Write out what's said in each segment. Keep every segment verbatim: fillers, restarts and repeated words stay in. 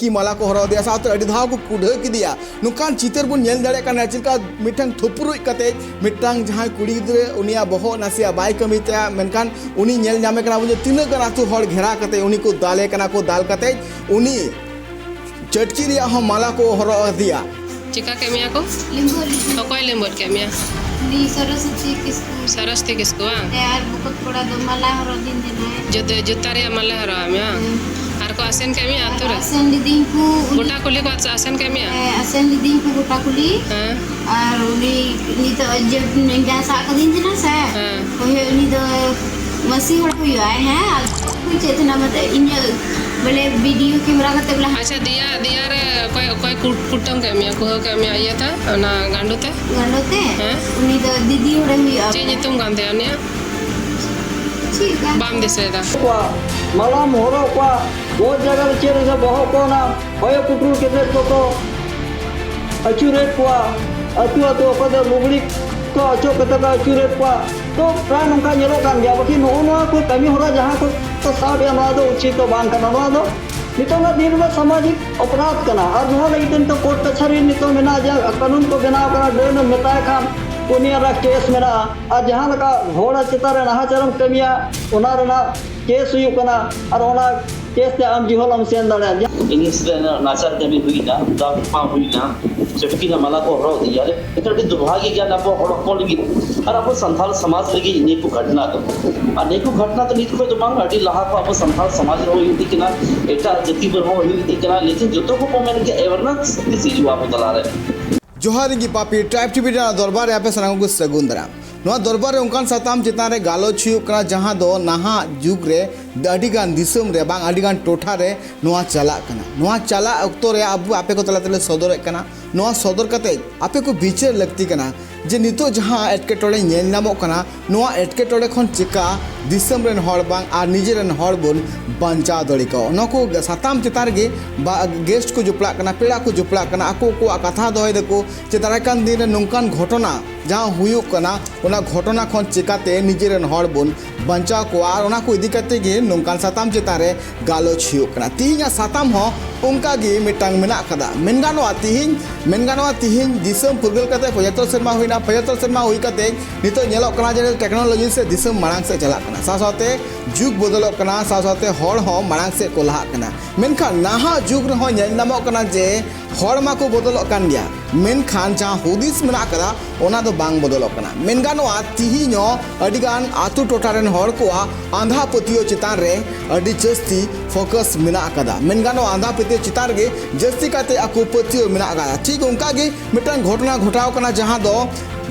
ᱠᱤ ᱢᱟᱞᱟ ᱠᱚ ᱦᱚᱨᱚᱜ ᱟᱫᱮᱭᱟ, ᱥᱟᱶᱛᱮ ᱟᱹᱰᱤ ᱫᱷᱟᱣ ᱠᱚ ᱠᱩᱰᱷᱟᱹ ᱠᱮᱫᱮᱭᱟ᱾ ᱱᱚᱝᱠᱟᱱ ᱪᱤᱛᱟᱹᱨ ᱵᱚᱱ ᱧᱮᱞ ᱫᱟᱲᱮᱭᱟᱜ ᱠᱟᱱᱟ, ᱪᱮᱫ ᱞᱮᱠᱟ ᱢᱤᱫᱴᱟᱝ ᱛᱷᱩᱯᱨᱩᱡ ᱠᱟᱛᱮ ᱢᱤᱫᱴᱟᱝ ᱡᱟᱦᱟᱸᱭ ᱠᱩᱲᱤ ᱜᱤᱫᱽᱨᱟᱹ, ᱩᱱᱤᱭᱟᱜ ᱵᱚᱦᱚᱜ ᱱᱟᱥᱮᱭᱟᱜ ᱵᱟᱭ ᱠᱟᱹᱢᱤ ᱛᱟᱭᱟ, ᱢᱮᱱᱠᱷᱟᱱ ᱩᱱᱤ ᱧᱮᱞ ᱧᱟᱢᱮ ᱠᱟᱱᱟ ᱵᱚᱱ ᱡᱮ ᱛᱤᱱᱟᱹᱜ ᱜᱟᱱ ᱟᱹᱛᱩ ᱦᱚᱲ ᱜᱷᱮᱨᱟ ᱠᱟᱛᱮ ᱩᱱᱤ ᱠᱚ ᱫᱟᱞᱮ ᱠᱟᱱᱟ ᱠᱚ, ᱫᱟᱞ ᱠᱟᱛᱮ ᱩᱱᱤ ᱪᱟᱹᱴᱠᱤ ᱨᱮᱭᱟᱜ ᱦᱚᱸ ᱢᱟᱞᱟ ᱠᱚ ᱦᱚᱨᱚᱜ ᱟᱫᱮᱭᱟ᱾ ᱪᱮᱠᱟ ᱠᱮᱫ ᱢᱮᱭᱟ ᱠᱚ? ᱞᱤᱢᱵᱩ, ᱞᱤᱢᱵᱩ᱾ ᱚᱠᱚᱭ ᱞᱤᱢᱵᱚᱫ ᱠᱮᱫ ᱢᱮᱭᱟ? ᱩᱱᱤ ᱥᱚᱨᱚᱥᱚᱛᱤ ᱠᱤᱥᱠᱩ᱾ ᱥᱚᱨᱚᱥᱚᱛᱤ ᱠᱤᱥᱠᱩ, ᱵᱟᱝ? ᱦᱮᱸ, ᱟᱨ ᱵᱚᱠᱚᱛ ᱠᱚᱲᱟ ᱫᱚ ᱢᱟᱞᱟ ᱦᱚᱨᱚᱜ ᱫᱤᱱ ᱡᱟᱱᱟᱭ᱾ ᱡᱩᱛᱟᱹ, ᱡᱩᱛᱟ ᱨᱮᱭᱟᱜ ᱢᱟᱞᱟ ᱦᱚᱨᱚᱜ ᱟᱫ ᱢᱮᱭᱟ, ᱵᱟᱝ? ᱦᱮᱸ᱾ ᱟᱨ ᱠᱚ ᱟᱥᱮᱱ ᱠᱮᱫ ᱢᱮᱭᱟ ᱟᱹᱛᱩ ᱨᱮ? ᱟᱥᱮᱱ ᱞᱤᱫᱤᱧ ᱠᱚ, ᱩᱱᱤ ᱜᱚᱴᱟ ᱠᱩᱞᱦᱤ ᱠᱚ ᱟᱥᱮᱱ ᱠᱮᱫ ᱢᱮᱭᱟ? ᱦᱮᱸ, ᱟᱥᱮᱱ ᱞᱤᱫᱤᱧ ᱠᱚ ᱜᱚᱴᱟ ᱠᱩᱞᱦᱤ᱾ ᱦᱮᱸ᱾ ᱟᱨ ᱩᱱᱤ ᱱᱤᱛᱚᱜ ᱡᱮ ᱡᱟᱦᱟᱸᱭ ᱥᱟᱵ ᱠᱟᱹᱫᱤᱧ ᱛᱟᱦᱮᱱᱟ ᱥᱮ, ᱦᱮᱸ᱾ ᱦᱳᱭ, ᱦᱳᱭ, ᱩᱱᱤ ᱫᱚ ᱢᱟᱹᱥᱤ ᱦᱚᱲ ᱦᱩᱭᱩᱜᱼᱟᱭ, ᱦᱮᱸ, ᱟᱨ ᱪᱮᱫ ᱛᱟᱦᱮᱱᱟ ᱢᱟᱱᱮ ᱤᱧᱟᱹᱜ ᱵᱚᱞᱮ ᱵᱷᱤᱰᱤᱭᱳ ᱠᱮᱢᱮᱨᱟ ᱠᱟᱛᱮ ᱵᱚᱞᱮ᱾ ᱟᱪᱪᱷᱟ, ᱫᱮᱭᱟ, ᱫᱮᱭᱟ ᱨᱮ ᱚᱠᱚᱭ, ᱚᱠᱚᱭ ᱠᱩᱴ-, ᱠᱩᱴᱟᱹᱢ ᱠᱮᱫ ᱢᱮᱭᱟ, ᱠᱩᱦᱟᱹ ᱠᱮᱫ ᱢᱮᱭᱟ ᱤᱭᱟᱹ ᱛᱮ, ᱚᱱᱟ ᱜᱟᱸᱰᱚ ᱛᱮ? ᱜᱟᱸᱰᱚ ᱛᱮ? ᱦᱮᱸ? ᱩᱱᱤ ᱫᱚ ᱫᱤᱫᱤ ᱦᱚᱲᱮ ᱦᱩᱭᱩᱜᱼᱟ᱾ ᱪᱮᱫ ᱧᱩᱛᱩᱢ ᱠᱟᱱ ᱛᱟᱭᱟ ᱩᱱᱤᱭᱟᱜ? ᱪᱮᱫ ᱠᱟᱱ? ᱵᱟᱢ ᱫᱤᱥᱟᱹᱭᱮᱫᱟ? ᱠᱚᱣᱟ, ᱢᱟᱞᱟᱢ ᱦᱚᱨᱚᱜ ᱠᱚᱣᱟ, ᱵᱚᱦᱚᱜ ᱡᱟᱭᱜᱟ ᱨᱮ ᱪᱮᱫ ᱨᱮ ᱵᱚᱦᱚᱜ ᱠᱚ ᱚᱱᱟ ᱦᱚᱭᱚ ᱯᱩᱴᱩᱨ ᱠᱟᱛᱮ ᱠᱚᱠᱚ ᱟᱹᱪᱩᱨᱮᱫ ᱠᱚᱣᱟ, ᱟᱹᱛᱩ ᱟᱹᱛᱩ ᱚᱠᱚᱭ ᱫᱚ ᱞᱩᱜᱽᱲᱤ ᱠᱚ ᱚᱪᱚᱜ ᱠᱟᱛᱮ ᱠᱚ ᱟᱹᱪᱩᱨᱮᱫ ᱠᱚᱣᱟ᱾ ᱛᱚ ᱯᱨᱟᱭ ᱱᱚᱝᱠᱟ ᱧᱮᱞᱚᱜ ᱠᱟᱱ ᱜᱮᱭᱟ, ᱵᱟᱠᱤ ᱱᱚᱜᱼᱚ ᱱᱚᱣᱟ ᱠᱚ ᱠᱟᱹᱢᱤ ᱦᱚᱨᱟ ᱡᱟᱦᱟᱸ ᱠᱚ ᱠᱚ ᱥᱟᱵ ᱮᱫᱟ, ᱱᱚᱣᱟ ᱫᱚ ᱩᱪᱤᱛ ᱫᱚ ᱵᱟᱝ ᱠᱟᱱᱟ᱾ ᱱᱚᱣᱟ ᱫᱚ ᱱᱤᱛᱚᱜ ᱨᱮᱱᱟᱜ ᱫᱤᱱ ᱨᱮᱫᱚ ᱥᱟᱢᱟᱡᱤᱠ ᱚᱯᱨᱟᱫᱷ ᱠᱟᱱᱟ, ᱟᱨ ᱱᱚᱣᱟ ᱞᱟᱹᱜᱤᱫ ᱛᱮ ᱱᱤᱛᱚᱜ ᱠᱳᱨᱴ ᱠᱟᱪᱷᱟᱨᱤ ᱱᱤᱛᱚᱜ ᱢᱮᱱᱟᱜᱼᱟ, ᱡᱟᱦᱟᱸ ᱠᱟᱹᱱᱩᱱ ᱠᱚ ᱵᱮᱱᱟᱣ ᱠᱟᱱᱟ, ᱰᱟᱹᱱ ᱮᱢ ᱢᱮᱛᱟᱭ ᱠᱷᱟᱱ ᱩᱱᱤᱭᱟᱜ ᱨᱮᱱᱟᱜ ᱠᱮᱥ ᱢᱮᱱᱟᱜᱼᱟ, ᱟᱨ ᱡᱟᱦᱟᱸ ᱞᱮᱠᱟ ᱦᱚᱲ ᱪᱮᱛᱟᱱ ᱨᱮ ᱱᱟᱦᱟᱪᱟᱨᱮᱢ ᱠᱟᱹᱢᱤᱭᱟ ᱚᱱᱟ ᱨᱮᱱᱟᱜ ᱠᱮᱥ ᱦᱩᱭᱩᱜ ᱠᱟᱱᱟ, ᱟᱨ ᱚᱱᱟ ᱠᱮᱥ ᱛᱮ ᱟᱢ ᱡᱤᱦᱚᱞ ᱮᱢ ᱥᱮᱱ ᱫᱟᱲᱮᱭᱟᱜᱼᱟ᱾ ᱤᱝᱞᱤᱥ ᱨᱮ ᱱᱟᱪᱟᱨ ᱠᱟᱹᱢᱤ ᱦᱩᱭᱱᱟ, ᱫᱟᱜ ᱢᱟ ᱦᱩᱭᱱᱟ, ᱪᱟᱹᱴᱠᱤ ᱨᱮ ᱢᱟᱞᱟ ᱠᱚ ᱦᱚᱨᱚᱜ ᱤᱫᱤᱭᱟ᱾ ᱮᱱᱠᱷᱟᱱ ᱟᱹᱰᱤ ᱫᱩᱨᱵᱷᱟᱜᱭᱚ ᱜᱮᱭᱟ ᱟᱵᱚ ᱦᱚᱲ ᱦᱚᱯᱚᱱ ᱞᱟᱹᱜᱤᱫ ᱟᱨ ᱟᱵᱚ ᱥᱟᱱᱛᱟᱲ ᱥᱚᱢᱟᱡᱽ ᱞᱟᱹᱜᱤᱫ ᱱᱤᱭᱟᱹ ᱠᱚ ᱜᱷᱚᱴᱱᱟ ᱫᱚ᱾ ᱟᱨ ᱱᱤᱭᱟᱹ ᱠᱚ ᱜᱷᱚᱴᱱᱟ ᱫᱚ ᱱᱤᱛ ᱠᱷᱚᱱ ᱫᱚ ᱵᱟᱝ, ᱟᱹᱰᱤ ᱞᱟᱦᱟ ᱠᱷᱚᱱ ᱟᱵᱚ ᱥᱟᱱᱛᱟᱲ ᱥᱚᱢᱟᱡᱽ ᱨᱮᱦᱚᱸ ᱦᱩᱭ ᱤᱫᱤᱜ ᱠᱟᱱᱟ, ᱮᱴᱟᱜ ᱡᱟᱹᱛᱤ ᱠᱚᱨᱮ ᱦᱚᱸ ᱦᱩᱭ ᱤᱫᱤᱜ ᱠᱟᱱᱟ, ᱞᱮᱠᱤᱱ ᱡᱚᱛᱚ ᱠᱚ ᱠᱚ ᱢᱮᱱ ᱠᱮᱫ awareness ᱛᱤᱥ ᱦᱤᱡᱩᱜᱼᱟ ᱟᱵᱚ ᱛᱟᱞᱟᱨᱮ? ᱡᱚᱦᱟᱨ ᱤᱧ ᱜᱮ ᱯᱟᱯᱤ, ᱴᱨᱟᱭᱤᱵ ᱴᱤᱵᱷᱤ ᱨᱮᱱᱟᱜ ᱫᱚᱨᱵᱟᱨ ᱨᱮ ᱟᱯᱮ ᱥᱟᱱᱟᱢ ᱠᱚ ᱥᱟᱹᱜᱩᱱ ᱫᱟᱨᱟᱢ᱾ ᱱᱚᱣᱟ ᱫᱚᱨᱵᱟᱨ ᱨᱮ ᱚᱱᱠᱟᱱ ᱥᱟᱛᱟᱢ ᱪᱮᱛᱟᱱ ᱨᱮ ᱜᱟᱞᱚᱪ ᱦᱩᱭᱩᱜ ᱠᱟᱱᱟ, ᱡᱟᱦᱟᱸ ᱫᱚ ᱱᱟᱦᱟᱜ ᱡᱩᱜᱽ ᱨᱮ ᱟᱹᱰᱤ ᱜᱟᱱ ᱫᱤᱥᱚᱢ ᱨᱮ ᱵᱟᱝ, ᱟᱹᱰᱤ ᱜᱟᱱ ᱴᱚᱴᱷᱟ ᱨᱮ ᱱᱚᱣᱟ ᱪᱟᱞᱟᱜ ᱠᱟᱱᱟ᱾ ᱱᱚᱣᱟ ᱪᱟᱞᱟᱜ ᱚᱠᱛᱚ ᱨᱮ ᱟᱵᱚ ᱟᱯᱮ ᱠᱚ ᱛᱟᱞᱟ ᱛᱮᱞᱮ ᱥᱚᱫᱚᱨᱮᱫ ᱠᱟᱱᱟ᱾ ᱱᱚᱣᱟ ᱥᱚᱫᱚᱨ ᱠᱟᱛᱮ ᱟᱯᱮ ᱠᱚ ᱵᱤᱪᱟᱹᱨ ᱞᱟᱹᱠᱛᱤ ᱠᱟᱱᱟ ᱡᱮ ᱱᱤᱛᱚᱜ ᱡᱟᱦᱟᱸ ᱮᱴᱠᱮᱴᱚᱬᱮ ᱧᱮᱞ ᱧᱟᱢᱚᱜ ᱠᱟᱱᱟ, ᱱᱚᱣᱟ ᱮᱴᱠᱮᱴᱚᱬᱮ ᱠᱷᱚᱱ ᱪᱮᱠᱟ ᱫᱤᱥᱚᱢ ᱨᱮᱱ ᱦᱚᱲ ᱵᱟᱝ ᱟᱨ ᱱᱤᱡᱮ ᱨᱮᱱ ᱦᱚᱲ ᱵᱚᱱ ᱵᱟᱧᱪᱟᱣ ᱫᱟᱲᱮ ᱠᱚᱣᱟ᱾ ᱱᱚᱣᱟ ᱠᱚ ᱥᱟᱛᱟᱢ ᱪᱮᱛᱟᱱ ᱨᱮᱜᱮ ᱵᱟ-, ᱜᱮᱥᱴ ᱠᱚ ᱡᱚᱯᱲᱟᱜ ᱠᱟᱱᱟ, ᱯᱮᱲᱟ ᱠᱚ ᱡᱚᱯᱲᱟᱜ ᱠᱟᱱᱟ, ᱟᱠᱚ ᱟᱠᱚᱣᱟᱜ ᱠᱟᱛᱷᱟ ᱫᱚᱦᱚᱭ ᱫᱟᱠᱚ ᱡᱮ ᱫᱟᱨᱟᱭ ᱠᱟᱱ ᱫᱤᱱ ᱨᱮ ᱱᱚᱝᱠᱟᱱ ᱜᱷᱚᱴᱚᱱᱟ ᱡᱟᱦᱟᱸ ᱦᱩᱭᱩᱜ ᱠᱟᱱᱟ, ᱚᱱᱟ ᱜᱷᱚᱴᱚᱱᱟ ᱠᱷᱚᱱ ᱪᱮᱠᱟᱛᱮ ᱱᱤᱡᱮ ᱨᱮᱱ ᱦᱚᱲ ᱵᱚᱱ ᱵᱟᱧᱪᱟᱣ ᱠᱚᱣᱟ, ᱟᱨ ᱚᱱᱟ ᱠᱚ ᱤᱫᱤ ᱠᱟᱛᱮ ᱜᱮ ᱱᱚᱝᱠᱟᱱ ᱥᱟᱛᱟᱢ ᱪᱮᱛᱟᱱ ᱨᱮ ᱜᱟᱞᱚᱪ ᱦᱩᱭᱩᱜ ᱠᱟᱱᱟ᱾ ᱛᱤᱦᱤᱧᱟᱜ ᱥᱟᱛᱟᱢ ᱦᱚᱸ ᱚᱱᱠᱟ ᱜᱮ ᱢᱤᱫᱴᱟᱝ ᱢᱮᱱᱟᱜ ᱠᱟᱫᱟ᱾ ᱢᱮᱱ ᱜᱟᱱᱚᱜᱼᱟ, ᱛᱤᱦᱤᱧ ᱢᱮᱱ ᱜᱟᱱᱚᱜᱼᱟ ᱛᱤᱦᱤᱧ ᱫᱤᱥᱚᱢ ᱯᱷᱩᱨᱜᱟᱹᱞ ᱠᱟᱛᱮ ᱯᱚᱸᱪᱟᱛᱛᱳᱨ ᱥᱮᱨᱢᱟ ᱦᱩᱭᱱᱟ᱾ ᱯᱚᱸᱪᱟᱛᱛᱳᱨ ᱥᱮᱨᱢᱟ ᱦᱩᱭ ᱠᱟᱛᱮ ᱱᱤᱛᱚᱜ ᱧᱮᱞᱚᱜ ᱠᱟᱱᱟ ᱡᱮ ᱴᱮᱠᱱᱳᱞᱚᱡᱤ ᱥᱮ ᱫᱤᱥᱚᱢ ᱢᱟᱲᱟᱝ ᱥᱮᱫ ᱪᱟᱞᱟᱜ ᱠᱟᱱᱟ, ᱥᱟᱶ ᱥᱟᱶᱛᱮ ᱡᱩᱜᱽ ᱵᱚᱫᱚᱞᱚᱜ ᱠᱟᱱᱟ, ᱥᱟᱶ ᱥᱟᱶᱛᱮ ᱦᱚᱲ ᱦᱚᱸ ᱢᱟᱲᱟᱝ ᱥᱮᱫ ᱠᱚ ᱞᱟᱦᱟᱜ ᱠᱟᱱᱟ᱾ ᱢᱮᱱᱠᱷᱟᱱ ᱱᱟᱦᱟᱜ ᱡᱩᱜᱽ ᱨᱮᱦᱚᱸ ᱧᱮᱞ ᱧᱟᱢᱚᱜ ᱠᱟᱱᱟ ᱡᱮ ᱦᱚᱲ ᱢᱟᱠᱚ ᱵᱚᱫᱚᱞᱚᱜ ᱠᱟᱱ ᱜᱮᱭᱟ, ᱢᱮᱱᱠᱷᱟᱱ ᱡᱟᱦᱟᱸ ᱦᱩᱫᱤᱥ ᱢᱮᱱᱟᱜ ᱠᱟᱫᱟ, ᱚᱱᱟ ᱫᱚ ᱵᱟᱝ ᱵᱚᱫᱚᱞᱚᱜ ᱠᱟᱱᱟ᱾ ᱢᱮᱱ ᱜᱟᱱᱚᱜᱼᱟ, ᱛᱤᱦᱤᱧ ᱦᱚᱸ ᱟᱹᱰᱤᱜᱟᱱ ᱟᱛᱳ ᱴᱚᱴᱷᱟ ᱨᱮᱱ ᱦᱚᱲ ᱠᱚᱣᱟᱜ ᱟᱸᱫᱷᱟ ᱯᱟᱹᱛᱭᱟᱹᱣ ᱪᱮᱛᱟᱱ ᱨᱮ ᱟᱹᱰᱤ ᱡᱟᱹᱥᱛᱤ ᱯᱷᱳᱠᱟᱥ ᱢᱮᱱᱟᱜ ᱠᱟᱫᱟ᱾ ᱢᱮᱱ ᱜᱟᱱᱚᱜᱼᱟ, ᱟᱸᱫᱷᱟ ᱯᱟᱹᱛᱭᱟᱹᱣ ᱪᱮᱛᱟᱱ ᱨᱮᱜᱮ ᱡᱟᱹᱥᱛᱤ ᱠᱟᱛᱮ ᱟᱠᱚ ᱯᱟᱹᱛᱭᱟᱹᱣ ᱢᱮᱱᱟᱜ ᱠᱟᱫᱟ᱾ ᱴᱷᱤᱠ ᱚᱱᱠᱟ ᱜᱮ ᱢᱤᱫᱴᱟᱝ ᱜᱷᱚᱴᱚᱱᱟ ᱜᱷᱚᱴᱟᱣ ᱠᱟᱱᱟ, ᱡᱟᱦᱟᱸ ᱫᱚ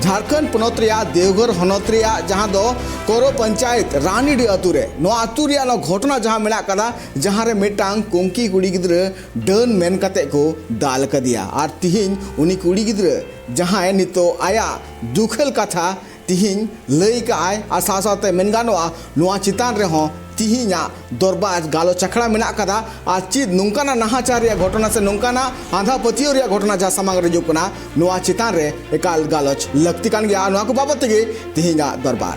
ᱡᱷᱟᱲᱠᱷᱚᱸᱰ ᱯᱚᱱᱚᱛ ᱨᱮᱭᱟᱜ ᱫᱮᱣᱜᱷᱚᱨ ᱦᱚᱱᱚᱛ ᱨᱮᱭᱟᱜ ᱡᱟᱦᱟᱸ ᱫᱚ ᱠᱚᱨᱚ ᱯᱚᱧᱪᱟᱭᱮᱛ ᱨᱟᱱᱤᱰᱤ ᱟᱛᱳ ᱨᱮ, ᱱᱚᱣᱟ ᱟᱛᱳ ᱨᱮᱭᱟᱜ ᱱᱚᱣᱟ ᱜᱷᱚᱴᱚᱱᱟ ᱡᱟᱦᱟᱸ ᱢᱮᱱᱟᱜ ᱠᱟᱫᱟ, ᱡᱟᱦᱟᱸ ᱨᱮ ᱢᱤᱫᱴᱟᱝ ᱠᱩᱝᱠᱤ ᱠᱩᱲᱤ ᱜᱤᱫᱽᱨᱟᱹ ᱰᱟᱹᱱ ᱢᱮᱱ ᱠᱟᱛᱮ ᱠᱚ ᱫᱟᱞ ᱠᱟᱫᱮᱭᱟ᱾ ᱟᱨ ᱛᱤᱦᱤᱧ ᱩᱱᱤ ᱠᱩᱲᱤ ᱜᱤᱫᱽᱨᱟᱹ ᱡᱟᱦᱟᱸᱭ ᱱᱤᱛᱚᱜ ᱟᱭᱟᱜ ᱫᱩᱠᱷᱟᱹᱞ ᱠᱟᱛᱷᱟ ᱛᱤᱦᱤᱧ ᱞᱟᱹᱭ ᱠᱟᱜᱼᱟᱭ, ᱟᱨ ᱥᱟᱶ ᱥᱟᱶᱛᱮ ᱢᱮᱱ ᱜᱟᱱᱚᱜᱼᱟ, ᱱᱚᱣᱟ ᱪᱮᱛᱟᱱ ᱨᱮᱦᱚᱸ ᱛᱤᱦᱤᱧᱟᱜ ᱫᱚᱨᱵᱟᱨ ᱜᱟᱞᱚᱪ ᱟᱠᱷᱲᱟ ᱢᱮᱱᱟᱜ ᱠᱟᱫᱟ᱾ ᱟᱨ ᱪᱮᱫ ᱱᱚᱝᱠᱟᱱᱟᱜ ᱱᱟᱦᱟᱪᱟᱨ ᱨᱮᱭᱟᱜ ᱜᱷᱚᱴᱚᱱᱟ ᱥᱮ ᱱᱚᱝᱠᱟᱱᱟᱜ ᱟᱸᱫᱷᱟ ᱯᱟᱹᱛᱭᱟᱹᱣ ᱨᱮᱭᱟᱜ ᱜᱷᱚᱴᱚᱱᱟ ᱡᱟᱦᱟᱸ ᱥᱟᱢᱟᱝ ᱨᱮ ᱦᱤᱡᱩᱜ ᱠᱟᱱᱟ, ᱱᱚᱣᱟ ᱪᱮᱛᱟᱱ ᱨᱮ ᱮᱠᱟᱞ ᱜᱟᱞᱚᱪ ᱞᱟᱹᱠᱛᱤ ᱠᱟᱱ ᱜᱮᱭᱟ᱾ ᱟᱨ ᱱᱚᱣᱟ ᱠᱚ ᱵᱟᱵᱚᱫ ᱛᱮᱜᱮ ᱛᱤᱦᱤᱧᱟᱜ ᱫᱚᱨᱵᱟᱨ᱾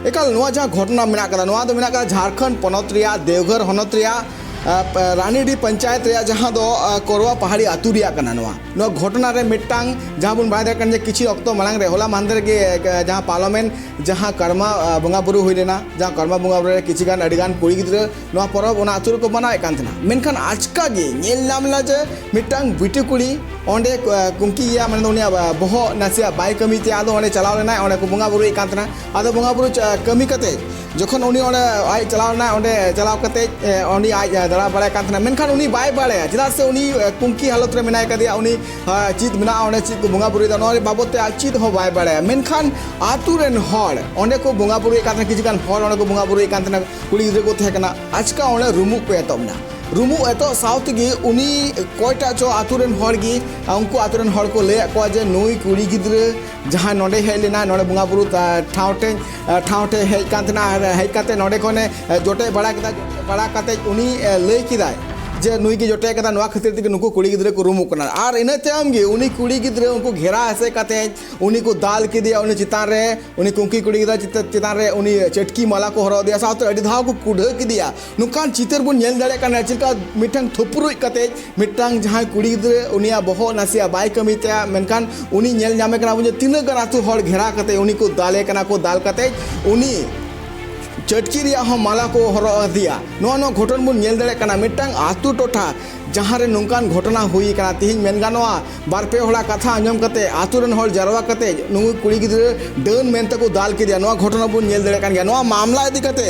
ᱮᱠᱟᱞ, ᱱᱚᱣᱟ ᱡᱟᱦᱟᱸ ᱜᱷᱚᱴᱚᱱᱟ ᱢᱮᱱᱟᱜ ᱠᱟᱫᱟ, ᱱᱚᱣᱟ ᱫᱚ ᱢᱮᱱᱟᱜ ᱠᱟᱫᱟ ᱡᱷᱟᱲᱠᱷᱚᱸᱰ ᱯᱚᱱᱚᱛ ᱨᱮᱭᱟᱜ ᱫᱮᱣᱜᱷᱚᱨ ᱦᱚᱱᱚᱛ ᱨᱮᱭᱟᱜ, ᱟ, ᱯ-, ᱨᱟᱱᱤᱰᱤ ᱯᱚᱧᱪᱟᱭᱮᱛ ᱨᱮᱭᱟᱜ, ᱡᱟᱦᱟᱸ ᱫᱚ, ᱟ, ᱠᱚᱨᱣᱟ ᱯᱟᱦᱟᱲᱤ ᱟᱹᱛᱩ ᱨᱮᱭᱟᱜ ᱠᱟᱱᱟ᱾ ᱱᱚᱣᱟ, ᱱᱚᱣᱟ ᱜᱷᱚᱴᱚᱱᱟ ᱨᱮ ᱢᱤᱫᱴᱟᱝ, ᱡᱟᱦᱟᱸ ᱵᱚᱱ ᱵᱟᱲᱟᱭ ᱫᱟᱲᱮᱭᱟᱜ ᱠᱟᱱ ᱡᱮ ᱠᱤᱪᱷᱩ ᱚᱠᱛᱚ ᱢᱟᱲᱟᱝ ᱨᱮ, ᱦᱚᱞᱟ ᱢᱟᱦᱫᱮᱨ ᱜᱮ, ᱮ, ᱡᱟᱦᱟᱸ ᱯᱟᱨᱞᱟᱢᱮᱱᱴ ᱡᱟᱦᱟᱸ ᱠᱟᱨᱢᱟ, ᱟ, ᱵᱚᱸᱜᱟ ᱵᱩᱨᱩ ᱦᱩᱭ ᱞᱮᱱᱟ, ᱡᱟᱦᱟᱸ ᱠᱟᱨᱢᱟ ᱵᱚᱸᱜᱟ ᱵᱩᱨᱩ ᱨᱮ ᱠᱤᱪᱷᱩ ᱜᱟᱱ, ᱟᱹᱰᱤ ᱜᱟᱱ ᱠᱩᱲᱤ ᱜᱤᱫᱽᱨᱟᱹ ᱱᱚᱣᱟ ᱯᱚᱨᱚᱵᱽ ᱚᱱᱟ ᱟᱹᱛᱩ ᱨᱮᱠᱚ ᱢᱟᱱᱟᱣᱮᱫ ᱠᱟᱱ ᱛᱟᱦᱮᱱᱟ᱾ ᱢᱮᱱᱠᱷᱟᱱ ᱟᱪᱠᱟ ᱜᱮ ᱧᱮᱞ ᱧᱟᱢ ᱞᱮᱱᱟ ᱡᱮ ᱢᱤᱫᱴᱟᱝ ᱵᱤᱴᱤ ᱠᱩᱲᱤ ᱚᱸᱰᱮ, ᱟ, ᱠᱩᱝᱠᱤ ᱜᱮᱭᱟ, ᱢᱟᱱᱮ ᱫᱚ ᱩᱱᱤᱭᱟᱜ, ᱟ, ᱵᱚᱦᱚᱜ ᱱᱟᱥᱮᱭᱟᱜ ᱵᱟᱭ ᱠᱟᱹᱢᱤ ᱛᱮ, ᱟᱫᱚ ᱚᱸᱰᱮ ᱪᱟᱞᱟᱣ ᱞᱮᱱᱟᱭ, ᱚᱸᱰᱮ ᱠᱚ ᱵᱚᱸᱜᱟ ᱵᱩᱨᱩᱭᱮᱫ ᱠᱟᱱ ᱛᱟᱦᱮᱱᱟ᱾ ᱟᱫᱚ ᱵᱚᱸᱜᱟ ᱵᱩᱨᱩ ᱪᱟ-, ᱠᱟᱹᱢᱤ ᱠᱟᱛᱮ ᱡᱚᱠᱷᱚᱱ ᱩᱱᱤ ᱚᱸᱰᱮ ᱟᱡ ᱪᱟᱞᱟᱣ ᱞᱮᱱᱟᱭ, ᱚᱸᱰᱮ ᱪᱟᱞᱟᱣ ᱠᱟᱛᱮ, ᱮ, ᱩᱱᱤ ᱟᱡ, ᱮ, ᱫᱟᱬᱟ ᱵᱟᱲᱟᱭ ᱠᱟᱱ ᱛᱟᱦᱮᱱᱟ, ᱢᱮᱱᱠᱷᱟᱱ ᱩᱱᱤ ᱵᱟᱭ ᱵᱟᱲᱟᱭᱟ, ᱪᱮᱫᱟᱜ ᱥᱮ ᱩᱱᱤ, ᱮ, ᱠᱩᱝᱠᱤ ᱦᱟᱞᱚᱛ ᱨᱮ ᱢᱮᱱᱟᱭ ᱠᱟᱫᱮᱭᱟ, ᱩᱱᱤ, ᱟ, ᱪᱮᱫ ᱢᱮᱱᱟᱜᱼᱟ ᱚᱸᱰᱮ, ᱪᱮᱫ ᱠᱚ ᱵᱚᱸᱜᱟ ᱵᱩᱨᱩᱭᱮᱫᱟ, ᱱᱚᱣᱟ ᱵᱟᱵᱚᱫ ᱛᱮ ᱟᱡ ᱪᱮᱫ ᱦᱚᱸ ᱵᱟᱭ ᱵᱟᱲᱟᱭᱟ᱾ ᱢᱮᱱᱠᱷᱟᱱ ᱟᱛᱳ ᱨᱮᱱ ᱦᱚᱲ, ᱚᱸᱰᱮ ᱠᱚ ᱵᱚᱸᱜᱟ ᱵᱩᱨᱩᱭᱮᱫ ᱠᱟᱱ ᱛᱟᱦᱮᱱᱟ, ᱠᱤᱪᱷᱩ ᱜᱟᱱ ᱦᱚᱲ ᱚᱸᱰᱮ ᱠᱚ ᱵᱚᱸᱜᱟ ᱵᱩᱨᱩᱭᱮᱫ ᱠᱟᱱ ᱛᱟᱦᱮᱱᱟ, ᱠᱩᱲᱤ ᱜᱤᱫᱽᱨᱟᱹ ᱠᱚ ᱛᱟᱦᱮᱸ ᱠᱟᱱᱟ, ᱟᱪᱠᱟ ᱚᱸᱰᱮ ᱨᱩᱢᱩᱜ ᱠᱚ ᱮᱛᱚᱦᱚᱵ ᱮᱱᱟ᱾ ᱨᱩᱢᱩᱜ ᱮᱛᱚᱦᱚᱵ ᱥᱟᱶ ᱛᱮᱜᱮ ᱩᱱᱤ ᱚᱠᱚᱭᱴᱟᱜ ᱪᱚ ᱟᱛᱳ ᱨᱮᱱ ᱦᱚᱲ ᱜᱮ, ᱟ, ᱩᱱᱠᱩ ᱟᱛᱳ ᱨᱮᱱ ᱦᱚᱲ ᱠᱚ ᱞᱟᱹᱭᱟᱫ ᱠᱚᱣᱟ ᱡᱮ ᱱᱩᱭ ᱠᱩᱲᱤ ᱜᱤᱫᱽᱨᱟᱹ ᱡᱟᱦᱟᱸᱭ ᱱᱚᱰᱮ ᱦᱮᱡ ᱞᱮᱱᱟ, ᱱᱚᱰᱮ ᱵᱚᱸᱜᱟ ᱵᱩᱨᱩ ᱛᱟ-, ᱴᱷᱟᱶ ᱴᱷᱮᱱ, ᱟ, ᱴᱷᱟᱶ ᱴᱷᱮᱱ ᱦᱮᱡ ᱠᱟᱱ ᱛᱟᱦᱮᱱᱟ, ᱟᱨ ᱦᱮᱡ ᱠᱟᱛᱮ ᱱᱚᱰᱮ ᱠᱷᱚᱱᱮ, ᱟ, ᱡᱚᱴᱮᱫ ᱵᱟᱲᱟ ᱠᱮᱫᱟ᱾ ᱡᱚᱴᱮᱫ ᱵᱟᱲᱟ ᱠᱟᱛᱮ ᱩᱱᱤ, ᱟ, ᱞᱟᱹᱭ ᱠᱮᱫᱟᱭ ᱡᱮ ᱱᱩᱭ ᱜᱮ ᱡᱚᱴᱮᱫ ᱠᱟᱫᱟ, ᱱᱚᱣᱟ ᱠᱷᱟᱹᱛᱤᱨ ᱛᱮᱜᱮ ᱱᱩᱠᱩ ᱠᱩᱲᱤ ᱜᱤᱫᱽᱨᱟᱹ ᱠᱚ ᱨᱩᱢᱩᱜ ᱠᱟᱱᱟ᱾ ᱟᱨ ᱤᱱᱟᱹ ᱛᱟᱭᱚᱢ ᱜᱮ ᱩᱱᱤ ᱠᱩᱲᱤ ᱜᱤᱫᱽᱨᱟᱹ ᱩᱱᱠᱩ ᱜᱷᱮᱨᱟ ᱮᱥᱮᱫ ᱠᱟᱛᱮ ᱩᱱᱤ ᱠᱚ ᱫᱟᱞ ᱠᱮᱫᱮᱭᱟ, ᱩᱱᱤ ᱪᱮᱛᱟᱱ ᱨᱮ, ᱩᱱᱤ ᱠᱩᱝᱠᱤ ᱠᱩᱲᱤ ᱜᱤᱫᱽᱨᱟᱹ ᱪᱮᱛᱟ-, ᱪᱮᱛᱟᱱ ᱨᱮ ᱩᱱᱤ ᱪᱟᱹᱴᱠᱤ ᱢᱟᱞᱟ ᱠᱚ ᱦᱚᱨᱚᱜ ᱟᱫᱮᱭᱟ, ᱥᱟᱶᱛᱮ ᱟᱹᱰᱤ ᱫᱷᱟᱣ ᱠᱚ ᱠᱩᱰᱷᱟᱹ ᱠᱮᱫᱮᱭᱟ᱾ ᱱᱚᱝᱠᱟᱱ ᱪᱤᱛᱟᱹᱨ ᱵᱚᱱ ᱧᱮᱞ ᱫᱟᱲᱮᱭᱟᱜ ᱠᱟᱱᱟ, ᱪᱮᱫ ᱞᱮᱠᱟ ᱢᱤᱫᱴᱟᱝ ᱛᱷᱩᱯᱨᱩᱡ ᱠᱟᱛᱮ ᱢᱤᱫᱴᱟᱝ ᱡᱟᱦᱟᱸᱭ ᱠᱩᱲᱤ ᱜᱤᱫᱽᱨᱟᱹ, ᱩᱱᱤᱭᱟᱜ ᱵᱚᱦᱚᱜ ᱱᱟᱥᱮᱭᱟᱜ ᱵᱟᱭ ᱠᱟᱹᱢᱤ ᱛᱟᱭᱟ, ᱢᱮᱱᱠᱷᱟᱱ ᱩᱱᱤ ᱧᱮᱞ ᱧᱟᱢᱮ ᱠᱟᱱᱟ ᱵᱚᱱ ᱡᱮ ᱛᱤᱱᱟᱹᱜ ᱜᱟᱱ ᱟᱹᱛᱩ ᱦᱚᱲ ᱜᱷᱮᱨᱟ ᱠᱟᱛᱮ ᱩᱱᱤ ᱠᱚ ᱫᱟᱞᱮ ᱠᱟᱱᱟ ᱠᱚ, ᱫᱟᱞ ᱠᱟᱛᱮ ᱩᱱᱤ ᱪᱟᱹᱴᱠᱤ ᱨᱮᱭᱟᱜ ᱦᱚᱸ ᱢᱟᱞᱟ ᱠᱚ ᱦᱚᱨᱚᱜ ᱟᱫᱮᱭᱟ᱾ ᱱᱚᱣᱟ, ᱱᱚᱣᱟ ᱜᱷᱚᱴᱚᱱ ᱵᱚᱱ ᱧᱮᱞ ᱫᱟᱲᱮᱭᱟᱜ ᱠᱟᱱᱟ᱾ ᱢᱤᱫᱴᱟᱝ ᱟᱹᱛᱩ ᱴᱚᱴᱷᱟ ᱡᱟᱦᱟᱸ ᱨᱮ ᱱᱚᱝᱠᱟᱱ ᱜᱷᱚᱴᱚᱱᱟ ᱦᱩᱭ ᱟᱠᱟᱱᱟ, ᱛᱮᱦᱮᱧ ᱢᱮᱱ ᱜᱟᱱᱚᱜᱼᱟ, ᱵᱟᱨ ᱯᱮ ᱦᱚᱲᱟᱜ ᱠᱟᱛᱷᱟ ᱟᱸᱡᱚᱢ ᱠᱟᱛᱮ, ᱟᱹᱛᱩ ᱨᱮᱱ ᱦᱚᱲ ᱡᱟᱨᱣᱟ ᱠᱟᱛᱮ ᱱᱩᱭ ᱠᱩᱲᱤ ᱜᱤᱫᱽᱨᱟᱹ ᱰᱟᱹᱱ ᱢᱮᱱᱛᱮ ᱠᱚ ᱫᱟᱞ ᱠᱮᱫᱮᱭᱟ᱾ ᱱᱚᱣᱟ ᱜᱷᱚᱴᱚᱱᱟ ᱵᱚᱱ ᱧᱮᱞ ᱫᱟᱲᱮᱭᱟᱜ ᱠᱟᱱ ᱜᱮᱭᱟ᱾ ᱱᱚᱣᱟ ᱢᱟᱢᱞᱟ ᱤᱫᱤ ᱠᱟᱛᱮ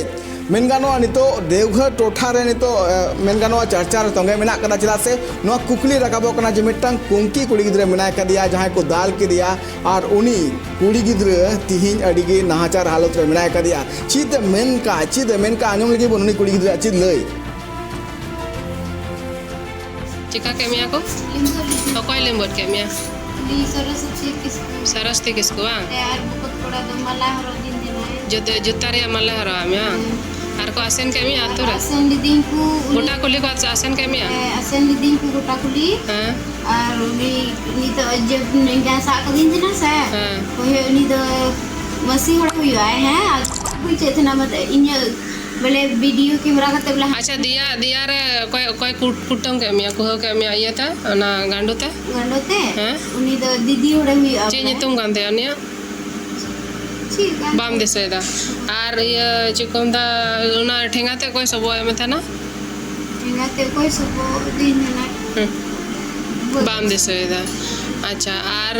ᱢᱮᱱ ᱜᱟᱱᱚᱜᱼᱟ, ᱱᱤᱛᱚᱜ ᱫᱮᱣᱜᱷᱚᱨ ᱴᱚᱴᱷᱟ ᱨᱮ ᱱᱤᱛᱚᱜ, ᱮ, ᱢᱮᱱ ᱜᱟᱱᱚᱜᱼᱟ, ᱪᱟᱨᱪᱟ ᱨᱮ ᱛᱚᱸᱜᱮ ᱢᱮᱱᱟᱜ ᱠᱟᱫᱟ᱾ ᱪᱮᱫᱟᱜ ᱥᱮ ᱱᱚᱣᱟ ᱠᱩᱠᱞᱤ ᱨᱟᱠᱟᱵᱚᱜ ᱠᱟᱱᱟ ᱡᱮ ᱢᱤᱫᱴᱟᱝ ᱠᱩᱝᱠᱤ ᱠᱩᱲᱤ ᱜᱤᱫᱽᱨᱟᱹ ᱢᱮᱱᱟᱭ ᱠᱟᱫᱮᱭᱟ, ᱡᱟᱦᱟᱸᱭ ᱠᱚ ᱫᱟᱞ ᱠᱮᱫᱮᱭᱟ, ᱟᱨ ᱩᱱᱤ ᱠᱩᱲᱤ ᱜᱤᱫᱽᱨᱟᱹ ᱛᱤᱦᱤᱧ ᱟᱹᱰᱤ ᱜᱮ ᱱᱟᱦᱟᱪᱟᱨ ᱦᱟᱞᱚᱛ ᱨᱮ ᱢᱮᱱᱟᱭ ᱠᱟᱫᱮᱭᱟ᱾ ᱪᱮᱫ ᱮ ᱢᱮᱱ ᱠᱟᱜ, ᱪᱮᱫ ᱮ ᱢᱮᱱ ᱠᱟᱜ, ᱟᱸᱡᱚᱢ ᱞᱟᱹᱜᱤᱫ ᱵᱚᱱ ᱩᱱᱤ ᱠᱩᱲᱤ ᱜᱤᱫᱽᱨᱟᱹ ᱪᱮᱫ ᱞᱟᱹᱭ᱾ ᱪᱮᱠᱟ ᱠᱮᱫ ᱢᱮᱭᱟ ᱠᱚ? ᱞᱤᱢᱵᱚᱨ ᱞᱤᱫᱤᱧ᱾ ᱚᱠᱚᱭ ᱞᱤᱢᱵᱚᱨ ᱠᱮᱫ ᱢᱮᱭᱟ? ᱩᱱᱤ ᱥᱚᱨᱚᱥᱚᱛᱤ ᱠᱤᱥᱠᱩ᱾ ᱥᱚᱨᱚᱥᱚᱛᱤ ᱠᱤᱥᱠᱩ ᱵᱟᱝ? ᱦᱮᱸ, ᱟᱨ ᱵᱚᱠᱚᱛ ᱠᱚᱲᱟ ᱫᱚ ᱢᱟᱞᱟ ᱦᱚᱨᱚᱜ ᱫᱤᱱ ᱡᱟᱱᱟᱭ᱾ ᱡᱩᱛᱟᱹ, ᱡᱩᱛᱟᱹ ᱨᱮᱭᱟᱜ ᱢᱟᱞᱟ ᱦᱚᱨᱚᱜ ᱟᱫ ᱢᱮᱭᱟ ᱵᱟᱝ? ᱦᱮᱸ᱾ ᱟᱨ ᱠᱚ ᱟᱥᱮᱱ ᱠᱮᱫ ᱢᱮᱭᱟ ᱟᱨ ᱟᱹᱛᱩ ᱨᱮ? ᱟᱥᱮᱱ ᱞᱤᱫᱤᱧ ᱠᱚ ᱩᱱᱤ᱾ ᱜᱚᱴᱟ ᱠᱩᱞᱦᱤ ᱠᱚ ᱟᱥᱮᱱ ᱠᱮᱫ ᱢᱮᱭᱟ? ᱦᱮᱸ, ᱟᱥᱮᱱ ᱞᱤᱫᱤᱧ ᱠᱚ ᱜᱚᱴᱟ ᱠᱩᱞᱦᱤ᱾ ᱦᱮᱸ᱾ ᱟᱨ ᱩᱱᱤ ᱱᱤᱛᱚᱜ ᱡᱮ ᱡᱟᱦᱟᱸ ᱥᱟᱵ ᱠᱟᱹᱫᱤᱧ ᱛᱟᱦᱮᱱᱟ ᱥᱮ, ᱦᱮᱸ᱾ ᱦᱳᱭ, ᱩᱱᱤ ᱫᱚ ᱢᱟᱹᱥᱤ ᱦᱚᱲ ᱦᱩᱭᱩᱜᱼᱟᱭ, ᱦᱮᱸ, ᱟᱨ ᱵᱩᱡᱽ ᱪᱮᱫ ᱛᱟᱦᱮᱱᱟ, ᱢᱚᱛᱞᱚᱵ ᱤᱧᱟᱹᱜ ᱵᱚᱞᱮ ᱵᱷᱤᱰᱤᱭᱳ ᱠᱮᱢᱮᱨᱟ ᱠᱟᱛᱮ ᱵᱚᱞᱮ᱾ ᱟᱪᱪᱷᱟ, ᱫᱮᱭᱟ, ᱫᱮᱭᱟ ᱨᱮ ᱚᱠᱚᱭ, ᱚᱠᱚᱭ ᱠᱩ-, ᱠᱩᱴᱟᱹᱢ ᱠᱮᱫ ᱢᱮᱭᱟ, ᱠᱩᱦᱟᱹᱣ ᱠᱮᱫ ᱢᱮᱭᱟ ᱤᱭᱟᱹᱛᱮ, ᱚᱱᱟ ᱜᱟᱸᱰᱳ ᱛᱮ? ᱜᱟᱸᱰᱳ ᱛᱮ? ᱦᱮᱸ? ᱩᱱᱤ ᱫᱚ ᱫᱤᱫᱤ ᱦᱚᱲᱮ ᱦᱩᱭᱩᱜᱼᱟ ᱪᱮᱫ ᱵᱚᱞᱮ᱾ ᱧᱩᱛᱩᱢ ᱠᱟᱱ ᱛᱟᱭᱟ ᱩᱱᱤᱭᱟᱜ? ᱪᱮᱫ ᱠᱟᱱ ᱵᱟᱢ ᱛᱟᱭᱟ? ᱫᱤᱥᱟᱹᱭᱮᱫᱟ? ᱟᱨ ᱤᱭᱟᱹ, ᱪᱮᱫ ᱠᱚ ᱢᱮᱛᱟᱜᱼᱟ, ᱚᱱᱟ ᱴᱷᱮᱸᱜᱟ ᱛᱮ ᱚᱠᱚᱭ ᱥᱚᱵᱚᱜ ᱮ ᱢᱮ ᱛᱟᱦᱮᱱᱟ? ᱴᱷᱮᱸᱜᱟ ᱛᱮ ᱚᱠᱚᱭ ᱥᱚᱵᱚᱜ ᱫᱤᱧ ᱢᱮᱱᱟ? ᱦᱮᱸ᱾ ᱵᱟᱹᱧ ᱵᱟᱢ ᱫᱤᱥᱟᱹᱭᱮᱫᱟ? ᱟᱪᱪᱷᱟ, ᱟᱨ,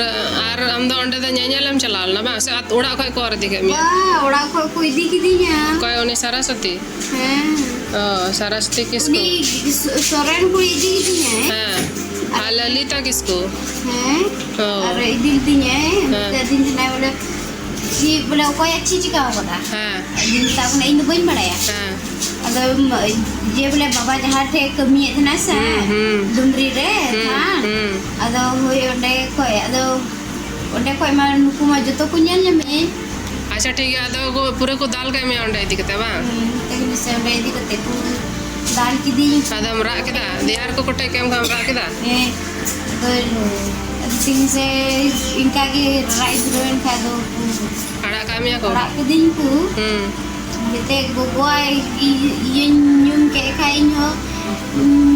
ᱟᱨ ᱟᱢ ᱫᱚ ᱚᱸᱰᱮ ᱫᱚ ᱧᱮᱧᱮᱞ ᱮᱢ ᱪᱟᱞᱟᱣ ᱞᱮᱱᱟ ᱵᱟᱝ? ᱥᱮ ᱟᱛ-, ᱚᱲᱟᱜ ᱠᱷᱚᱡ ᱠᱚ ᱚᱨ ᱤᱫᱤ ᱠᱮᱫ ᱢᱮᱭᱟ? ᱵᱟ, ᱚᱲᱟᱜ ᱠᱷᱚᱡ ᱠᱚ ᱤᱫᱤ ᱠᱤᱫᱤᱧᱟ᱾ ᱚᱠᱚᱭ, ᱩᱱᱤ ᱥᱟᱨᱟᱥᱚᱛᱤ? ᱦᱮᱸ᱾ ᱚ, ᱥᱟᱨᱟᱥᱚᱛᱤ ᱠᱤᱥᱠᱩ᱾ ᱩᱱᱤ ᱥᱚ-, ᱥᱚᱨᱮᱱ ᱠᱚ ᱤᱫᱤ ᱠᱤᱫᱤᱧᱟᱭ᱾ ᱦᱮᱸ᱾ ᱟᱨ ᱞᱚᱞᱤᱛᱟ ᱠᱤᱥᱠᱩ? ᱦᱮᱸ᱾ ᱚ᱾ ᱟᱨ ᱤᱫᱤ ᱞᱤᱫᱤᱧᱟᱭ, ᱦᱮᱸ᱾ ᱢᱮᱛᱟ ᱫᱤᱧ ᱠᱟᱱᱟᱭ ᱵᱚᱞᱮ, ᱪᱮᱫ ᱵᱚᱞᱮ ᱚᱠᱚᱭᱮ ᱪᱮᱫ ᱪᱤᱠᱟᱹ ᱟᱠᱟᱫᱟ? ᱦᱮᱸ᱾ ᱟᱫᱚᱧ ᱢᱮᱛᱟ ᱠᱚ ᱠᱟᱱᱟ, "ᱤᱧ ᱫᱚ ᱵᱟᱹᱧ ᱵᱟᱲᱟᱭᱟ᱾" ᱦᱮᱸ᱾ ᱟᱫᱚ ᱡᱮ ᱵᱚᱞᱮ ᱵᱟᱵᱟ ᱡᱟᱦᱟᱸ ᱴᱷᱮᱡ ᱠᱟᱹᱢᱤᱭᱮᱫ ᱛᱟᱦᱮᱱᱟ ᱥᱮ, ᱦᱩᱸ, ᱦᱩᱸ᱾ ᱰᱩᱢᱨᱤ ᱨᱮ ᱦᱩᱸ, ᱛᱷᱟᱱ, ᱦᱩᱸ᱾ ᱟᱫᱚ ᱦᱳᱭ ᱚᱸᱰᱮ ᱠᱷᱚᱡ, ᱟᱫᱚ ᱚᱸᱰᱮ ᱠᱷᱚᱡ ᱢᱟ ᱱᱩᱠᱩ ᱢᱟ ᱡᱚᱛᱚ ᱠᱚ ᱧᱮᱞ ᱧᱟᱢᱮᱫ᱾ ᱟᱪᱪᱷᱟ, ᱴᱷᱤᱠ ᱜᱮᱭᱟ, ᱟᱫᱚ ᱠᱚ ᱯᱩᱨᱟᱹ ᱠᱚ ᱫᱟᱞ ᱠᱮᱫ ᱢᱮᱭᱟ ᱚᱸᱰᱮ ᱤᱫᱤ ᱠᱟᱛᱮ ᱵᱟᱝ? ᱦᱩᱸ, ᱛᱮᱦᱮᱧ ᱥᱮ ᱚᱸᱰᱮ ᱤᱫᱤ ᱠᱟᱛᱮ ᱠᱚ ᱫᱟᱞ ᱠᱤᱫᱤᱧ᱾ ᱟᱫᱚᱢ ᱨᱟᱜ ᱠᱮᱫᱟ? ᱫᱮᱭᱟ ᱨᱮᱠᱚ ᱠᱚᱴᱮᱡ ᱠᱮᱫ ᱢᱮ ᱠᱷᱟᱱ ᱨᱟᱜ ᱠᱮᱫᱟ? ᱦᱮᱸ᱾ ᱟᱫᱚ ᱛᱤᱱ ᱥᱮ ᱤᱱᱠᱟ ᱜᱮ ᱨᱟᱜ ᱤᱧ ᱫᱷᱩᱨᱟᱹᱣᱮᱱ ᱠᱷᱟᱡ ᱫᱚ ᱩᱱᱠᱩ ᱟᱲᱟᱜ ᱠᱟᱜ ᱢᱮᱭᱟ ᱠᱚ? ᱟᱲᱟᱜ ᱠᱤᱫᱤᱧ ᱠᱚ᱾ ᱦᱩᱸ᱾ ᱡᱮᱛᱮ ᱜᱚᱜᱚᱣᱟᱜ ᱤᱭᱟᱹᱧ ᱧᱩᱢ ᱠᱮᱫ ᱠᱷᱟᱡ ᱤᱧ ᱦᱚᱸ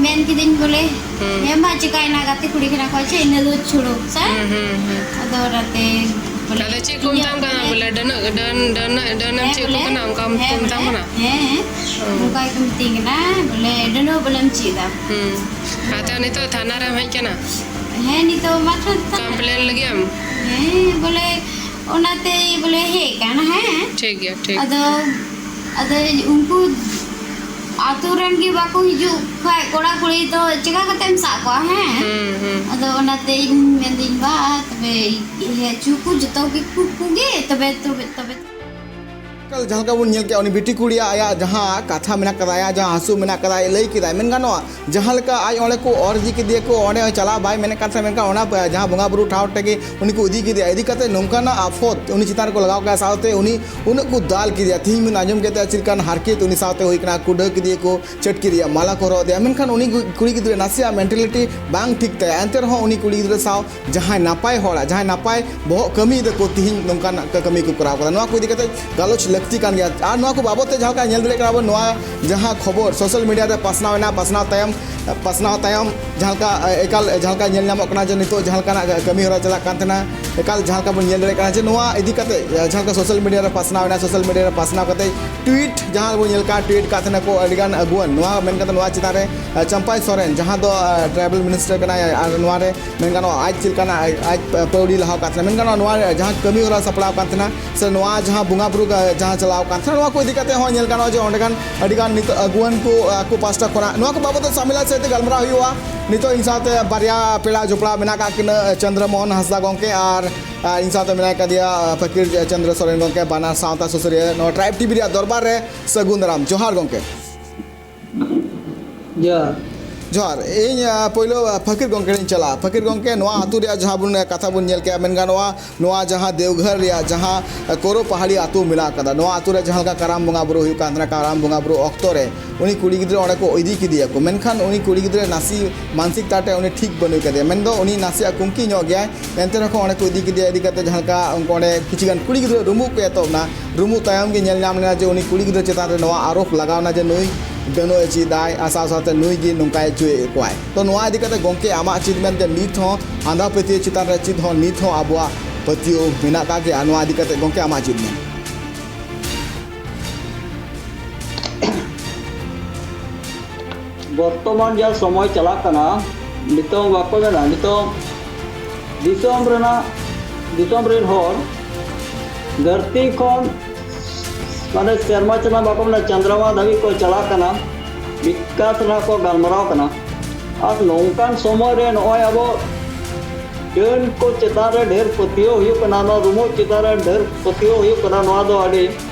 ᱢᱮᱱ ᱠᱤᱫᱤᱧ ᱵᱚᱞᱮ, ᱦᱩᱸ᱾ ᱦᱮᱸ ᱢᱟ ᱪᱤᱠᱟᱭᱱᱟ, ᱜᱟᱛᱮ ᱠᱩᱲᱤ ᱠᱟᱱᱟ ᱠᱚ, ᱟᱪᱪᱷᱟ ᱤᱱᱟᱹ ᱫᱚ ᱪᱷᱩᱲᱩ ᱥᱮ? ᱦᱩᱸ, ᱦᱩᱸ, ᱦᱩᱸ᱾ ᱟᱫᱚ ᱚᱱᱟᱛᱮ ᱵᱚᱞᱮ ᱟᱫᱚ ᱪᱮᱫ ᱠᱚ ᱤᱧᱟᱹᱜ ᱢᱮᱛᱟᱢ ᱠᱟᱱᱟ ᱵᱚᱞᱮ? ᱵᱚᱞᱮ ᱰᱟᱹᱱᱟᱹᱜ, ᱰᱟᱹᱱ, ᱰᱟᱹᱱᱟᱹᱜ, ᱰᱟᱹᱱᱮᱢ ᱦᱮᱸ ᱪᱮᱫ ᱠᱚ ᱵᱚᱞᱮ, ᱠᱟᱱᱟ? ᱚᱱᱠᱟᱢ ᱦᱮᱸ ᱢᱮᱛᱟᱢ ᱵᱚᱞᱮ, ᱠᱟᱱᱟ? ᱦᱮᱸ, ᱦᱮᱸ᱾ ᱦᱩᱸ᱾ ᱚᱱᱠᱟ ᱜᱮᱠᱚ ᱢᱤᱛᱟᱹᱧ ᱠᱟᱱᱟ ᱵᱚᱞᱮ ᱰᱟᱹᱱᱟᱹᱜ ᱵᱚᱞᱮᱢ ᱪᱮᱫ ᱮᱫᱟ᱾ ᱦᱩᱸ᱾ ᱟᱫᱚ ᱱᱤᱛᱚᱜ ᱛᱷᱟᱱᱟ ᱨᱮᱢ ᱦᱮᱡ ᱠᱟᱱᱟ? ᱦᱮᱸ, ᱱᱤᱛᱚᱜ ᱢᱟ ᱛᱷᱟ-, ᱛᱷᱟ-, complain ᱞᱟᱹᱜᱤᱫ ᱮᱢ? ᱦᱮᱸ, ᱵᱚᱞᱮ ᱚᱱᱟᱛᱮ ᱵᱚᱞᱮ ᱦᱮᱡ ᱠᱟᱱᱟ, ᱦᱮᱸ᱾ ᱴᱷᱤᱠ ᱜᱮᱭᱟ, ᱴᱷᱤᱠ᱾ ᱟᱫᱚ, ᱟᱫᱚ ᱩᱱᱠᱩ ᱟᱛᱳ ᱨᱮᱱ ᱜᱮ ᱵᱟᱠᱚ ᱦᱤᱡᱩᱜ ᱠᱷᱟᱡ ᱠᱚᱲᱟ ᱠᱩᱲᱤ ᱫᱚ ᱪᱮᱠᱟ ᱠᱟᱛᱮᱢ ᱥᱟᱵ ᱠᱚᱣᱟ, ᱦᱮᱸ? ᱦᱩᱸ, ᱦᱩᱸ᱾ ᱟᱫᱚ ᱚᱱᱟᱛᱮ ᱤᱧ ᱢᱮᱱᱫᱟᱹᱧ, ᱵᱟ, ᱛᱚᱵᱮ ᱦᱮᱡ ᱦᱚᱪᱚ ᱠᱚ ᱡᱚᱛᱚ ᱜᱮ, ᱠᱚ, ᱠᱚᱜᱮ, ᱛᱚᱵᱮ, ᱛᱚᱵᱮ, ᱛᱚᱵᱮ᱾ ᱡᱟᱦᱟᱸ ᱞᱮᱠᱟ ᱵᱚᱱ ᱧᱮᱞ ᱠᱮᱜᱼᱟ, ᱩᱱᱤ ᱵᱤᱴᱤ ᱠᱩᱲᱤᱭᱟᱜ ᱟᱭᱟᱜ ᱡᱟᱦᱟᱸ ᱠᱟᱛᱷᱟ ᱢᱮᱱᱟᱜ ᱠᱟᱫᱟ, ᱟᱭᱟᱜ ᱡᱟᱦᱟᱸ ᱦᱟᱹᱥᱩ ᱢᱮᱱᱟᱜ ᱠᱟᱫᱟ, ᱟᱡ ᱞᱟᱹᱭ ᱠᱮᱫᱟᱭ, ᱢᱮᱱ ᱜᱟᱱᱚᱜᱼᱟ, ᱡᱟᱦᱟᱸ ᱞᱮᱠᱟ ᱟᱡ ᱚᱸᱰᱮ ᱠᱚ ᱚᱨ ᱤᱫᱤ ᱠᱮᱫᱮᱭᱟ ᱠᱚ, ᱚᱸᱰᱮ ᱪᱟᱞᱟᱣ ᱵᱟᱭ ᱢᱮᱱᱮᱫ ᱠᱟᱱ ᱛᱟᱦᱮᱸᱫ, ᱢᱮᱱᱠᱷᱟᱱ ᱚᱱᱟ ᱡᱟᱦᱟᱸ ᱵᱚᱸᱜᱟ ᱵᱩᱨᱩ ᱴᱷᱟᱶ ᱴᱷᱮᱱ ᱜᱮ ᱩᱱᱤ ᱠᱚ ᱤᱫᱤ ᱠᱮᱫᱮᱭᱟ᱾ ᱤᱫᱤ ᱠᱟᱛᱮ ᱱᱚᱝᱠᱟᱱᱟᱜ ᱟᱯᱷᱚᱛ ᱩᱱᱤ ᱪᱮᱛᱟᱱ ᱨᱮᱠᱚ ᱞᱟᱜᱟᱣ ᱠᱮᱫᱟ, ᱥᱟᱶᱛᱮ ᱩᱱᱤ ᱩᱱᱟᱹᱜ ᱠᱚ ᱫᱟᱞ ᱠᱮᱫᱮᱭᱟ᱾ ᱛᱤᱦᱤᱧ ᱵᱚᱱ ᱟᱸᱡᱚᱢ ᱠᱮᱫᱟ ᱪᱮᱫ ᱞᱮᱠᱟᱱ ᱦᱟᱨᱠᱮᱛ ᱩᱱᱤ ᱥᱟᱶᱛᱮ ᱦᱩᱭ ᱠᱟᱱᱟ, ᱠᱩᱰᱟᱹ ᱠᱮᱫᱮᱭᱟ ᱠᱚ, ᱪᱟᱹᱴᱠᱤ ᱨᱮᱭᱟᱜ ᱢᱟᱞᱟ ᱠᱚ ᱦᱚᱨᱚᱜ ᱟᱫᱮᱭᱟ᱾ ᱢᱮᱱᱠᱷᱟᱱ ᱩᱱᱤ ᱜᱩ-, ᱠᱩᱲᱤ ᱜᱤᱫᱽᱨᱟᱹ ᱱᱟᱥᱮᱭᱟᱜ mentality ᱵᱟᱝ ᱴᱷᱤᱠ ᱛᱟᱭᱟ, ᱮᱱᱛᱮ ᱨᱮᱦᱚᱸ ᱩᱱᱤ ᱠᱩᱲᱤ ᱜᱤᱫᱽᱨᱟᱹ ᱥᱟᱶ ᱡᱟᱦᱟᱸᱭ ᱱᱟᱯᱟᱭ ᱦᱚᱲᱟᱜ, ᱡᱟᱦᱟᱸᱭ ᱱᱟᱯᱟᱭ ᱵᱚᱦᱚᱜ ᱠᱟᱹᱢᱤ ᱫᱟᱠᱚ, ᱛᱤᱦᱤᱧ ᱱᱚᱝᱠᱟᱱᱟᱜ ᱠᱟᱹᱢᱤ ᱠᱚ ᱠᱚᱨᱟᱣ ᱠᱟᱫᱟ᱾ ᱱᱚᱣᱟ ᱠᱚ ᱤᱫᱤ ᱠᱟᱛᱮ ᱜᱟᱞᱚᱪ ᱞᱟᱹᱠᱛᱤ ᱠᱟᱱ ᱜᱮᱭᱟ᱾ ᱟᱨ ᱱᱚᱣᱟ ᱠᱚ ᱵᱟᱵᱚᱛ ᱛᱮ ᱡᱟᱦᱟᱸ ᱞᱮᱠᱟ ᱧᱮᱞ ᱫᱟᱲᱮᱭᱟᱜ ᱠᱟᱱᱟ ᱵᱚᱱ, ᱱᱚᱣᱟ ᱡᱟᱦᱟᱸ ᱠᱷᱚᱵᱚᱨ social media ᱨᱮ ᱯᱟᱥᱱᱟᱣ ᱮᱱᱟ, ᱯᱟᱥᱱᱟᱣ ᱛᱟᱭᱚᱢ, ᱯᱟᱥᱱᱟᱣ ᱛᱟᱭᱚᱢ ᱡᱟᱦᱟᱸ ᱞᱮᱠᱟ, ᱮ, ᱮᱠᱟᱞ, ᱡᱟᱦᱟᱸ ᱞᱮᱠᱟ ᱧᱮᱞ ᱧᱟᱢᱚᱜ ᱠᱟᱱᱟ ᱡᱮ ᱱᱤᱛᱚᱜ ᱡᱟᱦᱟᱸ ᱞᱮᱠᱟᱱᱟᱜ ᱠᱟᱹᱢᱤ ᱦᱚᱨᱟ ᱪᱟᱞᱟᱜ ᱠᱟᱱ ᱛᱟᱦᱮᱱᱟ, ᱮᱠᱟᱞ ᱡᱟᱦᱟᱸ ᱞᱮᱠᱟ ᱵᱚᱱ ᱧᱮᱞ ᱫᱟᱲᱮᱭᱟᱜ ᱠᱟᱱᱟ ᱡᱮ ᱱᱚᱣᱟ ᱤᱫᱤ ᱠᱟᱛᱮ, ᱮ, ᱡᱟᱦᱟᱸ ᱞᱮᱠᱟ social media ᱨᱮ ᱯᱟᱥᱱᱟᱣ ᱮᱱᱟ, social media ᱨᱮ ᱯᱟᱥᱱᱟᱣ ᱠᱟᱛᱮ tweet ᱡᱟᱦᱟᱸ ᱵᱚᱱ ᱧᱮᱞ ᱠᱟᱜᱼᱟ, tweet ᱠᱟᱜ ᱛᱟᱦᱮᱱᱟ ᱠᱚ ᱟᱹᱰᱤᱜᱟᱱ ᱟᱹᱜᱩᱣᱟᱹᱱ᱾ ᱱᱚᱣᱟ ᱢᱮᱱ ᱠᱟᱛᱮ ᱱᱚᱣᱟ ᱪᱮᱛᱟᱱ ᱨᱮ, ᱮ, ᱪᱟᱢᱯᱟᱭ ᱥᱚᱨᱮᱱ, ᱡᱟᱦᱟᱸ ᱫᱚ, ᱮ, tribal minister ᱠᱟᱱᱟᱭ, ᱟᱨ ᱱᱚᱣᱟ ᱨᱮ ᱢᱮᱱ ᱜᱟᱱᱚᱜᱼᱟ, ᱟᱡ ᱪᱮᱫ ᱞᱮᱠᱟᱱᱟᱜ ᱟᱡ, ᱟᱡ ᱯᱟᱹᱣᱲᱤ ᱞᱟᱦᱟᱣ ᱠᱟᱱ ᱛᱟᱦᱮᱱᱟ, ᱢᱮᱱ ᱜᱟᱱᱚᱜᱼᱟ, ᱱᱚᱣᱟ ᱡᱟᱦᱟᱸ ᱠᱟᱹᱢᱤ ᱦᱚᱨᱟ ᱥᱟᱯᱲᱟᱣ ᱠᱟᱱ ᱛᱟᱦᱮᱱᱟ, ᱥᱮ ᱱᱚᱣᱟ ᱡᱟᱦᱟᱸ ᱵᱚᱸᱜᱟ ᱵᱩᱨᱩ ᱜᱟ-, ᱡᱟᱦᱟᱸ ᱪᱟᱞᱟᱣ ᱠᱟᱱ ᱛᱟᱦᱮᱱᱟ, ᱱᱚᱣᱟ ᱠᱚ ᱤᱫᱤ ᱠᱟᱛᱮ ᱦᱚᱸ ᱧᱮᱞ ᱜᱟᱱᱚᱜᱼᱟ ᱡᱮ ᱚᱸᱰᱮ ᱜᱟᱱ ᱟᱹᱰᱤ ᱜᱟᱱ ᱱᱤᱛᱚᱜ ᱟᱹᱜᱩᱣᱟᱹᱱ ᱠᱚ, ᱟᱠᱚ ᱯᱟᱥᱴᱟ ᱠᱷᱚᱱᱟᱜ ᱱᱚᱣᱟ ᱠᱚ ᱵᱟᱵᱚᱫ ᱛᱮ ᱥᱟᱢᱮᱞᱟ ᱥᱮᱫ ᱛᱮ ᱜᱟᱞᱢᱟᱨᱟᱣ ᱦᱩᱭᱩᱜᱼᱟ᱾ ᱱᱤᱛᱚᱜ ᱤᱧ ᱥᱟᱶᱛᱮ ᱵᱟᱨᱭᱟ ᱯᱮᱲᱟ ᱡᱚᱯᱲᱟᱣ ᱢᱮᱱᱟᱜ ᱟᱠᱟᱫ ᱠᱤᱱᱟᱹ, ᱪᱚᱱᱫᱨᱚ ᱢᱳᱦᱚᱱ ᱦᱟᱸᱥᱫᱟ ᱜᱚᱢᱠᱮ ᱟᱨ, ᱟᱨ ᱤᱧ ᱥᱟᱶᱛᱮ ᱢᱮᱱᱟᱭ ᱠᱟᱫᱮᱭᱟ, ᱯᱷᱟᱹᱠᱤᱨ ᱪᱚᱱᱫᱨᱚ ᱥᱚᱨᱮᱱ ᱜᱚᱢᱠᱮ, ᱵᱟᱱᱟᱨ ᱥᱟᱶᱛᱟ ᱥᱩᱥᱟᱹᱨᱤᱭᱟᱹ᱾ ᱱᱚᱣᱟ Tribe TV ᱨᱮᱭᱟᱜ ᱫᱚᱨᱵᱟᱨ ᱨᱮ ᱥᱟᱹᱜᱩᱱ ᱫᱟᱨᱟᱢ᱾ ᱡᱚᱦᱟᱨ ᱜᱚᱢᱠᱮ᱾ ᱡᱚᱦᱟᱨ᱾ ᱡᱚᱦᱟᱨ᱾ ᱤᱧ, ᱟ, ᱯᱳᱭᱞᱳ, ᱟ, ᱯᱷᱟᱹᱠᱤᱨ ᱜᱚᱢᱠᱮ ᱴᱷᱮᱱ ᱪᱟᱞᱟᱜᱼᱟ᱾ ᱯᱷᱟᱹᱠᱤᱨ ᱜᱚᱢᱠᱮ, ᱱᱚᱣᱟ ᱟᱹᱛᱩ ᱨᱮᱭᱟᱜ ᱡᱟᱦᱟᱸ ᱵᱚᱱ, ᱟ, ᱠᱟᱛᱷᱟ ᱵᱚᱱ ᱧᱮᱞ ᱠᱮᱜᱼᱟ, ᱢᱮᱱ ᱜᱟᱱᱚᱜᱼᱟ, ᱱᱚᱣᱟ ᱡᱟᱦᱟᱸ ᱫᱮᱣᱜᱷᱚᱨ ᱨᱮᱭᱟᱜ ᱡᱟᱦᱟᱸ, ᱟ, ᱠᱳᱨᱳ ᱯᱟᱦᱟᱲᱤ ᱟᱹᱛᱩ ᱢᱮᱱᱟᱜ ᱟᱠᱟᱫᱟ, ᱱᱚᱣᱟ ᱟᱹᱛᱩ ᱨᱮ ᱡᱟᱦᱟᱸ ᱞᱮᱠᱟ ᱠᱟᱨᱟᱢ ᱵᱚᱸᱜᱟ ᱵᱩᱨᱩ ᱦᱩᱭᱩᱜ ᱠᱟᱱ ᱛᱟᱦᱮᱱᱟ, ᱠᱟᱨᱟᱢ ᱵᱚᱸᱜᱟ ᱵᱩᱨᱩ ᱚᱠᱛᱚ ᱨᱮ ᱩᱱᱤ ᱠᱩᱲᱤ ᱜᱤᱫᱽᱨᱟᱹ ᱚᱸᱰᱮ ᱠᱚ ᱤᱫᱤ ᱠᱮᱫᱮᱭᱟ ᱠᱚ, ᱢᱮᱱᱠᱷᱟᱱ ᱩᱱᱤ ᱠᱩᱲᱤ ᱜᱤᱫᱽᱨᱟᱹ ᱱᱟᱥᱮ ᱢᱟᱱᱥᱤᱠ ᱛᱟᱨ ᱴᱷᱮᱱ ᱩᱱᱤ ᱴᱷᱤᱠ ᱵᱟᱹᱱᱩᱭ ᱠᱟᱫᱮᱭᱟ, ᱢᱮᱱᱫᱚ ᱩᱱᱤ ᱱᱟᱥᱮᱭᱟᱜ ᱠᱩᱝᱠᱤ ᱧᱚᱜ ᱜᱮᱭᱟᱭ᱾ ᱮᱱᱛᱮ ᱨᱮᱦᱚᱸ ᱚᱸᱰᱮ ᱠᱚ ᱤᱫᱤ ᱠᱮᱫᱮᱭᱟ, ᱤᱫᱤ ᱠᱟᱛᱮ ᱡᱟᱦᱟᱸ ᱞᱮᱠᱟ ᱩᱱᱠᱩ ᱚᱸᱰᱮ ᱠᱤᱪᱷᱩ ᱜᱟᱱ ᱠᱩᱲᱤ ᱜᱤᱫᱽᱨᱟᱹ ᱨᱩᱢᱩᱜ ᱠᱚ ᱮᱛᱚᱦᱚᱵ ᱮᱱᱟ᱾ ᱨᱩᱢᱩᱜ ᱛᱟᱭᱚᱢ ᱜᱮ ᱧᱮᱞ ᱧᱟᱢ ᱞᱮᱱᱟ ᱡᱮ ᱩᱱᱤ ᱠᱩᱲᱤ ᱜᱤᱫᱽᱨᱟᱹ ᱪᱮᱛᱟᱱ ᱨᱮ ᱱᱚᱣᱟ ᱟᱨᱳᱯ ᱞᱟᱜᱟᱣ ᱮᱱᱟ ᱡᱮ ᱱᱩᱭ ᱰᱟᱹᱱᱩᱜ ᱮ ᱪᱮᱫ ᱟᱭ, ᱟᱨ ᱥᱟᱶ ᱥᱟᱶᱛᱮ ᱱᱩᱭ ᱜᱮ ᱱᱚᱝᱠᱟᱭ ᱦᱚᱪᱚᱭᱮᱫ ᱠᱚᱣᱟᱭ᱾ ᱛᱚ, ᱱᱚᱣᱟ ᱤᱫᱤ ᱠᱟᱛᱮ ᱜᱚᱢᱠᱮ, ᱟᱢᱟᱜ ᱪᱮᱫ ᱢᱮᱱ ᱡᱮ ᱱᱤᱛ ᱦᱚᱸ ᱟᱸᱫᱷᱟ ᱯᱟᱹᱛᱭᱟᱹᱣ ᱪᱮᱛᱟᱱ ᱨᱮ ᱪᱮᱫ ᱦᱚᱸ, ᱱᱤᱛ ᱦᱚᱸ ᱟᱵᱚᱣᱟᱜ ᱯᱟᱹᱛᱭᱟᱹᱣ ᱢᱮᱱᱟᱜ ᱟᱠᱟᱫ ᱜᱮᱭᱟ? ᱱᱚᱣᱟ ᱤᱫᱤ ᱠᱟᱛᱮ ᱜᱚᱢᱠᱮ, ᱟᱢᱟᱜ ᱪᱮᱫ ᱢᱮᱱ? ᱵᱚᱨᱛᱚᱢᱟᱱ ᱡᱟ ᱥᱚᱢᱚᱭ ᱪᱟᱞᱟᱜ ᱠᱟᱱᱟ, ᱱᱤᱛᱚᱝ ᱵᱟᱠᱚ ᱢᱮᱱᱟ, ᱱᱤᱛᱚᱝ ᱫᱤᱥᱚᱢ ᱨᱮᱱᱟᱜ, ᱫᱤᱥᱚᱢ ᱨᱮᱱ ᱦᱚᱲ ᱫᱷᱟᱹᱨᱛᱤ ᱠᱷᱚᱱ, ᱢᱟᱱᱮ, ᱥᱮᱨᱢᱟ ᱪᱟᱸᱫᱟ, ᱵᱟᱠᱚ ᱢᱮᱱᱟ, ᱪᱚᱱᱫᱨᱚᱢᱟ ᱫᱷᱟᱹᱵᱤᱡ ᱠᱚ ᱪᱟᱞᱟᱜ ᱠᱟᱱᱟ, ᱵᱤᱠᱟᱥ ᱨᱮᱱᱟᱜ ᱠᱚ ᱜᱟᱞᱢᱟᱨᱟᱣ ᱠᱟᱱᱟ᱾ ᱟᱨ ᱱᱚᱝᱠᱟᱱ ᱥᱚᱢᱚᱭ ᱨᱮ ᱱᱚᱜᱼᱚᱭ ᱟᱵᱚ ᱰᱟᱹᱱ ᱠᱚ ᱪᱮᱛᱟᱱ ᱨᱮ ᱰᱷᱮᱨ ᱯᱟᱹᱛᱭᱟᱹᱣ ᱦᱩᱭᱩᱜ ᱠᱟᱱᱟ, ᱱᱚᱣᱟ ᱨᱩᱢᱩᱜ ᱪᱮᱛᱟᱱ ᱨᱮ ᱰᱷᱮᱨ ᱯᱟᱹᱛᱭᱟᱹᱣ ᱦᱩᱭᱩᱜ ᱠᱟᱱᱟ, ᱱᱚᱣᱟ ᱫᱚ ᱟᱹᱰᱤ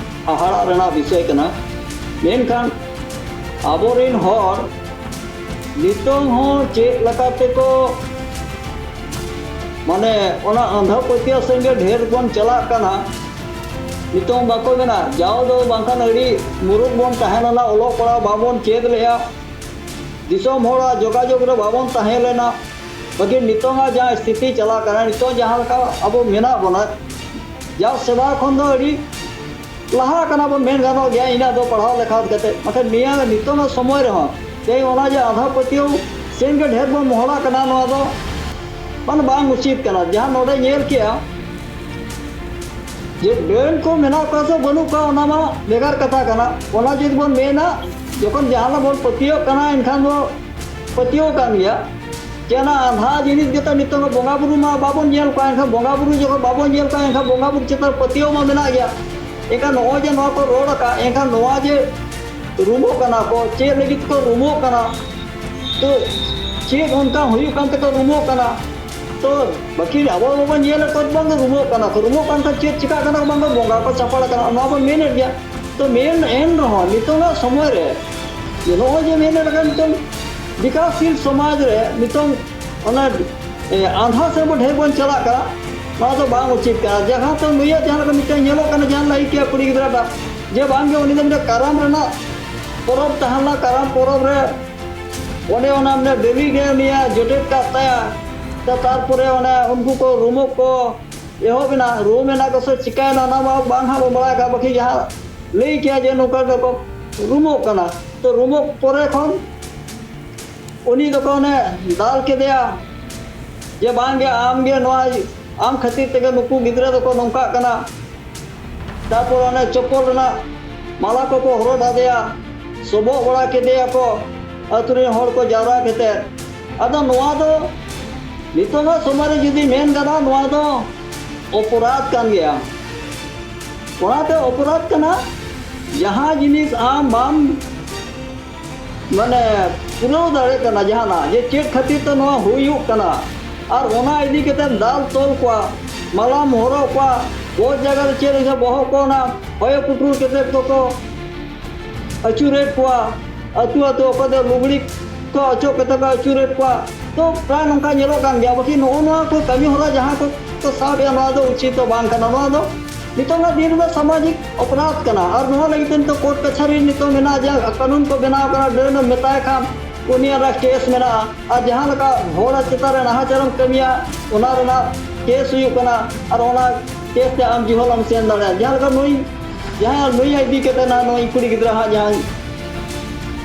ᱦᱟᱦᱟᱲᱟᱜ ᱨᱮᱱᱟᱜ ᱵᱤᱥᱚᱭ ᱠᱟᱱᱟ᱾ ᱢᱮᱱᱠᱷᱟᱱ ᱟᱵᱚᱨᱮᱱ ᱦᱚᱲ ᱱᱤᱛᱚᱝ ᱦᱚᱸ ᱪᱮᱫ ᱞᱮᱠᱟ ᱛᱮᱠᱚ, ᱢᱟᱱᱮ, ᱚᱱᱟ ᱟᱸᱫᱷᱟ ᱯᱟᱹᱛᱭᱟᱹᱣ ᱥᱮᱱ ᱜᱮ ᱰᱷᱮᱨ ᱵᱚᱱ ᱪᱟᱞᱟᱜ ᱠᱟᱱᱟ᱾ ᱱᱤᱛᱚᱝ ᱵᱟᱠᱚ ᱢᱮᱱᱟ, ᱡᱟᱣ ᱫᱚ ᱵᱟᱝᱠᱷᱟᱱ ᱟᱹᱰᱤ ᱢᱩᱨᱩᱠ ᱵᱚᱱ ᱛᱟᱦᱮᱸ ᱞᱮᱱᱟ, ᱚᱞᱚᱜ ᱯᱟᱲᱦᱟᱣ ᱵᱟᱵᱚᱱ ᱪᱮᱫ ᱞᱮᱜᱼᱟ, ᱫᱤᱥᱚᱢ ᱦᱚᱲᱟᱜ ᱡᱳᱜᱟᱡᱳᱜᱽ ᱨᱮ ᱵᱟᱵᱚᱱ ᱛᱟᱦᱮᱸ ᱞᱮᱱᱟ᱾ ᱵᱟᱹᱠᱤ ᱱᱤᱛᱚᱝᱟᱜ ᱡᱟᱦᱟᱸ ᱥᱛᱷᱤᱛᱤ ᱪᱟᱞᱟᱜ ᱠᱟᱱᱟ, ᱱᱤᱛᱚᱝ ᱡᱟᱦᱟᱸ ᱞᱮᱠᱟ ᱟᱵᱚ ᱢᱮᱱᱟᱜ ᱵᱚᱱᱟ, ᱡᱟᱣ ᱥᱮᱫᱟᱭ ᱠᱷᱚᱱ ᱫᱚ ᱟᱹᱰᱤ ᱞᱟᱦᱟ ᱠᱟᱱᱟ ᱵᱚᱱ, ᱢᱮᱱ ᱜᱟᱱᱚᱜ ᱜᱮᱭᱟ, ᱤᱱᱟᱹᱜ ᱫᱚ ᱯᱟᱲᱦᱟᱣ ᱞᱮᱠᱷᱟ ᱠᱟᱛᱮ᱾ ᱢᱮᱱᱠᱷᱟᱱ ᱱᱤᱭᱟᱹ ᱱᱤᱛᱚᱝᱟᱜ ᱥᱚᱢᱚᱭ ᱨᱮᱦᱚᱸ ᱛᱮᱦᱮᱧ ᱚᱱᱟ ᱡᱮ ᱟᱸᱫᱷᱟ ᱯᱟᱹᱛᱭᱟᱹᱣ ᱥᱮᱱ ᱜᱮ ᱰᱷᱮᱨ ᱵᱚᱱ ᱢᱚᱦᱚᱲᱟᱜ ᱠᱟᱱᱟ, ᱱᱚᱣᱟ ᱫᱚ ᱢᱟᱱᱮ ᱵᱟᱝ ᱩᱪᱤᱛ ᱠᱟᱱᱟ᱾ ᱡᱟᱦᱟᱸ ᱱᱚᱰᱮ ᱧᱮᱞ ᱠᱮᱜᱼᱟ ᱡᱮ ᱰᱟᱹᱱ ᱠᱚ ᱢᱮᱱᱟᱜ ᱠᱚᱣᱟ ᱥᱮ ᱵᱟᱹᱱᱩᱜ ᱠᱚᱣᱟ, ᱚᱱᱟ ᱢᱟ ᱵᱷᱮᱜᱟᱨ ᱠᱟᱛᱷᱟ ᱠᱟᱱᱟ᱾ ᱚᱱᱟ ᱡᱩᱫᱤ ᱵᱚᱱ ᱢᱮᱱᱟ, ᱡᱚᱠᱷᱚᱱ ᱡᱟᱦᱟᱱᱟᱜ ᱵᱚᱱ ᱯᱟᱹᱛᱭᱟᱹᱣ ᱠᱟᱱᱟ, ᱮᱱᱠᱷᱟᱱ ᱫᱚ ᱯᱟᱹᱛᱭᱟᱹᱣ ᱠᱟᱱ ᱜᱮᱭᱟ᱾ ᱡᱮ ᱚᱱᱟ ᱟᱸᱫᱷᱟ ᱡᱤᱱᱤᱥ ᱜᱮᱛᱚ ᱱᱤᱛᱚᱝ ᱵᱚᱸᱜᱟ ᱵᱩᱨᱩ ᱢᱟ ᱵᱟᱵᱚᱱ ᱧᱮᱞ ᱠᱚᱣᱟ, ᱮᱱᱠᱷᱟᱱ ᱵᱚᱸᱜᱟ ᱵᱩᱨᱩ ᱡᱚᱠᱷᱚᱱ ᱵᱟᱵᱚᱱ ᱧᱮᱞ ᱠᱚᱣᱟ, ᱮᱱᱠᱷᱟᱱ ᱵᱚᱸᱜᱟ ᱵᱩᱨᱩ ᱪᱮᱛᱟᱱ ᱯᱟᱹᱛᱭᱟᱹᱣ ᱢᱟ ᱢᱮᱱᱟᱜ ᱜᱮᱭᱟ᱾ ᱮᱱᱠᱷᱟᱱ ᱱᱚᱜᱼᱚᱭ ᱡᱮ ᱱᱚᱣᱟ ᱠᱚ ᱨᱚᱲ ᱟᱠᱟᱫ, ᱮᱱᱠᱷᱟᱱ ᱱᱚᱣᱟ ᱡᱮ ᱨᱩᱢᱚᱜ ᱠᱟᱱᱟ ᱠᱚ, ᱪᱮᱫ ᱞᱟᱹᱜᱤᱫ ᱠᱚ ᱨᱩᱢᱚᱜ ᱠᱟᱱᱟ, ᱛᱚ ᱪᱮᱫ ᱚᱱᱠᱟ ᱦᱩᱭᱩᱜ ᱠᱟᱱ ᱛᱮᱠᱚ ᱨᱩᱢᱚᱜ ᱠᱟᱱᱟ? ᱛᱚ ᱵᱟᱹᱠᱤ ᱟᱵᱚ ᱵᱟᱵᱚᱱ ᱧᱮᱞᱮᱫ ᱠᱚᱣᱟ, ᱵᱟᱝ ᱨᱩᱢᱚᱜ ᱠᱟᱱᱟ ᱠᱚ, ᱨᱩᱢᱚᱜ ᱠᱟᱱ ᱠᱷᱟᱱ ᱪᱮᱫ ᱪᱤᱠᱟᱹᱜ ᱠᱟᱱᱟ, ᱵᱟᱝ ᱵᱚᱸᱜᱟ ᱠᱚ ᱪᱟᱯᱟᱲ ᱠᱟᱱᱟ, ᱱᱚᱣᱟ ᱵᱚᱱ ᱢᱮᱱᱮᱫ ᱜᱮᱭᱟ᱾ ᱛᱚ ᱢᱮᱱ ᱮᱱ ᱨᱮᱦᱚᱸ ᱱᱤᱛᱚᱝᱟᱜ ᱥᱚᱢᱚᱭ ᱨᱮ ᱡᱮ ᱱᱚᱜᱼᱚᱭ ᱡᱮ ᱢᱮᱱᱮᱫ ᱠᱟᱱ ᱱᱤᱛᱚᱝ ᱵᱤᱠᱟᱥᱥᱤᱞ ᱥᱚᱢᱟᱡᱽ ᱨᱮ ᱱᱤᱛᱚᱝ ᱚᱱᱟ, ᱮ, ᱟᱸᱫᱷᱟ ᱥᱮᱫ ᱵᱚ ᱰᱷᱮᱨ ᱵᱚᱱ ᱪᱟᱞᱟᱜ ᱠᱟᱱᱟ᱾ ᱱᱚᱣᱟ ᱫᱚ ᱵᱟᱝ ᱩᱪᱤᱛ ᱠᱟᱱᱟ᱾ ᱡᱟᱦᱟᱸ ᱛᱮ ᱱᱩᱭᱟᱜ ᱡᱟᱦᱟᱸ ᱞᱮᱠᱟ ᱢᱤᱫᱴᱟᱝ ᱧᱮᱞᱚᱜ ᱠᱟᱱᱟ, ᱡᱟᱦᱟᱸ ᱞᱟᱹᱭ ᱠᱮᱭᱟ ᱠᱩᱲᱤ ᱜᱤᱫᱽᱨᱟᱹ ᱴᱟᱜ, ᱡᱮ ᱵᱟᱝ ᱜᱮ ᱩᱱᱤ ᱫᱚ ᱢᱤᱫᱴᱟᱝ ᱠᱟᱨᱟᱢ ᱨᱮᱱᱟᱜ ᱯᱚᱨᱚᱵᱽ ᱛᱟᱦᱮᱸ ᱞᱮᱱᱟ, ᱠᱟᱨᱟᱢ ᱯᱚᱨᱚᱵᱽ ᱨᱮ ᱚᱸᱰᱮ ᱚᱱᱟ ᱢᱟᱱᱮ ᱰᱟᱹᱞᱤ ᱜᱮ ᱩᱱᱤᱭᱟᱜ ᱡᱚᱴᱮᱫ ᱠᱟᱜ ᱛᱟᱭᱟ᱾ ᱛᱟ-, ᱛᱟᱨᱯᱚᱨᱮ ᱚᱱᱮ ᱩᱱᱠᱩ ᱠᱚ ᱨᱩᱢᱩᱜ ᱠᱚ ᱮᱦᱚᱵ ᱮᱱᱟ, ᱨᱩᱢ ᱮᱱᱟ ᱠᱚ ᱥᱮ ᱪᱤᱠᱟᱹᱭᱮᱱᱟ, ᱚᱱᱟ ᱢᱟ ᱵᱟᱝ ᱦᱟᱸᱜ ᱵᱚᱱ ᱵᱟᱲᱟᱭ ᱠᱟᱜ, ᱵᱟᱹᱠᱤ ᱡᱟᱦᱟᱸ ᱞᱟᱹᱭ ᱠᱮᱭᱟ ᱡᱮ ᱱᱚᱝᱠᱟ ᱫᱚᱠᱚ ᱨᱩᱢᱚᱜ ᱠᱟᱱᱟ᱾ ᱛᱚ ᱨᱩᱢᱚᱜ ᱯᱚᱨᱮ ᱠᱷᱚᱱ ᱩᱱᱤ ᱫᱚᱠᱚ ᱚᱱᱮ ᱫᱟᱞ ᱠᱮᱫᱮᱭᱟ ᱡᱮ ᱵᱟᱝ ᱜᱮ ᱟᱢ ᱜᱮ ᱱᱚᱣᱟ, ᱟᱢ ᱠᱷᱟᱹᱛᱤᱨ ᱛᱮᱜᱮ ᱱᱩᱠᱩ ᱜᱤᱫᱽᱨᱟᱹ ᱫᱚᱠᱚ ᱱᱚᱝᱠᱟᱜ ᱠᱟᱱᱟ᱾ ᱛᱟᱨᱯᱚᱨ ᱚᱱᱮ ᱪᱚᱯᱚᱞ ᱨᱮᱱᱟᱜ ᱢᱟᱞᱟ ᱠᱚᱠᱚ ᱦᱚᱨᱚᱜ ᱟᱫᱮᱭᱟ, ᱥᱚᱵᱚᱜ ᱵᱟᱲᱟ ᱠᱮᱫᱮᱭᱟ ᱠᱚ ᱟᱹᱛᱩ ᱨᱮᱱ ᱦᱚᱲ ᱠᱚ ᱡᱟᱣᱨᱟ ᱠᱟᱛᱮ᱾ ᱟᱫᱚ ᱱᱚᱣᱟ ᱫᱚ ᱱᱤᱛᱚᱜᱟᱜ ᱥᱚᱢᱚᱭ ᱨᱮ ᱡᱩᱫᱤ ᱢᱮᱱ ᱜᱟᱱᱚᱜᱼᱟ, ᱱᱚᱣᱟ ᱫᱚ ᱚᱯᱚᱨᱟᱫᱷ ᱠᱟᱱ ᱜᱮᱭᱟ᱾ ᱚᱱᱟᱛᱮ ᱚᱯᱚᱨᱟᱫᱷ ᱠᱟᱱᱟ, ᱡᱟᱦᱟᱸ ᱡᱤᱱᱤᱥ ᱟᱢ ᱵᱟᱢ ᱢᱟᱱᱮ ᱯᱩᱨᱟᱹᱣ ᱫᱟᱲᱮᱭᱟᱜ ᱠᱟᱱᱟ ᱡᱟᱦᱟᱱᱟᱜ, ᱡᱮ ᱪᱮᱫ ᱠᱷᱟᱹᱛᱤᱨ ᱛᱮ ᱱᱚᱣᱟ ᱦᱩᱭᱩᱜ ᱠᱟᱱᱟ, ᱟᱨ ᱚᱱᱟ ᱤᱫᱤ ᱠᱟᱛᱮᱢ ᱫᱟᱞ ᱛᱚᱞ ᱠᱚᱣᱟ, ᱢᱟᱞᱟᱢ ᱦᱚᱨᱚᱜ ᱠᱚᱣᱟ, ᱵᱚᱦᱚᱜ ᱡᱟᱭᱜᱟ ᱨᱮ ᱪᱮᱫ ᱞᱮᱠᱟ ᱵᱚᱦᱚᱜ ᱠᱚ ᱚᱱᱟ ᱦᱚᱭᱚ ᱯᱩᱴᱩᱨ ᱠᱟᱛᱮ ᱠᱚᱠᱚ ᱟᱹᱪᱩᱨᱮᱫ ᱠᱚᱣᱟ, ᱟᱹᱛᱩ ᱟᱹᱛᱩ ᱚᱠᱚᱭ ᱫᱚ ᱞᱩᱜᱽᱲᱤ ᱠᱚ ᱚᱪᱚᱜ ᱠᱟᱛᱮ ᱠᱚ ᱟᱹᱪᱩᱨᱮᱫ ᱠᱚᱣᱟ᱾ ᱛᱚ ᱯᱨᱟᱭ ᱱᱚᱝᱠᱟ ᱧᱮᱞᱚᱜ ᱠᱟᱱ ᱜᱮᱭᱟ᱾ ᱵᱟᱹᱠᱤ ᱱᱚᱜᱼᱚ ᱱᱚᱣᱟ ᱠᱚ ᱠᱟᱹᱢᱤ ᱦᱚᱨᱟ ᱡᱟᱦᱟᱸ ᱠᱚ ᱠᱚ ᱥᱟᱵ ᱮᱫᱟ, ᱱᱚᱣᱟ ᱫᱚ ᱩᱪᱤᱛ ᱫᱚ ᱵᱟᱝ ᱠᱟᱱᱟ᱾ ᱱᱚᱣᱟ ᱫᱚ ᱱᱤᱛᱚᱝᱟᱜ ᱫᱤᱱ ᱨᱮᱫᱚ ᱥᱟᱢᱟᱡᱤᱠ ᱚᱯᱨᱟᱫᱷ ᱠᱟᱱᱟ, ᱟᱨ ᱱᱚᱣᱟ ᱞᱟᱹᱜᱤᱫ ᱛᱮ ᱱᱤᱛᱚᱜ ᱠᱳᱨᱴ ᱠᱟᱪᱷᱟᱨᱤ ᱱᱤᱛᱚᱜ ᱢᱮᱱᱟᱜᱼᱟ, ᱡᱮ ᱠᱟᱹᱱᱩᱱ ᱠᱚ ᱵᱮᱱᱟᱣ ᱠᱟᱱᱟ, ᱰᱟᱹᱱ ᱮᱢ ᱢᱮᱛᱟᱭ ᱠᱷᱟᱱ ᱩᱱᱤᱭᱟᱜ ᱨᱮ ᱠᱮᱥ ᱢᱮᱱᱟᱜᱼᱟ, ᱟᱨ ᱡᱟᱦᱟᱸ ᱞᱮᱠᱟ ᱦᱚᱲ ᱪᱮᱛᱟᱱ ᱨᱮ ᱱᱟᱦᱟᱪᱟᱨᱮᱢ ᱠᱟᱹᱢᱤᱭᱟ ᱚᱱᱟ ᱨᱮᱱᱟᱜ ᱠᱮᱥ ᱦᱩᱭᱩᱜ ᱠᱟᱱᱟ, ᱟᱨ ᱚᱱᱟ ᱠᱮᱥ ᱛᱮ ᱟᱢ ᱡᱤᱦᱚᱞ ᱮᱢ ᱥᱮᱱ ᱫᱟᱲᱮᱭᱟᱜᱼᱟ᱾ ᱡᱟᱦᱟᱸ ᱞᱮᱠᱟ ᱱᱩᱭ, ᱡᱟᱦᱟᱸᱭ ᱱᱩᱭ ᱤᱫᱤ ᱠᱟᱛᱮ ᱱᱟ ᱱᱩᱭ ᱠᱩᱲᱤ ᱜᱤᱫᱽᱨᱟᱹ ᱦᱟᱸᱜ ᱡᱟᱦᱟᱸᱭ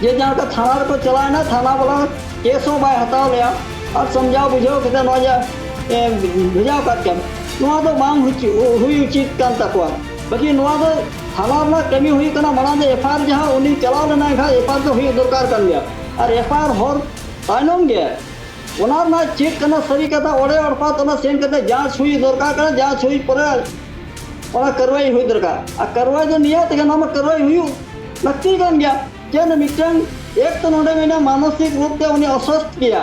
ᱡᱮ ᱡᱟᱦᱟᱸ ᱞᱮᱠᱟ ᱛᱷᱟᱱᱟ ᱨᱮᱠᱚ ᱪᱟᱞᱟᱣᱮᱱᱟ, ᱛᱷᱟᱱᱟ ᱵᱟᱞᱟ ᱠᱮᱥ ᱦᱚᱸ ᱵᱟᱭ ᱦᱟᱛᱟᱣ ᱞᱮᱜᱼᱟ, ᱟᱨ ᱥᱚᱢᱡᱷᱟᱣ ᱵᱩᱡᱷᱟᱹᱣ ᱠᱟᱛᱮ ᱱᱚᱣᱟ ᱡᱮ, ᱮ, ᱵᱷᱮᱡᱟᱣ ᱠᱟᱫ ᱠᱚᱣᱟ, ᱱᱚᱣᱟ ᱫᱚ ᱵᱟᱝ ᱦᱩᱭ ᱩᱪᱤ-, ᱦᱩᱭ ᱩᱪᱤᱛ ᱠᱟᱱ ᱛᱟᱠᱚᱣᱟ᱾ ᱵᱟᱹᱠᱤ ᱱᱚᱣᱟ ᱫᱚ ᱛᱷᱟᱱᱟ ᱨᱮᱱᱟᱜ ᱠᱟᱹᱢᱤ ᱦᱩᱭᱩᱜ ᱠᱟᱱᱟ, ᱢᱟᱲᱟᱝ ᱫᱚ ᱮᱯᱷ ᱟᱭ ᱟᱨ ᱡᱟᱦᱟᱸ ᱩᱱᱤ ᱪᱟᱞᱟᱣ ᱞᱮᱱᱟᱭ ᱠᱷᱟᱱ ᱮᱯᱷ ᱟᱭ ᱟᱨ ᱫᱚ ᱦᱩᱭᱩᱜ ᱫᱚᱨᱠᱟᱨ ᱠᱟᱱ ᱜᱮᱭᱟ, ᱟᱨ ᱮᱯᱷ ᱟᱭ ᱟᱨ ᱦᱚᱨ ᱛᱟᱭᱱᱚᱢ ᱜᱮ᱾ ᱚᱱᱟ ᱨᱮᱱᱟᱜ ᱪᱮᱫ ᱠᱟᱱᱟ ᱥᱟᱹᱨᱤ ᱠᱟᱛᱷᱟ, ᱚᱲᱮ ᱚᱲᱯᱟᱛ ᱚᱱᱟ ᱥᱮᱱ ᱠᱟᱛᱮ ᱡᱟᱸᱪ ᱦᱩᱭ ᱫᱚᱨᱠᱟᱨ ᱠᱟᱱᱟ, ᱡᱟᱸᱪ ᱦᱩᱭ ᱯᱚᱨᱮ ᱚᱱᱟ ᱠᱟᱨᱣᱟᱭ ᱦᱩᱭ ᱫᱚᱨᱠᱟᱨ᱾ ᱟᱨ ᱠᱟᱨᱣᱟᱭ ᱫᱚ ᱱᱤᱭᱟᱹ ᱛᱮᱜᱮ, ᱱᱚᱣᱟ ᱢᱟ ᱠᱟᱨᱣᱟᱭ ᱦᱩᱭᱩᱜ ᱞᱟᱹᱠᱛᱤ ᱠᱟᱱ ᱜᱮᱭᱟ᱾ ᱪᱮᱫ ᱢᱤᱫᱴᱟᱝ ᱮᱠ ᱛᱚ ᱱᱚᱰᱮ ᱢᱮᱱᱟ ᱢᱟᱱᱚᱥᱤᱠ ᱨᱩᱯ ᱛᱮ ᱩᱱᱤ ᱚᱥᱚᱥᱛ ᱜᱮᱭᱟ,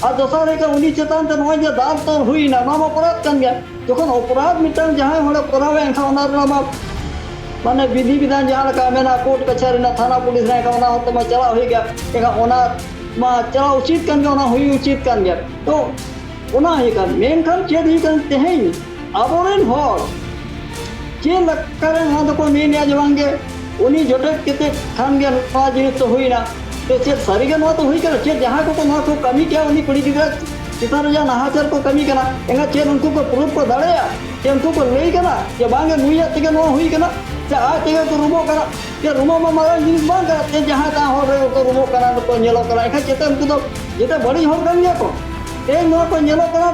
ᱟᱨ ᱫᱚᱥᱟᱨ ᱦᱩᱭᱩᱜ ᱠᱟᱱᱟ ᱩᱱᱤ ᱪᱮᱛᱟᱱ ᱛᱮ ᱱᱚᱜᱼᱚᱭ ᱡᱮ ᱫᱟᱞ ᱛᱚᱞ ᱦᱩᱭᱱᱟ, ᱱᱚᱣᱟ ᱢᱟ ᱚᱯᱚᱨᱟᱫᱷ ᱠᱟᱱ ᱜᱮᱭᱟ᱾ ᱡᱚᱠᱷᱚᱱ ᱚᱯᱚᱨᱟᱫᱷ ᱢᱤᱫᱴᱟᱝ ᱡᱟᱦᱟᱸᱭ ᱦᱚᱲᱮ ᱠᱚᱨᱟᱣᱟ, ᱮᱱᱠᱷᱟᱱ ᱚᱱᱟ ᱨᱮᱱᱟᱜ ᱢᱟ ᱢᱟᱱᱮ ᱵᱤᱫᱷᱤ ᱵᱤᱫᱷᱟᱱ ᱡᱟᱦᱟᱸ ᱞᱮᱠᱟ ᱢᱮᱱᱟᱜᱼᱟ, ᱠᱳᱨᱴ ᱠᱟᱪᱷᱟᱨᱤ ᱨᱮᱱᱟᱜ, ᱛᱷᱟᱱᱟ ᱯᱩᱞᱤᱥ ᱨᱮᱱᱟᱜ, ᱮᱱᱠᱷᱟᱱ ᱚᱱᱟ ᱦᱚᱨᱛᱮ ᱢᱟ ᱪᱟᱞᱟᱜ ᱦᱩᱭᱩᱜ ᱜᱮᱭᱟ᱾ ᱮᱱᱠᱷᱟᱱ ᱚᱱᱟ ᱢᱟ ᱪᱟᱞᱟᱣ ᱩᱪᱤᱛ ᱠᱟᱱ ᱜᱮᱭᱟ, ᱚᱱᱟ ᱦᱩᱭ ᱩᱪᱤᱛ ᱠᱟᱱ ᱜᱮᱭᱟ᱾ ᱛᱚ ᱚᱱᱟ ᱦᱩᱭᱩᱜ ᱠᱟᱱ, ᱢᱮᱱᱠᱷᱟᱱ ᱪᱮᱫ ᱦᱩᱭᱩᱜ ᱠᱟᱱ, ᱛᱮᱦᱮᱧ ᱟᱵᱚᱨᱮᱱ ᱦᱚᱲ ᱪᱮᱫ ᱞᱮᱠᱟᱨᱮ ᱱᱚᱣᱟ ᱫᱚᱠᱚ ᱢᱮᱱᱮᱫᱼᱟ ᱡᱮ ᱵᱟᱝᱜᱮ ᱩᱱᱤ ᱡᱚᱴᱮᱫ ᱠᱟᱛᱮ ᱠᱷᱟᱱ ᱜᱮ ᱱᱚᱣᱟ ᱡᱤᱱᱤᱥ ᱫᱚ ᱦᱩᱭᱱᱟ? ᱛᱚ ᱪᱮᱫ ᱥᱟᱹᱨᱤᱜᱮ ᱱᱚᱣᱟ ᱫᱚ ᱦᱩᱭ ᱠᱟᱱᱟ? ᱪᱮᱫ ᱡᱟᱦᱟᱸᱭ ᱠᱚᱠᱚ ᱱᱚᱣᱟ ᱠᱚ ᱠᱟᱹᱢᱤ ᱠᱮᱜᱼᱟ, ᱩᱱᱤ ᱠᱩᱲᱤ ᱜᱤᱫᱽᱨᱟᱹ ᱪᱮᱛᱟᱱ ᱨᱮ ᱡᱟᱦᱟᱸ ᱱᱟᱦᱟᱪᱟᱨ ᱠᱚ ᱠᱟᱹᱢᱤ ᱠᱟᱱᱟ, ᱮᱱᱠᱷᱟᱱ ᱪᱮᱫ ᱩᱱᱠᱩ ᱠᱚ ᱯᱨᱩᱯ ᱠᱚ ᱫᱟᱲᱮᱭᱟᱜᱼᱟ? ᱪᱮ ᱩᱱᱠᱩ ᱠᱚ ᱞᱟᱹᱭ ᱠᱟᱱᱟ ᱡᱮ ᱵᱟᱝᱜᱮ ᱱᱩᱭᱟᱜ ᱛᱮᱜᱮ ᱱᱚᱣᱟ ᱦᱩᱭ ᱠᱟᱱᱟ, ᱥᱮ ᱟᱡ ᱛᱮᱜᱮ ᱠᱚ ᱨᱩᱢᱚᱜ ᱠᱟᱱᱟ? ᱪᱮ ᱨᱩᱢᱚᱜ ᱢᱟ ᱢᱟᱨᱟᱝ ᱡᱤᱱᱤᱥ ᱵᱟᱝ ᱠᱟᱱᱟ, ᱪᱮ ᱡᱟᱦᱟᱸᱭ ᱛᱟᱦᱟᱸ ᱦᱚᱲ ᱨᱮᱜᱮ ᱠᱚ ᱨᱩᱢᱚᱜ ᱠᱟᱱᱟ, ᱠᱚ ᱧᱮᱞᱚᱜ ᱠᱟᱱᱟ, ᱮᱱᱠᱷᱟᱱ ᱪᱮᱛᱟ ᱩᱱᱠᱩ ᱫᱚ ᱡᱮᱛᱮ ᱵᱟᱹᱲᱤᱡ ᱦᱚᱲ ᱠᱟᱱ ᱜᱮᱭᱟ ᱠᱚ? ᱛᱮᱦᱮᱧ ᱱᱚᱣᱟ ᱠᱚ ᱧᱮᱞᱚᱜ ᱠᱟᱱᱟ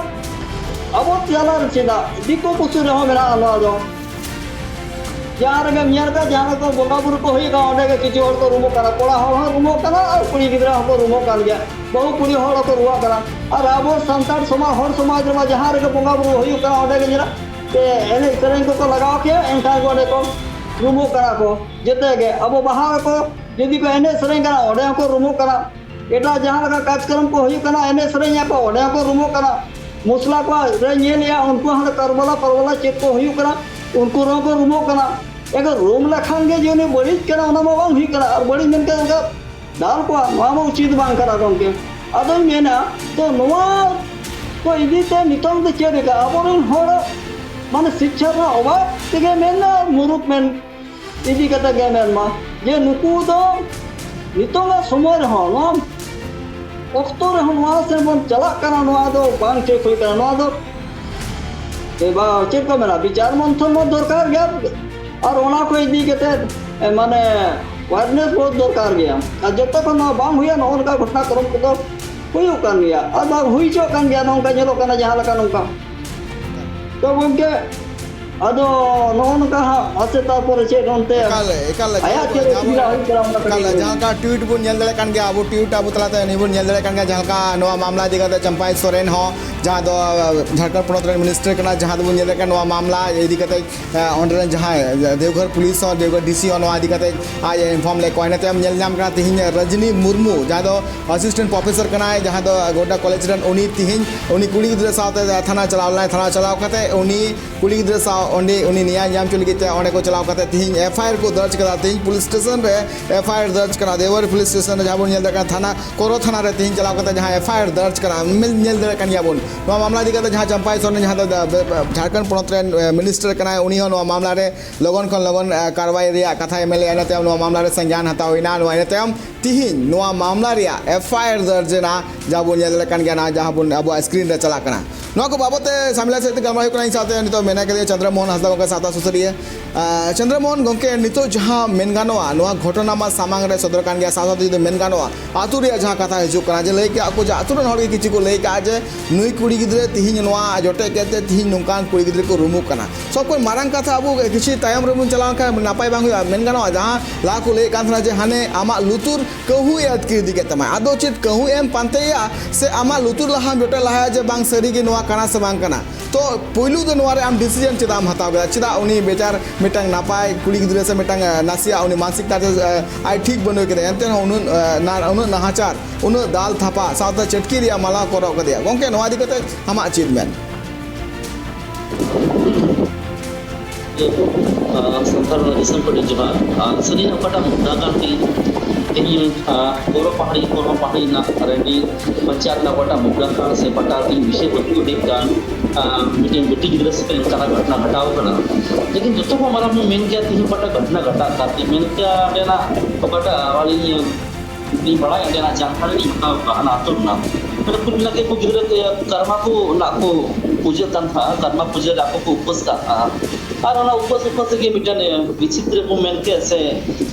ᱟᱵᱚ ᱛᱟᱞᱟ ᱨᱮ, ᱪᱮᱫᱟᱜ ᱫᱤᱠᱩ ᱯᱩᱥᱤ ᱨᱮᱦᱚᱸ ᱢᱮᱱᱟᱜᱼᱟ ᱱᱚᱣᱟ ᱫᱚ᱾ ᱡᱟᱦᱟᱸ ᱨᱮᱜᱮᱢ ᱧᱮᱞ ᱠᱟᱜ, ᱡᱟᱦᱟᱸ ᱨᱮᱠᱚ ᱵᱚᱸᱜᱟ ᱵᱩᱨᱩ ᱠᱚ ᱦᱩᱭᱩᱜ ᱠᱟᱱᱟ, ᱚᱸᱰᱮ ᱜᱮ ᱠᱤᱪᱷᱩ ᱦᱚᱲ ᱠᱚ ᱨᱩᱢᱚᱜ ᱠᱟᱱᱟ, ᱠᱚᱲᱟ ᱦᱚᱲ ᱦᱚᱸ ᱨᱩᱢᱚᱜ ᱠᱟᱱᱟ ᱟᱨ ᱠᱩᱲᱤ ᱜᱤᱫᱽᱨᱟᱹ ᱦᱚᱸᱠᱚ ᱨᱩᱢᱚᱜ ᱠᱟᱱ ᱜᱮᱭᱟ, ᱵᱟᱹᱦᱩ ᱠᱩᱲᱤ ᱦᱚᱲ ᱦᱚᱸᱠᱚ ᱨᱩᱢᱚᱜ ᱠᱟᱱᱟ᱾ ᱟᱨ ᱟᱵᱚ ᱥᱟᱱᱛᱟᱲ ᱥᱚᱢᱟᱡᱽ, ᱦᱚᱲ ᱥᱚᱢᱟᱡᱽ ᱨᱮᱢᱟ ᱡᱟᱦᱟᱸ ᱨᱮᱜᱮ ᱵᱚᱸᱜᱟ ᱵᱩᱨᱩ ᱦᱩᱭᱩᱜ ᱠᱟᱱᱟ, ᱚᱸᱰᱮ ᱜᱮ ᱧᱮᱞᱟ ᱥᱮ ᱮᱱᱮᱡ ᱥᱮᱨᱮᱧ ᱠᱚᱠᱚ ᱞᱟᱜᱟᱣ ᱠᱮᱭᱟ, ᱮᱱᱠᱷᱟᱱ ᱜᱮ ᱚᱸᱰᱮ ᱠᱚ ᱨᱩᱢᱚᱜ ᱠᱟᱱᱟ ᱠᱚ᱾ ᱡᱮᱛᱮ ᱜᱮ ᱟᱵᱚ ᱵᱟᱦᱟ ᱨᱮᱠᱚ ᱡᱩᱫᱤ ᱠᱚ ᱮᱱᱮᱡ ᱥᱮᱨᱮᱧ ᱠᱟᱱᱟ, ᱚᱸᱰᱮ ᱦᱚᱸᱠᱚ ᱨᱩᱢᱚᱜ ᱠᱟᱱᱟ᱾ ᱮᱴᱟᱜ ᱡᱟᱦᱟᱸ ᱞᱮᱠᱟ ᱠᱟᱡᱽᱠᱟᱨᱚᱢ ᱠᱚ ᱦᱩᱭᱩᱜ ᱠᱟᱱᱟ, ᱮᱱᱮᱡ ᱥᱮᱨᱮᱧ ᱟᱠᱚ, ᱚᱸᱰᱮ ᱦᱚᱸᱠᱚ ᱨᱩᱢᱚᱜ ᱠᱟᱱᱟ᱾ ᱢᱩᱥᱞᱟ ᱠᱚᱣᱟᱜ ᱨᱮ ᱧᱮᱞᱮᱜᱼᱟ, ᱩᱱᱠᱩ ᱦᱟᱸᱰᱮ ᱠᱟᱨᱵᱟᱞᱟ ᱯᱟᱨᱵᱟᱞᱟ ᱪᱮᱫ ᱠᱚ ᱦᱩᱭᱩᱜ ᱠᱟᱱᱟ, ᱩᱱᱠᱩ ᱨᱮᱦᱚᱸ ᱠᱚ ᱨᱩᱢᱚᱜ ᱠᱟᱱᱟ᱾ ᱮᱱᱠᱷᱟᱱ ᱨᱩᱢ ᱞᱮᱠᱷᱟᱱ ᱜᱮ ᱡᱮ ᱩᱱᱤ ᱵᱟᱹᱲᱤᱡ ᱠᱟᱱᱟ, ᱚᱱᱟ ᱢᱟ ᱵᱟᱝ ᱦᱩᱭᱩᱜ ᱠᱟᱱᱟ᱾ ᱟᱨ ᱵᱟᱹᱲᱤᱡ ᱢᱮᱱᱛᱮ ᱚᱱᱠᱟ ᱫᱟᱞ ᱠᱚᱣᱟ, ᱱᱚᱣᱟ ᱢᱟ ᱩᱪᱤᱛ ᱵᱟᱝ ᱠᱟᱱᱟ ᱜᱚᱢᱠᱮ᱾ ᱟᱫᱚᱧ ᱢᱮᱱᱟ, ᱛᱚ ᱱᱚᱣᱟ ᱠᱚ ᱤᱫᱤ ᱛᱮ ᱱᱤᱛᱚᱝ ᱫᱚ ᱪᱮᱫ ᱞᱮᱠᱟ ᱟᱵᱚᱨᱮᱱ ᱦᱚᱲ ᱢᱟᱱᱮ ᱥᱤᱠᱪᱷᱟ ᱨᱮᱱᱟᱜ ᱚᱵᱷᱟᱵ ᱛᱮᱜᱮ ᱢᱮᱱᱟ, ᱢᱩᱨᱩᱠ ᱢᱮᱱ ᱤᱫᱤ ᱠᱟᱛᱮ ᱜᱮ ᱢᱮᱱᱢᱟ ᱡᱮ ᱱᱩᱠᱩ ᱫᱚ ᱱᱤᱛᱚᱜᱟᱜ ᱥᱚᱢᱚᱭ ᱨᱮᱦᱚᱸ, ᱱᱚᱣᱟ ᱚᱠᱛᱚ ᱨᱮᱦᱚᱸ ᱱᱚᱣᱟ ᱥᱮᱫ ᱵᱚᱱ ᱪᱟᱞᱟᱜ ᱠᱟᱱᱟ, ᱱᱚᱣᱟ ᱫᱚ ᱵᱟᱝ ᱴᱷᱤᱠ ᱦᱩᱭ ᱠᱟᱱᱟ᱾ ᱱᱚᱣᱟ ᱫᱚ ᱮ ᱵᱟ-, ᱪᱮᱫ ᱠᱚ ᱢᱮᱱᱟ, ᱵᱤᱪᱟᱨ ᱢᱚᱱᱛᱷᱚᱱ ᱦᱚᱸ ᱫᱚᱨᱠᱟᱨ ᱜᱮᱭᱟ᱾ ᱟᱨ ᱚᱱᱟ ᱠᱚ ᱤᱫᱤ ᱠᱟᱛᱮ ᱮ, ᱢᱟᱱᱮ awareness ᱵᱚᱦᱩᱛ ᱫᱚᱨᱠᱟᱨ ᱜᱮᱭᱟ᱾ ᱟᱨ ᱡᱚᱛᱚ ᱠᱷᱚᱱ ᱱᱚᱣᱟ ᱵᱟᱝ ᱦᱩᱭᱩᱜᱼᱟ, ᱱᱚᱜᱼᱚ ᱱᱚᱝᱠᱟ ᱜᱷᱚᱴᱚᱱᱟ ᱠᱨᱚᱢ ᱠᱚᱫᱚ ᱦᱩᱭᱩᱜ ᱠᱟᱱ ᱜᱮᱭᱟ᱾ ᱟᱨ ᱵᱟᱝ ᱦᱩᱭ ᱦᱚᱪᱚᱜ ᱠᱟᱱ ᱜᱮᱭᱟ, ᱱᱚᱝᱠᱟ ᱧᱮᱞᱚᱜ ᱠᱟᱱᱟ ᱡᱟᱦᱟᱸ ᱞᱮᱠᱟ ᱱᱚᱝᱠᱟ᱾ ᱛᱚ ᱜᱚᱢᱠᱮ, ᱟᱫᱚ ᱱᱚᱜᱼᱚ ᱱᱚᱝᱠᱟ ᱦᱟᱸᱜ ᱢᱟᱥᱮ, ᱛᱟᱨᱯᱚᱨᱮ ᱪᱮᱫ ᱚᱱᱛᱮ ᱮᱠᱟᱞ, ᱮᱠᱟᱞ, ᱟᱭᱟᱜ ᱪᱮᱫ ᱚᱥᱩᱵᱤᱫᱷᱟ ᱦᱩᱭᱩᱜ ᱠᱟᱱᱟ, ᱚᱱᱟ ᱠᱟᱹᱴᱤᱡ ᱮᱠᱟᱞ, ᱞᱟᱹᱭ ᱢᱮ᱾ ᱡᱟᱦᱟᱸ ᱞᱮᱠᱟ tweet ᱵᱚᱱ ᱧᱮᱞ ᱫᱟᱲᱮᱭᱟᱜ ᱠᱟᱱ ᱜᱮᱭᱟ, ᱟᱵᱚ tweet ᱟᱵᱚ ᱛᱟᱞᱟᱛᱮ ᱱᱤᱭᱟᱹ ᱵᱚᱱ ᱧᱮᱞ ᱫᱟᱲᱮᱭᱟᱜ ᱠᱟᱱ ᱜᱮᱭᱟ, ᱡᱟᱦᱟᱸ ᱞᱮᱠᱟ ᱱᱚᱣᱟ ᱢᱟᱢᱞᱟ ᱤᱫᱤ ᱠᱟᱛᱮ ᱪᱟᱢᱯᱟᱭ ᱥᱚᱨᱮᱱ ᱦᱚᱸ ᱡᱟᱦᱟᱸ ᱫᱚ ᱡᱷᱟᱲᱠᱷᱚᱸᱰ ᱯᱚᱱᱚᱛ ᱨᱮᱱ ᱢᱤᱱᱤᱥᱴᱟᱨ ᱠᱟᱱᱟ, ᱡᱟᱦᱟᱸ ᱫᱚᱵᱚᱱ ᱧᱮᱞᱮᱫ ᱠᱟᱱ ᱱᱚᱣᱟ ᱢᱟᱢᱞᱟ ᱤᱫᱤ ᱠᱟᱛᱮ ᱚᱸᱰᱮ ᱨᱮᱱ ᱡᱟᱦᱟᱸᱭ ᱫᱮᱣᱜᱷᱚᱨ ᱯᱩᱞᱤᱥ ᱦᱚᱸ, ᱫᱮᱣᱜᱷᱚᱨ ᱰᱤᱥᱤ ᱦᱚᱸ ᱱᱚᱣᱟ ᱤᱫᱤ ᱠᱟᱛᱮ ᱟᱡ ᱮ ᱤᱱᱯᱷᱚᱨᱢ ᱞᱮᱫ ᱠᱚᱣᱟ᱾ ᱤᱱᱟᱹ ᱛᱟᱭᱚᱢ ᱧᱮᱞ ᱧᱟᱢ ᱠᱟᱱᱟ ᱛᱤᱦᱤᱧ ᱨᱚᱡᱽᱱᱤ ᱢᱩᱨᱢᱩ, ᱡᱟᱦᱟᱸᱭ ᱫᱚ ᱟᱥᱤᱥᱴᱮᱱᱴ ᱯᱨᱚᱯᱷᱮᱥᱚᱨ ᱠᱟᱱᱟᱭ, ᱡᱟᱦᱟᱸ ᱫᱚ ᱜᱳᱰᱰᱟ ᱠᱚᱞᱮᱡᱽ ᱨᱮᱱ, ᱩᱱᱤ ᱛᱤᱦᱤᱧ ᱩᱱᱤ ᱠᱩᱲᱤ ᱜᱤᱫᱽᱨᱟᱹ ᱥᱟᱶᱛᱮ ᱛᱷᱟᱱᱟ ᱪᱟᱞᱟᱣ ᱞᱮᱱᱟᱭ᱾ ᱛᱷᱟᱱᱟ ᱪᱟᱞᱟᱣ ᱠᱟᱛᱮ ᱩᱱᱤ ᱠᱩᱲᱤ ᱜᱤᱫᱽᱨᱟᱹ ᱥᱟᱶ ᱚᱸᱰᱮ ᱩᱱᱤ ᱱᱮᱭᱟᱭ ᱧᱟᱢ ᱦᱚᱪᱚ ᱞᱟᱹᱜᱤᱫ ᱛᱮ ᱚᱸᱰᱮ ᱠᱚ ᱪᱟᱞᱟᱣ ᱠᱟᱛᱮ ᱛᱤᱦᱤᱧ ᱮᱯᱷ ᱟᱭ ᱟᱨ ᱠᱚ ᱫᱚᱨᱡᱽ ᱠᱟᱫᱟ᱾ ᱛᱤᱦᱤᱧ ᱯᱩᱞᱤᱥ ᱥᱴᱮᱥᱚᱱ ᱨᱮ ᱮᱯᱷ ᱟᱭ ᱟᱨ ᱫᱚᱨᱡᱽ ᱠᱟᱱᱟ᱾ ᱫᱮᱣᱜᱷᱚᱨ ᱯᱩᱞᱤᱥ ᱥᱴᱮᱥᱚᱱ ᱨᱮ ᱡᱟᱦᱟᱸ ᱵᱚᱱ ᱧᱮᱞ ᱫᱟᱲᱮᱭᱟᱜ ᱠᱟᱱᱟ, ᱛᱷᱟᱱᱟ ᱠᱚᱨᱚ ᱛᱷᱟᱱᱟ ᱨᱮ ᱛᱤᱦᱤᱧ ᱪᱟᱞᱟᱣ ᱠᱟᱛᱮ ᱡᱟᱦᱟᱸ ᱮᱯᱷ ᱟᱭ ᱟᱨ ᱫᱚᱨᱡᱽ ᱠᱟᱱᱟ, ᱧᱮᱞ ᱧᱮᱞ ᱫᱟᱲᱮᱭᱟᱜ ᱠᱟᱱ ᱜᱮᱭᱟ ᱵᱚᱱ᱾ ᱱᱚᱣᱟ ᱢᱟᱢᱞᱟ ᱤᱫᱤ ᱠᱟᱛᱮ ᱡᱟᱦᱟᱸ ᱪᱟᱢᱯᱟᱭ ᱥᱚᱨᱮᱱ, ᱡᱟᱦᱟᱸ ᱫᱚ ᱡᱷᱟᱲᱠᱷᱚᱸᱰ ᱯᱚᱱᱚᱛ ᱨᱮᱱ ᱢᱤᱱᱤᱥᱴᱟᱨ ᱠᱟᱱᱟᱭ, ᱩᱱᱤ ᱦᱚᱸ ᱱᱚᱣᱟ ᱢᱟᱢᱞᱟ ᱨᱮ ᱞᱚᱜᱚᱱ ᱠᱷᱚᱱ ᱞᱚᱜᱚᱱ ᱠᱟᱨᱣᱟᱭ ᱨᱮᱭᱟᱜ ᱠᱟᱛᱷᱟᱭ ᱢᱮᱱ ᱞᱮᱫᱼᱟ᱾ ᱤᱱᱟᱹ ᱛᱟᱭᱚᱢ ᱱᱚᱣᱟ ᱢᱟᱢᱞᱟ ᱨᱮ ᱥᱟᱝᱜᱮᱭᱟᱱ ᱦᱟᱛᱟᱣ ᱦᱩᱭᱱᱟ᱾ ᱱᱚᱣᱟ ᱤᱱᱟᱹ ᱛᱟᱭᱚᱢ ᱛᱤᱦᱤᱧ ᱱᱚᱣᱟ ᱢᱟᱢᱞᱟ ᱨᱮᱭᱟᱜ ᱮᱯᱷ ᱟᱭ ᱟᱨ ᱫᱚᱨᱡᱽ ᱮᱱᱟ, ᱡᱟᱦᱟᱸ ᱵᱚᱱ ᱧᱮᱞ ᱫᱟᱲᱮᱭᱟᱜ ᱠᱟᱱ ᱜᱮᱭᱟ, ᱱᱚᱣᱟ ᱡᱟᱦᱟᱸ ᱵᱚᱱ ᱟᱵᱚᱣᱟᱜ ᱥᱠᱨᱤᱱ ᱨᱮ ᱪᱟᱞᱟᱜ ᱠᱟᱱᱟ᱾ ᱱᱚᱣᱟ ᱠᱚ ᱵᱟᱵᱚᱛ ᱛᱮ ᱥᱟᱢᱤᱞᱟ ᱥᱮᱫ ᱛᱮ ᱜᱟᱞᱢᱟᱨᱟᱣ ᱦᱩᱭᱩᱜ ᱠᱟᱱᱟ᱾ ᱤᱧ ᱥᱟᱶᱛᱮ ᱱᱤᱛᱚᱜ ᱢᱮᱱᱟᱭ ᱠᱟᱫᱮᱭᱟ ᱪᱚᱱᱫᱨᱚ ᱢᱳᱦᱚᱱ ᱦᱟᱸᱥᱫᱟ, ᱜᱚᱢᱠᱮ ᱥᱟᱶᱛᱟ ᱥᱩᱥᱟᱹᱨᱤᱭᱟᱹ᱾ ᱟᱸ, ᱪᱚᱱᱫᱨᱚ ᱢᱳᱦᱚᱱ ᱜᱚᱢᱠᱮ, ᱱᱤᱛᱚᱜ ᱡᱟᱦᱟᱸ ᱢᱮᱱ ᱜᱟᱱᱚᱜᱼᱟ, ᱱᱚᱣᱟ ᱜᱷᱚᱴᱚᱱᱟ ᱢᱟ ᱥᱟᱢᱟᱝ ᱨᱮ ᱥᱚᱫᱚᱨ ᱠᱟᱱ ᱜᱮᱭᱟ, ᱥᱟᱶ ᱥᱟᱶᱛᱮ ᱡᱩᱫᱤ ᱢᱮᱱ ᱜᱟᱱᱚᱜᱼᱟ, ᱟᱹᱛᱩ ᱨᱮᱭᱟᱜ ᱡᱟᱦᱟᱸ ᱠᱟᱛᱷᱟ ᱦᱤᱡᱩᱜ ᱠᱟᱱᱟ, ᱡᱮ ᱞᱟᱹᱭ ᱠᱮᱜᱼᱟ ᱠᱚ ᱡᱮ ᱟᱹᱛᱩ ᱨᱮᱱ ᱦᱚᱲ ᱜᱮ ᱠᱤᱪᱷᱩ ᱠᱚ ᱞᱟᱹᱭ ᱠᱟᱜᱼᱟ ᱡᱮ ᱱᱩᱭ ᱠᱩᱲᱤ ᱜᱤᱫᱽᱨᱟᱹ ᱛᱤᱦᱤᱧ ᱱᱚᱣᱟ ᱡᱚᱴᱮᱫ ᱠᱮᱫ ᱛᱮ ᱛᱤᱦᱤᱧ ᱱᱚᱝᱠᱟᱱ ᱠᱩᱲᱤ ᱜᱤᱫᱽᱨᱟᱹ ᱠᱚ ᱨᱩᱢᱩᱜ ᱠᱟᱱᱟ᱾ ᱥᱚᱵ ᱠᱷᱚᱱ ᱢᱟᱨᱟᱝ ᱠᱟᱛᱷᱟ, ᱟᱵᱚ ᱠᱤᱪᱷᱩ ᱛᱟᱭᱚᱢ ᱨᱮᱵᱚᱱ ᱪᱟᱞᱟᱣ ᱞᱮᱱᱠᱷᱟᱱ ᱱᱟᱯᱟᱭ ᱵᱟᱝ ᱦᱩᱭᱩᱜᱼᱟ᱾ ᱢᱮᱱ ᱜᱟᱱᱚᱜᱼᱟ, ᱡᱟᱦᱟᱸ ᱞᱟᱦᱟ ᱠᱚ ᱞᱟᱹᱭᱮᱫ ᱠᱟᱱ ᱛᱟᱦᱮᱱᱟ ᱡᱮ ᱦᱟᱱᱮ ᱟᱢᱟᱜ ᱞᱩᱛᱩᱨ ᱠᱟᱹᱦᱩ ᱮ ᱟᱹᱛᱠᱤᱨ ᱤᱫᱤ ᱠᱮᱫ ᱛᱟᱢᱟ᱾ ᱟᱫᱚ ᱪᱮᱫ ᱠᱟᱹᱦᱩ ᱮᱢ ᱯᱟᱱᱛᱮᱭᱟ ᱥᱮ ᱟᱢᱟᱜ ᱞᱩᱛᱩᱨ ᱞᱟᱦᱟᱢ ᱡᱚᱴᱮᱫ ᱞᱟᱦᱟᱭᱟ ᱡᱮ ᱵᱟᱝ ᱥᱟᱹᱨᱤ ᱜᱮ ᱱᱚᱣᱟ ᱠᱟᱱᱟ ᱥᱮ ᱵᱟᱝ ᱠᱟᱱᱟ? ᱛᱚ ᱯᱩᱭᱞᱩ ᱫᱚ ᱱᱚᱣᱟ ᱨᱮ ᱟᱢ ᱰᱤᱥᱤᱡᱚᱱ ᱪᱮᱫᱟᱜ ᱮᱢ ᱦᱟᱛᱟᱣ ᱠᱮᱫᱟ? ᱪᱮᱫᱟᱜ ᱩᱱᱤ ᱵᱮᱪᱟᱨ ᱢᱤᱫᱴᱟᱝ ᱱᱟᱯᱟᱭ ᱠᱩᱲᱤ ᱜᱤᱫᱽᱨᱟᱹ ᱥᱮ ᱢᱤᱫᱴᱟᱝ, ᱟᱸ, ᱱᱟᱥᱮᱭᱟᱜ ᱩᱱᱤ ᱢᱟᱱᱥᱤᱠ ᱛᱟᱨ ᱟᱡ ᱴᱷᱤᱠ ᱵᱟᱹᱱᱩᱜ ᱠᱮᱫᱟ, ᱮᱱᱛᱮ ᱨᱮᱦᱚᱸ ᱩᱱᱟᱹᱜ, ᱟᱸ, ᱱᱟ-, ᱩᱱᱟᱹᱜ ᱱᱟᱦᱟᱪᱟᱨ, ᱩᱱᱟᱹᱜ ᱫᱟᱞ ᱛᱷᱟᱯᱟ ᱥᱟᱶᱛᱮ ᱪᱟᱹᱴᱠᱤ ᱨᱮᱭᱟᱜ ᱢᱟᱞᱟ ᱠᱚ ᱦᱚᱨᱚᱜ ᱠᱟᱫᱮᱭᱟ? ᱜᱚᱢᱠᱮ, ᱱᱚᱣᱟ ᱤᱫᱤ ᱠᱟᱛᱮ ᱟᱢᱟᱜ ᱪᱮᱫ ᱢᱮᱱ? ᱡᱮᱦᱮᱛᱩ, ᱟᱸ, ᱥᱟᱱᱛᱟᱲ ᱫᱤᱥᱚᱢ ᱠᱟᱹᱴᱤᱡ ᱡᱚᱦᱟᱨ᱾ ᱟᱨ ᱥᱟᱹᱨᱤ ᱚᱠᱟᱴᱟᱜ ᱢᱩᱫᱽᱫᱟ ᱠᱟᱱ ᱛᱤᱧ, ᱛᱮᱦᱮᱧ, ᱟᱸ, ᱜᱚᱨᱚ ᱯᱟᱦᱟᱲᱤ, ᱜᱚᱨᱚ ᱯᱟᱦᱟᱲᱤ ᱨᱮᱱᱟᱜ ᱨᱮᱱᱰᱤ ᱯᱚᱧᱪᱟᱭᱮᱛ ᱨᱮᱱᱟᱜ ᱚᱠᱟᱴᱟᱜ ᱢᱩᱫᱽᱫᱟ ᱠᱟᱱ ᱥᱮ ᱚᱠᱟᱴᱟᱜ ᱛᱤᱧ ᱵᱤᱥᱚᱭ ᱵᱚᱥᱛᱩ ᱦᱩᱭᱩᱜ ᱠᱟᱱ, ᱟᱸ, ᱢᱤᱫᱴᱮᱱ ᱵᱤᱴᱤ ᱜᱤᱫᱽᱨᱟᱹ ᱥᱟᱛᱮ ᱱᱚᱝᱠᱟᱱᱟᱜ ᱜᱷᱚᱴᱚᱱᱟ ᱜᱷᱚᱴᱟᱣ ᱠᱟᱱᱟ᱾ ᱞᱮᱠᱤᱱ ᱡᱚᱛᱚ ᱠᱷᱚᱱ ᱢᱟᱨᱟᱝ ᱵᱚᱱ ᱢᱮᱱ ᱠᱮᱭᱟ ᱛᱮᱦᱮᱧ ᱚᱠᱟᱴᱟᱜ ᱜᱷᱚᱴᱚᱱᱟ ᱜᱷᱚᱴᱟᱜ ᱠᱟᱱ ᱛᱤᱧ ᱢᱮᱱ ᱠᱮᱭᱟ ᱚᱸᱰᱮᱱᱟᱜ ᱚᱠᱟᱴᱟᱜ ᱟᱹᱞᱤᱧ ᱤᱧ ᱵᱟᱲᱟᱭᱟ ᱚᱸᱰᱮᱱᱟᱜ ᱡᱟᱱᱠᱟᱨᱤ ᱞᱤᱧ ᱦᱟᱛᱟᱣ ᱠᱟᱜᱼᱟ ᱚᱱᱟ ᱟᱹᱛᱩ ᱨᱮᱱᱟᱜ᱾ ᱢᱟᱱᱮ ᱠᱩᱞ ᱞᱟᱹᱜᱤᱫ ᱠᱚ ᱜᱤᱫᱽᱨᱟᱹ ᱠᱚ ᱠᱟᱨᱢᱟ ᱠᱚ ᱚᱱᱟ ᱠᱚ ᱯᱩᱡᱟᱹᱜ ᱠᱟᱱ ᱛᱟᱦᱮᱸᱫ, ᱠᱟᱨᱢᱟ ᱯᱩᱡᱟᱹ ᱨᱮ ᱟᱠᱚ ᱠᱚ ᱩᱯᱟᱹᱥ ᱠᱟᱜ ᱛᱟᱦᱮᱸᱫ᱾ ᱟᱨ ᱚᱱᱟ ᱩᱯᱟᱹᱥ ᱩᱯᱟᱹᱥ ᱛᱮᱜᱮ ᱢᱤᱫᱴᱮᱱ ᱵᱤᱪᱤᱛᱨᱚ ᱠᱚ ᱢᱮᱱ ᱠᱮᱫ ᱥᱮ,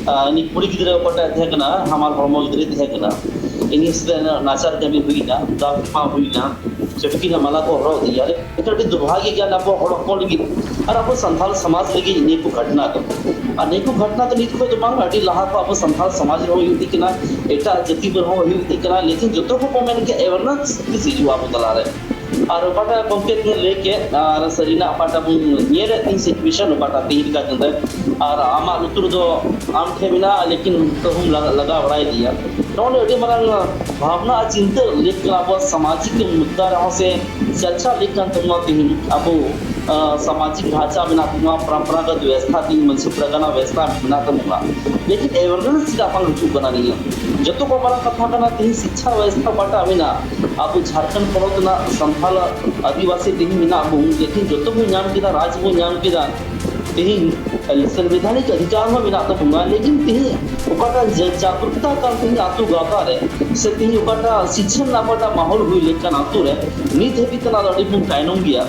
ᱟᱨ ᱩᱱᱤ ᱠᱩᱲᱤ ᱜᱤᱫᱽᱨᱟᱹ ᱚᱠᱚᱭᱴᱟᱜ ᱛᱟᱦᱮᱸ ᱠᱟᱱᱟ, ᱦᱟᱢᱟᱞ ᱦᱚᱲᱢᱚ ᱜᱤᱫᱽᱨᱟᱹ ᱛᱟᱦᱮᱸ ᱠᱟᱱᱟ, ᱤᱱᱤ ᱥᱟᱛᱮ ᱱᱟᱪᱟᱨ ᱠᱟᱹᱢᱤ ᱦᱩᱭᱱᱟ, ᱫᱟᱞ ᱛᱟᱯᱟᱢ ᱦᱩᱭᱱᱟ, ᱪᱟᱹᱴᱠᱤ ᱨᱮ ᱢᱟᱞᱟ ᱠᱚ ᱦᱚᱨᱚᱜ ᱤᱫᱤᱭᱟ᱾ ᱟᱹᱰᱤ ᱫᱩᱨᱵᱷᱟᱜᱭᱚ ᱜᱮᱭᱟ ᱟᱵᱚ ᱦᱚᱲ ᱦᱚᱯᱚᱱ ᱞᱟᱹᱜᱤᱫ ᱟᱨ ᱟᱵᱚ ᱥᱟᱱᱛᱟᱲ ᱥᱚᱢᱟᱡᱽ ᱞᱟᱹᱜᱤᱫ ᱱᱤᱭᱟᱹ ᱠᱚ ᱜᱷᱚᱴᱱᱟ ᱫᱚ᱾ ᱟᱨ ᱱᱤᱭᱟᱹ ᱠᱚ ᱜᱷᱚᱴᱱᱟ ᱫᱚ ᱱᱤᱛ ᱠᱷᱚᱱ ᱫᱚ ᱵᱟᱝ, ᱟᱹᱰᱤ ᱞᱟᱦᱟ ᱠᱷᱚᱱ ᱟᱵᱚ ᱥᱟᱱᱛᱟᱲ ᱥᱚᱢᱟᱡᱽ ᱨᱮᱦᱚᱸ ᱦᱩᱭᱩᱜ ᱤᱫᱤᱜ ᱠᱟᱱᱟ, ᱮᱴᱟᱜ ᱡᱟᱹᱛᱤ ᱠᱚᱨᱮ ᱦᱚᱸ ᱦᱩᱭᱩᱜ ᱤᱫᱤᱜ ᱠᱟᱱᱟ᱾ ᱞᱮᱠᱤᱱ ᱡᱚᱛᱚ ᱠᱚ ᱢᱮᱱ ᱠᱮᱫ awareness ᱛᱤᱥ ᱦᱤᱡᱩᱜᱼᱟ ᱟᱵᱚ ᱛᱟᱞᱟᱨᱮ? ᱟᱨ ᱚᱠᱟᱴᱟᱜ ᱜᱚᱢᱠᱮ ᱵᱚᱱ ᱞᱟᱹᱭ ᱠᱮᱫ, ᱟᱨ ᱥᱟᱹᱨᱤᱱᱟᱜ ᱚᱠᱟᱴᱟᱜ ᱵᱚᱱ ᱧᱮᱞᱮᱫ ᱛᱤᱧ situation ᱚᱠᱟᱴᱟᱜ ᱛᱤᱦᱤᱧ ᱞᱮᱠᱟ ᱫᱤᱱ ᱨᱮ, ᱟᱨ ᱟᱢᱟᱜ ᱞᱩᱛᱩᱨ ᱫᱚ ᱟᱢ ᱴᱷᱮᱱ ᱢᱮᱱᱟᱜᱼᱟ, ᱞᱮᱠᱤᱱ ᱛᱟᱹᱦᱩᱢ ᱞᱟᱜᱟ, ᱞᱟᱜᱟᱣ ᱵᱟᱲᱟᱭᱮᱫᱤᱧᱟ᱾ ᱱᱚᱜᱼᱚ ᱱᱤᱭᱟᱹ ᱟᱹᱰᱤ ᱢᱟᱨᱟᱝ ᱵᱷᱟᱵᱽᱱᱟ ᱟᱨ ᱪᱤᱱᱛᱟᱹ ᱞᱮᱠ ᱠᱟᱱᱟ ᱟᱵᱚᱣᱟᱜ ᱥᱟᱢᱟᱡᱤᱠ ᱢᱩᱫᱽᱫᱟ ᱨᱮᱦᱚᱸ ᱥᱮ ᱪᱟᱨᱪᱟ ᱞᱮᱠ ᱠᱟᱱ ᱛᱟᱵᱚᱱᱟ ᱛᱤᱦᱤᱧ ᱟᱵᱚ, ᱟᱸ, ᱥᱟᱢᱟᱡᱤᱠ ᱰᱷᱟᱸᱪᱟ ᱢᱮᱱᱟᱜ ᱛᱟᱵᱚᱱᱟ, ᱯᱚᱨᱚᱢᱯᱚᱨᱟᱜᱚᱛ ᱵᱮᱵᱚᱥᱛᱷᱟ ᱛᱤᱦᱤᱧ ᱢᱟᱹᱡᱷᱤ ᱯᱟᱨᱜᱟᱱᱟ ᱵᱮᱵᱚᱥᱛᱷᱟ ᱢᱮᱱᱟᱜ ᱛᱟᱵᱚᱱᱟ, ᱞᱮᱠᱤᱱ awareness ᱪᱮᱫᱟᱜ ᱵᱟᱝ ᱦᱤᱡᱩᱜ ᱠᱟᱱᱟ? ᱱᱤᱭᱟᱹ ᱡᱚᱛᱚ ᱠᱷᱚᱱ ᱢᱟᱨᱟᱝ ᱠᱟᱛᱷᱟ ᱠᱟᱱᱟ᱾ ᱛᱤᱦᱤᱧ ᱥᱤᱪᱪᱷᱟ ᱵᱮᱵᱚᱥᱛᱷᱟ ᱚᱠᱟᱴᱟᱜ ᱢᱮᱱᱟᱜ ᱟᱵᱚ ᱡᱷᱟᱲᱠᱷᱚᱸᱰ ᱯᱚᱱᱚᱛ ᱨᱮᱱᱟᱜ ᱥᱟᱱᱛᱟᱲ ᱟᱹᱫᱤᱵᱟᱹᱥᱤ ᱛᱤᱦᱤᱧ ᱢᱮᱱᱟᱜ ᱵᱚᱱ, ᱞᱮᱠᱤᱱ ᱡᱚᱛᱚ ᱵᱚᱱ ᱧᱟᱢ ᱠᱮᱫᱟ, ᱨᱟᱡᱽ ᱵᱚᱱ ᱧᱟᱢ ᱠᱮᱫᱟ, ᱛᱤᱦᱤᱧ ᱥᱚᱝᱵᱤᱫᱷᱟᱱᱤᱠ ᱚᱫᱷᱤᱠᱟᱨ ᱦᱚᱸ ᱢᱮᱱᱟᱜ ᱛᱟᱵᱚᱱᱟ, ᱞᱮᱠᱤᱱ ᱛᱤᱦᱤᱧ ᱚᱠᱟᱴᱟᱜ ᱡᱟ-, ᱡᱟᱜᱽᱨᱩᱠᱛᱟ ᱠᱟᱱ ᱛᱤᱦᱤᱧ ᱟᱛᱳ ᱜᱟᱶᱛᱟ ᱨᱮ, ᱥᱮ ᱛᱤᱦᱤᱧ ᱚᱠᱟᱴᱟᱜ ᱥᱤᱪᱪᱷᱟ ᱨᱮᱱᱟᱜ ᱚᱠᱟᱴᱟᱜ ᱢᱟᱦᱚᱞ ᱦᱩᱭ ᱞᱮᱱᱠᱷᱟᱱ ᱟᱛᱳ ᱨᱮ, ᱱᱤᱛ ᱦᱟᱹᱵᱤᱡ ᱛᱮ ᱚᱱᱟ ᱫᱚ ᱟᱹᱰᱤ ᱵᱚᱱ ᱛᱟᱭᱱᱚᱢ ᱜᱮᱭᱟ᱾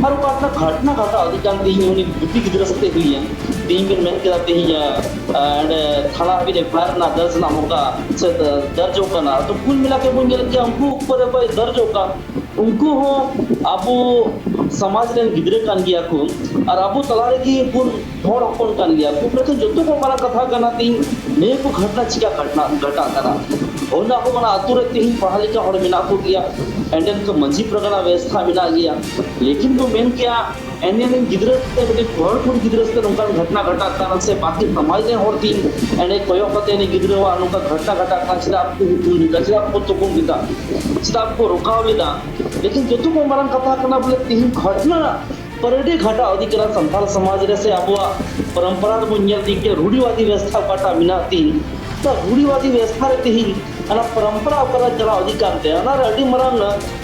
ᱟᱨ ᱚᱠᱟᱴᱟᱜ ᱜᱷᱚᱴᱱᱟ ᱜᱷᱟᱴᱟᱣ ᱤᱫᱤ ᱠᱟᱱ ᱛᱤᱦᱤᱧ ᱩᱱᱤ ᱜᱩᱯᱤ ᱜᱤᱫᱽᱨᱟᱹ ᱥᱟᱛᱮ ᱦᱩᱭᱮᱱ, ᱛᱤᱦᱤᱧ ᱵᱮᱱ ᱢᱮᱱ ᱠᱮᱫᱟ ᱛᱤᱦᱤᱧ, ᱟᱸ, ᱚᱸᱰᱮ ᱛᱷᱟᱱᱟ ᱦᱟᱹᱵᱤᱡ FIR ᱨᱮᱱᱟᱜ ᱫᱟᱨᱡᱽ ᱨᱮᱱᱟᱜ ᱢᱚᱠᱟ ᱥᱮ ᱫᱟᱨᱡᱚᱜ ᱠᱟᱱᱟ, ᱛᱚ ᱠᱩᱞ ᱢᱤᱞᱟ ᱠᱮ ᱵᱚᱱ ᱧᱮᱞ ᱠᱮᱭᱟ ᱩᱱᱠᱩ ᱩᱯᱚᱨ ᱨᱮ ᱚᱠᱚᱭ ᱫᱟᱨᱡᱚᱜ ᱠᱟᱱ, ᱩᱱᱠᱩ ᱦᱚᱸ ᱟᱵᱚ ᱥᱚᱢᱟᱡᱽ ᱨᱮᱱ ᱜᱤᱫᱽᱨᱟᱹ ᱠᱟᱱ ᱜᱮᱭᱟ ᱠᱚ, ᱟᱨ ᱟᱵᱚ ᱛᱟᱞᱟ ᱨᱮᱜᱮ ᱵᱚᱱ ᱦᱚᱲ ᱦᱚᱯᱚᱱ ᱠᱟᱱ ᱜᱮᱭᱟ ᱠᱚ᱾ ᱢᱮᱱᱠᱷᱟᱱ ᱡᱚᱛᱚ ᱠᱷᱚᱱ ᱢᱟᱨᱟᱝ ᱠᱟᱛᱷᱟ ᱠᱟᱱᱟ ᱛᱤᱦᱤᱧ ᱱᱤᱭᱟᱹ ᱠᱚ ᱜᱷᱚᱴᱱᱟ ᱪᱤᱠᱟ ᱜᱷᱚᱴᱱᱟ ᱜᱷᱚᱴᱟᱜ ᱠᱟᱱᱟ? ᱚᱱᱟ ᱦᱚᱸ ᱚᱱᱟ ᱟᱛᱳ ᱨᱮ ᱛᱤᱦᱤᱧ ᱯᱟᱲᱦᱟᱣ ᱞᱮᱠᱟ ᱦᱚᱲ ᱢᱮᱱᱟᱜ ᱠᱚ ᱜᱮᱭᱟ, ᱮᱱᱰᱮᱱ ᱠᱚ ᱢᱟᱹᱡᱷᱤ ᱯᱟᱨᱜᱟᱱᱟ ᱵᱮᱵᱚᱥᱛᱷᱟ ᱢᱮᱱᱟᱜ ᱜᱮᱭᱟ, ᱞᱮᱠᱤᱱ ᱠᱚ ᱢᱮᱱ ᱠᱮᱭᱟ ᱮᱱᱮ ᱨᱮᱱ ᱜᱤᱫᱽᱨᱟᱹ ᱥᱟᱛᱮ ᱢᱤᱫᱴᱮᱱ ᱦᱚᱲ ᱠᱩᱲᱤ ᱜᱤᱫᱽᱨᱟᱹ ᱥᱟᱛᱮ ᱱᱚᱝᱠᱟᱱ ᱜᱷᱚᱴᱱᱟ ᱜᱷᱚᱴᱟᱜ ᱠᱟᱱᱟ, ᱥᱮ ᱵᱟᱹᱠᱤ ᱥᱚᱢᱟᱡᱽ ᱨᱮᱱ ᱦᱚᱲ ᱛᱤᱧ ᱮᱱᱮ ᱠᱚᱭᱚᱜ ᱠᱟᱛᱮ ᱮᱱᱮ ᱜᱤᱫᱽᱨᱟᱹᱣᱟᱜ ᱱᱚᱝᱠᱟ ᱜᱷᱚᱴᱱᱟ ᱜᱷᱚᱴᱟᱜ ᱠᱟᱱᱟ, ᱪᱮᱫᱟᱜ ᱠᱚ ᱦᱩᱠᱩᱢ ᱞᱮᱫᱟ, ᱪᱮᱫᱟᱜ ᱠᱚ ᱛᱩᱠᱩᱢ ᱞᱮᱫᱟ, ᱪᱮᱫᱟᱜ ᱠᱚ ᱨᱚᱠᱟᱣ ᱞᱮᱫᱟ? ᱞᱮᱠᱤᱱ ᱡᱚᱛᱚ ᱠᱷᱚᱱ ᱢᱟᱨᱟᱝ ᱠᱟᱛᱷᱟ ᱠᱟᱱᱟ ᱵᱚᱞᱮ ᱛᱤᱦᱤᱧ ᱜᱷᱚᱴᱱᱟ ᱯᱟᱨᱮᱰ ᱮ ᱜᱷᱟᱴᱟᱣ ᱤᱫᱤ ᱠᱟᱱᱟ ᱥᱟᱱᱛᱟᱲ ᱥᱚᱢᱟᱡᱽ ᱨᱮ, ᱥᱮ ᱟᱵᱚᱣᱟᱜ ᱯᱚᱨᱚᱢᱯᱚᱨᱟ ᱨᱮᱵᱚᱱ ᱧᱮᱞ ᱤᱫᱤ ᱠᱮᱫ ᱨᱩᱲᱤᱣᱟᱫᱤ ᱵᱮᱵᱚᱥᱛᱷᱟ ᱚᱠᱟᱴᱟᱜ ᱢᱮᱱᱟᱜ ᱛᱤᱧ, ᱚᱱᱟ ᱨᱩᱲᱤᱣᱟᱫᱤ ᱵᱮᱵᱚᱥᱛᱷᱟ ᱨᱮ ᱛᱤᱦᱤᱧ ᱚᱱᱟ ᱯᱚᱨᱚᱢᱯᱚᱨᱟ ᱚᱠᱟᱨᱮ ᱪᱟᱞᱟᱣ ᱤᱫᱤ ᱠᱟᱱ ᱛᱮ, ᱚᱱᱟᱨᱮ ᱟᱹᱰᱤ ᱢᱟᱨᱟᱝ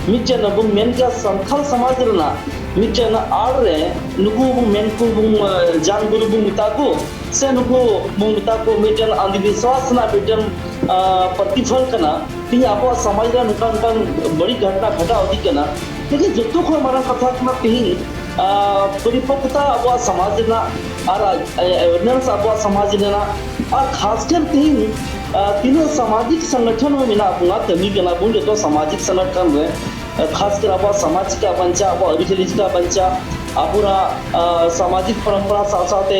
ᱢᱤᱫᱴᱮᱱ ᱵᱚᱱ ᱢᱮᱱ ᱠᱮᱭᱟ ᱥᱟᱱᱛᱟᱲ ᱥᱚᱢᱟᱡᱽ ᱨᱮᱱᱟᱜ ᱢᱤᱫᱴᱮᱱ ᱟᱲ ᱨᱮ ᱱᱩᱠᱩ ᱵᱚᱱ ᱢᱮᱱ ᱠᱚ ᱵᱚᱱ, ᱡᱟᱱ ᱜᱩᱨᱩ ᱵᱚᱱ ᱢᱮᱛᱟ ᱠᱚ, ᱥᱮ ᱱᱩᱠᱩ ᱵᱚᱱ ᱢᱮᱛᱟ ᱠᱚ ᱢᱤᱫᱴᱮᱱ ᱟᱱᱫᱷ ᱵᱤᱥᱣᱟᱥ ᱨᱮᱱᱟᱜ ᱢᱤᱫᱴᱮᱱ, ᱟᱸ, ᱯᱨᱚᱛᱤᱯᱷᱚᱞ ᱠᱟᱱᱟ᱾ ᱛᱮᱦᱮᱧ ᱟᱵᱚᱣᱟᱜ ᱥᱚᱢᱟᱡᱽ ᱨᱮ ᱱᱚᱝᱠᱟ ᱱᱚᱝᱠᱟᱱ ᱵᱟᱹᱲᱤᱡ ᱜᱷᱚᱴᱱᱟ ᱜᱷᱚᱴᱟᱣ ᱤᱫᱤᱜ ᱠᱟᱱᱟ᱾ ᱛᱮᱦᱮᱧ ᱡᱚᱛᱚ ᱠᱷᱚᱱ ᱢᱟᱨᱟᱝ ᱠᱟᱛᱷᱟ ᱠᱟᱱᱟ ᱛᱮᱦᱮᱧ, ᱟᱸ, ᱯᱚᱨᱤᱯᱚᱠᱠᱚᱛᱟ ᱟᱵᱚᱣᱟᱜ ᱥᱚᱢᱟᱡᱽ ᱨᱮᱱᱟᱜ ᱟᱨ awareness ᱟᱵᱚᱣᱟᱜ ᱥᱚᱢᱟᱡᱽ ᱨᱮᱱᱟᱜ, ᱟᱨ ᱠᱷᱟᱥ ᱠᱟᱨ ᱛᱮᱦᱮᱧ, ᱟᱸ, ᱛᱤᱱᱟᱹᱜ ᱥᱟᱢᱟᱡᱤᱠ ᱥᱚᱝᱜᱚᱴᱷᱚᱱ ᱦᱚᱸ ᱢᱮᱱᱟᱜ ᱵᱚᱱᱟ, ᱠᱟᱹᱢᱤ ᱠᱟᱱᱟ ᱵᱚᱱ ᱡᱚᱛᱚ ᱥᱟᱢᱟᱡᱤᱠ ᱥᱚᱝᱜᱚᱴᱷᱚᱱ ᱨᱮ, ᱟᱸ, ᱠᱷᱟᱥ ᱠᱟᱨ ᱟᱵᱚᱣᱟᱜ ᱥᱚᱢᱟᱡᱽ ᱪᱤᱠᱟ ᱵᱟᱧᱪᱟᱜ, ᱟᱵᱚᱣᱟᱜ ᱟᱹᱨᱤᱪᱟᱹᱞᱤ ᱪᱤᱠᱟ ᱵᱟᱧᱪᱟᱜ, ᱟᱵᱚᱱᱟᱜ, ᱟᱸ, ᱥᱟᱢᱟᱡᱤᱠ ᱯᱚᱨᱚᱢᱯᱚᱨᱟ ᱥᱟᱶ ᱥᱟᱶᱛᱮ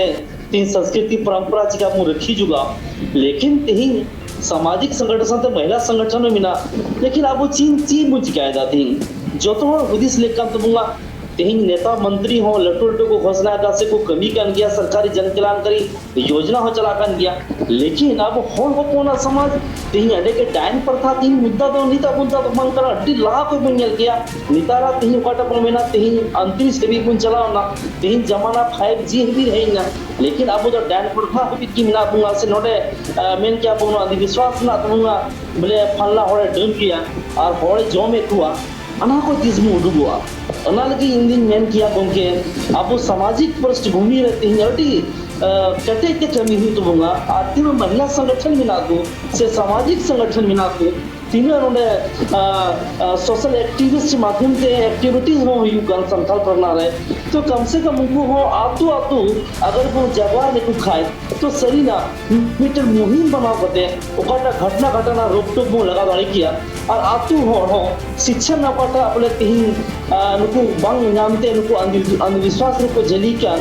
ᱛᱮᱦᱮᱧ ᱥᱚᱝᱥᱠᱨᱤᱛᱤ ᱯᱚᱨᱚᱢᱯᱚᱨᱟ ᱪᱤᱠᱟ ᱵᱚᱱ ᱨᱟᱹᱠᱷᱤ ᱡᱚᱜᱟᱣ᱾ ᱞᱮᱠᱤᱱ ᱛᱮᱦᱮᱧ ᱥᱟᱢᱟᱡᱤᱠ ᱥᱚᱝᱜᱚᱴᱷᱚᱱ ᱥᱟᱶᱛᱮ ᱢᱚᱦᱤᱞᱟ ᱥᱚᱝᱜᱚᱴᱷᱚᱱ ᱦᱚᱸ ᱢᱮᱱᱟᱜ, ᱞᱮᱠᱤᱱ ᱟᱵᱚ ᱪᱮᱫ, ᱪᱮᱫ ᱵᱚᱱ ᱪᱤᱠᱟᱭᱮᱫᱟ ᱛᱮᱦᱮᱧ? ᱡᱚᱛᱚ ᱦᱚᱲ ᱦᱩᱫᱤᱥ ᱞᱮᱠᱟᱱ ᱛᱟᱵᱚᱱᱟ᱾ ᱛᱮᱦᱮᱧ ᱱᱮᱛᱟ ᱢᱚᱱᱛᱨᱤ ᱦᱚᱸ ᱞᱟᱹᱴᱩ ᱞᱟᱹᱴᱩ ᱠᱚ ᱜᱷᱳᱥᱱᱟ ᱟᱠᱟᱫ ᱥᱮ ᱠᱚ ᱠᱟᱹᱢᱤ ᱠᱟᱱ ᱜᱮᱭᱟ, ᱥᱚᱨᱠᱟᱨᱤ ᱡᱟᱱ ᱠᱟᱞᱭᱟᱱᱠᱟᱨᱤ ᱭᱳᱡᱽᱱᱟ ᱦᱚᱸ ᱪᱟᱞᱟᱜ ᱠᱟᱱ ᱜᱮᱭᱟ, ᱞᱮᱠᱤᱱ ᱟᱵᱚ ᱦᱚᱲ ᱦᱚᱯᱚᱱᱟᱜ ᱥᱚᱢᱟᱡᱽ ᱛᱮᱦᱮᱧ ᱟᱹᱰᱤ ᱜᱮ ᱰᱟᱭᱤᱱ ᱯᱨᱚᱛᱷᱟ ᱛᱮᱦᱮᱧ ᱢᱩᱫᱽᱫᱟ ᱫᱚ ᱱᱤᱛᱟᱜ ᱢᱩᱫᱽᱫᱟ ᱫᱚ ᱵᱟᱝ ᱠᱟᱱᱟ, ᱟᱹᱰᱤ ᱞᱟᱦᱟ ᱠᱷᱚᱱ ᱵᱚᱱ ᱧᱮᱞ ᱠᱮᱭᱟ᱾ ᱱᱮᱛᱟᱨᱟᱜ ᱛᱮᱦᱮᱧ ᱚᱠᱟᱴᱟᱜ ᱵᱚᱱ ᱢᱮᱱᱟ, ᱛᱮᱦᱮᱧ ᱩᱱᱛᱨᱤᱥ ᱫᱷᱟᱹᱵᱤᱡ ᱵᱚᱱ ᱪᱟᱞᱟᱣ ᱮᱱᱟ, ᱛᱮᱦᱮᱧ ᱡᱟᱢᱟᱱᱟ ᱯᱷᱟᱭᱤᱵᱷ ᱡᱤ ᱦᱟᱹᱵᱤᱡ ᱦᱮᱡ ᱮᱱᱟ, ᱞᱮᱠᱤᱱ ᱟᱵᱚ ᱫᱚ ᱰᱟᱭᱤᱱ ᱯᱨᱚᱛᱷᱟ ᱦᱟᱹᱵᱤᱡ ᱜᱮ ᱢᱮᱱᱟᱜ ᱵᱚᱱᱟ᱾ ᱥᱮ ᱱᱚᱰᱮ ᱟᱸ, ᱢᱮᱱ ᱠᱮᱭᱟ ᱵᱚᱱ ᱱᱚᱣᱟ ᱟᱸᱫᱷᱵᱤᱥᱣᱟᱥ ᱢᱮᱱᱟᱜ ᱛᱟᱵᱚᱱᱟ, ᱵᱚᱞᱮ ᱯᱷᱟᱞᱱᱟ ᱦᱚᱲᱮ ᱰᱟᱹᱱ ᱜᱮᱭᱟ ᱟᱨ ᱦᱚᱲᱮ ᱡᱚᱢᱮᱫ ᱠᱚᱣᱟ, ᱚᱱᱟ ᱠᱚ ᱛᱤᱥ ᱵᱚᱱ ᱩᱰᱩᱠᱚᱜᱼᱟ? ᱚᱱᱟ ᱞᱟᱹᱜᱤᱫ ᱤᱧ ᱫᱩᱧ ᱢᱮᱱ ᱠᱮᱭᱟ ᱜᱚᱢᱠᱮ, ᱟᱵᱚ ᱥᱟᱢᱟᱡᱤᱠ ᱯᱨᱚᱥᱴᱵᱷᱩᱢᱤ ᱨᱮ ᱛᱮᱦᱮᱧ ᱟᱹᱰᱤ, ᱟᱸ, ᱠᱮᱴᱮᱡ ᱛᱮ ᱠᱟᱹᱢᱤ ᱦᱩᱭᱩᱜ ᱛᱟᱵᱚᱱᱟ᱾ ᱟᱨ ᱛᱤᱱᱟᱹᱜ ᱢᱚᱦᱤᱞᱟ ᱥᱚᱝᱜᱚᱴᱷᱚᱱ ᱢᱮᱱᱟᱜ ᱠᱚ ᱥᱮ ᱥᱟᱢᱟᱡᱤᱠ ᱥᱚᱝᱜᱚᱴᱷᱚᱱ ᱢᱮᱱᱟᱜ ᱠᱚ, ᱛᱤᱱᱟᱹᱜ ᱱᱚᱰᱮ, ᱟᱸ, ᱟᱸ, social activist ᱢᱟᱫᱷᱭᱚᱢ ᱛᱮ activities ᱦᱚᱸ ᱦᱩᱭᱩᱜ ᱠᱟᱱ ᱥᱟᱱᱛᱟᱲ ᱯᱟᱨᱜᱟᱱᱟ ᱨᱮ, ᱛᱚ ᱠᱚᱢ ᱥᱮ ᱠᱚᱢ ᱩᱱᱠᱩ ᱦᱚᱸ ᱟᱹᱛᱩ ᱟᱹᱛᱩ ᱟᱜᱟᱨ ᱵᱚᱱ ᱡᱟᱜᱽᱣᱟᱨ ᱞᱮᱠᱚ ᱠᱷᱟᱡ, ᱛᱚ ᱥᱟᱹᱨᱤᱱᱟᱜ ᱢᱤᱫᱴᱮᱱ ᱢᱩᱦᱤᱢ ᱵᱮᱱᱟᱣ ᱠᱟᱛᱮ ᱚᱠᱟᱴᱟᱜ ᱜᱷᱚᱴᱱᱟ ᱜᱷᱚᱴᱟᱱᱟ ᱨᱳᱠ ᱴᱳᱠ ᱵᱚᱱ ᱞᱟᱜᱟᱣ ᱫᱟᱲᱮ ᱠᱮᱭᱟ᱾ ᱟᱨ ᱟᱹᱛᱩ ᱦᱚᱲ ᱦᱚᱸ ᱥᱤᱪᱪᱷᱟ ᱨᱮᱱᱟᱜ ᱚᱠᱟᱴᱟᱜ ᱵᱚᱞᱮ ᱛᱮᱦᱮᱧ, ᱟᱸ, ᱱᱩᱠᱩ ᱵᱟᱝ ᱧᱟᱢ ᱛᱮ ᱱᱩᱠᱩ ᱟᱸᱫᱷ-, ᱟᱸᱫᱷᱵᱤᱥᱣᱟᱥ ᱨᱮᱠᱚ ᱡᱷᱟᱹᱞᱤ ᱠᱟᱱ,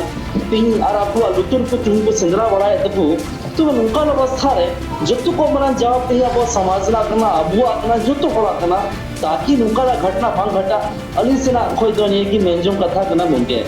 ᱛᱮᱦᱮᱧ ᱟᱨ ᱟᱠᱚᱣᱟᱜ ᱞᱩᱛᱩᱨ ᱠᱚ ᱛᱮᱦᱮᱧ ᱠᱚ ᱥᱮᱸᱫᱽᱨᱟ ᱵᱟᱲᱟᱭᱮᱫ ᱛᱟᱠᱚ᱾ ᱛᱚ ᱱᱚᱝᱠᱟᱱ ᱚᱵᱚᱥᱛᱷᱟ ᱨᱮ ᱡᱚᱛᱚ ᱠᱚ ᱢᱟᱨᱟᱝ ᱡᱟᱣᱟᱵ ᱛᱮᱦᱮᱧ ᱟᱵᱚ ᱥᱚᱢᱟᱡᱽ ᱨᱮᱱᱟᱜ ᱠᱟᱱᱟ, ᱟᱵᱚᱣᱟᱜ ᱠᱟᱱᱟ, ᱡᱚᱛᱚ ᱦᱚᱲᱟᱜ ᱠᱟᱱᱟ, ᱛᱟᱠᱤ ᱱᱚᱝᱠᱟᱱᱟᱜ ᱜᱷᱚᱴᱱᱟ ᱵᱟᱝ ᱜᱷᱚᱴᱟᱜ᱾ ᱟᱹᱞᱤᱧ ᱥᱮᱱᱟᱜ ᱠᱷᱚᱡ ᱫᱚ ᱱᱤᱭᱟᱹ ᱜᱮ ᱢᱮᱱ ᱡᱚᱝ ᱠᱟᱛᱷᱟ ᱠᱟᱱᱟ ᱜᱚᱢᱠᱮ᱾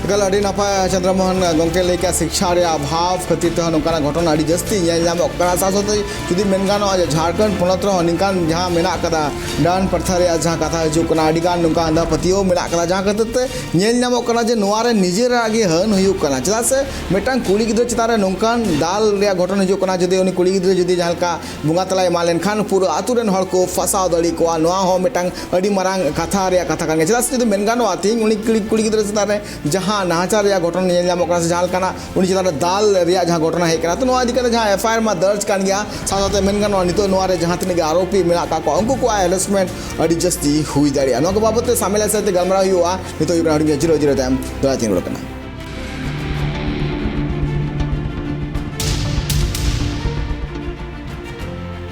ᱮᱠᱟᱞ ᱟᱹᱰᱤ ᱱᱟᱯᱟᱭ ᱪᱚᱱᱫᱨᱚ ᱢᱳᱦᱚᱱ ᱜᱚᱢᱠᱮ ᱞᱟᱹᱭ ᱠᱮᱜᱼᱟ, ᱥᱤᱠᱪᱷᱟ ᱨᱮᱭᱟᱜ ᱚᱵᱷᱟᱵᱽ ᱠᱷᱟᱹᱛᱤᱨ ᱛᱮᱦᱚᱸ ᱱᱚᱝᱠᱟᱱᱟᱜ ᱜᱷᱚᱴᱚᱱᱟ ᱟᱹᱰᱤ ᱡᱟᱹᱥᱛᱤ ᱧᱮᱞ ᱧᱟᱢᱚᱜ ᱠᱟᱱᱟ᱾ ᱥᱟᱶ ᱥᱟᱶᱛᱮ ᱡᱩᱫᱤ ᱢᱮᱱ ᱜᱟᱱᱚᱜᱼᱟ ᱡᱮ ᱡᱷᱟᱲᱠᱷᱚᱸᱰ ᱯᱚᱱᱚᱛ ᱨᱮᱦᱚᱸ ᱱᱤᱝᱠᱟᱱ ᱡᱟᱦᱟᱸ ᱢᱮᱱᱟᱜ ᱠᱟᱫᱟ, ᱰᱟᱹᱱ ᱯᱨᱚᱛᱷᱟ ᱨᱮᱭᱟᱜ ᱡᱟᱦᱟᱸ ᱠᱟᱛᱷᱟ ᱦᱤᱡᱩᱜ ᱠᱟᱱᱟ, ᱟᱹᱰᱤ ᱜᱟᱱ ᱱᱚᱝᱠᱟ ᱟᱸᱫᱷᱟ ᱯᱟᱹᱛᱭᱟᱹᱣ ᱢᱮᱱᱟᱜ ᱠᱟᱫᱟ, ᱡᱟᱦᱟᱸ ᱠᱷᱟᱹᱛᱤᱨ ᱛᱮ ᱧᱮᱞ ᱧᱟᱢᱚᱜ ᱠᱟᱱᱟ ᱡᱮ ᱱᱚᱣᱟ ᱨᱮ ᱱᱤᱡᱮᱨᱟᱜ ᱜᱮ ᱦᱟᱹᱱ ᱦᱩᱭᱩᱜ ᱠᱟᱱᱟ᱾ ᱪᱮᱫᱟᱜ ᱥᱮ ᱢᱤᱫᱴᱟᱝ ᱠᱩᱲᱤ ᱜᱤᱫᱽᱨᱟᱹ ᱪᱮᱛᱟᱱ ᱨᱮ ᱱᱚᱝᱠᱟᱱ ᱫᱟᱞ ᱨᱮᱭᱟᱜ ᱜᱷᱚᱴᱚᱱ ᱦᱤᱡᱩᱜ ᱠᱟᱱᱟ, ᱡᱩᱫᱤ ᱩᱱᱤ ᱠᱩᱲᱤ ᱜᱤᱫᱽᱨᱟᱹ ᱡᱩᱫᱤ ᱡᱟᱦᱟᱸ ᱞᱮᱠᱟ ᱵᱚᱸᱜᱟ ᱛᱟᱞᱟᱭ ᱮᱢᱟ ᱞᱮᱱᱠᱷᱟᱱ ᱯᱩᱨᱟᱹ ᱟᱹᱛᱩ ᱨᱮᱱ ᱦᱚᱲ ᱠᱚ ᱯᱷᱟᱥᱟᱣ ᱫᱟᱲᱮ ᱠᱚᱣᱟ, ᱱᱚᱣᱟ ᱦᱚᱸ ᱢᱤᱫᱴᱟᱝ ᱟᱹᱰᱤ ᱢᱟᱨᱟᱝ ᱠᱟᱛᱷᱟ ᱨᱮᱭᱟᱜ ᱠᱟᱛᱷᱟ ᱠᱟᱱ ᱜᱮᱭᱟ᱾ ᱪᱮᱫᱟᱜ ᱥᱮ ᱡᱩᱫᱤ ᱢᱮᱱ ᱜᱟᱱᱚᱜᱼᱟ, ᱛᱮᱦᱮᱧ ᱩᱱᱤ ᱠᱩᱲᱤ, ᱠᱩᱲᱤ ᱜᱤᱫᱽᱨᱟᱹ ᱪᱮᱛᱟᱱ ᱨᱮ ᱡᱟᱦᱟᱸ ᱱᱟᱦᱟᱪᱟᱨ ᱨᱮᱭᱟᱜ ᱜᱷᱚᱴᱚᱱ ᱧᱮᱞ ᱧᱟᱢᱚᱜ ᱠᱟᱱᱟ ᱥᱮ ᱡᱟᱦᱟᱸ ᱞᱮᱠᱟᱱᱟᱜ ᱩᱱᱤ ᱪᱮᱛᱟᱱ ᱨᱮ ᱫᱟᱞ ᱨᱮᱭᱟᱜ ᱡᱟᱦᱟᱸ ᱜᱷᱚᱴᱚᱱᱟ ᱦᱮᱡ ᱠᱟᱱᱟ, ᱛᱚ ᱱᱚᱣᱟ ᱤᱫᱤ ᱠᱟᱛᱮ ᱡᱟᱦᱟᱸ ᱮᱯᱷ ᱟᱭ ᱟᱨ ᱢᱟ ᱫᱚᱨᱡᱽ ᱠᱟᱱ ᱜᱮᱭᱟ, ᱥᱟᱶ ᱥᱟᱶᱛᱮ ᱢᱮᱱ ᱜᱟᱱᱚᱜᱼᱟ ᱱᱤᱛᱚᱜ ᱱᱚᱣᱟ ᱨᱮ ᱡᱟᱦᱟᱸ ᱛᱤᱱᱟᱹᱜ ᱜᱮ ᱟᱨᱳᱯᱤ ᱢᱮᱱᱟᱜ ᱠᱟᱜ ᱠᱚᱣᱟ ᱩᱱᱠᱩ ᱠᱚᱣᱟᱜ ᱦᱮᱨᱮᱥᱢᱮᱱᱴ ᱟᱹᱰᱤ ᱡᱟᱹᱥᱛᱤ ᱦᱩᱭ ᱫᱟᱲᱮᱭᱟᱜᱼᱟ᱾ ᱱᱚᱣᱟ ᱠᱚ ᱵᱟᱵᱚᱫ ᱛᱮ ᱥᱟᱢᱮᱞᱟ ᱥᱟᱶᱛᱮ ᱜᱟᱞᱢᱟᱨᱟᱣ ᱦᱩᱭᱩᱜᱼᱟ᱾ ᱱᱤᱛᱚᱜ ᱦᱩᱭᱩᱜ ᱠᱟᱱᱟ ᱦᱩᱰᱤᱧ ᱡᱤᱨᱟᱹᱣ ᱡᱤᱨᱟᱹᱣ ᱛᱟᱭᱚᱢ ᱫᱚᱦᱲᱟ ᱛᱤᱧ ᱨᱩᱣᱟᱹᱲ ᱠᱟᱱᱟ᱾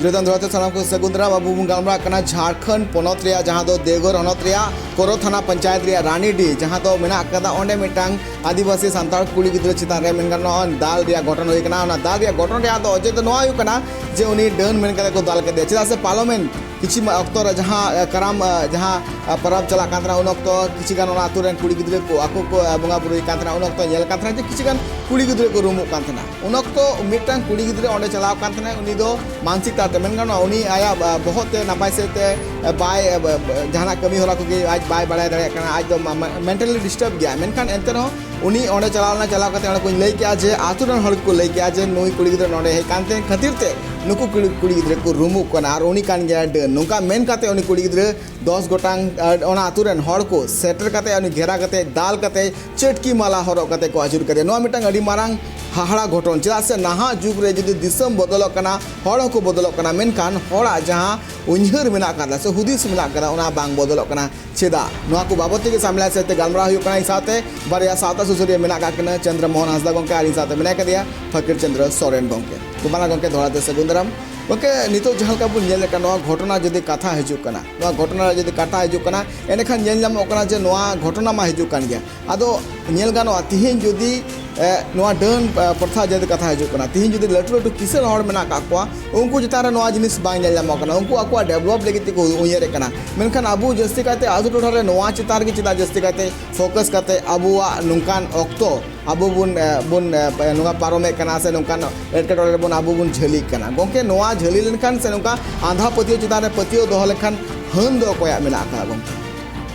ᱡᱤᱨᱟᱹᱣ ᱛᱟᱭᱚᱢ ᱫᱚᱦᱲᱟ ᱛᱮ ᱥᱟᱱᱟᱢ ᱠᱚ ᱥᱟᱹᱜᱩᱱ ᱫᱟᱨᱟᱢ᱾ ᱟᱵᱚ ᱵᱚᱱ ᱜᱟᱞᱢᱟᱨᱟᱜ ᱠᱟᱱᱟ ᱡᱷᱟᱲᱠᱷᱚᱸᱰ ᱯᱚᱱᱚᱛ ᱨᱮᱭᱟᱜ, ᱡᱟᱦᱟᱸ ᱫᱚ ᱫᱮᱣᱜᱷᱚᱨ ᱦᱚᱱᱚᱛ ᱨᱮᱭᱟᱜ ᱠᱳᱨᱳ ᱛᱷᱟᱱᱟ ᱯᱚᱧᱪᱟᱭᱮᱛ ᱨᱮᱭᱟᱜ ᱨᱟᱱᱤᱰᱤ, ᱡᱟᱦᱟᱸ ᱫᱚ ᱢᱮᱱᱟᱜ ᱠᱟᱫᱟ, ᱚᱸᱰᱮ ᱢᱤᱫᱴᱟᱝ ᱟᱹᱫᱤᱵᱟᱹᱥᱤ ᱥᱟᱱᱛᱟᱲ ᱠᱩᱲᱤ ᱜᱤᱫᱽᱨᱟᱹ ᱪᱮᱛᱟᱱ ᱨᱮ ᱢᱮᱱ ᱜᱟᱱᱚᱜᱼᱟ ᱫᱟᱞ ᱨᱮᱭᱟᱜ ᱜᱷᱚᱴᱚᱱ ᱦᱩᱭ ᱠᱟᱱᱟ᱾ ᱚᱱᱟ ᱫᱟᱞ ᱨᱮᱭᱟᱜ ᱜᱷᱚᱴᱚᱱ ᱨᱮᱭᱟᱜ ᱫᱚ ᱚᱡᱮ ᱫᱚ ᱱᱚᱣᱟ ᱦᱩᱭᱩᱜ ᱠᱟᱱᱟ ᱡᱮ ᱩᱱᱤ ᱰᱟᱹᱱ ᱢᱮᱱ ᱠᱟᱛᱮ ᱠᱚ ᱫᱟᱞ ᱠᱮᱫᱮᱭᱟ᱾ ᱪᱮᱫᱟᱜ ᱥᱮ ᱯᱟᱨᱞᱟᱢᱮᱱᱴ ᱠᱤᱪᱷᱩ ᱢᱟ ᱚᱠᱛᱚ ᱨᱮ ᱡᱟᱦᱟᱸ, ᱮ, ᱠᱟᱨᱟᱢ, ᱮ, ᱡᱟᱦᱟᱸ, ᱮ, ᱯᱚᱨᱚᱵᱽ ᱪᱟᱞᱟᱜ ᱠᱟᱱ ᱛᱟᱦᱮᱱᱟ, ᱩᱱ ᱚᱠᱛᱚ ᱠᱤᱪᱷᱩ ᱜᱟᱱ ᱚᱱᱟ ᱟᱹᱛᱩ ᱨᱮᱱ ᱠᱩᱲᱤ ᱜᱤᱫᱽᱨᱟᱹ ᱠᱚ ᱟᱠᱚ ᱠᱚ, ᱮ, ᱵᱚᱸᱜᱟ ᱵᱩᱨᱩᱭ ᱠᱟᱱ ᱛᱟᱦᱮᱱᱟ᱾ ᱩᱱ ᱚᱠᱛᱚ ᱧᱮᱞ ᱠᱟᱱ ᱛᱟᱦᱮᱱᱟ ᱡᱮ ᱠᱤᱪᱷᱩ ᱜᱟᱱ ᱠᱩᱲᱤ ᱜᱤᱫᱽᱨᱟᱹ ᱠᱚ ᱨᱩᱢᱩᱜ ᱠᱟᱱ ᱛᱟᱦᱮᱱᱟ᱾ ᱩᱱ ᱚᱠᱛᱚ ᱢᱤᱫᱴᱟᱝ ᱠᱩᱲᱤ ᱜᱤᱫᱽᱨᱟᱹ ᱚᱸᱰᱮ ᱪᱟᱞᱟᱣ ᱠᱟᱱ ᱛᱟᱦᱮᱱᱟ, ᱩᱱᱤ ᱫᱚ ᱢᱟᱱᱥᱤᱠ ᱛᱟᱞᱛᱮ ᱢᱮᱱ ᱜᱟᱱᱚᱜᱼᱟ, ᱩᱱᱤ ᱟᱭᱟᱜ, ᱮ, ᱵᱚᱦᱚᱜ ᱛᱮ ᱱᱟᱯᱟᱭ ᱥᱮᱫ ᱛᱮ, ᱮ, ᱵᱟᱭ, ᱮ, ᱵ-, ᱵ-, ᱡᱟᱦᱟᱱᱟᱜ ᱠᱟᱹᱢᱤ ᱦᱚᱨᱟ ᱠᱚᱜᱮ ᱟᱡ ᱵᱟᱭ ᱵᱟᱲᱟᱭ ᱫᱟᱲᱮᱭᱟᱜ ᱠᱟᱱᱟ, ᱟᱡ ᱫᱚ ᱢᱟ-, ᱢᱟ-, mentally disturb ᱜᱮᱭᱟ᱾ ᱢᱮᱱᱠᱷᱟᱱ ᱮᱱᱛᱮ ᱨᱮᱦᱚᱸ ᱩᱱᱤ ᱚᱸᱰᱮ ᱪᱟᱞᱟᱣ ᱞᱮᱱᱟ, ᱪᱟᱞᱟᱣ ᱠᱟᱛᱮ ᱚᱸᱰᱮ ᱠᱚᱧ ᱞᱟᱹᱭ ᱠᱮᱜᱼᱟ ᱡᱮ ᱟᱛᱳ ᱨᱮᱱ ᱦᱚᱲ ᱠᱚ ᱞᱟᱹᱭ ᱠᱮᱜᱼᱟ ᱡᱮ ᱱᱩᱭ ᱠᱩᱲᱤ ᱜᱤᱫᱽᱨᱟᱹ ᱱᱚᱸᱰᱮ ᱦᱮᱡ ᱠᱟᱱ ᱛᱮ ᱠᱷᱟᱹᱛᱤᱨ ᱛᱮ ᱱᱩᱠᱩ ᱠᱩᱲᱤ, ᱠᱩᱲᱤ ᱜᱤᱫᱽᱨᱟᱹ ᱠᱚ ᱨᱩᱢᱩᱜ ᱠᱟᱱᱟ ᱟᱨ ᱩᱱᱤ ᱠᱟᱱ ᱜᱮᱭᱟ ᱰᱟᱹᱱ᱾ ᱱᱚᱝᱠᱟ ᱢᱮᱱ ᱠᱟᱛᱮ ᱩᱱᱤ ᱠᱩᱲᱤ ᱜᱤᱫᱽᱨᱟᱹ ᱫᱚᱥ ᱜᱚᱴᱟᱝ, ᱟᱨ ᱚᱱᱟ ᱟᱛᱳ ᱨᱮᱱ ᱦᱚᱲ ᱠᱚ ᱥᱮᱴᱮᱨ ᱠᱟᱛᱮ ᱩᱱᱤ ᱜᱷᱮᱨᱟ ᱠᱟᱛᱮ, ᱫᱟᱞ ᱠᱟᱛᱮ, ᱪᱟᱹᱴᱠᱤ ᱢᱟᱞᱟ ᱦᱚᱨᱚᱜ ᱠᱟᱛᱮ ᱠᱚ ᱟᱹᱪᱩᱨ ᱠᱮᱫᱮᱭᱟ᱾ ᱱᱚᱣᱟ ᱢᱤᱫᱴᱟᱝ ᱟᱹᱰᱤ ᱢᱟᱨᱟᱝ ᱦᱟᱦᱟᱲᱟ ᱜᱷᱚᱴᱚᱱ᱾ ᱪᱮᱫᱟᱜ ᱥᱮ ᱱᱟᱦᱟᱜ ᱡᱩᱜᱽ ᱨᱮ ᱡᱩᱫᱤ ᱫᱤᱥᱚᱢ ᱵᱚᱫᱚᱞᱚᱜ ᱠᱟᱱᱟ, ᱦᱚᱲ ᱦᱚᱸᱠᱚ ᱵᱚᱫᱚᱞᱚᱜ ᱠᱟᱱᱟ, ᱢᱮᱱᱠᱷᱟᱱ ᱦᱚᱲᱟᱜ ᱡᱟᱦᱟᱸ ᱩᱭᱦᱟᱹᱨ ᱢᱮᱱᱟᱜ ᱟᱠᱟᱫᱟ ᱥᱮ ᱦᱩᱫᱤᱥ ᱢᱮᱱᱟᱜ ᱟᱠᱟᱫᱟ, ᱚᱱᱟ ᱵᱟᱝ ᱵᱚᱫᱚᱞᱚᱜ ᱠᱟᱱᱟ᱾ ᱪᱮᱫᱟᱜ? ᱱᱚᱣᱟ ᱠᱚ ᱵᱟᱵᱚᱫ ᱛᱮᱜᱮ ᱥᱟᱢᱮᱞᱟᱭ ᱥᱮᱫ ᱛᱮ ᱜᱟᱞᱢᱟᱨᱟᱣ ᱦᱩᱭᱩᱜ ᱠᱟᱱᱟ᱾ ᱤᱧ ᱥᱟᱶᱛᱮ ᱵᱟᱨᱭᱟ ᱥᱟᱶᱛᱟ ᱥᱩᱥᱟᱹᱨᱤᱭᱟᱹ ᱢᱮᱱᱟᱜ ᱟᱠᱟᱫ ᱠᱤᱱᱟ, ᱪᱚᱱᱫᱨᱚ ᱢᱳᱦᱚᱱ ᱦᱟᱸᱥᱫᱟ ᱜᱚᱢᱠᱮ ᱟᱨ ᱤᱧ ᱥᱟᱶᱛᱮ ᱢᱮᱱᱟᱭ ᱠᱟᱫᱮᱭᱟ ᱯᱷᱟᱹᱠᱤᱨ ᱪᱚᱱᱫᱨᱚ ᱥᱚᱨᱮᱱ ᱜᱚᱢᱠᱮ᱾ ᱛᱚ ᱵᱟᱱᱟᱨ ᱜᱚᱢᱠᱮ ᱫᱚᱦᱲᱟ ᱛᱮ ᱥᱟᱹᱜᱩᱱ ᱫᱟᱨᱟᱢ᱾ ᱜᱚᱢᱠᱮ, ᱱᱤᱛᱚᱜ ᱡᱟᱦᱟᱸ ᱞᱮᱠᱟ ᱵᱚᱱ ᱧᱮᱞ ᱞᱮᱠᱟ, ᱱᱚᱣᱟ ᱜᱷᱚᱴᱚᱱᱟ ᱡᱩᱫᱤ ᱠᱟᱛᱷᱟ ᱦᱤᱡᱩᱜ ᱠᱟᱱᱟ, ᱱᱚᱣᱟ ᱜᱷᱚᱴᱚᱱᱟ ᱨᱮ ᱡᱩᱫᱤ ᱠᱟᱛᱷᱟ ᱦᱤᱡᱩᱜ ᱠᱟᱱᱟ, ᱮᱸᱰᱮᱠᱷᱟᱱ ᱧᱮᱞ ᱧᱟᱢᱚᱜ ᱠᱟᱱᱟ ᱡᱮ ᱱᱚᱣᱟ ᱜᱷᱚᱴᱚᱱᱟ ᱢᱟ ᱦᱤᱡᱩᱜ ᱠᱟᱱ ᱜᱮᱭᱟ᱾ ᱟᱫᱚ ᱧᱮᱞ ᱜᱟᱱᱚᱜᱼᱟ, ᱛᱤᱦᱤᱧ ᱡᱩᱫᱤ, ᱮ, ᱱᱚᱣᱟ ᱰᱟᱹᱱ, ᱮ, ᱯᱨᱚᱛᱷᱟ ᱡᱩᱫᱤ ᱠᱟᱛᱷᱟ ᱦᱤᱡᱩᱜ ᱠᱟᱱᱟ, ᱛᱤᱦᱤᱧ ᱡᱩᱫᱤ ᱞᱟᱹᱴᱩ ᱞᱟᱹᱴᱩ ᱠᱤᱥᱟᱹᱬ ᱦᱚᱲ ᱢᱮᱱᱟᱜ ᱟᱠᱟᱫ ᱠᱚᱣᱟ, ᱩᱱᱠᱩ ᱪᱮᱛᱟᱱ ᱨᱮ ᱱᱚᱣᱟ ᱡᱤᱱᱤᱥ ᱵᱟᱝ ᱧᱮᱞ ᱧᱟᱢᱚᱜ ᱠᱟᱱᱟ, ᱩᱱᱠᱩ ᱟᱠᱚᱣᱟᱜ develop ᱞᱟᱹᱜᱤᱫ ᱛᱮᱠᱚ ᱩᱭᱦᱟᱹᱨᱮᱫ ᱠᱟᱱᱟ᱾ ᱢᱮᱱᱠᱷᱟᱱ ᱟᱵᱚ ᱡᱟᱹᱥᱛᱤ ᱠᱟᱭᱛᱮ ᱟᱹᱛᱩ ᱴᱚᱴᱷᱟ ᱨᱮ ᱱᱚᱣᱟ ᱪᱮᱛᱟᱱ ᱨᱮᱜᱮ ᱪᱮᱫᱟᱜ ᱡᱟᱹᱥᱛᱤ ᱠᱟᱭᱛᱮ focus ᱠᱟᱛᱮ ᱟᱵᱚᱣᱟᱜ ᱱᱚᱝᱠᱟᱱ ᱚᱠᱛᱚ ᱟᱵᱚ ᱵᱚᱱ, ᱮ, ᱵᱚᱱ, ᱮ, ᱱᱚᱣᱟ ᱯᱟᱨᱚᱢᱮᱫ ᱠᱟᱱᱟ ᱥᱮ ᱱᱚᱝᱠᱟᱱ ᱮᱴᱠᱮᱴᱚᱬᱮ ᱨᱮᱵᱚᱱ ᱟᱵᱚ ᱵᱚᱱ ᱡᱷᱟᱹᱞᱤᱜ ᱠᱟᱱᱟ? ᱜᱚᱢᱠᱮ, ᱱᱚᱣᱟ ᱡᱷᱟᱹᱞᱤ ᱞᱮᱱᱠᱷᱟᱱ ᱥᱮ ᱱᱚᱝᱠᱟ ᱟᱸᱫᱷᱟ ᱯᱟᱹᱛᱭᱟᱹᱣ ᱪᱮᱛᱟᱱ ᱨᱮ ᱯᱟᱹᱛᱭᱟᱹᱣ ᱫᱚᱦᱚ ᱞᱮᱱᱠᱷᱟᱱ ᱦᱟᱹᱱ ᱫᱚ ᱚᱠᱚᱭᱟᱜ ᱢᱮᱱᱟᱜ ᱟᱠᱟᱫᱟ ᱜᱚᱢᱠᱮ?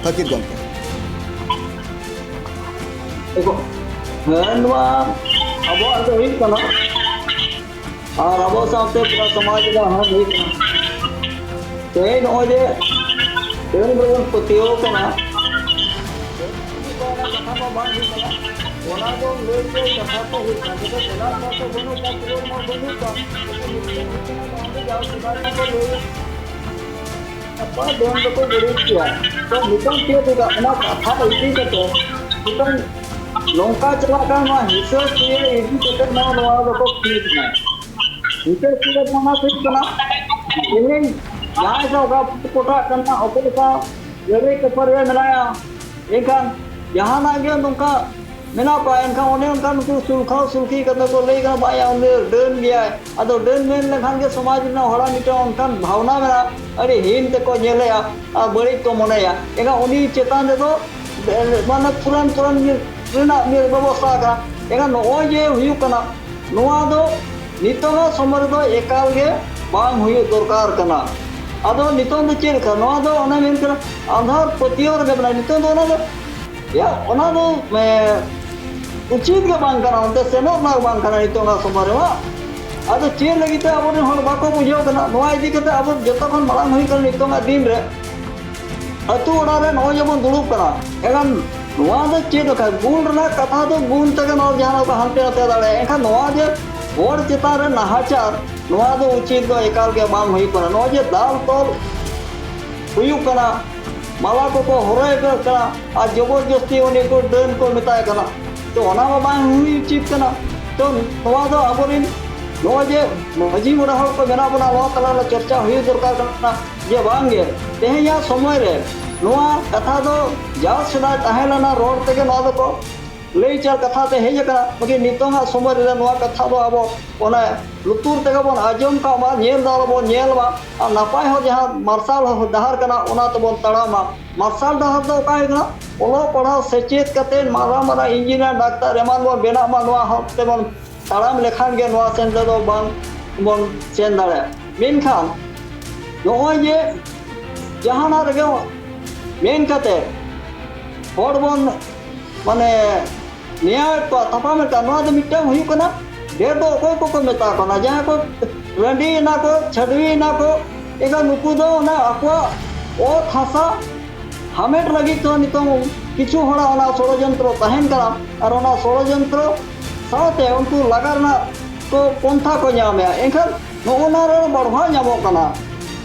ᱯᱷᱟᱹᱠᱤᱨ ᱜᱚᱢᱠᱮ᱾ ᱦᱮᱸ, ᱱᱚᱣᱟ ᱟᱵᱚᱣᱟᱜ ᱫᱚ ᱦᱩᱭᱩᱜ ᱠᱟᱱᱟ, ᱟᱨ ᱟᱵᱚ ᱥᱟᱶᱛᱮ ᱯᱩᱨᱟᱹ ᱥᱚᱢᱟᱡᱽ ᱨᱮᱱᱟᱜ ᱦᱚᱸ ᱦᱩᱭᱩᱜ ᱠᱟᱱᱟ᱾ ᱛᱮᱦᱮᱧ ᱱᱚᱜᱼᱚᱭ ᱡᱮ ᱰᱟᱹᱱ ᱨᱮᱵᱚᱱ ᱯᱟᱹᱛᱭᱟᱹᱣ ᱠᱟᱱᱟ, ᱚᱱᱟ ᱠᱟᱛᱷᱟ ᱢᱟ ᱵᱟᱝ ᱦᱩᱭᱩᱜ ᱠᱟᱱᱟ᱾ ᱚᱱᱟ ᱫᱚ ᱞᱟᱹᱭ ᱛᱮ ᱠᱟᱛᱷᱟ ᱠᱚ ᱦᱩᱭᱩᱜ ᱠᱟᱱᱟ, ᱡᱚᱛᱚ ᱢᱮᱱᱟᱜ ᱠᱚᱣᱟ ᱥᱮ ᱵᱟᱹᱱᱩᱜ ᱠᱚᱣᱟ, ᱯᱩᱨᱟᱹ ᱢᱟ ᱵᱟᱹᱱᱩᱜ ᱠᱚᱣᱟ᱾ ᱡᱚᱛᱚ ᱢᱤᱫᱴᱮᱱ ᱢᱤᱫᱴᱮᱱ ᱱᱚᱣᱟ ᱫᱚ ᱡᱟᱣ ᱥᱮᱫᱟᱭ ᱠᱷᱚᱱ ᱠᱚ ᱞᱟᱹᱭ ᱜᱟᱯᱟ ᱫᱚᱱ ᱫᱚᱠᱚ ᱵᱟᱹᱲᱤᱡ ᱜᱮᱭᱟ᱾ ᱛᱚ ᱱᱤᱛᱚᱝ ᱪᱮᱫ ᱞᱮᱠᱟ ᱚᱱᱟ ᱠᱟᱛᱷᱟ ᱤᱫᱤ ᱠᱟᱛᱮ ᱱᱤᱛᱚᱝ ᱱᱚᱝᱠᱟ ᱪᱟᱞᱟᱜ ᱠᱟᱱᱟ, ᱱᱚᱣᱟ ᱦᱤᱥᱟᱹ ᱥᱩᱭᱟᱹ ᱤᱫᱤ ᱠᱟᱛᱮ ᱱᱚᱣᱟ, ᱱᱚᱣᱟ ᱫᱚᱠᱚ ᱠᱷᱤᱡ ᱮᱱᱟ᱾ ᱦᱤᱥᱟᱹ ᱥᱩᱭᱟᱹ ᱫᱚ ᱚᱱᱟ ᱦᱩᱭᱩᱜ ᱠᱟᱱᱟ, ᱛᱮᱦᱮᱧ ᱡᱟᱦᱟᱸᱭ ᱥᱟᱶ ᱚᱠᱟ ᱯᱚᱴᱟᱜ ᱠᱟᱱᱟ, ᱚᱠᱚᱭ ᱥᱟᱶ ᱞᱟᱹᱲᱦᱟᱹᱭ ᱠᱷᱟᱹᱯᱟᱹᱨᱤ ᱨᱮ ᱢᱮᱱᱟᱭᱟ, ᱮᱱᱠᱷᱟᱱ ᱡᱟᱦᱟᱱᱟᱜ ᱜᱮ ᱱᱚᱝᱠᱟ ᱢᱮᱱᱟᱜ ᱠᱚᱣᱟ, ᱮᱱᱠᱷᱟᱱ ᱚᱱᱮ ᱚᱱᱠᱟᱱ ᱩᱱᱠᱩ ᱥᱩᱞᱠᱷᱟᱣ ᱥᱩᱞᱠᱷᱤ ᱠᱟᱛᱮ ᱠᱚ ᱞᱟᱹᱭ ᱠᱟᱱᱟ, ᱵᱟᱝᱭᱟ, ᱩᱱᱤ ᱫᱚ ᱰᱟᱹᱱ ᱜᱮᱭᱟᱭ᱾ ᱟᱫᱚ ᱰᱟᱹᱱ ᱢᱮᱱ ᱞᱮᱠᱷᱟᱱ ᱜᱮ ᱥᱚᱢᱟᱡᱽ ᱨᱮᱱᱟᱜ ᱦᱚᱲᱟᱜ ᱢᱤᱫᱴᱟᱝ ᱚᱱᱠᱟᱱ ᱵᱷᱟᱵᱽᱱᱟ ᱢᱮᱱᱟᱜᱼᱟ, ᱟᱹᱰᱤ ᱦᱤᱱ ᱛᱮᱠᱚ ᱧᱮᱞᱮᱜᱼᱟ ᱟᱨ ᱵᱟᱹᱲᱤᱡ ᱠᱚ ᱢᱚᱱᱮᱭᱟ᱾ ᱮᱱᱠᱷᱟᱱ ᱩᱱᱤ ᱪᱮᱛᱟᱱ ᱨᱮᱫᱚ, ᱮ, ᱢᱟᱱᱮ ᱯᱩᱨᱟᱱ ᱯᱩᱨᱟᱱ ᱨᱮᱱᱟᱜ ᱵᱮᱵᱚᱥᱛᱷᱟ ᱟᱠᱟᱱᱟ᱾ ᱮᱱᱠᱷᱟᱱ ᱱᱚᱜᱼᱚᱭ ᱡᱮ ᱦᱩᱭᱩᱜ ᱠᱟᱱᱟ, ᱱᱚᱣᱟ ᱫᱚ ᱱᱤᱛᱚᱜᱟᱜ ᱥᱚᱢᱚᱭ ᱨᱮᱫᱚ ᱮᱠᱟᱞ ᱜᱮ ᱵᱟᱝ ᱦᱩᱭᱩᱜ ᱫᱚᱨᱠᱟᱨ ᱠᱟᱱᱟ᱾ ᱟᱫᱚ ᱱᱤᱛᱚᱝ ᱫᱚ ᱪᱮᱫ ᱞᱮᱠᱟ? ᱱᱚᱣᱟ ᱫᱚ ᱚᱱᱮ ᱢᱮᱱ ᱠᱟᱱᱟ, ᱟᱸᱫᱷᱟᱨ ᱯᱟᱹᱛᱭᱟᱹᱣ ᱨᱮᱜᱮ ᱢᱮᱱᱟᱜᱼᱟ᱾ ᱱᱤᱛᱚᱝ ᱫᱚ ᱚᱱᱟ ᱫᱚ, ᱭᱟ, ᱚᱱᱟ ᱫᱚ, ᱮ, ᱩᱪᱤᱛ ᱜᱮ ᱵᱟᱝ ᱠᱟᱱᱟ, ᱚᱱᱛᱮ ᱥᱮᱱᱚᱜ ᱨᱮᱱᱟᱜ ᱵᱟᱝ ᱠᱟᱱᱟ ᱱᱤᱛᱚᱝᱟᱜ ᱥᱚᱢᱚᱭ ᱨᱮ, ᱵᱟᱝ? ᱟᱫᱚ ᱪᱮᱫ ᱞᱟᱹᱜᱤᱫ ᱛᱮ ᱟᱵᱚᱨᱮᱱ ᱦᱚᱲ ᱵᱟᱠᱚ ᱵᱩᱡᱷᱟᱹᱣ ᱠᱟᱱᱟ? ᱱᱚᱣᱟ ᱤᱫᱤ ᱠᱟᱛᱮ ᱟᱵᱚ ᱡᱚᱛᱚ ᱠᱷᱚᱱ ᱢᱟᱲᱟᱝ ᱦᱩᱭ ᱠᱟᱱᱟ ᱱᱤᱛᱚᱝᱟᱜ ᱫᱤᱱ ᱨᱮ, ᱟᱹᱛᱩ ᱚᱲᱟᱜ ᱨᱮ ᱱᱚᱜᱼᱚᱭ ᱡᱮᱵᱚᱱ ᱫᱩᱲᱩᱵ ᱠᱟᱱᱟ, ᱮᱱᱠᱷᱟᱱ ᱱᱚᱣᱟ ᱫᱚ ᱪᱮᱫ ᱞᱮᱠᱟ? ᱜᱩᱱ ᱨᱮᱱᱟᱜ ᱠᱟᱛᱷᱟ ᱫᱚ ᱜᱩᱱ ᱛᱮᱜᱮ ᱱᱚᱣᱟ ᱡᱟᱦᱟᱸ ᱠᱚ ᱦᱟᱱᱛᱮ ᱱᱟᱛᱮ ᱫᱟᱲᱮᱭᱟᱜᱼᱟ᱾ ᱮᱱᱠᱷᱟᱱ ᱱᱚᱣᱟ ᱡᱮ ᱦᱚᱲ ᱪᱮᱛᱟᱱ ᱨᱮ ᱱᱟᱦᱟᱪᱟᱨ, ᱱᱚᱣᱟ ᱫᱚ ᱩᱪᱤᱛ ᱫᱚ ᱮᱠᱟᱞ ᱜᱮ ᱵᱟᱝ ᱦᱩᱭᱩᱜ ᱠᱟᱱᱟ᱾ ᱱᱚᱣᱟ ᱡᱮ ᱫᱟᱞ ᱛᱚᱞ ᱦᱩᱭᱩᱜ ᱠᱟᱱᱟ, ᱢᱟᱞᱟ ᱠᱚᱠᱚ ᱦᱚᱨᱚᱭᱮᱫ ᱠᱟᱱᱟ ᱟᱨ ᱡᱚᱵᱚᱨ ᱡᱚᱥᱛᱤ ᱩᱱᱤ ᱠᱚ ᱰᱟᱹᱱ ᱠᱚ ᱢᱮᱛᱟᱭ ᱠᱟᱱᱟ, ᱛᱚ ᱚᱱᱟ ᱢᱟ ᱵᱟᱝ ᱦᱩᱭ ᱩᱪᱤᱛ ᱠᱟᱱᱟ᱾ ᱛᱚ ᱱᱚᱣᱟ ᱫᱚ ᱟᱵᱚᱨᱮᱱ ᱱᱚᱜᱼᱚᱭ ᱡᱮ ᱢᱟᱹᱡᱷᱤ ᱢᱚᱬᱮ ᱦᱚᱲ ᱠᱚ ᱢᱮᱱᱟᱜ ᱵᱚᱱᱟ, ᱱᱚᱣᱟ ᱛᱟᱞᱟ ᱨᱮ ᱪᱚᱨᱪᱟ ᱦᱩᱭ ᱫᱚᱨᱠᱟᱨ ᱠᱟᱱᱟ ᱡᱮ ᱵᱟᱝ ᱜᱮ ᱛᱮᱦᱮᱧᱟᱜ ᱥᱚᱢᱚᱭ ᱨᱮ ᱱᱚᱣᱟ ᱠᱟᱛᱷᱟ ᱫᱚ ᱡᱟ ᱥᱮᱫᱟᱭ ᱛᱟᱦᱮᱸ ᱞᱮᱱᱟ ᱨᱚᱲ ᱛᱮᱜᱮ ᱱᱚᱣᱟ ᱫᱚᱠᱚ ᱞᱟᱹᱭ ᱪᱟᱞ ᱠᱟᱛᱷᱟ ᱛᱮ ᱦᱮᱡ ᱟᱠᱟᱱᱟ, ᱢᱮᱱᱠᱷᱟᱱ ᱱᱤᱛᱚᱝᱟᱜ ᱥᱚᱢᱚᱭ ᱨᱮᱫᱚ ᱱᱚᱣᱟ ᱠᱟᱛᱷᱟ ᱫᱚ ᱟᱵᱚ ᱚᱱᱟ ᱞᱩᱛᱩᱨ ᱛᱮᱜᱮ ᱵᱚᱱ ᱟᱸᱡᱚᱢ ᱠᱟᱜ ᱢᱟ, ᱧᱮᱞ ᱫᱟᱲᱮ ᱵᱚᱱ ᱧᱮᱞ ᱢᱟ, ᱟᱨ ᱱᱟᱯᱟᱭ ᱦᱚᱨ ᱡᱟᱦᱟᱸ ᱢᱟᱨᱥᱟᱞ ᱰᱟᱦᱟᱨ ᱠᱟᱱᱟ ᱚᱱᱟ ᱛᱮᱵᱚᱱ ᱛᱟᱲᱟᱢᱟ᱾ ᱢᱟᱨᱥᱟᱞ ᱰᱟᱦᱟᱨ ᱫᱚ ᱚᱠᱟ ᱦᱩᱭᱩᱜ ᱠᱟᱱᱟ? ᱚᱞᱚᱜ ᱯᱟᱲᱦᱟᱣ ᱥᱮᱪᱮᱫ ᱠᱟᱛᱮ ᱢᱟᱨᱟᱝ ᱢᱟᱨᱟᱝ ᱤᱧᱡᱤᱱᱤᱭᱟᱨ, ᱰᱟᱠᱛᱟᱨ ᱮᱢᱟᱱ ᱵᱚᱱ ᱵᱮᱱᱟᱜ ᱢᱟ, ᱱᱚᱣᱟ ᱦᱚᱨ ᱛᱮᱵᱚᱱ ᱛᱟᱲᱟᱢ ᱞᱮᱠᱷᱟᱱ ᱜᱮ ᱱᱚᱣᱟ ᱥᱮᱱ ᱛᱮᱫᱚ ᱵᱟᱝ ᱵᱚᱱ ᱥᱮᱱ ᱫᱟᱲᱮᱭᱟᱜᱼᱟ᱾ ᱢᱮᱱᱠᱷᱟᱱ ᱱᱚᱜᱼᱚᱭ ᱡᱮ ᱡᱟᱦᱟᱱᱟᱜ ᱨᱮᱜᱮ ᱢᱮᱱ ᱠᱟᱛᱮ ᱦᱚᱲ ᱵᱚᱱ ᱢᱟᱱᱮ ᱱᱮᱭᱟᱣᱮᱫ ᱠᱚᱣᱟ, ᱛᱟᱯᱟᱢᱮᱫ ᱠᱚᱣᱟ, ᱱᱚᱣᱟ ᱫᱚ ᱢᱤᱫᱴᱟᱝ ᱦᱩᱭᱩᱜ ᱠᱟᱱᱟ, ᱰᱷᱮᱨ ᱫᱚ ᱚᱠᱚᱭ ᱠᱚᱠᱚ ᱢᱮᱛᱟ ᱠᱚ ᱠᱟᱱᱟ? ᱡᱟᱦᱟᱸᱭ ᱠᱚ ᱨᱟᱺᱰᱤᱭᱮᱱᱟ ᱠᱚ, ᱪᱷᱟᱹᱰᱣᱤᱭᱮᱱᱟ ᱠᱚ, ᱮᱱᱠᱷᱟᱱ ᱱᱩᱠᱩ ᱫᱚ ᱚᱱᱟ ᱟᱠᱚᱣᱟᱜ ᱚᱛ ᱦᱟᱥᱟ ᱦᱟᱢᱮᱴ ᱞᱟᱹᱜᱤᱫ ᱛᱮ ᱱᱤᱛᱚᱝ ᱠᱤᱪᱷᱩ ᱦᱚᱲᱟᱜ ᱚᱱᱟ ᱥᱚᱲᱚᱡᱚᱱᱛᱨᱚ ᱛᱟᱦᱮᱱ ᱠᱟᱱᱟ, ᱟᱨ ᱚᱱᱟ ᱥᱚᱲᱚᱡᱚᱱᱛᱨᱚ ᱥᱟᱶᱛᱮ ᱩᱱᱠᱩ ᱞᱟᱜᱟ ᱨᱮᱱᱟᱜ ᱠᱚ ᱯᱚᱱᱛᱷᱟ ᱠᱚ ᱧᱟᱢᱮᱜᱼᱟ᱾ ᱮᱱᱠᱷᱟᱱ ᱱᱚᱜᱼᱚ ᱱᱟ ᱨᱮ ᱵᱟᱲᱦᱟᱣ ᱧᱟᱢᱚᱜ ᱠᱟᱱᱟ᱾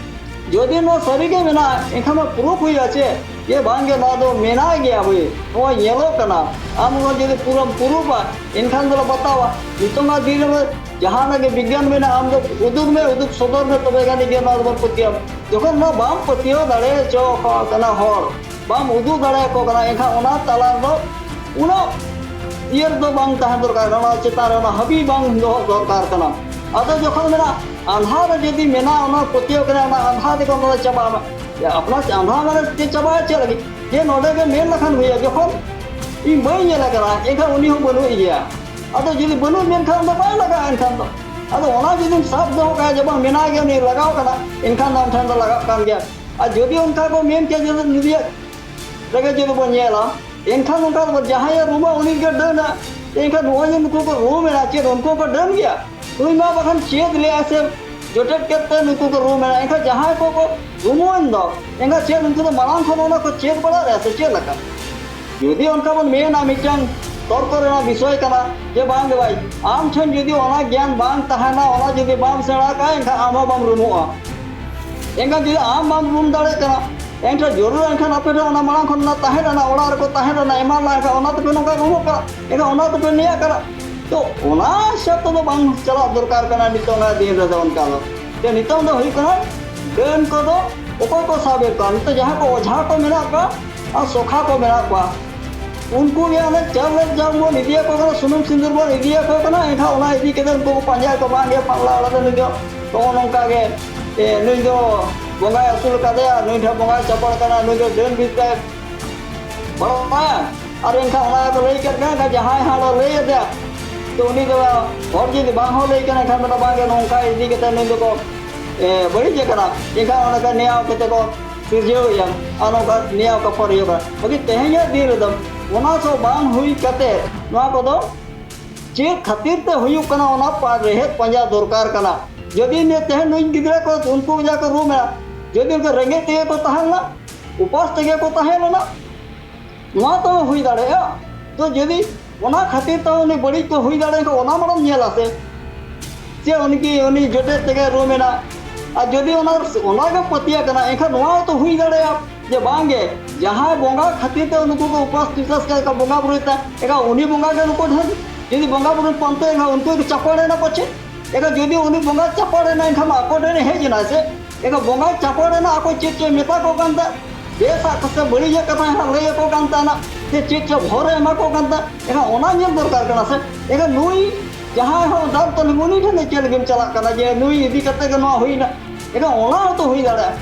ᱡᱩᱫᱤ ᱱᱚᱣᱟ ᱥᱟᱹᱨᱤ ᱜᱮ ᱢᱮᱱᱟᱜᱼᱟ, ᱮᱱᱠᱷᱟᱱ ᱢᱟ ᱯᱨᱩᱯᱷ ᱦᱩᱭᱩᱜᱼᱟ ᱪᱮ, ᱡᱮ ᱵᱟᱝ ᱜᱮ ᱱᱚᱣᱟ ᱫᱚ ᱢᱮᱱᱟᱜ ᱜᱮᱭᱟ, ᱵᱷᱟᱹᱭ, ᱱᱚᱜᱼᱚᱭ ᱧᱮᱞᱚᱜ ᱠᱟᱱᱟ᱾ ᱟᱢ ᱱᱚᱣᱟ ᱡᱩᱫᱤ ᱯᱩᱨᱟᱹᱢ ᱯᱨᱩᱯᱷᱟ, ᱮᱱᱠᱷᱟᱱ ᱫᱚᱞᱮ ᱵᱟᱛᱟᱣᱟ᱾ ᱱᱤᱛᱚᱝᱟᱜ ᱫᱤᱱ ᱨᱮ ᱡᱟᱦᱟᱱᱟᱜ ᱜᱮ ᱵᱤᱜᱽᱜᱟᱱ ᱢᱮᱱᱟᱜᱼᱟ, ᱟᱢ ᱫᱚ ᱩᱫᱩᱜ ᱢᱮ, ᱩᱫᱩᱜ ᱥᱚᱫᱚᱨ ᱢᱮ, ᱛᱚᱵᱮ ᱜᱟᱱ ᱜᱮ ᱱᱚᱣᱟ ᱫᱚᱵᱚᱱ ᱯᱟᱹᱛᱭᱟᱹᱣᱟ᱾ ᱡᱚᱠᱷᱚᱱ ᱱᱚᱣᱟ ᱵᱟᱢ ᱯᱟᱹᱛᱭᱟᱹᱣ ᱫᱟᱲᱮ ᱦᱚᱪᱚ ᱟᱠᱚ ᱠᱟᱱᱟ ᱦᱚᱲ, ᱵᱟᱢ ᱩᱫᱩᱜ ᱫᱟᱲᱮ ᱟᱠᱚ ᱠᱟᱱᱟ, ᱮᱱᱠᱷᱟᱱ ᱚᱱᱟ ᱛᱟᱞᱟ ᱨᱮᱫᱚ ᱩᱱᱟᱹᱜ ᱤᱭᱟᱹ ᱫᱚ ᱵᱟᱝ ᱛᱟᱦᱮᱸ ᱫᱚᱨᱠᱟᱨ ᱠᱟᱱᱟ, ᱚᱱᱟ ᱪᱮᱛᱟᱱ ᱨᱮ ᱚᱱᱟ ᱦᱟᱹᱵᱤ ᱵᱟᱝ ᱫᱚᱦᱚ ᱫᱚᱨᱠᱟᱨ ᱠᱟᱱᱟ᱾ ᱟᱫᱚ ᱡᱚᱠᱷᱚᱱ ᱢᱮᱱᱟ ᱟᱸᱫᱷᱟ ᱨᱮ ᱡᱩᱫᱤ ᱢᱮᱱᱟᱜᱼᱟ, ᱚᱱᱟ ᱯᱟᱹᱛᱭᱟᱹᱣ ᱠᱟᱱᱟ, ᱚᱱᱟ ᱟᱸᱫᱷᱟ ᱛᱮᱜᱮ ᱚᱱᱟ ᱫᱚ ᱪᱟᱵᱟᱜᱼᱟ᱾ ᱟᱯᱱᱟᱨ ᱟᱸᱫᱷᱟ ᱢᱟᱱᱮ ᱪᱮᱫ ᱪᱟᱵᱟᱜᱼᱟ, ᱪᱮᱫ ᱞᱟᱹᱜᱤᱫ? ᱡᱮ ᱱᱚᱰᱮ ᱜᱮ ᱢᱮᱱ ᱞᱮᱠᱷᱟᱱ ᱦᱩᱭᱩᱜᱼᱟ, ᱡᱚᱠᱷᱚᱱ ᱤᱧ ᱵᱟᱹᱧ ᱧᱮᱞ ᱟᱠᱟᱫᱟ, ᱮᱱᱠᱷᱟᱱ ᱩᱱᱤ ᱦᱚᱸ ᱵᱟᱹᱱᱩᱜ ᱜᱮᱭᱟ᱾ ᱟᱫᱚ ᱡᱩᱫᱤ ᱵᱟᱹᱱᱩᱜ ᱢᱮᱱᱠᱷᱟᱱ ᱫᱚ ᱵᱟᱭ ᱞᱟᱜᱟᱜᱼᱟ ᱮᱱᱠᱷᱟᱱ ᱫᱚ᱾ ᱟᱫᱚ ᱚᱱᱟ ᱡᱩᱫᱤᱢ ᱥᱟᱵ ᱫᱚᱦᱚ ᱠᱟᱜᱼᱟ ᱡᱮ ᱵᱟᱝ ᱢᱮᱱᱟᱭ ᱜᱮᱭᱟ, ᱩᱱᱤ ᱞᱟᱜᱟᱣ ᱠᱟᱱᱟ, ᱮᱱᱠᱷᱟᱱ ᱫᱚ ᱟᱢ ᱴᱷᱮᱱ ᱫᱚ ᱞᱟᱜᱟᱜ ᱠᱟᱱ ᱜᱮᱭᱟ᱾ ᱟᱨ ᱡᱩᱫᱤ ᱚᱱᱠᱟ ᱠᱚ ᱢᱮᱱ ᱠᱮᱭᱟ ᱡᱮ ᱱᱩᱭᱟᱜ ᱨᱮᱜᱮ ᱡᱩᱫᱤ ᱵᱚᱱ ᱧᱮᱞᱟ, ᱮᱱᱠᱷᱟᱱ ᱚᱱᱠᱟ ᱫᱚ ᱡᱟᱦᱟᱸᱭᱮ ᱨᱩᱢᱟ ᱩᱱᱤ ᱜᱮ ᱰᱟᱹᱱᱟ᱾ ᱮᱱᱠᱷᱟᱱ ᱱᱚᱜᱼᱚᱭ ᱡᱮ ᱱᱩᱠᱩ ᱠᱚ ᱨᱩᱢ ᱮᱱᱟ, ᱪᱮᱫ ᱩᱱᱠᱩ ᱠᱚ ᱰᱟᱹᱱ ᱜᱮᱭᱟ? ᱱᱩᱭ ᱢᱟ ᱵᱟᱠᱷᱟᱱ ᱪᱮᱫ ᱞᱮᱜᱼᱟᱭ ᱥᱮ ᱡᱚᱴᱮᱫ ᱠᱮᱫ ᱛᱮ ᱱᱩᱠᱩ ᱠᱚ ᱨᱩᱢ ᱮᱱᱟ᱾ ᱮᱱᱠᱷᱟᱱ ᱡᱟᱦᱟᱸᱭ ᱠᱚ ᱠᱚ ᱨᱩᱢᱩᱜ ᱮᱱ ᱫᱚ, ᱮᱱᱠᱷᱟᱱ ᱪᱮᱫ ᱩᱱᱠᱩ ᱫᱚ ᱢᱟᱲᱟᱝ ᱠᱷᱚᱱ ᱚᱱᱟ ᱠᱚ ᱪᱮᱫ ᱵᱟᱲᱟ ᱞᱮᱜᱼᱟ ᱥᱮ ᱪᱮᱫ ᱞᱮᱠᱟ? ᱡᱩᱫᱤ ᱚᱱᱠᱟ ᱵᱚᱱ ᱢᱮᱱᱟ, ᱢᱤᱫᱴᱟᱝ ᱛᱚᱨᱠᱚ ᱨᱮᱱᱟᱜ ᱵᱤᱥᱚᱭ ᱠᱟᱱᱟ ᱡᱮ ᱵᱟᱝ ᱜᱮ ᱵᱷᱟᱭ, ᱟᱢ ᱴᱷᱮᱱ ᱡᱩᱫᱤ ᱚᱱᱟ ᱜᱮᱭᱟᱱ ᱵᱟᱝ ᱛᱟᱦᱮᱱᱟ, ᱚᱱᱟ ᱡᱩᱫᱤ ᱵᱟᱢ ᱥᱮᱬᱟ ᱠᱟᱜᱼᱟ, ᱮᱱᱠᱷᱟᱱ ᱟᱢ ᱦᱚᱸ ᱵᱟᱢ ᱨᱩᱢᱩᱜᱼᱟ᱾ ᱮᱱᱠᱷᱟᱱ ᱡᱩᱫᱤ ᱟᱢ ᱵᱟᱢ ᱨᱩᱢ ᱫᱟᱲᱮᱭᱟᱜ ᱠᱟᱱᱟ, ᱮᱱᱠᱷᱟᱱ ᱡᱚᱨᱩᱨ ᱮᱱᱠᱷᱟᱱ ᱟᱯᱮ ᱴᱷᱮᱱ ᱚᱱᱟ ᱢᱟᱲᱟᱝ ᱠᱷᱚᱱ ᱚᱱᱟ ᱛᱟᱦᱮᱸ ᱞᱮᱱᱟ, ᱚᱲᱟᱜ ᱨᱮᱠᱚ ᱛᱟᱦᱮᱸ ᱞᱮᱱᱟ, ᱮᱢᱟᱱ ᱞᱮᱱᱟ, ᱮᱱᱠᱷᱟᱱ ᱚᱱᱟ ᱛᱮᱯᱮ ᱱᱚᱝᱠᱟ ᱨᱩᱢᱩᱜ ᱠᱟᱱᱟ, ᱮᱱᱠᱷᱟᱱ ᱚᱱᱟ ᱛᱮᱯᱮ ᱱᱮᱭᱟᱜ ᱠᱟᱱᱟ᱾ ᱛᱚ ᱚᱱᱟ ᱦᱤᱥᱟᱹᱵ ᱛᱮᱫᱚ ᱵᱟᱝ ᱪᱟᱞᱟᱜ ᱫᱚᱨᱠᱟᱨ ᱠᱟᱱᱟ ᱱᱤᱛᱚᱝ ᱟᱜ ᱫᱤᱱ ᱨᱮᱫᱚ ᱚᱱᱠᱟ ᱫᱚ᱾ ᱡᱮ ᱱᱤᱛᱚᱝ ᱫᱚ ᱦᱩᱭᱩᱜ ᱠᱟᱱᱟ ᱰᱟᱹᱱ ᱠᱚᱫᱚ ᱚᱠᱚᱭ ᱠᱚ ᱥᱟᱵᱮᱫ ᱠᱚᱣᱟ? ᱱᱤᱛᱚᱜ ᱡᱟᱦᱟᱸ ᱠᱚ ᱚᱡᱷᱟ ᱠᱚ ᱢᱮᱱᱟᱜ ᱠᱚᱣᱟ ᱟᱨ ᱥᱚᱠᱷᱟ ᱠᱚ ᱢᱮᱱᱟᱜ ᱠᱚᱣᱟ, ᱩᱱᱠᱩ ᱜᱮ ᱚᱱᱮ ᱪᱟᱣᱞᱮ ᱡᱟᱝ ᱵᱚᱱ ᱤᱫᱤᱭᱟᱠᱚ ᱠᱟᱱᱟ, ᱥᱩᱱᱩᱢ ᱥᱤᱸᱫᱩᱨ ᱵᱚᱱ ᱤᱫᱤᱭᱟᱠᱚ ᱠᱟᱱᱟ, ᱮᱱᱠᱷᱟᱱ ᱚᱱᱟ ᱤᱫᱤ ᱠᱟᱛᱮ ᱩᱱᱠᱩ ᱠᱚ ᱯᱟᱸᱡᱟᱭᱟᱠᱚ, ᱵᱟᱝ ᱜᱮ ᱯᱟᱜᱽᱞᱟ ᱚᱲᱟᱜ ᱫᱚ ᱱᱩᱭ ᱫᱚ ᱱᱚᱜᱼᱚ ᱱᱚᱝᱠᱟ ᱜᱮ, ᱮ, ᱱᱩᱭ ᱫᱚ ᱵᱚᱸᱜᱟᱭ ᱟᱹᱥᱩᱞ ᱟᱠᱟᱫᱮᱭᱟ, ᱱᱩᱭ ᱴᱷᱮᱱ ᱵᱚᱸᱜᱟᱭ ᱪᱟᱯᱟᱲ ᱠᱟᱱᱟ, ᱱᱩᱭ ᱫᱚ ᱰᱟᱹᱱ ᱵᱤᱫᱽᱫᱟᱭ ᱵᱟᱲᱟᱭᱟ᱾ ᱟᱨ ᱮᱱᱠᱷᱟᱱ ᱚᱱᱟ ᱠᱚ ᱞᱟᱹᱭ ᱠᱮᱫ ᱠᱷᱟᱱ, ᱮᱱᱠᱷᱟᱱ ᱡᱟᱦᱟᱸᱭ ᱦᱟᱸᱜ ᱞᱟᱹᱭ ᱟᱫᱮᱭᱟ, ᱛᱚ ᱩᱱᱤ ᱫᱚ ᱦᱚᱲ ᱡᱩᱫᱤ ᱵᱟᱝ ᱦᱚᱸ ᱞᱟᱹᱭ ᱠᱟᱱᱟ, ᱮᱱᱠᱷᱟᱱ ᱢᱮᱱᱟ, "ᱵᱟᱝ ᱜᱮ, ᱱᱚᱝᱠᱟ ᱤᱫᱤ ᱠᱟᱛᱮ ᱱᱩᱭ ᱫᱚᱠᱚ, ᱮ, ᱵᱟᱹᱲᱤᱡ ᱟᱠᱟᱱᱟ", ᱮᱱᱠᱷᱟᱱ ᱚᱱᱟ ᱠᱚ ᱱᱮᱭᱟᱣ ᱠᱟᱛᱮ ᱠᱚ ᱥᱤᱨᱡᱟᱹᱣᱮᱜᱼᱟ᱾ ᱟᱨ ᱱᱚᱝᱠᱟ ᱱᱮᱭᱟᱣ ᱠᱷᱟᱹᱯᱟᱹᱨᱤᱭᱟᱹ ᱠᱟᱱᱟ᱾ ᱵᱟᱹᱠᱤ ᱛᱮᱦᱮᱧᱟᱜ ᱫᱤᱱ ᱨᱮᱫᱚ ᱚᱱᱟ ᱠᱚ ᱵᱟᱝ ᱦᱩᱭ ᱠᱟᱛᱮ, ᱱᱚᱣᱟ ᱠᱚᱫᱚ ᱪᱮᱫ ᱠᱷᱟᱹᱛᱤᱨ ᱛᱮ ᱦᱩᱭᱩᱜ ᱠᱟᱱᱟ, ᱚᱱᱟ ᱯᱟ-, ᱨᱮᱦᱮᱫ ᱯᱟᱸᱡᱟ ᱫᱚᱨᱠᱟᱨ ᱠᱟᱱᱟ᱾ ᱡᱩᱫᱤ ᱱᱤᱭᱟᱹ ᱛᱮᱦᱮᱧ ᱱᱩᱭ ᱜᱤᱫᱽᱨᱟᱹ ᱠᱚ, ᱩᱱᱠᱩ ᱡᱟᱦᱟᱸ ᱠᱚ ᱨᱩᱢ ᱮᱱᱟ, ᱡᱩᱫᱤ ᱩᱱᱠᱩ ᱨᱮᱸᱜᱮᱡ ᱛᱮᱜᱮ ᱠᱚ ᱛᱟᱦᱮᱸ ᱞᱮᱱᱟ, ᱩᱯᱟᱥ ᱛᱮᱜᱮ ᱠᱚ ᱛᱟᱦᱮᱸ ᱞᱮᱱᱟ, ᱱᱚᱣᱟ ᱛᱚ ᱦᱩᱭ ᱫᱟᱲᱮᱭᱟᱜᱼᱟ᱾ ᱛᱚ ᱡᱩᱫᱤ ᱚᱱᱟ ᱠᱷᱟᱹᱛᱤᱨ ᱛᱮ ᱩᱱᱤ ᱵᱟᱹᱲᱤᱡ ᱠᱚ ᱦᱩᱭ ᱫᱟᱲᱮᱭᱟᱜᱼᱟ, ᱚᱱᱟ ᱢᱟᱲᱟᱝ ᱧᱮᱞᱟ ᱥᱮ, ᱥᱮ ᱩᱱᱤ ᱠᱤ, ᱩᱱᱤ ᱡᱚᱴᱮᱫ ᱛᱮᱜᱮ ᱨᱩᱢ ᱮᱱᱟ, ᱟᱨ ᱡᱩᱫᱤ ᱚᱱᱟ, ᱚᱱᱟ ᱜᱮ ᱯᱟᱹᱛᱭᱟᱹᱜ ᱠᱟᱱᱟ, ᱮᱱᱠᱷᱟᱱ ᱱᱚᱣᱟ ᱦᱚᱸᱛᱚ ᱦᱩᱭ ᱫᱟᱲᱮᱭᱟᱜᱼᱟ ᱡᱮ ᱵᱟᱝ ᱜᱮ, ᱡᱟᱦᱟᱸᱭ ᱵᱚᱸᱜᱟ ᱠᱷᱟᱹᱛᱤᱨ ᱛᱮ ᱱᱩᱠᱩ ᱠᱚ ᱩᱯᱟᱥ ᱯᱤᱥᱟᱥ ᱠᱟᱛᱮ ᱠᱚ ᱵᱚᱸᱜᱟ ᱵᱩᱨᱩᱭ ᱛᱟ, ᱮᱱᱠᱷᱟᱱ ᱩᱱᱤ ᱵᱚᱸᱜᱟ ᱜᱮ ᱱᱩᱠᱩ ᱴᱷᱮᱱ ᱡᱩᱫᱤ ᱵᱚᱸᱜᱟ ᱵᱩᱨᱩ ᱯᱟᱱᱛᱮ, ᱮᱱᱠᱷᱟᱱ ᱩᱱᱠᱩ ᱜᱮ ᱪᱟᱯᱟᱲ ᱮᱱᱟ ᱯᱟᱪᱮ᱾ ᱮᱱᱠᱷᱟᱱ ᱡᱩᱫᱤ ᱩᱱᱤ ᱵᱚᱸᱜᱟ ᱪᱟᱯᱟᱲ ᱮᱱᱟ, ᱮᱱᱠᱷᱟᱱ ᱟᱠᱚ ᱴᱷᱮᱱ ᱦᱮᱡ ᱮᱱᱟ ᱥᱮ, ᱮᱱᱠᱷᱟᱱ ᱵᱚᱸᱜᱟᱭ ᱪᱟᱯᱟᱲ ᱮᱱᱟ, ᱟᱠᱚ ᱪᱮᱫ ᱪᱚᱭ ᱢᱮᱛᱟ ᱠᱚ ᱠᱟᱱ ᱛᱟᱦᱮᱸᱫ, ᱵᱮᱥᱟᱜ ᱠᱚ ᱥᱮ ᱵᱟᱹᱲᱤᱡᱟᱜ ᱠᱟᱛᱷᱟ ᱦᱟᱸᱜ ᱞᱟᱹᱭ ᱟᱠᱚ ᱠᱟᱱ ᱛᱟᱦᱮᱱᱟ᱾ ᱥᱮ ᱪᱮᱫ ᱪᱚ ᱵᱷᱚᱨ ᱮ ᱮᱢᱟ ᱠᱚ ᱠᱟᱱ ᱛᱟᱦᱮᱸ, ᱮᱱᱠᱷᱟᱱ ᱚᱱᱟ ᱧᱮᱞ ᱫᱚᱨᱠᱟᱨ ᱠᱟᱱᱟ ᱥᱮ᱾ ᱮᱱᱠᱷᱟᱱ ᱱᱩᱭ ᱡᱟᱦᱟᱸᱭ ᱦᱚᱸ ᱫᱟᱞ ᱛᱚᱞ ᱩᱱᱤ ᱴᱷᱮᱱ ᱫᱚ ᱪᱮᱫ ᱞᱟᱹᱜᱤᱫ ᱪᱟᱞᱟᱜ ᱠᱟᱱᱟ ᱡᱮ ᱱᱩᱭ ᱤᱫᱤ ᱠᱟᱛᱮ ᱜᱮ ᱱᱚᱣᱟ ᱦᱩᱭᱱᱟ? ᱮᱱᱠᱷᱟᱱ ᱚᱱᱟ ᱦᱚᱸᱛᱚ ᱦᱩᱭ ᱫᱟᱲᱮᱭᱟᱜᱼᱟ,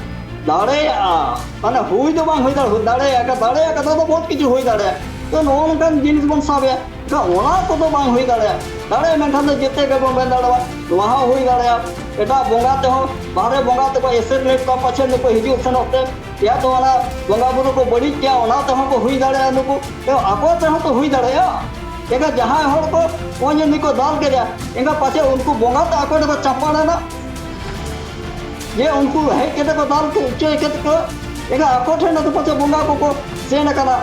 ᱫᱟᱲᱮᱭᱟᱜᱼᱟ, ᱢᱟᱱᱮ ᱦᱩᱭ ᱫᱚ ᱵᱟᱝ ᱦᱩᱭ ᱫᱟᱲᱮᱭᱟᱜᱼᱟ, ᱫᱟᱲᱮᱭᱟᱜᱼᱟ ᱠᱟᱛᱷᱟ ᱫᱚ ᱵᱚᱦᱩᱛ ᱠᱤᱪᱷᱩ ᱦᱩᱭ ᱫᱟᱲᱮᱭᱟᱜᱼᱟ᱾ ᱛᱚ ᱱᱚᱜᱼᱚ ᱱᱚᱝᱠᱟᱱ ᱡᱤᱱᱤᱥ ᱵᱚᱱ ᱥᱟᱵ ᱮᱫᱟ, ᱮᱱᱠᱷᱟᱱ ᱚᱱᱟ ᱠᱚᱫᱚ ᱵᱟᱝ ᱦᱩᱭ ᱫᱟᱲᱮᱭᱟᱜᱼᱟ᱾ ᱫᱟᱲᱮᱭᱟᱜᱼᱟ ᱢᱮᱱᱠᱷᱟᱱ ᱫᱚ ᱡᱮᱛᱮ ᱜᱮᱵᱚᱱ ᱢᱮᱱ ᱫᱟᱲᱮᱭᱟᱜᱼᱟ, ᱱᱚᱣᱟ ᱦᱚᱸ ᱦᱩᱭ ᱫᱟᱲᱮᱭᱟᱜᱼᱟ᱾ ᱮᱴᱟᱜ ᱵᱚᱸᱜᱟ ᱛᱮᱦᱚᱸ, ᱵᱟᱦᱨᱮ ᱵᱚᱸᱜᱟ ᱛᱮᱠᱚ ᱮᱥᱮᱨ ᱞᱮᱫ ᱠᱚᱣᱟ ᱯᱟᱪᱷᱮ ᱱᱩᱠᱩ ᱦᱤᱡᱩᱜ ᱥᱮᱱᱚᱜ ᱛᱮ, ᱭᱟ ᱛᱚ ᱚᱱᱟ ᱵᱚᱸᱜᱟ ᱵᱩᱨᱩ ᱠᱚ ᱵᱟᱹᱲᱤᱡ ᱜᱮᱭᱟ, ᱚᱱᱟ ᱛᱮᱦᱚᱸ ᱠᱚ ᱦᱩᱭ ᱫᱟᱲᱮᱭᱟᱜᱼᱟ ᱱᱩᱠᱩ, ᱛᱚ ᱟᱠᱚ ᱛᱮᱦᱚᱸ ᱠᱚ ᱦᱩᱭ ᱫᱟᱲᱮᱭᱟᱜᱼᱟ᱾ ᱮᱱᱠᱷᱟᱱ ᱡᱟᱦᱟᱸᱭ ᱦᱚᱲ ᱠᱚ ᱱᱚᱜᱼᱚᱭ ᱡᱮ ᱱᱩᱠᱩ ᱫᱟᱞ ᱠᱮᱫᱟ, ᱮᱱᱠᱷᱟᱱ ᱯᱟᱪᱷᱮ ᱩᱱᱠᱩ ᱵᱚᱸᱜᱟ ᱛᱮ ᱟᱠᱚ ᱫᱚᱠᱚ ᱪᱟᱯᱟᱲ ᱮᱱᱟ, ᱡᱮ ᱩᱱᱠᱩ ᱦᱮᱡ ᱠᱟᱛᱮ ᱠᱚ ᱫᱟᱞ ᱦᱚᱪᱚᱭ ᱠᱮᱫ ᱠᱚ, ᱮᱱᱠᱷᱟᱱ ᱟᱠᱚ ᱴᱷᱮᱱ ᱫᱚ ᱯᱟᱪᱷᱮ ᱵᱚᱸᱜᱟ ᱠᱚᱠᱚ ᱥᱮᱱ ᱟᱠᱟᱱᱟ᱾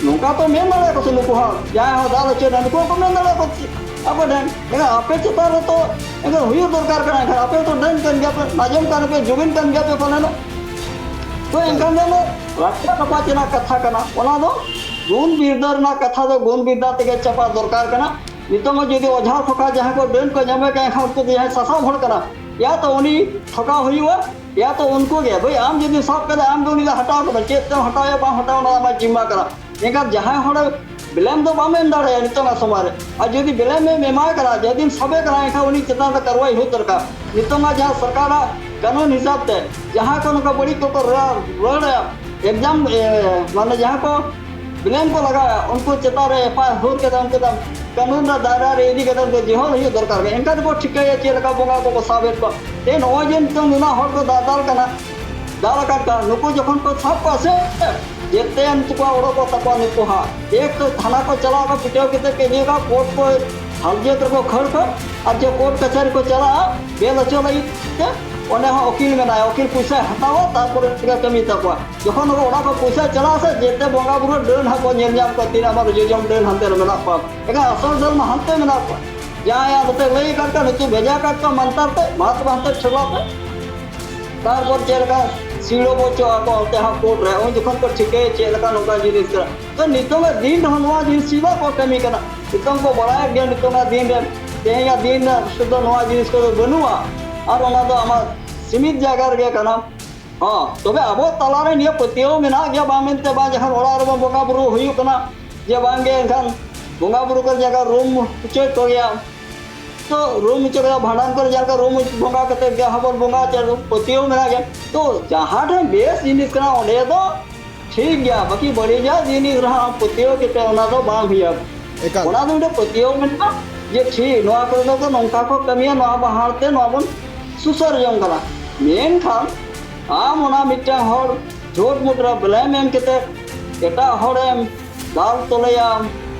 ᱱᱚᱝᱠᱟ ᱠᱚ ᱢᱮᱱ ᱫᱟᱲᱮᱭᱟᱜᱼᱟ ᱠᱚ ᱥᱮ, ᱱᱩᱠᱩ ᱦᱚᱸ ᱡᱟᱦᱟᱸᱭ ᱦᱚᱸ ᱫᱟᱞ ᱦᱚᱪᱚᱭᱮᱱᱟ ᱱᱩᱠᱩ ᱦᱚᱸᱠᱚ ᱢᱮᱱ ᱫᱟᱲᱮᱭᱟᱜᱼᱟ ᱠᱚ ᱟᱠᱚ ᱴᱷᱮᱱ, ᱮᱱᱠᱷᱟᱱ ᱟᱯᱮ ᱪᱮᱛᱟᱱ ᱨᱮ ᱛᱚ ᱮᱱᱠᱷᱟᱱ ᱦᱩᱭᱩᱜ ᱫᱚᱨᱠᱟᱨ ᱠᱟᱱᱟ, ᱮᱱᱠᱷᱟᱱ ᱟᱯᱮ ᱛᱚ ᱰᱟᱹᱱ ᱠᱟᱱ ᱜᱮᱭᱟ ᱯᱮ, ᱱᱟᱡᱚᱢ ᱠᱟᱱ ᱯᱮ, ᱡᱩᱜᱤᱱ ᱠᱟᱱ ᱜᱮᱭᱟ ᱯᱮ ᱯᱟᱞᱮᱱᱚᱜ᱾ ᱛᱚ ᱮᱱᱠᱷᱟᱱ ᱫᱚ ᱚᱱᱟ ᱨᱟᱡᱟ ᱨᱟᱯᱟᱡ ᱨᱮᱱᱟᱜ ᱠᱟᱛᱷᱟ ᱠᱟᱱᱟ, ᱚᱱᱟ ᱫᱚ ᱜᱩᱱ ᱵᱤᱨᱫᱟᱹ ᱨᱮᱱᱟᱜ ᱠᱟᱛᱷᱟ ᱫᱚ ᱜᱩᱱ ᱵᱤᱨᱫᱟᱹ ᱛᱮᱜᱮ ᱪᱟᱯᱟ ᱫᱚᱨᱠᱟᱨ ᱠᱟᱱᱟ᱾ ᱱᱤᱛᱚᱝ ᱦᱚᱸ ᱡᱩᱫᱤ ᱚᱡᱷᱟ ᱴᱷᱚᱠᱟ ᱡᱟᱦᱟᱸ ᱠᱚ ᱰᱟᱹᱱ ᱠᱚ ᱧᱟᱢᱮ ᱠᱟᱱ ᱠᱷᱟᱱ ᱩᱱᱠᱩ ᱫᱚ ᱡᱟᱦᱟᱸᱭ ᱥᱟᱥᱟᱵ ᱦᱚᱲ ᱠᱟᱱᱟ, ᱭᱟ ᱛᱚ ᱩᱱᱤ ᱴᱷᱚᱠᱟᱣ ᱦᱩᱭᱩᱜᱼᱟ, ᱭᱟ ᱛᱚ ᱩᱱᱠᱩ ᱜᱮ, ᱵᱷᱟᱹᱭ ᱟᱢ ᱡᱩᱫᱤ ᱥᱟᱵ ᱠᱟᱫᱟ ᱟᱢ ᱜᱮ ᱩᱱᱤ ᱫᱚ ᱦᱟᱛᱟᱣ ᱠᱟᱫᱟ, ᱪᱮᱫ ᱛᱮᱢ ᱦᱟᱛᱟᱣᱟ ᱵᱟᱢ ᱦᱟᱛᱟᱣᱟ ᱚᱱᱟ ᱫᱚ ᱟᱢᱟᱜ ᱡᱤᱢᱢᱟ ᱠᱟᱱᱟ᱾ ᱮᱱᱠᱷᱟᱱ ᱡᱟᱦᱟᱸᱭ ᱦᱚᱲ ᱵᱞᱮᱢ ᱫᱚ ᱵᱟᱢ ᱮᱢ ᱫᱟᱲᱮᱭᱟᱜᱼᱟ ᱱᱤᱛᱚᱝᱟᱜ ᱥᱚᱢᱚᱭ ᱨᱮ᱾ ᱟᱨ ᱡᱩᱫᱤ ᱵᱞᱮᱢ ᱮᱢ ᱮᱢᱟᱭ ᱠᱟᱱᱟ, ᱡᱮᱫᱤᱱ ᱥᱟᱵᱮ ᱠᱟᱱᱟ, ᱮᱱᱠᱷᱟᱱ ᱩᱱᱤ ᱪᱮᱛᱟᱱ ᱨᱮ ᱠᱟᱨᱣᱟᱭ ᱦᱩᱭᱩᱜ ᱫᱚᱨᱠᱟᱨ᱾ ᱱᱤᱛᱚᱝᱟᱜ ᱡᱟᱦᱟᱸ ᱥᱚᱨᱠᱟᱨᱟᱜ ᱠᱟᱹᱱᱩᱱ ᱦᱤᱥᱟᱹᱵ ᱛᱮ ᱡᱟᱦᱟᱸ ᱠᱚ ᱱᱚᱝᱠᱟ ᱵᱟᱹᱲᱤᱡ ᱠᱚᱠᱚ ᱨᱚᱲ, ᱨᱚᱲᱮᱫᱼᱟ, ᱮᱠᱡᱟᱢ, ᱮ, ᱢᱟᱱᱮ ᱡᱟᱦᱟᱸ ᱠᱚ ᱵᱞᱮᱢ ᱠᱚ ᱞᱟᱜᱟᱣᱮᱫᱼᱟ, ᱩᱱᱠᱩ ᱪᱮᱛᱟᱱ ᱨᱮ ᱮᱯᱷ ᱟᱭ ᱟᱨ ᱦᱩᱭ ᱠᱟᱛᱮ ᱩᱱᱠᱩ ᱫᱚ ᱠᱟᱹᱱᱩᱱ ᱨᱮ ᱫᱟᱭᱨᱟ ᱨᱮ ᱤᱫᱤ ᱠᱟᱛᱮ ᱩᱱᱠᱩ ᱡᱮᱦᱚᱞ ᱦᱩᱭᱩᱜ ᱫᱚᱨᱠᱟᱨ ᱠᱟᱱᱟ᱾ ᱮᱱᱠᱷᱟᱱ ᱫᱚᱠᱚ ᱴᱷᱤᱠᱟᱹᱭᱟ ᱪᱮᱫ ᱞᱮᱠᱟ ᱵᱚᱸᱜᱟ ᱠᱚᱠᱚ ᱥᱟᱵᱮᱫ ᱠᱚᱣᱟ᱾ ᱛᱮ ᱱᱚᱜᱼᱚᱭ ᱡᱮ ᱱᱤᱛᱚᱝ ᱱᱩᱱᱟᱹᱜ ᱦᱚᱲ ᱠᱚ ᱫᱟᱫᱟᱞ ᱠᱟᱱᱟ, ᱫᱟᱞ ᱟᱠᱟᱫ ᱠᱚᱣᱟ, ᱱᱩᱠᱩ ᱡᱚᱠᱷᱚᱱ ᱠᱚ ᱥᱟᱵ ᱠᱚᱣᱟ ᱥᱮ, ᱡᱮᱛᱮ ᱱᱩᱠᱩ ᱠᱚᱣᱟᱜ ᱚᱰᱚᱠᱚᱜ ᱛᱟᱠᱚᱣᱟ ᱱᱩᱠᱩ ᱦᱟᱸᱜ᱾ ᱮᱠ ᱛᱚ ᱛᱷᱟᱱᱟ ᱠᱚ ᱪᱟᱞᱟᱣ ᱠᱚ ᱯᱤᱴᱟᱹᱣ ᱠᱟᱛᱮ ᱠᱚ ᱤᱫᱤ ᱠᱚᱣᱟ, ᱠᱳᱨᱴ ᱠᱚ ᱦᱟᱞᱡᱮᱛ ᱨᱮᱠᱚ ᱠᱷᱟᱹᱲ ᱠᱚᱣᱟ, ᱟᱨ ᱡᱮ ᱠᱳᱨᱴ ᱠᱟᱪᱷᱟᱨᱤ ᱠᱚ ᱪᱟᱞᱟᱜᱼᱟ ᱵᱮᱞ ᱦᱚᱪᱚ ᱞᱟᱹᱜᱤᱫ ᱛᱮ, ᱚᱸᱰᱮ ᱦᱚᱸ ᱩᱠᱤᱞ ᱢᱮᱱᱟᱭᱟ, ᱩᱠᱤᱞ ᱯᱚᱭᱥᱟᱭ ᱦᱟᱛᱟᱣᱟ, ᱛᱟᱨᱯᱚᱨᱮ ᱛᱮᱜᱮ ᱠᱟᱹᱢᱤ ᱛᱟᱠᱚᱣᱟ᱾ ᱡᱚᱠᱷᱚᱱ ᱚᱱᱟ ᱠᱚ ᱯᱚᱭᱥᱟ ᱪᱟᱞᱟᱜᱼᱟ ᱥᱮ, ᱡᱮᱛᱮ ᱵᱚᱸᱜᱟ ᱵᱩᱨᱩ ᱰᱟᱹᱱ ᱦᱟᱸᱜ ᱠᱚ ᱧᱮᱞ ᱧᱟᱢ ᱠᱚᱣᱟ, ᱛᱤᱱᱟᱹᱜ ᱟᱵᱟᱨ ᱡᱚᱡᱚᱢ ᱰᱟᱹᱱ ᱦᱟᱱᱛᱮ ᱨᱮ ᱢᱮᱱᱟᱜ ᱠᱚᱣᱟ᱾ ᱮᱱᱠᱷᱟᱱ ᱟᱥᱚᱞ ᱰᱟᱹᱱ ᱢᱟ ᱦᱟᱱᱛᱮ ᱢᱮᱱᱟᱜ ᱠᱚᱣᱟ᱾ ᱡᱟᱦᱟᱸᱭ ᱟᱫᱚ ᱯᱮ ᱞᱟᱹᱭ ᱟᱠᱟᱫ ᱠᱚᱣᱟ, ᱱᱩᱠᱩ ᱵᱷᱮᱡᱟ ᱟᱠᱟᱫ ᱠᱚᱣᱟ ᱢᱟᱱᱛᱟᱨ ᱛᱮ, ᱢᱟᱛ ᱦᱟᱱᱛᱮ ᱴᱷᱮᱞᱟᱣ ᱯᱮ᱾ ᱛᱟᱨᱯᱚᱨ ᱪᱮᱫ ᱞᱮᱠᱟ ᱥᱤᱲᱟᱹ ᱵᱚᱪᱚᱜ ᱟᱠᱚ ᱚᱱᱛᱮ ᱦᱟᱸᱜ ᱠᱳᱨᱴ ᱨᱮ, ᱩᱱ ᱡᱚᱠᱷᱚᱱ ᱠᱚ ᱴᱷᱤᱠᱟᱹᱭᱟ ᱪᱮᱫ ᱞᱮᱠᱟ ᱱᱚᱝᱠᱟ ᱡᱤᱱᱤᱥ ᱠᱟᱱᱟ᱾ ᱛᱚ ᱱᱤᱛᱚᱝᱟᱜ ᱫᱤᱱ ᱨᱮᱦᱚᱸ ᱱᱚᱣᱟ ᱡᱤᱱᱤᱥ ᱪᱮᱫᱟᱜ ᱠᱚ ᱠᱟᱹᱢᱤ ᱠᱟᱱᱟ? ᱱᱤᱛᱚᱝ ᱠᱚ ᱵᱟᱲᱟᱭᱮᱫ ᱜᱮᱭᱟ, ᱱᱤᱛᱚᱝᱟᱜ ᱫᱤᱱ ᱨᱮ, ᱛᱮᱦᱮᱧᱟᱜ ᱫᱤᱱ ᱨᱮ ᱥᱩᱫᱷᱩ ᱱᱚᱣᱟ ᱡᱤᱱᱤᱥ ᱠᱚᱫᱚ ᱵᱟᱹᱱᱩᱜᱼᱟ, ᱟᱨ ᱚᱱᱟ ᱫᱚ ᱟᱢᱟᱜ ᱥᱤᱢᱤᱛ ᱡᱟᱭᱜᱟ ᱨᱮᱜᱮ ᱠᱟᱱᱟ᱾ ᱦᱚᱸ, ᱛᱚᱵᱮ ᱟᱵᱚ ᱛᱟᱞᱟᱨᱮ ᱱᱤᱭᱟᱹ ᱯᱟᱹᱛᱭᱟᱹᱣ ᱢᱮᱱᱟᱜ ᱜᱮᱭᱟ, ᱵᱟᱝ ᱢᱮᱱᱛᱮ ᱵᱟᱝ, ᱡᱟᱦᱟᱸ ᱚᱲᱟᱜ ᱨᱮᱵᱚᱱ ᱵᱚᱸᱜᱟ ᱵᱩᱨᱩ ᱦᱩᱭᱩᱜ ᱠᱟᱱᱟ, ᱡᱮ ᱵᱟᱝᱜᱮ ᱮᱱᱠᱷᱟᱱ ᱵᱚᱸᱜᱟ ᱵᱩᱨᱩ ᱠᱚ ᱡᱟᱭᱜᱟ ᱨᱩᱢ ᱦᱚᱪᱚᱭ ᱠᱚ ᱜᱮᱭᱟ᱾ ᱛᱚ ᱨᱩᱢ ᱦᱚᱪᱚ ᱠᱮᱫᱟ, ᱵᱷᱟᱸᱰᱟᱱ ᱠᱚᱨᱮ ᱡᱟᱦᱟᱸ ᱞᱮᱠᱟ ᱨᱩᱢ ᱵᱚᱸᱜᱟ ᱠᱟᱛᱮ ᱜᱮ ᱦᱚᱸᱵᱚᱱ ᱵᱚᱸᱜᱟ ᱦᱚᱪᱚᱭᱟ, ᱯᱟᱹᱛᱭᱟᱹᱣ ᱢᱮᱱᱟᱜ ᱜᱮᱭᱟ᱾ ᱛᱚ ᱡᱟᱦᱟᱸ ᱴᱷᱮᱱ ᱵᱮᱥ ᱡᱤᱱᱤᱥ ᱠᱟᱱᱟ ᱚᱸᱰᱮ ᱫᱚ ᱴᱷᱤᱠ ᱜᱮᱭᱟ, ᱵᱟᱹᱠᱤ ᱵᱟᱹᱲᱤᱡᱟᱜ ᱡᱤᱱᱤᱥ ᱨᱮᱦᱚᱸ ᱟᱢ ᱯᱟᱹᱛᱭᱟᱹᱣ ᱠᱟᱛᱮ ᱚᱱᱟ ᱫᱚ ᱵᱟᱝ ᱦᱩᱭᱩᱜᱼᱟ᱾ ᱮᱠᱟᱞ᱾ ᱚᱱᱟ ᱫᱚ ᱢᱤᱫᱴᱮᱱ ᱯᱟᱹᱛᱭᱟᱹᱣ ᱢᱮᱱᱟᱜᱼᱟ ᱡᱮ ᱴᱷᱤᱠ, ᱱᱚᱣᱟ ᱠᱚᱨᱮ ᱫᱚ ᱱᱚᱝᱠᱟ ᱠᱚ ᱠᱟᱹᱢᱤᱭᱟ, ᱱᱚᱣᱟ ᱵᱟᱦᱟᱨ ᱛᱮ ᱱᱚᱣᱟ ᱵᱚᱱ ᱥᱩᱥᱟᱹᱨ ᱡᱚᱝ ᱠᱟᱱᱟ᱾ ᱢᱮᱱᱠᱷᱟᱱ ᱟᱢ ᱚᱱᱟ ᱢᱤᱫᱴᱟᱝ ᱦᱚᱲ ᱡᱷᱩᱴ ᱢᱩᱴ ᱨᱮ blame ᱮᱢ ᱠᱟᱛᱮ ᱮᱴᱟᱜ ᱦᱚᱲᱮᱢ ᱫᱟᱞ ᱛᱚᱞᱮᱭᱟᱢ,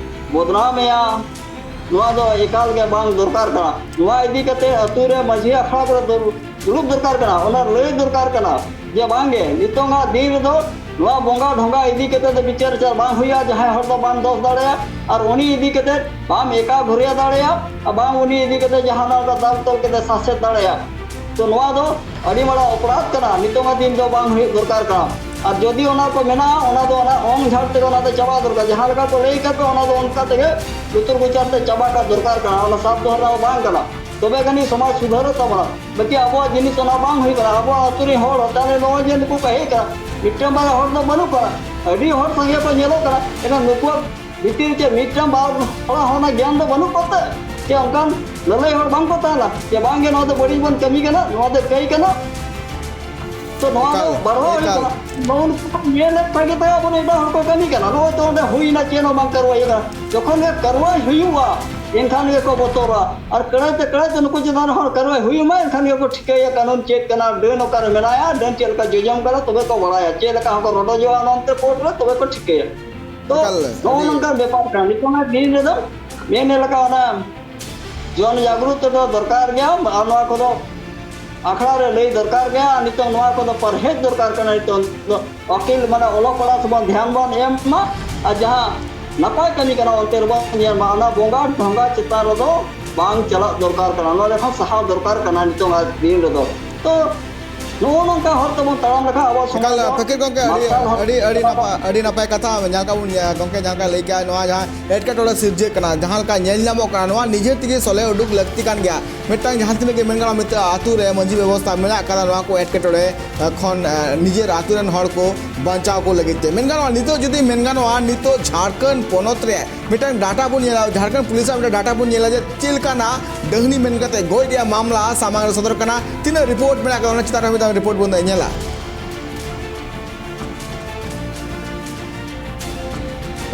ᱵᱚᱫᱱᱟᱢᱮᱭᱟᱢ, ᱱᱚᱣᱟ ᱫᱚ ᱮᱠᱟᱞ ᱜᱮ ᱵᱟᱝ ᱫᱚᱨᱠᱟᱨ ᱠᱟᱱᱟ᱾ ᱱᱚᱣᱟ ᱤᱫᱤ ᱠᱟᱛᱮ ᱟᱹᱛᱩ ᱨᱮ ᱢᱟᱹᱡᱷᱤ ᱟᱠᱷᱲᱟ ᱠᱚᱨᱮ ᱫᱩᱲᱩᱵ ᱫᱚᱨᱠᱟᱨ ᱠᱟᱱᱟ, ᱚᱱᱟ ᱞᱟᱹᱭ ᱫᱚᱨᱠᱟᱨ ᱠᱟᱱᱟ ᱡᱮ ᱵᱟᱝᱜᱮ, ᱱᱤᱛᱚᱝᱟᱜ ᱫᱤᱱ ᱨᱮᱫᱚ ᱱᱚᱣᱟ ᱵᱚᱸᱜᱟ ᱰᱷᱚᱸᱜᱟ ᱤᱫᱤ ᱠᱟᱛᱮ ᱫᱚ ᱵᱤᱪᱟᱹᱨ ᱟᱪᱟᱨ ᱵᱟᱝ ᱦᱩᱭᱩᱜᱼᱟ᱾ ᱡᱟᱦᱟᱸᱭ ᱦᱚᱲ ᱫᱚ ᱵᱟᱢ ᱫᱚᱥ ᱫᱟᱲᱮᱭᱟᱜᱼᱟ, ᱟᱨ ᱩᱱᱤ ᱤᱫᱤ ᱠᱟᱛᱮ ᱵᱟᱢ ᱮᱠᱟ ᱜᱷᱩᱨᱭᱟᱹ ᱫᱟᱲᱮᱭᱟᱜᱼᱟ, ᱟᱨ ᱵᱟᱝ ᱩᱱᱤ ᱤᱫᱤ ᱠᱟᱛᱮ ᱡᱟᱦᱟᱱᱟᱜ ᱫᱟᱞ ᱛᱚᱞ ᱠᱟᱛᱮ ᱥᱟᱥᱮᱛ ᱫᱟᱲᱮᱭᱟᱜᱼᱟ᱾ ᱛᱚ ᱱᱚᱣᱟ ᱫᱚ ᱟᱹᱰᱤ ᱢᱟᱨᱟᱝ ᱚᱯᱨᱟᱫᱷ ᱠᱟᱱᱟ᱾ ᱱᱤᱛᱚᱝᱟᱜ ᱫᱤᱱ ᱫᱚ ᱵᱟᱝ ᱦᱩᱭᱩᱜ ᱫᱚᱨᱠᱟᱨ ᱠᱟᱱᱟ᱾ ᱟᱨ ᱡᱩᱫᱤ ᱚᱱᱟ ᱠᱚ ᱢᱮᱱᱟᱜᱼᱟ, ᱚᱱᱟ ᱫᱚ ᱚᱱᱟ ᱚᱝ ᱡᱷᱟᱲ ᱛᱮᱜᱮ ᱚᱱᱟ ᱫᱚ ᱪᱟᱵᱟ ᱫᱚᱨᱠᱟᱨ᱾ ᱡᱟᱦᱟᱸ ᱞᱮᱠᱟ ᱠᱚ ᱞᱟᱹᱭ ᱠᱟᱫ ᱯᱮ, ᱚᱱᱟ ᱫᱚ ᱚᱱᱠᱟ ᱛᱮᱜᱮ ᱞᱩᱛᱩᱨ ᱜᱚᱪᱟᱨ ᱛᱮ ᱪᱟᱵᱟ ᱠᱟᱜ ᱫᱚᱨᱠᱟᱨ ᱠᱟᱱᱟ᱾ ᱚᱱᱟ ᱥᱟᱵ ᱫᱚᱦᱚ ᱨᱮᱱᱟᱜ ᱵᱟᱝ ᱠᱟᱱᱟ᱾ ᱛᱚᱵᱮ ᱠᱷᱟᱱᱤ ᱥᱚᱢᱟᱡᱽ ᱥᱩᱫᱷᱟᱹᱨᱚᱜ ᱛᱟᱵᱚᱱᱟ᱾ ᱵᱟᱹᱠᱤ ᱟᱵᱚᱣᱟᱜ ᱡᱤᱱᱤᱥ ᱚᱱᱟ ᱵᱟᱝ ᱦᱩᱭ ᱠᱟᱱᱟ᱾ ᱟᱵᱚᱣᱟᱜ ᱟᱹᱛᱩ ᱨᱮᱱ ᱦᱚᱲ ᱛᱟᱦᱞᱮ ᱱᱚᱜᱼᱚᱭ ᱡᱮ ᱱᱩᱠᱩ ᱠᱚ ᱦᱮᱡ ᱠᱟᱱᱟ, ᱢᱤᱫᱴᱟᱝ ᱵᱟᱨᱭᱟ ᱦᱚᱲ ᱫᱚ ᱵᱟᱹᱱᱩᱜ ᱠᱚᱣᱟ, ᱟᱹᱰᱤ ᱦᱚᱲ ᱥᱟᱸᱜᱮ ᱠᱚ ᱧᱮᱞᱚᱜ ᱠᱟᱱᱟ᱾ ᱮᱱᱠᱷᱟᱱ ᱱᱩᱠᱩᱣᱟᱜ ᱵᱷᱤᱛᱤᱨ ᱪᱮ ᱢᱤᱫᱴᱟᱝ ᱵᱟᱨ ᱦᱚᱲᱟᱜ ᱦᱚᱸ ᱚᱱᱟ ᱜᱮᱭᱟᱱ ᱫᱚ ᱵᱟᱹᱱᱩᱜ ᱠᱚᱛᱮ ᱪᱮ ᱚᱱᱠᱟᱱ ᱞᱟᱹᱞᱟᱹᱭ ᱦᱚᱲ ᱵᱟᱝ ᱠᱚ ᱛᱟᱦᱮᱱᱟ ᱡᱮ ᱵᱟᱝᱜᱮ ᱱᱚᱣᱟ ᱫᱚ ᱵᱟᱹᱲᱤᱡ ᱵᱚᱱ ᱠᱟᱹᱢᱤ ᱠᱟᱱᱟ, ᱱᱚᱣᱟ ᱫᱚ ᱠᱟᱹᱭ ᱠᱟᱱᱟ᱾ ᱛᱚ ᱱᱚᱣᱟ ᱫᱚ ᱮᱠᱟᱞ, ᱵᱟᱲᱦᱟᱣ ᱦᱩᱭᱩᱜ ᱮᱠᱟᱞ᱾ ᱠᱟᱱᱟ᱾ ᱱᱚᱜᱼᱚ ᱱᱩᱠᱩ ᱠᱚ ᱧᱮᱞᱮᱫ ᱠᱷᱟᱱ ᱜᱮ ᱛᱟᱭᱟ ᱵᱚᱱ ᱮᱴᱟᱜ ᱦᱚᱲ ᱠᱚ ᱠᱟᱹᱢᱤ ᱠᱟᱱᱟ, ᱱᱚᱜᱼᱚᱭ ᱛᱚ ᱚᱸᱰᱮ ᱦᱩᱭᱱᱟ, ᱪᱮᱫ ᱦᱚᱸ ᱵᱟᱝ ᱠᱟᱨᱣᱟᱭ ᱠᱟᱱᱟ᱾ ᱡᱚᱠᱷᱚᱱ ᱜᱮ ᱠᱟᱨᱣᱟᱭ ᱦᱩᱭᱩᱜᱼᱟ, ᱮᱱᱠᱷᱟᱱ ᱜᱮᱠᱚ ᱵᱚᱛᱚᱨᱟ᱾ ᱟᱨ ᱠᱟᱹᱲᱟᱹᱭ ᱛᱮ ᱠᱟᱹᱲᱟᱹᱭ ᱛᱮ ᱱᱩᱠᱩ ᱪᱮᱛᱟᱱ ᱨᱮᱦᱚᱸ ᱠᱟᱨᱣᱟᱭ ᱦᱩᱭᱩᱜ ᱢᱟ, ᱮᱱᱠᱷᱟᱱ ᱜᱮᱠᱚ ᱴᱷᱤᱠᱟᱹᱭᱟ ᱠᱟᱹᱱᱩᱱ ᱪᱮᱫ ᱠᱟᱱᱟ, ᱰᱟᱹᱱ ᱚᱠᱟᱨᱮ ᱢᱮᱱᱟᱭᱟ, ᱰᱟᱹᱱ ᱪᱮᱫ ᱞᱮᱠᱟ ᱡᱚᱡᱚᱢ ᱠᱟᱱᱟ, ᱛᱚᱵᱮ ᱠᱚ ᱵᱟᱲᱟᱭᱟ᱾ ᱪᱮᱫ ᱞᱮᱠᱟ ᱦᱚᱸᱠᱚ ᱨᱚᱰᱚᱡᱚᱜᱼᱟ ᱱᱚᱱᱛᱮ ᱠᱳᱨᱴ ᱨᱮ, ᱛᱚᱵᱮ ᱠᱚ ᱴᱷᱤᱠᱟᱹᱭᱟ᱾ ᱛᱚ ᱮᱠᱟᱞ, ᱱᱚᱜᱼᱚ ᱟᱹᱰᱤ ᱱᱚᱝᱠᱟᱱ ᱵᱮᱯᱟᱨ ᱠᱟᱱᱟ᱾ ᱱᱤᱛᱚᱝᱟᱜ ᱫᱤᱱ ᱨᱮᱫᱚ ᱢᱮᱱ ᱞᱮᱠᱟ ᱚᱱᱟ ᱡᱚᱱ ᱡᱟᱜᱽᱨᱩᱛ ᱫᱚ ᱫᱚᱨᱠᱟᱨ ᱜᱮᱭᱟ, ᱟᱨ ᱱᱚᱣᱟ ᱠᱚᱫᱚ ᱟᱠᱷᱲᱟ ᱨᱮ ᱞᱟᱹᱭ ᱫᱚᱨᱠᱟᱨ ᱜᱮᱭᱟ᱾ ᱱᱤᱛᱚᱝ ᱱᱚᱣᱟ ᱠᱚᱫᱚ ᱯᱟᱨᱦᱮᱡ ᱫᱚᱨᱠᱟᱨ ᱠᱟᱱᱟ᱾ ᱱᱤᱛᱚᱝ ᱫᱚ ᱟᱹᱠᱤᱞ ᱢᱟᱱᱮ ᱚᱞᱚᱜ ᱯᱟᱲᱦᱟᱜ ᱥᱮᱫ ᱵᱚᱱ ᱫᱷᱮᱭᱟᱱ ᱵᱚᱱ ᱮᱢ ᱢᱟ, ᱟᱨ ᱡᱟᱦᱟᱸ ᱱᱟᱯᱟᱭ ᱠᱟᱹᱢᱤ ᱠᱟᱱᱟ ᱚᱱᱛᱮ ᱨᱮᱵᱚᱱ ᱧᱮᱞ ᱢᱟ᱾ ᱚᱱᱟ ᱵᱚᱸᱜᱟ ᱰᱷᱚᱸᱜᱟ ᱪᱮᱛᱟᱱ ᱨᱮᱫᱚ ᱵᱟᱝ ᱪᱟᱞᱟᱜ ᱫᱚᱨᱠᱟᱨ ᱠᱟᱱᱟ, ᱱᱚᱰᱮ ᱠᱷᱚᱱ ᱥᱟᱦᱟᱣ ᱫᱚᱨᱠᱟᱨ ᱠᱟᱱᱟ ᱱᱤᱛᱚᱝ ᱟᱜ ᱫᱤᱱ ᱨᱮᱫᱚ᱾ ᱛᱚ ᱱᱚᱜᱼᱚ ᱱᱚᱝᱠᱟ ᱦᱚᱨ ᱛᱮᱵᱚᱱ ᱛᱟᱲᱟᱢ ᱞᱮᱠᱷᱟᱱ ᱟᱵᱚ ᱥᱚᱢᱟᱡᱽ ᱮᱠᱟᱞ ᱫᱚ ᱯᱷᱟᱹᱠᱤᱨ ᱜᱚᱢᱠᱮ, ᱟᱹᱰᱤ ᱢᱟᱨᱥᱟᱞ ᱦᱚᱨ ᱟᱹᱰᱤ ᱟᱹᱰᱤ ᱱᱟᱯᱟᱭ, ᱟᱹᱰᱤ ᱱᱟᱯᱟᱭ ᱠᱟᱛᱷᱟ᱾ ᱧᱮᱞ ᱠᱟᱜ ᱵᱚᱱ, ᱜᱚᱢᱠᱮ ᱡᱟᱦᱟᱸ ᱞᱮᱠᱟ ᱞᱟᱹᱭ ᱠᱮᱜᱼᱟ, ᱱᱚᱣᱟ ᱡᱟᱦᱟᱸ ᱮᱴᱠᱮᱴᱚᱬᱮ ᱥᱤᱨᱡᱟᱹᱜ ᱠᱟᱱᱟ, ᱡᱟᱦᱟᱸ ᱞᱮᱠᱟ ᱧᱮᱞ ᱧᱟᱢᱚᱜ ᱠᱟᱱᱟ, ᱱᱚᱣᱟ ᱱᱤᱡᱮ ᱛᱮᱜᱮ ᱥᱚᱞᱦᱮ ᱩᱰᱩᱠ ᱞᱟᱹᱠᱛᱤ ᱠᱟᱱ ᱜᱮᱭᱟ᱾ ᱢᱤᱫᱴᱟᱝ ᱡᱟᱦᱟᱸ ᱛᱤᱱᱟᱹᱜ ᱜᱮ ᱢᱮᱱ ᱜᱟᱱᱚᱜᱼᱟ, ᱢᱤᱫᱴᱟᱝ ᱟᱹᱛᱩ ᱨᱮ ᱢᱟᱹᱡᱷᱤ ᱵᱮᱵᱚᱥᱛᱷᱟ ᱢᱮᱱᱟᱜ ᱠᱟᱫᱟ, ᱱᱚᱣᱟ ᱠᱚ ᱮᱴᱠᱮᱴᱚᱬᱮ ᱠᱷᱚᱱ, ᱮ, ᱱᱤᱡᱮᱨ ᱟᱹᱛᱩ ᱨᱮᱱ ᱦᱚᱲ ᱠᱚ ᱵᱟᱧᱪᱟᱣ ᱠᱚ ᱞᱟᱹᱜᱤᱫ ᱛᱮ᱾ ᱢᱮᱱ ᱜᱟᱱᱚᱜᱼᱟ, ᱱᱤᱛᱚᱜ ᱡᱩᱫᱤ ᱢᱮᱱ ᱜᱟᱱᱚᱜᱼᱟ, ᱱᱤᱛᱚᱜ ᱡᱷᱟᱲᱠᱷᱚᱸᱰ ᱯᱚᱱᱚᱛ ᱨᱮ ᱢᱤᱫᱴᱟᱝ ᱰᱟᱴᱟ ᱵᱚᱱ ᱧᱮᱞᱟ, ᱡᱷᱟᱲᱠᱷᱚᱸᱰ ᱯᱩᱞᱤᱥᱟᱜ ᱢᱤᱫᱴᱟᱝ ᱰᱟᱴᱟ ᱵᱚᱱ ᱧᱮᱞᱟ ᱡᱮ ᱪᱮᱫ ᱞᱮᱠᱟᱱᱟᱜ ᱰᱟᱹᱦᱱᱤ ᱢᱮᱱ ᱠᱟᱛᱮ ᱜᱚᱡ ᱨᱮᱭᱟᱜ ᱢᱟᱢᱞᱟ ᱥᱟᱢᱟᱝ ᱨᱮ ᱥᱚᱫᱚᱨ ᱠᱟᱱᱟ, ᱛᱤᱱᱟᱹᱜ ᱨᱤᱯᱳᱨᱴ ᱢᱮᱱᱟᱜ ᱠᱟᱫᱟ, ᱚᱱᱟ ᱪᱮᱛᱟᱱ ᱨᱮ ᱢᱤᱫᱴᱟᱝ ᱨᱤᱯᱳᱨᱴ ᱵᱚᱱ ᱧᱮᱞᱟ᱾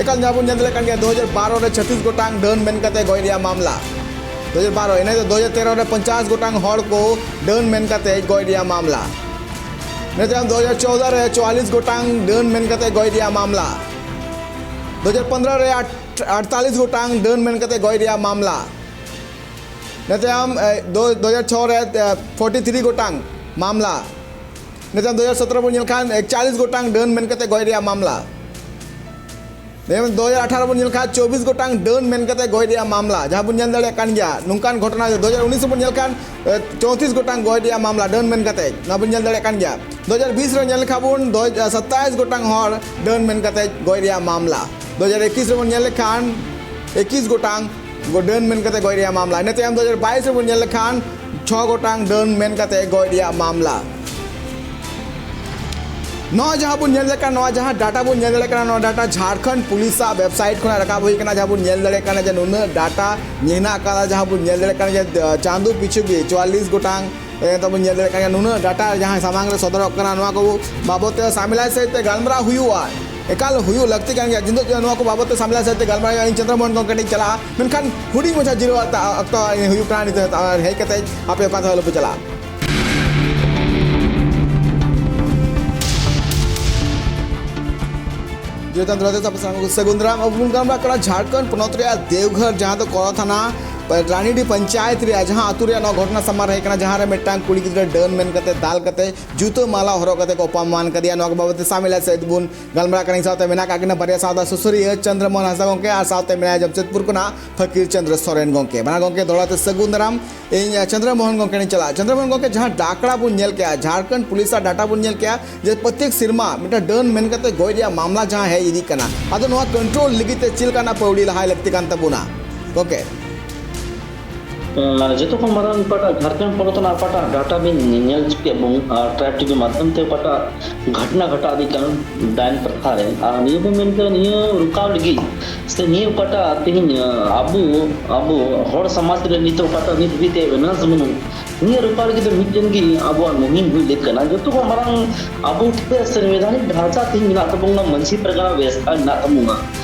ᱮᱠᱟᱞ, ᱡᱟᱦᱟᱸ ᱵᱚᱱ ᱧᱮᱞ ᱫᱟᱲᱮᱭᱟᱜ ᱠᱟᱱ ᱜᱮᱭᱟ, ᱫᱩ ᱦᱟᱡᱟᱨ ᱵᱟᱨᱚ ᱨᱮ ᱪᱷᱟᱛᱤᱥ ᱜᱚᱴᱟᱝ ᱰᱟᱹᱱ ᱢᱮᱱ ᱠᱟᱛᱮ ᱜᱚᱡ ᱨᱮᱭᱟᱜ ᱢᱟᱢᱞᱟ᱾ ᱫᱩ ᱦᱟᱡᱟᱨ ᱵᱟᱨᱚ, ᱤᱱᱟᱹ ᱫᱚ ᱫᱩ ᱦᱟᱡᱟᱨ ᱛᱮᱨᱚ ᱨᱮ ᱯᱚᱧᱪᱟᱥ ᱜᱚᱴᱟᱝ ᱦᱚᱲ ᱠᱚ ᱰᱟᱹᱱ ᱢᱮᱱ ᱠᱟᱛᱮ ᱜᱚᱡ ᱨᱮᱭᱟᱜ ᱢᱟᱢᱞᱟ᱾ ᱤᱱᱟᱹ ᱛᱟᱭᱚᱢ ᱫᱩ ᱦᱟᱡᱟᱨ ᱪᱳᱫᱽᱫᱳ ᱨᱮ ᱪᱩᱣᱟᱞᱤᱥ ᱜᱚᱴᱟᱝ ᱰᱟᱹᱱ ᱢᱮᱱ ᱠᱟᱛᱮ ᱜᱚᱡ ᱨᱮᱭᱟᱜ ᱢᱟᱢᱞᱟ᱾ ᱫᱩ ᱦᱟᱡᱟᱨ ᱯᱚᱱᱫᱽᱨᱚ ᱨᱮ ᱟᱴ-, ᱟᱴᱛᱟᱞᱤᱥ ᱜᱚᱴᱟᱝ ᱰᱟᱹᱱ ᱢᱮᱱ ᱠᱟᱛᱮ ᱜᱚᱡ ᱨᱮᱭᱟᱜ ᱢᱟᱢᱞᱟ᱾ ᱤᱱᱟᱹ ᱛᱟᱭᱚᱢ, ᱮ, ᱫᱩ, ᱫᱩ ᱦᱟᱡᱟᱨ ᱪᱷᱚ ᱨᱮ, ᱮ, ᱯᱷᱳᱨᱴᱤ ᱛᱷᱨᱤ ᱜᱚᱴᱟᱝ ᱢᱟᱢᱞᱟ᱾ ᱤᱱᱟᱹ ᱛᱟᱭᱚᱢ ᱫᱩ ᱦᱟᱡᱟᱨ ᱥᱚᱛᱨᱚ ᱵᱚᱱ ᱧᱮᱞ ᱠᱷᱟᱱ, ᱮᱠᱪᱟᱞᱤᱥ ᱜᱚᱴᱟᱝ ᱰᱟᱹᱱ ᱢᱮᱱ ᱠᱟᱛᱮ ᱜᱚᱡ ᱨᱮᱭᱟᱜ ᱢᱟᱢᱞᱟ᱾ ᱤᱱᱟᱹ ᱛᱟᱭᱚᱢ ᱫᱩ ᱦᱟᱡᱟᱨ ᱟᱴᱷᱟᱨᱚ ᱵᱚᱱ ᱧᱮᱞ ᱠᱷᱟᱱ, ᱪᱚᱵᱵᱤᱥ ᱜᱚᱴᱟᱝ ᱰᱟᱹᱱ ᱢᱮᱱ ᱠᱟᱛᱮ ᱜᱚᱡ ᱨᱮᱭᱟᱜ ᱢᱟᱢᱞᱟ, ᱡᱟᱦᱟᱸ ᱵᱚᱱ ᱧᱮᱞ ᱫᱟᱲᱮᱭᱟᱜ ᱠᱟᱱ ᱜᱮᱭᱟ᱾ ᱱᱚᱝᱠᱟᱱ ᱜᱷᱚᱴᱚᱱᱟ ᱫᱩ ᱦᱟᱡᱟᱨ ᱩᱱᱤᱥ ᱵᱚᱱ ᱧᱮᱞ ᱠᱷᱟᱱ, ᱮ, ᱪᱳᱭᱛᱨᱤᱥ ᱜᱚᱴᱟᱝ ᱜᱚᱡ ᱨᱮᱭᱟᱜ ᱢᱟᱢᱞᱟ ᱰᱟᱹᱱ ᱢᱮᱱ ᱠᱟᱛᱮ, ᱚᱱᱟ ᱵᱚᱱ ᱧᱮᱞ ᱫᱟᱲᱮᱭᱟᱜ ᱠᱟᱱ ᱜᱮᱭᱟ᱾ ᱫᱩ ᱦᱟᱡᱟᱨ ᱵᱤᱥ ᱨᱮ ᱧᱮᱞ ᱞᱮᱠᱷᱟᱱ ᱵᱚᱱ, ᱫᱩ ᱦᱟᱡᱟᱨ ᱥᱟᱛᱟᱭᱤᱥ ᱜᱚᱴᱟᱝ ᱦᱚᱲ ᱰᱟᱹᱱ ᱢᱮᱱ ᱠᱟᱛᱮ ᱜᱚᱡ ᱨᱮᱭᱟᱜ ᱢᱟᱢᱞᱟ᱾ ᱫᱩ ᱦᱟᱡᱟᱨ ᱮᱠᱩᱥ ᱨᱮᱵᱚᱱ ᱧᱮᱞ ᱞᱮᱠᱷᱟᱱ ᱮᱠᱩᱥ ᱜᱚᱴᱟᱝ ᱰᱟᱹᱱ ᱢᱮᱱ ᱠᱟᱛᱮ ᱜᱚᱡ ᱨᱮᱭᱟᱜ ᱢᱟᱢᱞᱟ᱾ ᱤᱱᱟᱹ ᱛᱟᱭᱚᱢ ᱫᱩ ᱦᱟᱡᱟᱨ ᱵᱟᱭᱤᱥ ᱨᱮᱵᱚᱱ ᱧᱮᱞ ᱞᱮᱠᱷᱟᱱ ᱪᱷᱚ ᱜᱚᱴᱟᱝ ᱰᱟᱹᱱ ᱢᱮᱱ ᱠᱟᱛᱮ ᱜᱚᱡ ᱨᱮᱭᱟᱜ ᱢᱟᱢᱞᱟ᱾ ᱱᱚᱣᱟ ᱡᱟᱦᱟᱸ ᱵᱚᱱ ᱧᱮᱞ ᱫᱟᱲᱮᱭᱟᱜ ᱠᱟᱱᱟ, ᱱᱚᱣᱟ ᱡᱟᱦᱟᱸ ᱰᱟᱴᱟ ᱵᱚᱱ ᱧᱮᱞ ᱫᱟᱲᱮᱭᱟᱜ ᱠᱟᱱᱟ, ᱱᱚᱣᱟ ᱰᱟᱴᱟ ᱡᱷᱟᱲᱠᱷᱚᱸᱰ ᱯᱩᱞᱤᱥᱟᱜ ᱣᱮᱵᱥᱟᱭᱤᱴ ᱠᱷᱚᱱᱟᱜ ᱨᱟᱠᱟᱵ ᱦᱩᱭ ᱠᱟᱱᱟ᱾ ᱡᱟᱦᱟᱸ ᱵᱚᱱ ᱧᱮᱞ ᱫᱟᱲᱮᱭᱟᱜ ᱠᱟᱱᱟ ᱡᱮ ᱱᱩᱱᱟᱹᱜ ᱰᱟᱴᱟ ᱢᱮᱱᱟᱜ ᱟᱠᱟᱫᱟ, ᱡᱟᱦᱟᱸ ᱵᱚᱱ ᱧᱮᱞ ᱫᱟᱲᱮᱭᱟᱜ ᱠᱟᱱᱟ ᱡᱮ, ᱪᱟᱸᱫᱳ ᱯᱤᱪᱷᱩ ᱜᱮ ᱪᱩᱣᱟᱞᱤᱥ ᱜᱚᱴᱟᱝ, ᱮ, ᱛᱟᱵᱚᱱ ᱧᱮᱞ ᱫᱟᱲᱮᱭᱟᱜ ᱠᱟᱱ ᱜᱮᱭᱟ᱾ ᱱᱩᱱᱟᱹᱜ ᱰᱟᱴᱟ ᱡᱟᱦᱟᱸ ᱥᱟᱢᱟᱝ ᱨᱮ ᱥᱚᱫᱚᱨᱚᱜ ᱠᱟᱱᱟ, ᱱᱚᱣᱟ ᱠᱚ ᱵᱟᱵᱚᱫ ᱛᱮ ᱥᱟᱢᱮᱞᱟᱭ ᱥᱟᱹᱦᱤᱡ ᱛᱮ ᱜᱟᱞᱢᱟᱨᱟᱣ ᱦᱩᱭᱩᱜᱼᱟ, ᱮᱠᱟᱞ ᱦᱩᱭᱩᱜ ᱞᱟᱹᱠᱛᱤ ᱠᱟᱱ ᱜᱮᱭᱟ᱾ ᱡᱤᱱᱫᱚᱜ ᱱᱚᱣᱟ ᱠᱚ ᱵᱟᱵᱚᱫ ᱛᱮ ᱥᱟᱢᱮᱞᱟᱭ ᱥᱟᱹᱦᱤᱡ ᱛᱮ ᱜᱟᱞᱢᱟᱨᱟᱣ ᱦᱩᱭᱩᱜᱼᱟ᱾ ᱤᱧ ᱪᱚᱱᱫᱨᱚ ᱢᱳᱦᱚᱱ ᱜᱚᱢᱠᱮ ᱴᱷᱮᱱ ᱪᱟᱞᱟᱜᱼᱟ, ᱢᱮᱱᱠᱷᱟᱱ ᱦᱩᱰᱤᱧ ᱢᱟᱪᱷᱟ ᱡᱤᱨᱟᱹᱣ ᱚᱠᱛᱚ ᱦᱩᱭᱩᱜ ᱠᱟᱱᱟ ᱱᱤᱛᱚᱜ, ᱦᱮᱡ ᱠᱟᱛᱮ ᱟᱯᱮ ᱚᱠᱟ ᱛᱮᱦᱚᱸ ᱟᱞᱚᱯᱮ ᱪᱟᱞᱟᱜᱼᱟ᱾ ᱡᱤᱭᱚᱱ ᱫᱩᱞᱟᱹᱲ ᱛᱮ ᱥᱟᱱᱟᱢ ᱠᱚ ᱥᱟᱹᱜᱩᱱ ᱫᱟᱨᱟᱢ᱾ ᱟᱵᱚ ᱵᱚᱱ ᱜᱟᱞᱢᱟᱨᱟᱜ ᱠᱟᱱᱟ ᱡᱷᱟᱲᱠᱷᱚᱸᱰ ᱯᱚᱱᱚᱛ ᱨᱮᱭᱟᱜ ᱫᱮᱣᱜᱷᱚᱨ, ᱡᱟᱦᱟᱸ ᱫᱚ ᱠᱚᱨᱚ ᱛᱷᱟᱱᱟ ᱨᱟᱱᱤᱰᱤ ᱯᱚᱧᱪᱟᱭᱮᱛ ᱨᱮᱭᱟᱜ ᱡᱟᱦᱟᱸ ᱟᱹᱛᱩ ᱨᱮᱭᱟᱜ ᱱᱚᱣᱟ ᱜᱷᱚᱴᱚᱱᱟ ᱥᱟᱢᱟᱝ ᱨᱮ ᱦᱮᱡ ᱠᱟᱱᱟ, ᱡᱟᱦᱟᱸ ᱨᱮ ᱢᱤᱫᱴᱟᱝ ᱠᱩᱲᱤ ᱜᱤᱫᱽᱨᱟᱹ ᱰᱟᱹᱱ ᱢᱮᱱ ᱠᱟᱛᱮ ᱫᱟᱞ ᱠᱟᱛᱮ ᱡᱩᱛᱟᱹ ᱢᱟᱞᱟ ᱦᱚᱨᱚᱜ ᱠᱟᱛᱮ ᱠᱚ ᱚᱯᱚᱢᱟᱱ ᱠᱟᱫᱮᱭᱟ᱾ ᱱᱚᱣᱟ ᱠᱚ ᱵᱟᱵᱚᱛ ᱛᱮ ᱥᱟᱢᱤᱞᱟ ᱥᱮᱫ ᱵᱚᱱ ᱜᱟᱞᱢᱟᱨᱟᱜ ᱠᱟᱱᱟ᱾ ᱤᱧ ᱥᱟᱶᱛᱮ ᱢᱮᱱᱟᱜ ᱠᱟᱜ ᱠᱤᱱᱟ ᱵᱟᱨᱭᱟ ᱥᱟᱶᱛᱟ ᱥᱩᱥᱟᱹᱨᱤᱭᱟᱹ, ᱪᱚᱱᱫᱨᱚ ᱢᱳᱦᱚᱱ ᱦᱟᱸᱥᱫᱟ ᱜᱚᱢᱠᱮ ᱟᱨ ᱥᱟᱶᱛᱮ ᱢᱮᱱᱟᱭᱟ ᱡᱟᱢᱥᱮᱫᱽᱯᱩᱨ ᱠᱷᱚᱱᱟᱜ ᱯᱷᱟᱹᱠᱤᱨ ᱪᱚᱱᱫᱨᱚ ᱥᱚᱨᱮᱱ ᱜᱚᱢᱠᱮ᱾ ᱵᱟᱱᱟᱨ ᱜᱚᱢᱠᱮ ᱫᱚᱦᱲᱟ ᱛᱮ ᱥᱟᱹᱜᱩᱱ ᱫᱟᱨᱟᱢ᱾ ᱤᱧ ᱪᱚᱱᱫᱨᱚ ᱢᱳᱦᱚᱱ ᱜᱚᱢᱠᱮ ᱴᱷᱮᱱ ᱤᱧ ᱪᱟᱞᱟᱜᱼᱟ᱾ ᱪᱚᱱᱫᱨᱚ ᱢᱳᱦᱚᱱ ᱜᱚᱢᱠᱮ, ᱡᱟᱦᱟᱸ ᱰᱟᱠᱲᱟ ᱵᱚᱱ ᱧᱮᱞ ᱠᱮᱜᱼᱟ, ᱡᱷᱟᱲᱠᱷᱚᱸᱰ ᱯᱩᱞᱤᱥᱟᱜ ᱰᱟᱴᱟ ᱵᱚᱱ ᱧᱮᱞ ᱠᱮᱜᱼᱟ ᱡᱮ ᱯᱨᱚᱛᱮᱠ ᱥᱮᱨᱢᱟ ᱢᱤᱫᱴᱟᱝ ᱰᱟᱹᱱ ᱢᱮᱱ ᱠᱟᱛᱮ ᱜᱚᱡ ᱨᱮᱭᱟᱜ ᱢᱟᱢᱞᱟ ᱡᱟᱦᱟᱸ ᱦᱮᱡ ᱤᱫᱤᱜ ᱠᱟᱱᱟ, ᱟᱫᱚ ᱱᱚᱣᱟ ᱠᱚᱱᱴᱨᱳᱞ ᱞᱟᱹᱜᱤᱫ ᱛᱮ ᱪᱮᱫ ᱞᱮᱠᱟᱱᱟᱜ ᱯᱟᱹᱣᱲᱤ ᱞᱟᱦᱟᱭ ᱞᱟᱹᱠᱛᱤ ᱠᱟᱱ ᱛᱟᱵᱚᱱᱟ ᱜᱚᱢᱠᱮ? ᱟᱨ ᱡᱚᱛᱚ ᱠᱷᱚᱱ ᱢᱟᱨᱟᱝ ᱚᱠᱟᱴᱟᱜ ᱡᱷᱟᱲᱠᱷᱚᱸᱰ ᱯᱚᱱᱚᱛ ᱨᱮᱱᱟᱜ ᱚᱠᱟᱴᱟᱜ ᱰᱟᱴᱟ ᱵᱤᱱ ᱧᱮᱞ ᱪᱮᱫ ᱵᱚᱱ, ᱟᱨ ᱴᱨᱟᱭᱤᱵᱽ ᱴᱤᱵᱷᱤ ᱢᱟᱫᱽᱫᱷᱚᱢ ᱛᱮ ᱚᱠᱟᱴᱟᱜ ᱜᱷᱚᱴᱱᱟ ᱜᱷᱚᱴᱟᱣ ᱤᱫᱤᱜ ᱠᱟᱱ ᱰᱟᱭᱤᱱ ᱯᱨᱚᱛᱷᱟ ᱨᱮ, ᱟᱨ ᱱᱤᱭᱟᱹ ᱵᱚᱱ ᱢᱮᱱ ᱠᱮᱫᱟ, ᱱᱤᱭᱟᱹ ᱨᱩᱠᱟᱣ ᱞᱟᱹᱜᱤᱫ ᱥᱮ ᱱᱤᱭᱟᱹ ᱚᱠᱟᱴᱟᱜ ᱛᱮᱦᱮᱧ, ᱟᱵᱚ, ᱟᱵᱚ ᱦᱚᱲ ᱥᱚᱢᱟᱡᱽ ᱨᱮ ᱱᱤᱛᱚᱜ ᱚᱠᱟᱴᱟᱜ ᱱᱤᱛ ᱦᱟᱹᱵᱤᱡ ᱛᱮ ᱮᱣᱮᱨᱱᱮᱥ ᱵᱟᱹᱱᱩᱜ, ᱱᱤᱭᱟᱹ ᱨᱩᱠᱟᱣ ᱞᱟᱹᱜᱤᱫ ᱫᱚ ᱢᱤᱫᱴᱮᱱ ᱜᱮ ᱟᱵᱚᱣᱟᱜ ᱢᱩᱦᱤᱢ ᱦᱩᱭ ᱞᱮᱫ ᱠᱟᱱᱟ᱾ ᱡᱚᱛᱚ ᱠᱷᱚᱱ ᱢᱟᱨᱟᱝ ᱟᱵᱚ ᱴᱷᱮᱱ ᱥᱚᱝᱵᱤᱫᱷᱟᱱᱤᱠ ᱰᱷᱟᱸᱪᱟ ᱛᱮᱦᱮᱧ ᱢᱮᱱᱟᱜ ᱛᱟᱵᱚᱱᱟ, ᱢᱟᱹᱡᱷᱤ ᱯᱟᱨᱜᱟᱱᱟ ᱵᱮᱵᱚᱥᱛᱷᱟ ᱢᱮᱱᱟᱜ ᱛᱟᱵᱚᱱᱟ᱾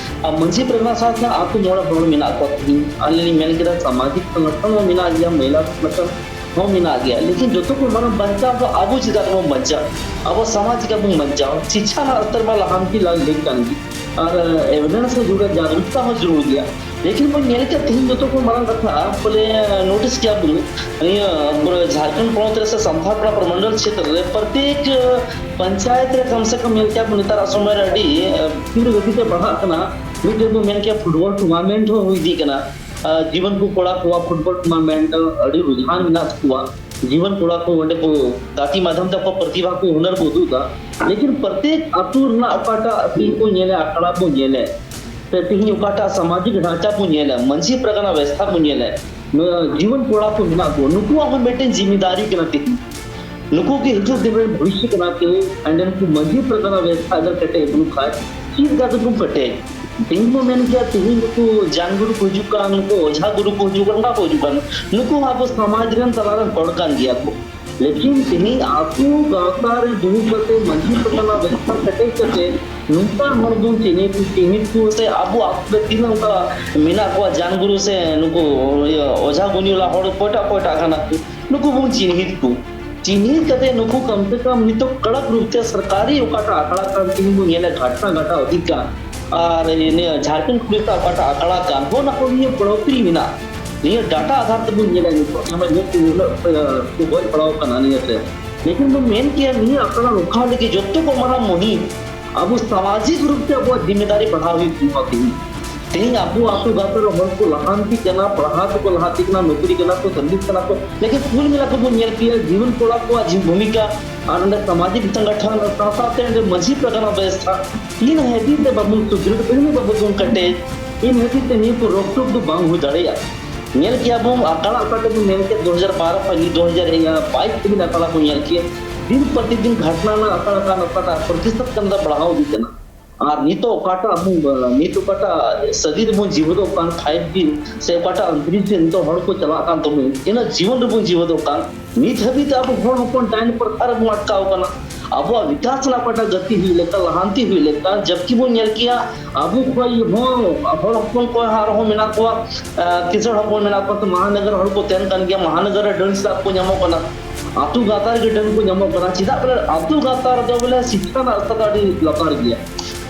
ᱟᱨ ᱢᱟᱹᱡᱷᱤ ᱯᱟᱨᱜᱟᱱᱟ ᱥᱟᱶ ᱥᱟᱶ ᱟᱹᱛᱩ ᱢᱚᱬᱮ ᱦᱚᱲ ᱢᱮᱱᱟᱜ ᱠᱚᱣᱟ᱾ ᱛᱮᱦᱮᱧ ᱟᱹᱞᱤᱧ ᱞᱤᱧ ᱢᱮᱱ ᱠᱮᱫᱟ, ᱥᱟᱢᱟᱡᱤᱠ ᱥᱚᱝᱜᱚᱴᱷᱚᱱ ᱦᱚᱸ ᱢᱮᱱᱟᱜ ᱜᱮᱭᱟ, ᱢᱚᱦᱤᱞᱟ ᱥᱚᱝᱜᱚᱴᱷᱚᱱ ᱦᱚᱸ ᱢᱮᱱᱟᱜ ᱜᱮᱭᱟ, ᱞᱮᱠᱤᱱ ᱡᱚᱛᱚ ᱠᱷᱚᱱ ᱢᱟᱨᱟᱝ ᱵᱟᱧᱪᱟᱣ ᱫᱚ ᱟᱵᱚ ᱪᱮᱫᱟᱜ ᱵᱚᱱ ᱵᱟᱧᱪᱟᱣ? ᱟᱵᱚ ᱥᱚᱢᱟᱡᱽ ᱪᱮᱠᱟ ᱵᱚᱱ ᱵᱟᱧᱪᱟᱣ? ᱥᱤᱪᱪᱷᱟ ᱨᱮᱱᱟᱜ ᱥᱛᱚᱨ ᱢᱟ ᱞᱟᱦᱟᱱᱛᱤ ᱞᱟᱹᱜᱤᱫ ᱠᱟᱱ ᱜᱮ, ᱟᱨ ᱮᱣᱮᱨᱱᱮᱥ ᱦᱚᱸ ᱡᱟᱹᱨᱩᱲᱟ, ᱡᱟᱜᱽᱨᱩᱠᱛᱟ ᱦᱚᱸ ᱡᱟᱹᱨᱩᱲ ᱜᱮᱭᱟ᱾ ᱞᱮᱠᱤᱱ ᱵᱚᱱ ᱧᱮᱞ ᱠᱮᱫ ᱛᱮᱦᱮᱧ ᱡᱚᱛᱚ ᱠᱷᱚᱱ ᱢᱟᱨᱟᱝ ᱠᱟᱛᱷᱟ ᱵᱚᱞᱮ ᱱᱳᱴᱤᱥ ᱠᱮᱭᱟ ᱵᱚᱱ, ᱱᱤᱭᱟᱹ ᱯᱩᱨᱟᱹ ᱡᱷᱟᱲᱠᱷᱚᱸᱰ ᱯᱚᱱᱚᱛ ᱨᱮ ᱥᱮ ᱥᱟᱱᱛᱟᱲ ᱯᱟᱲᱟ ᱯᱨᱚᱢᱚᱱᱰᱚᱞ ᱪᱷᱮᱛᱨᱚ ᱨᱮ ᱯᱨᱚᱛᱮᱠ ᱯᱚᱧᱪᱟᱭᱮᱛ ᱨᱮ ᱠᱚᱢ ᱥᱮ ᱠᱚᱢ ᱧᱮᱞ ᱠᱮᱭᱟ ᱵᱚᱱ, ᱱᱮᱛᱟᱨᱟᱜ ᱥᱚᱢᱚᱭ ᱨᱮ ᱟᱹᱰᱤ, ᱟᱹᱰᱤ ᱛᱤᱵᱨᱚ ᱜᱚᱛᱤ ᱛᱮ ᱵᱟᱲᱦᱟᱜ ᱠᱟᱱᱟ᱾ ᱢᱤᱫᱴᱮᱱ ᱵᱚᱱ ᱢᱮᱱ ᱠᱮᱭᱟ ᱯᱷᱩᱴᱵᱚᱞ ᱴᱩᱨᱱᱟᱢᱮᱱᱴ ᱦᱚᱸ ᱦᱩᱭ ᱤᱫᱤᱜ ᱠᱟᱱᱟ᱾ ᱟᱨ ᱡᱩᱣᱟᱹᱱ ᱠᱚ ᱠᱚᱲᱟ ᱠᱚᱣᱟᱜ ᱯᱷᱩᱴᱵᱚᱞ ᱴᱩᱨᱱᱟᱢᱮᱱᱴ ᱟᱹᱰᱤ ᱨᱩᱡᱷᱟᱱ ᱢᱮᱱᱟᱜ ᱛᱟᱠᱚᱣᱟ᱾ ᱡᱩᱣᱟᱹᱱ ᱠᱚᱲᱟ ᱠᱚ ᱚᱸᱰᱮ ᱠᱚ ᱜᱟᱛᱮ ᱢᱟᱫᱽᱫᱷᱚᱢ ᱛᱮ ᱟᱠᱚᱣᱟᱜ ᱯᱨᱚᱛᱤᱵᱷᱟ ᱠᱚ, ᱦᱩᱱᱟᱹᱨ ᱠᱚ ᱩᱫᱩᱜ ᱮᱫᱟ᱾ ᱞᱮᱠᱤᱱ ᱯᱨᱚᱛᱮᱠ ᱟᱹᱛᱩ ᱨᱮᱱᱟᱜ ᱚᱠᱟᱴᱟᱜ ᱥᱤᱱ ᱠᱚ ᱧᱮᱞᱮᱫ, ᱟᱠᱷᱲᱟ ᱠᱚ ᱧᱮᱞᱮᱫ, ᱥᱮ ᱛᱮᱦᱮᱧ ᱚᱠᱟᱴᱟᱜ ᱥᱟᱢᱟᱡᱤᱠ ᱰᱷᱟᱸᱪᱟ ᱠᱚ ᱧᱮᱞᱮᱫ, ᱢᱟᱹᱡᱷᱤ ᱯᱟᱨᱜᱟᱱᱟ ᱵᱮᱵᱚᱥᱛᱷᱟ ᱠᱚ ᱧᱮᱞᱮᱫ, ᱱᱚᱣᱟ ᱡᱩᱣᱟᱹᱱ ᱠᱚᱲᱟ ᱠᱚ ᱢᱮᱱᱟᱜ ᱠᱚ, ᱱᱩᱠᱩᱣᱟᱜ ᱦᱚᱸ ᱢᱤᱫᱴᱮᱱ ᱡᱤᱢᱤᱫᱟᱨᱤ ᱠᱟᱱᱟ ᱛᱮᱦᱮᱧ᱾ ᱱᱩᱠᱩ ᱜᱮ ᱦᱤᱡᱩᱜ ᱫᱤᱱ ᱨᱮᱱ ᱵᱷᱚᱵᱤᱥᱥᱚ ᱠᱟᱱᱟ ᱠᱚ᱾ ᱮᱸᱰᱮ ᱱᱩᱠᱩ ᱢᱟᱹᱡᱷᱤ ᱯᱟᱨᱜᱟᱱᱟ ᱵᱮᱵᱚᱥᱛᱷᱟ ᱟᱜᱟᱨ ᱠᱮᱴᱮᱡ ᱵᱟᱹᱱᱩᱜ ᱠᱷᱟᱡ, ᱪᱮᱫ ᱞᱮᱠᱟ ᱛᱮᱵᱚᱱ ᱠᱮᱴᱮᱡ? ᱛᱮᱦᱮᱧ ᱵᱚᱱ ᱢᱮᱱ ᱠᱮᱭᱟ, ᱛᱮᱦᱮᱧ ᱱᱩᱠᱩ ᱡᱟᱱ ᱜᱩᱨᱩ ᱠᱚ ᱦᱤᱡᱩᱜ ᱠᱟᱱ, ᱱᱩᱠᱩ ᱚᱡᱷᱟ ᱜᱩᱨᱩ ᱠᱚ ᱦᱤᱡᱩᱜ ᱠᱟᱱ, ᱚᱱᱠᱟ ᱠᱚ ᱦᱤᱡᱩᱜ ᱠᱟᱱ, ᱱᱩᱠᱩ ᱦᱚᱸ ᱟᱵᱚ ᱥᱚᱢᱟᱡᱽ ᱨᱮᱱ ᱛᱟᱞᱟ ᱨᱮᱱ ᱦᱚᱲ ᱠᱟᱱ ᱜᱮᱭᱟ ᱠᱚ᱾ ᱞᱮᱠᱤᱱ ᱛᱮᱦᱮᱧ ᱟᱹᱛᱩ ᱜᱟᱶᱛᱟ ᱨᱮ ᱫᱩᱲᱩᱵ ᱠᱟᱛᱮ ᱢᱟᱹᱡᱷᱤ ᱯᱟᱨᱜᱟᱱᱟ ᱵᱮᱵᱚᱥᱛᱷᱟ ᱠᱮᱴᱮᱡ ᱠᱟᱛᱮ ᱱᱚᱝᱠᱟ ᱦᱚᱲ ᱵᱚᱱ ᱪᱤᱱᱦᱟᱹ ᱠᱚ, ᱪᱤᱱᱦᱟᱹ ᱠᱚ ᱥᱮ ᱟᱵᱚ ᱟᱹᱛᱩ ᱨᱮ ᱛᱤᱱᱟᱹᱜ ᱚᱱᱠᱟ ᱢᱮᱱᱟᱜ ᱠᱚᱣᱟ ᱡᱟᱱ ᱜᱩᱨᱩ ᱥᱮ ᱱᱩᱠᱩ, ᱤᱭᱟᱹ, ᱚᱡᱷᱟ ᱜᱩᱱᱤ ᱣᱟᱞᱟ ᱦᱚᱲ ᱚᱠᱚᱭᱴᱟᱜ ᱚᱠᱚᱭᱴᱟᱜ ᱠᱟᱱᱟ ᱠᱚ, ᱱᱩᱠᱩ ᱵᱚᱱ ᱪᱤᱱᱦᱟᱹ ᱠᱚ᱾ ᱪᱤᱱᱦᱟᱹ ᱠᱟᱛᱮ ᱱᱩᱠᱩ ᱠᱚᱢ ᱥᱮ ᱠᱚᱢ ᱱᱤᱛᱚᱜ ᱠᱚᱲᱟᱠ ᱨᱩᱯ ᱛᱮ ᱥᱚᱨᱠᱟᱨᱤ ᱚᱠᱟᱴᱟᱜ ᱟᱠᱷᱲᱟ ᱠᱟᱱ ᱛᱤᱧ ᱵᱚᱱ ᱧᱮᱞᱮᱫ ᱜᱷᱟᱴᱱᱟ ᱜᱷᱟᱴᱟᱣ ᱤᱫᱤᱜ ᱠᱟᱱ, ᱟᱨ ᱱᱤᱭᱟᱹ ᱡᱷᱟᱲᱠᱷᱚᱸᱰ ᱯᱩᱞᱤᱥ ᱟᱜ ᱚᱠᱟᱴᱟᱜ ᱟᱠᱷᱲᱟ ᱠᱟᱱ, ᱦᱚᱸ ᱚᱱᱟ ᱠᱚ ᱱᱤᱭᱟᱹ ᱵᱟᱹᱲᱛᱤ ᱢᱮᱱᱟᱜ᱾ ᱱᱤᱭᱟᱹ ᱰᱟᱴᱟ ᱟᱫᱷᱟᱨ ᱛᱮᱵᱚᱱ ᱧᱮᱞᱟ ᱱᱤᱛᱚᱜ ᱡᱟᱦᱟᱸ ᱱᱤᱭᱟᱹ ᱠᱚ ᱩᱱᱟᱹᱜ ᱠᱚ ᱜᱚᱡ ᱵᱟᱲᱟᱣ ᱠᱟᱱᱟ ᱱᱤᱭᱟᱹᱛᱮ᱾ ᱞᱮᱠᱤᱱ ᱵᱚᱱ ᱢᱮᱱ ᱠᱮᱭᱟ ᱱᱤᱭᱟᱹ ᱟᱠᱟᱞ ᱨᱚᱠᱷᱟ ᱞᱟᱹᱜᱤᱫ ᱡᱚᱛᱚ ᱠᱚ ᱢᱟᱨᱟᱝ ᱢᱩᱦᱤᱢ ᱟᱵᱚ ᱥᱟᱢᱟᱡᱤᱠ ᱨᱩᱯ ᱛᱮ ᱟᱵᱚᱣᱟᱜ ᱡᱤᱢᱢᱮᱫᱟᱨᱤ ᱵᱟᱲᱦᱟᱣ ᱦᱩᱭᱩᱜ ᱛᱟᱵᱚᱱᱟ᱾ ᱛᱮᱦᱮᱧ ᱛᱮᱦᱮᱧ ᱟᱵᱚ ᱟᱹᱛᱩ ᱜᱟᱶᱛᱟ ᱨᱮ ᱦᱚᱲ ᱠᱚ ᱞᱟᱦᱟᱱᱛᱤ ᱠᱟᱱᱟ, ᱯᱟᱲᱦᱟᱣ ᱛᱮᱠᱚ ᱞᱟᱦᱟᱱᱛᱤ ᱠᱟᱱᱟ, ᱱᱚᱠᱨᱤ ᱠᱟᱱᱟ ᱠᱚ, ᱥᱟᱨᱵᱷᱤᱥ ᱠᱟᱱᱟ ᱠᱚ, ᱞᱮᱠᱤᱱ ᱠᱩᱞ ᱢᱮᱞᱟ ᱠᱚᱵᱚᱱ ᱧᱮᱞ ᱠᱮᱭᱟ ᱡᱤᱵᱚᱱ ᱠᱚᱲᱟ ᱠᱚᱣᱟᱜ ᱡᱤ-, ᱵᱷᱩᱢᱤᱠᱟ ᱟᱨ ᱚᱸᱰᱮ ᱥᱟᱢᱟᱡᱤᱠ ᱥᱚᱝᱜᱚᱴᱷᱚᱱ ᱥᱟᱶ ᱥᱟᱶᱛᱮ ᱚᱸᱰᱮ ᱢᱟᱹᱡᱷᱤ ᱯᱟᱨᱜᱟᱱᱟ ᱵᱮᱵᱚᱥᱛᱷᱟ ᱛᱤᱱ ᱦᱟᱹᱵᱤᱡ ᱛᱮ ᱵᱟᱵᱚᱱ ᱥᱩᱫᱷᱨᱟᱹ, ᱛᱤᱱ ᱦᱟᱹᱵᱤᱡ ᱵᱟᱵᱚᱱ ᱠᱮᱴᱮᱡ, ᱤᱱ ᱦᱟᱹᱵᱤᱡ ᱛᱮ ᱱᱤᱭᱟᱹ ᱠᱚ ᱨᱳᱠ ᱴᱳᱠ ᱫᱚ ᱵᱟᱝ ᱦᱩᱭ ᱫᱟᱲᱮᱭᱟᱜᱼᱟ᱾ ᱧᱮᱞ ᱠᱮᱭᱟ ᱵᱚᱱ ᱟᱠᱟᱞ ᱚᱠᱟ ᱛᱮᱵᱚᱱ ᱧᱮᱞ ᱠᱮᱫ ᱫᱩ ᱦᱟᱡᱟᱨ ᱵᱟᱨᱚ ᱠᱷᱚᱱ ᱱᱤᱛ ᱫᱩ ᱦᱟᱡᱟᱨ ᱵᱟᱭᱤᱥ ᱫᱷᱟᱹᱵᱤᱡ ᱟᱠᱟᱞ ᱵᱚᱱ ᱧᱮᱞ ᱠᱮᱫ, ᱫᱤᱱ ᱯᱨᱚᱛᱤᱫᱤᱱ ᱜᱷᱚᱴᱱᱟ ᱨᱮᱱᱟᱜ ᱟᱠᱟᱞ ᱟᱠᱟᱞ ᱚᱠᱟᱴᱟᱜ ᱯᱨᱚᱛᱤᱥᱚᱛ ᱠᱟᱱ ᱫᱚ ᱵᱟᱲᱦᱟᱣ ᱤᱫᱤᱜ ᱠᱟᱱᱟ᱾ ᱟᱨ ᱱᱤᱛᱚᱜ ᱚᱠᱟᱴᱟᱜ ᱵᱚᱱ, ᱱᱤᱛ ᱚᱠᱟᱴᱟᱜ ᱥᱟᱹᱨᱤ ᱨᱮᱵᱚᱱ ᱡᱤᱣᱮᱫᱚᱜ ᱠᱟᱱ ᱯᱷᱟᱭᱤᱵᱷ ᱡᱤ ᱥᱮ ᱚᱠᱟᱴᱟᱜ ᱚᱱᱛᱨᱤᱥ ᱡᱤ ᱱᱤᱛᱚᱜ ᱦᱚᱲ ᱠᱚ ᱪᱟᱞᱟᱜ ᱠᱟᱱ ᱛᱟᱵᱚᱱ, ᱤᱱᱟᱹᱜ ᱡᱤᱵᱚᱱ ᱨᱮᱵᱚᱱ ᱡᱤᱣᱮᱫᱚᱜ ᱠᱟᱱ, ᱱᱤᱛ ᱦᱟᱹᱵᱤᱡ ᱛᱮ ᱟᱵᱚ ᱦᱚᱲ ᱦᱚᱯᱚᱱ ᱰᱟᱭᱱ ᱯᱨᱚᱛᱷᱟ ᱨᱮᱵᱚᱱ ᱟᱴᱠᱟᱣ ᱠᱟᱱᱟ᱾ ᱟᱵᱚᱣᱟᱜ ᱵᱤᱠᱟᱥ ᱨᱮᱱᱟᱜ ᱚᱠᱟᱴᱟᱜ ᱜᱟᱛᱮ ᱦᱩᱭᱩᱜ ᱞᱮᱠᱟ, ᱞᱟᱦᱟᱱᱛᱤ ᱦᱩᱭᱩᱜ ᱞᱮᱠᱟ, ᱡᱟᱵᱠᱤ ᱵᱚᱱ ᱧᱮᱞ ᱠᱮᱭᱟ ᱟᱵᱚ ᱠᱷᱚᱱ ᱦᱚᱸ ᱦᱚᱲ ᱦᱚᱯᱚᱱ ᱠᱚ ᱟᱨᱦᱚᱸ ᱢᱮᱱᱟᱜ ᱠᱚᱣᱟ, ᱟᱸ, ᱠᱤᱥᱟᱹᱬ ᱦᱚᱯᱚᱱ ᱢᱮᱱᱟᱜ ᱠᱚᱣᱟ, ᱛᱚ ᱢᱟᱦᱟᱱᱚᱜᱚᱨ ᱦᱚᱲ ᱠᱚ ᱛᱟᱦᱮᱱ ᱠᱟᱱ ᱜᱮᱭᱟ, ᱢᱟᱦᱟᱱᱚᱜᱚᱨ ᱨᱮ ᱰᱟᱹᱱ ᱥᱮᱛᱟ ᱠᱚ ᱧᱟᱢᱚᱜ ᱠᱟᱱᱟ, ᱟᱹᱛᱩ ᱜᱟᱶᱛᱟ ᱨᱮᱜᱮ ᱰᱟᱹᱱ ᱠᱚ ᱧᱟᱢᱚᱜ ᱠᱟᱱᱟ᱾ ᱪᱮᱫᱟᱜ ᱵᱚᱞᱮ ᱟᱹᱛᱩ ᱜᱟᱶᱛᱟ ᱨᱮᱫᱚ ᱵᱚᱞᱮ ᱥᱤᱠᱠᱷᱟ ᱨᱮᱱᱟᱜ ᱥᱛᱚᱨ ᱟᱹᱰᱤ ᱞᱟᱛᱟᱨ ᱜᱮᱭᱟ᱾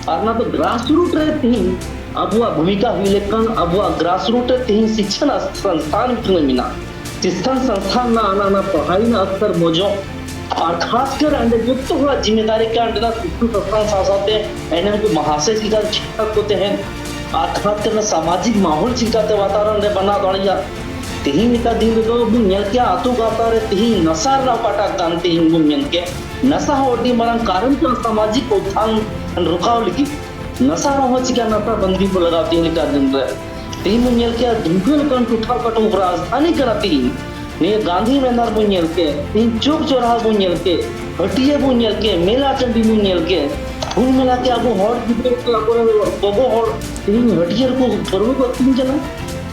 ᱟᱨ ᱚᱱᱟ ᱫᱚ ᱜᱨᱟᱥ ᱨᱩᱴ ᱨᱮ ᱛᱤᱦᱤᱧ ᱟᱵᱚᱣᱟᱜ ᱵᱷᱩᱢᱤᱠᱟ ᱦᱩᱭ ᱞᱮᱠᱷᱟᱱ ᱟᱵᱚᱣᱟᱜ ᱜᱨᱟᱥ ᱨᱩᱴ ᱨᱮ ᱛᱤᱦᱤᱧ ᱥᱤᱠᱠᱷᱟ ᱨᱮᱱᱟᱜ ᱥᱚᱝᱥᱛᱷᱟᱱ ᱛᱤᱱᱟᱹᱜ ᱢᱮᱱᱟᱜᱼᱟ, ᱥᱤᱠᱠᱷᱟ ᱥᱚᱝᱥᱛᱷᱟᱱ ᱨᱮᱱᱟᱜ ᱚᱱᱟ, ᱚᱱᱟ ᱯᱟᱲᱦᱟᱣ ᱨᱮᱱᱟᱜ ᱥᱛᱚᱨ ᱢᱚᱡᱚᱜ ᱟᱨ ᱠᱷᱟᱥ ᱠᱟᱨ ᱚᱸᱰᱮ ᱡᱚᱛᱚ ᱦᱚᱲᱟᱜ ᱡᱤᱢᱢᱮᱫᱟᱨᱤ ᱠᱟᱱ ᱚᱸᱰᱮᱱᱟᱜ ᱥᱤᱥᱩ ᱥᱟᱥᱟᱝ ᱥᱟᱶ ᱥᱟᱶᱛᱮ ᱮᱱᱮᱢ ᱠᱚ ᱢᱟᱦᱟᱥᱮ ᱪᱤᱠᱟ ᱴᱷᱤᱠ ᱴᱷᱟᱠ ᱠᱚ ᱛᱟᱦᱮᱱ ᱟᱨ ᱠᱷᱟᱥ ᱠᱟᱨ ᱥᱟᱢᱟᱡᱤᱠ ᱢᱟᱦᱚᱞ ᱪᱤᱠᱟᱛᱮ ᱵᱟᱛᱟᱣ ᱚᱸᱰᱮ ᱵᱮᱱᱟᱣ ᱫᱟᱲᱮᱭᱟᱜᱼᱟ᱾ ᱛᱮᱦᱮᱧ ᱞᱮᱠᱟ ᱫᱤᱱ ᱨᱮᱫᱚ ᱵᱚᱱ ᱧᱮᱞ ᱠᱮᱭᱟ ᱟᱹᱛᱩ ᱜᱟᱶᱛᱟ ᱨᱮ ᱛᱮᱦᱮᱧ ᱱᱟᱥᱟ ᱨᱮᱱᱟᱜ ᱚᱠᱟᱴᱟᱜ ᱠᱟᱱ ᱛᱮᱦᱮᱧ ᱵᱚᱱ ᱧᱮᱞ ᱠᱮᱭᱟ, ᱱᱟᱥᱟ ᱦᱚᱸ ᱟᱹᱰᱤ ᱢᱟᱨᱟᱝ ᱠᱟᱨᱚᱱ ᱠᱟᱱᱟ ᱥᱟᱢᱟᱡᱤᱠ ᱩᱛᱛᱷᱟᱱ ᱨᱚᱠᱟᱣ ᱞᱟᱹᱜᱤᱫ᱾ ᱱᱟᱥᱟ ᱨᱮᱦᱚᱸ ᱪᱤᱠᱟ ᱱᱟᱥᱟ ᱵᱟᱱᱫᱤ ᱵᱚ ᱞᱟᱜᱟᱣ ᱛᱮᱦᱮᱧ ᱞᱮᱠᱟ ᱫᱤᱱ ᱨᱮ᱾ ᱛᱮᱦᱮᱧ ᱵᱚᱱ ᱧᱮᱞ ᱠᱮᱭᱟ ᱫᱩᱢᱠᱟᱹ ᱞᱮᱠᱟᱱ ᱴᱚᱴᱷᱟ ᱚᱠᱟᱴᱟᱜ ᱨᱟᱡᱽᱫᱷᱟᱱᱤ ᱠᱟᱱᱟ ᱛᱮᱦᱮᱧ, ᱱᱤᱭᱟᱹ ᱜᱟᱱᱫᱷᱤ ᱢᱮᱱᱫᱷᱟᱨ ᱵᱚᱱ ᱧᱮᱞ ᱠᱮᱫ, ᱛᱮᱦᱮᱧ ᱪᱳᱠ ᱪᱚᱨᱦᱟ ᱵᱚᱱ ᱧᱮᱞ ᱠᱮᱫ, ᱦᱟᱹᱴᱤᱭᱟᱹ ᱵᱚᱱ ᱧᱮᱞ ᱠᱮᱫ, ᱢᱮᱞᱟ ᱴᱟᱺᱰᱤ ᱵᱚᱱ ᱧᱮᱞ ᱠᱮᱫ, ᱠᱩᱞ ᱢᱮᱞᱟ ᱛᱮ ᱟᱵᱚ ᱦᱚᱲ ᱜᱤᱫᱽᱨᱟᱹ ᱠᱚ, ᱟᱵᱚᱨᱮᱱ ᱜᱚᱜᱚ ᱦᱚᱲ ᱛᱮᱦᱮᱧ ᱦᱟᱹᱴᱤᱭᱟᱹ ᱨᱮᱠᱚ ᱯᱟᱹᱨᱣᱟᱹ ᱠᱚ ᱟᱹᱠᱷᱨᱤᱧ ᱠᱟᱱᱟ᱾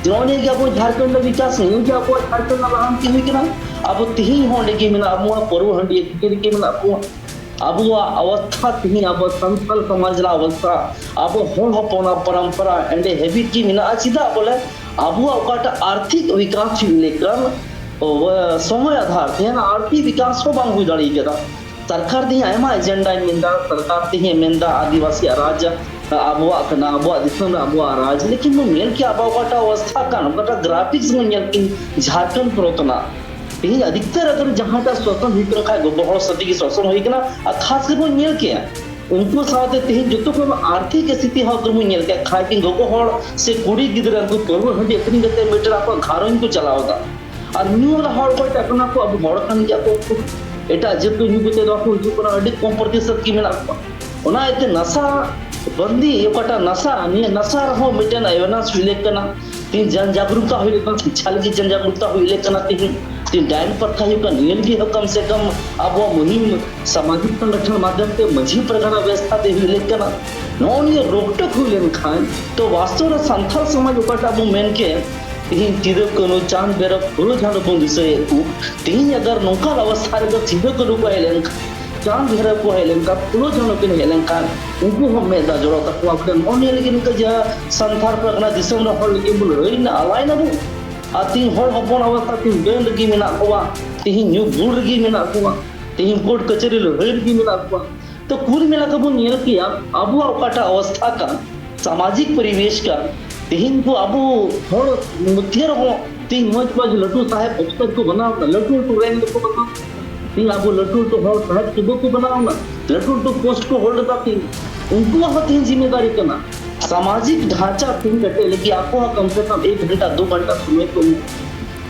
ᱱᱚᱜᱼᱚ ᱱᱤᱭᱟᱹ ᱜᱮ ᱟᱵᱚ ᱡᱷᱟᱲᱠᱷᱚᱸᱰ ᱨᱮ ᱵᱤᱠᱟᱥ, ᱱᱤᱭᱟᱹ ᱜᱮ ᱟᱵᱚᱣᱟᱜ ᱡᱷᱟᱲᱠᱷᱚᱸᱰ ᱨᱮᱱᱟᱜ ᱞᱟᱦᱟᱱᱛᱤ ᱦᱩᱭ ᱠᱟᱱᱟ᱾ ᱟᱵᱚ ᱛᱮᱦᱮᱧ ᱦᱚᱸ ᱚᱸᱰᱮ ᱜᱮ ᱢᱮᱱᱟᱜ ᱵᱚᱱᱟ, ᱯᱟᱹᱨᱣᱟᱹ ᱦᱟᱺᱰᱤ ᱟᱹᱠᱷᱨᱤᱧ ᱨᱮᱜᱮ ᱢᱮᱱᱟᱜ ᱵᱚᱱᱟ᱾ ᱟᱵᱚᱣᱟᱜ ᱚᱵᱚᱥᱛᱷᱟ ᱛᱮᱦᱮᱧ ᱟᱵᱚ ᱥᱟᱱᱛᱟᱲ ᱥᱚᱢᱟᱡᱽ ᱨᱮᱱᱟᱜ ᱚᱵᱚᱥᱛᱷᱟ, ᱟᱵᱚ ᱦᱚᱲ ᱦᱚᱯᱚᱱᱟᱜ ᱯᱚᱨᱚᱢᱯᱚᱨᱟ ᱮᱸᱰᱮ ᱦᱮᱵᱤᱴ ᱜᱮ ᱢᱮᱱᱟᱜᱼᱟ᱾ ᱪᱮᱫᱟᱜ ᱵᱚᱞᱮ ᱟᱵᱚᱣᱟᱜ ᱚᱠᱟᱴᱟᱜ ᱟᱨᱛᱷᱤᱠ ᱵᱤᱠᱟᱥ ᱦᱩᱭᱩᱜ ᱞᱮᱠᱟᱱ, ᱚ, ᱥᱚᱢᱚᱭ ᱟᱫᱷᱟᱨ ᱛᱮ ᱟᱨᱛᱷᱤᱠ ᱵᱤᱠᱟᱥ ᱦᱚᱸ ᱵᱟᱝ ᱦᱩᱭ ᱫᱟᱲᱮ ᱠᱟᱫᱟ᱾ ᱥᱚᱨᱠᱟᱨ ᱛᱮᱦᱮᱧ ᱟᱭᱢᱟ ᱮᱡᱮᱱᱰᱟᱭ ᱢᱮᱱᱫᱟ, ᱥᱚᱨᱠᱟᱨ ᱛᱮᱦᱮᱧ ᱢᱮᱱᱫᱟ ᱟᱹᱫᱤᱵᱟᱹᱥᱤᱭᱟᱜ ᱨᱟᱡᱽ, ᱟᱵᱚᱣᱟᱜ ᱠᱟᱱᱟ, ᱟᱵᱚᱣᱟᱜ ᱫᱤᱥᱚᱢ ᱨᱮ ᱟᱵᱚᱣᱟᱜ ᱨᱟᱡᱽ, ᱞᱮᱠᱤᱱ ᱵᱚᱱ ᱧᱮᱞ ᱠᱮᱭᱟ ᱟᱵᱚ ᱚᱠᱟᱴᱟᱜ ᱚᱵᱚᱥᱛᱷᱟ ᱠᱟᱱ, ᱚᱠᱟᱴᱟᱜ ᱜᱨᱟᱯᱷᱤᱠᱥ ᱵᱚᱱ ᱧᱮᱞ ᱠᱮᱭᱟ ᱡᱷᱟᱲᱠᱷᱚᱸᱰ ᱯᱚᱱᱚᱛ ᱨᱮᱱᱟᱜ᱾ ᱛᱮᱦᱮᱧ ᱟᱫᱷᱤᱠᱛᱟᱨ ᱟᱜᱟᱨ ᱡᱟᱦᱟᱸᱴᱟᱜ ᱥᱳᱥᱚᱱ ᱦᱩᱭᱩᱜ ᱠᱟᱱ ᱠᱷᱟᱡ ᱜᱚᱜᱚ ᱦᱚᱲ ᱥᱟᱛᱮ ᱜᱮ ᱥᱳᱥᱚᱱ ᱦᱩᱭ ᱠᱟᱱᱟ, ᱟᱨ ᱠᱷᱟᱥ ᱠᱟᱨ ᱵᱚᱱ ᱧᱮᱞ ᱠᱮᱭᱟ ᱩᱱᱠᱩ ᱥᱟᱶᱛᱮ ᱛᱮᱦᱮᱧ ᱡᱚᱛᱚ ᱠᱷᱚᱱ ᱟᱨᱛᱷᱤᱠ ᱥᱛᱷᱤᱛᱤ ᱦᱚᱸ ᱟᱵᱚ ᱵᱚᱱ ᱧᱮᱞ ᱠᱮᱭᱟ, ᱠᱷᱟᱡ ᱜᱚᱜᱚ ᱦᱚᱲ ᱥᱮ ᱠᱩᱲᱤ ᱜᱤᱫᱽᱨᱟᱹ ᱩᱱᱠᱩ ᱯᱟᱹᱨᱣᱟᱹ ᱦᱟᱺᱰᱤ ᱟᱹᱠᱷᱨᱤᱧ ᱠᱟᱛᱮ ᱢᱤᱫᱴᱮᱱ ᱟᱠᱚᱣᱟᱜ ᱜᱷᱟᱨᱚᱸᱡᱽ ᱠᱚ ᱪᱟᱞᱟᱣ ᱮᱫᱟ᱾ ᱟᱨ ᱧᱩ ᱟᱱ ᱦᱚᱲ ᱠᱚ ᱮᱴᱟᱜ ᱠᱟᱱᱟ ᱠᱚ, ᱟᱵᱚ ᱦᱚᱲ ᱠᱟᱱ ᱜᱮᱭᱟ ᱠᱚ᱾ ᱮᱴᱟᱜ ᱡᱟᱹᱛ ᱠᱚ ᱧᱩ ᱠᱟᱛᱮ ᱱᱚᱣᱟ ᱠᱚ ᱦᱤᱡᱩᱜ ᱠᱟᱱᱟ, ᱟᱹᱰᱤ ᱠᱚᱢ ᱯᱨᱚᱛᱤᱥᱚᱛ ᱜᱮ ᱢᱮᱱᱟᱜ ᱠᱚᱣᱟ᱾ ᱚᱱᱟ ᱤᱭᱟᱹᱛᱮ ᱱᱟᱥᱟ ᱵᱟᱱᱫᱤ, ᱚᱠᱟᱴᱟᱜ ᱱᱟᱥᱟ, ᱱᱤᱭᱟᱹ ᱱᱟᱥᱟ ᱨᱮᱦᱚᱸ ᱢᱤᱫᱴᱮᱱ ᱮᱣᱮᱨᱱᱮᱥ ᱦᱩᱭ ᱞᱮᱠ ᱠᱟᱱᱟ᱾ ᱛᱤᱦᱤᱧ ᱡᱟᱱ ᱡᱟᱜᱽᱨᱩᱠᱛᱟ ᱦᱩᱭ ᱞᱮᱠ ᱠᱟᱱᱟ, ᱥᱤᱠᱷᱟ ᱞᱟᱹᱜᱤᱫ ᱡᱟᱱ ᱡᱟᱜᱽᱨᱩᱠᱛᱟ ᱦᱩᱭ ᱞᱮᱠ ᱠᱟᱱᱟ᱾ ᱛᱤᱦᱤᱧ ᱛᱤᱦᱤᱧ ᱰᱟᱭᱤᱱ ᱯᱨᱚᱛᱷᱟ ᱦᱩᱭᱩᱜ ᱠᱟᱱ, ᱱᱤᱭᱟᱹ ᱞᱟᱹᱜᱤᱫ ᱦᱚᱸ ᱠᱚᱢ ᱥᱮ ᱠᱚᱢ ᱟᱵᱚᱣᱟᱜ ᱢᱩᱦᱤᱢ ᱥᱟᱢᱟᱡᱤᱠ ᱥᱚᱝᱜᱚᱴᱷᱚᱱ ᱢᱟᱫᱷᱭᱚᱢ ᱛᱮ ᱢᱟᱹᱡᱷᱤ ᱯᱟᱨᱜᱟᱱᱟ ᱵᱮᱵᱚᱥᱛᱷᱟ ᱛᱮ ᱦᱩᱭ ᱞᱮᱠ ᱠᱟᱱᱟ᱾ ᱱᱚᱜᱼᱚ ᱱᱤᱭᱟᱹ ᱨᱳᱠᱴᱳᱠ ᱦᱩᱭ ᱞᱮᱱᱠᱷᱟᱱ ᱛᱚ ᱵᱟᱥᱛᱚᱵ ᱨᱮ ᱥᱟᱱᱛᱟᱲ ᱥᱚᱢᱟᱡᱽ ᱚᱠᱟᱴᱟᱜ ᱵᱚᱱ ᱢᱮᱱ ᱠᱮᱫ, ᱛᱤᱦᱤᱧ ᱥᱤᱫᱩ ᱠᱟᱹᱱᱦᱩ ᱪᱟᱸᱫ ᱵᱷᱮᱨᱚᱵ ᱯᱷᱩᱞᱳ ᱡᱷᱟᱱᱳ ᱵᱚᱱ ᱫᱤᱥᱟᱹᱭᱮᱫ ᱠᱚ, ᱛᱤᱦᱤᱧ ᱟᱜᱟᱨ ᱱᱚᱝᱠᱟᱱ ᱚᱵᱚᱥᱛᱷᱟ ᱨᱮᱫᱚ ᱥᱤᱫᱩ ᱠᱟᱹᱱᱦᱩ ᱠᱚ ᱦᱮᱡ ᱞᱮᱱᱠᱷᱟᱱ, ᱪᱟᱸᱫ ᱵᱷᱮᱨᱚᱵ ᱠᱚ ᱦᱮᱡ ᱞᱮᱱᱠᱷᱟᱱ, ᱯᱷᱩᱞᱳ ᱡᱷᱟᱱᱳ ᱠᱤᱱ ᱦᱮᱡ ᱞᱮᱱᱠᱷᱟᱱ, ᱩᱱᱠᱩ ᱦᱚᱸ ᱢᱮᱫ ᱫᱟᱜ ᱡᱚᱨᱚᱜ ᱛᱟᱠᱚᱣᱟ᱾ ᱵᱚᱞᱮ ᱱᱚᱜᱼᱚ ᱱᱤᱭᱟᱹ ᱞᱟᱹᱜᱤᱫ ᱱᱤᱛᱚᱜ ᱡᱟᱦᱟᱸ ᱥᱟᱱᱛᱟᱲ ᱯᱟᱨᱜᱟᱱᱟ ᱫᱤᱥᱚᱢ ᱨᱮ ᱦᱚᱲ ᱞᱟᱹᱜᱤᱫ ᱵᱚᱱ ᱞᱟᱹᱲᱦᱟᱹᱭ ᱮᱱᱟ, ᱟᱞᱟᱭ ᱱᱟᱵᱚᱱ, ᱟᱨ ᱛᱤᱦᱤᱧ ᱦᱚᱲ ᱦᱚᱯᱚᱱ ᱚᱵᱚᱥᱛᱷᱟ ᱛᱤᱦᱤᱧ ᱰᱟᱹᱱ ᱨᱮᱜᱮ ᱢᱮᱱᱟᱜ ᱠᱚᱣᱟ, ᱛᱤᱦᱤᱧ ᱧᱩ ᱵᱩᱞ ᱨᱮᱜᱮ ᱢᱮᱱᱟᱜ ᱠᱚᱣᱟ, ᱛᱤᱦᱤᱧ ᱠᱳᱨᱴ ᱠᱟᱪᱷᱟᱹᱨᱤ ᱞᱟᱹᱲᱦᱟᱹᱭ ᱨᱮᱜᱮ ᱢᱮᱱᱟᱜ ᱠᱚᱣᱟ᱾ ᱛᱚ ᱠᱩᱞ ᱢᱮᱞᱟ ᱠᱚᱵᱚᱱ ᱧᱮᱞ ᱠᱮᱭᱟ ᱟᱵᱚᱣᱟᱜ ᱚᱠᱟᱴᱟᱜ ᱚᱵᱚᱥᱛᱷᱟ ᱠᱟᱱ, ᱥᱟᱢᱟᱡᱤᱠ ᱯᱚᱨᱤᱵᱮᱥ ᱠᱟᱱ, ᱛᱤᱦᱤᱧ ᱠᱚ ᱟᱵᱚ ᱦᱚᱲ ᱢᱚᱫᱽᱫᱷᱮ ᱨᱮᱦᱚᱸ ᱛᱤᱦᱤᱧ ᱢᱚᱡᱽ ᱢᱚᱡᱽ ᱞᱟᱹᱴᱩ ᱥᱟᱦᱮᱵ ᱚᱯᱷᱤᱥᱟᱨ ᱠᱚ ᱵᱮᱱᱟᱣ ᱮᱱᱟ, ᱞᱟᱹᱴᱩ ᱞᱟᱹᱴᱩ ᱨᱮᱝᱠ ᱨᱮᱠᱚ ᱵᱮᱱᱟᱣ ᱮᱱᱟ᱾ ᱛᱤᱦᱤᱧ ᱟᱵᱚ ᱞᱟᱹᱴᱩ ᱞᱟᱹᱴᱩ ᱦᱚᱲ ᱥᱟᱦᱮᱵ ᱥᱤᱵᱟᱹ ᱠᱚ ᱵᱮᱱᱟᱣ ᱮᱱᱟ, ᱞᱟᱹᱴᱩ ᱞᱟᱹᱴᱩ ᱯᱳᱥᱴ ᱠᱚ ᱦᱳᱞᱰ ᱮᱫᱟ᱾ ᱛᱤᱦᱤᱧ ᱩᱱᱠᱩᱣᱟᱜ ᱦᱚᱸ ᱛᱤᱦᱤᱧ ᱡᱤᱢᱢᱮᱫᱟᱨᱤ ᱠᱟᱱᱟ᱾ ᱥᱟᱢᱟᱡᱤᱠ ᱰᱷᱟᱸᱪᱟ ᱛᱤᱦᱤᱧ ᱠᱮᱴᱮᱡ ᱞᱟᱹᱜᱤᱫ ᱟᱠᱚ ᱦᱚᱸ ᱠᱚᱢ ᱥᱮ ᱠᱚᱢ ᱮᱠ ᱜᱷᱚᱱᱴᱟ, ᱫᱩ ᱜᱷᱚᱱᱴᱟ ᱥᱚᱢᱚᱭ ᱠᱚ ᱮᱢᱚᱜ᱾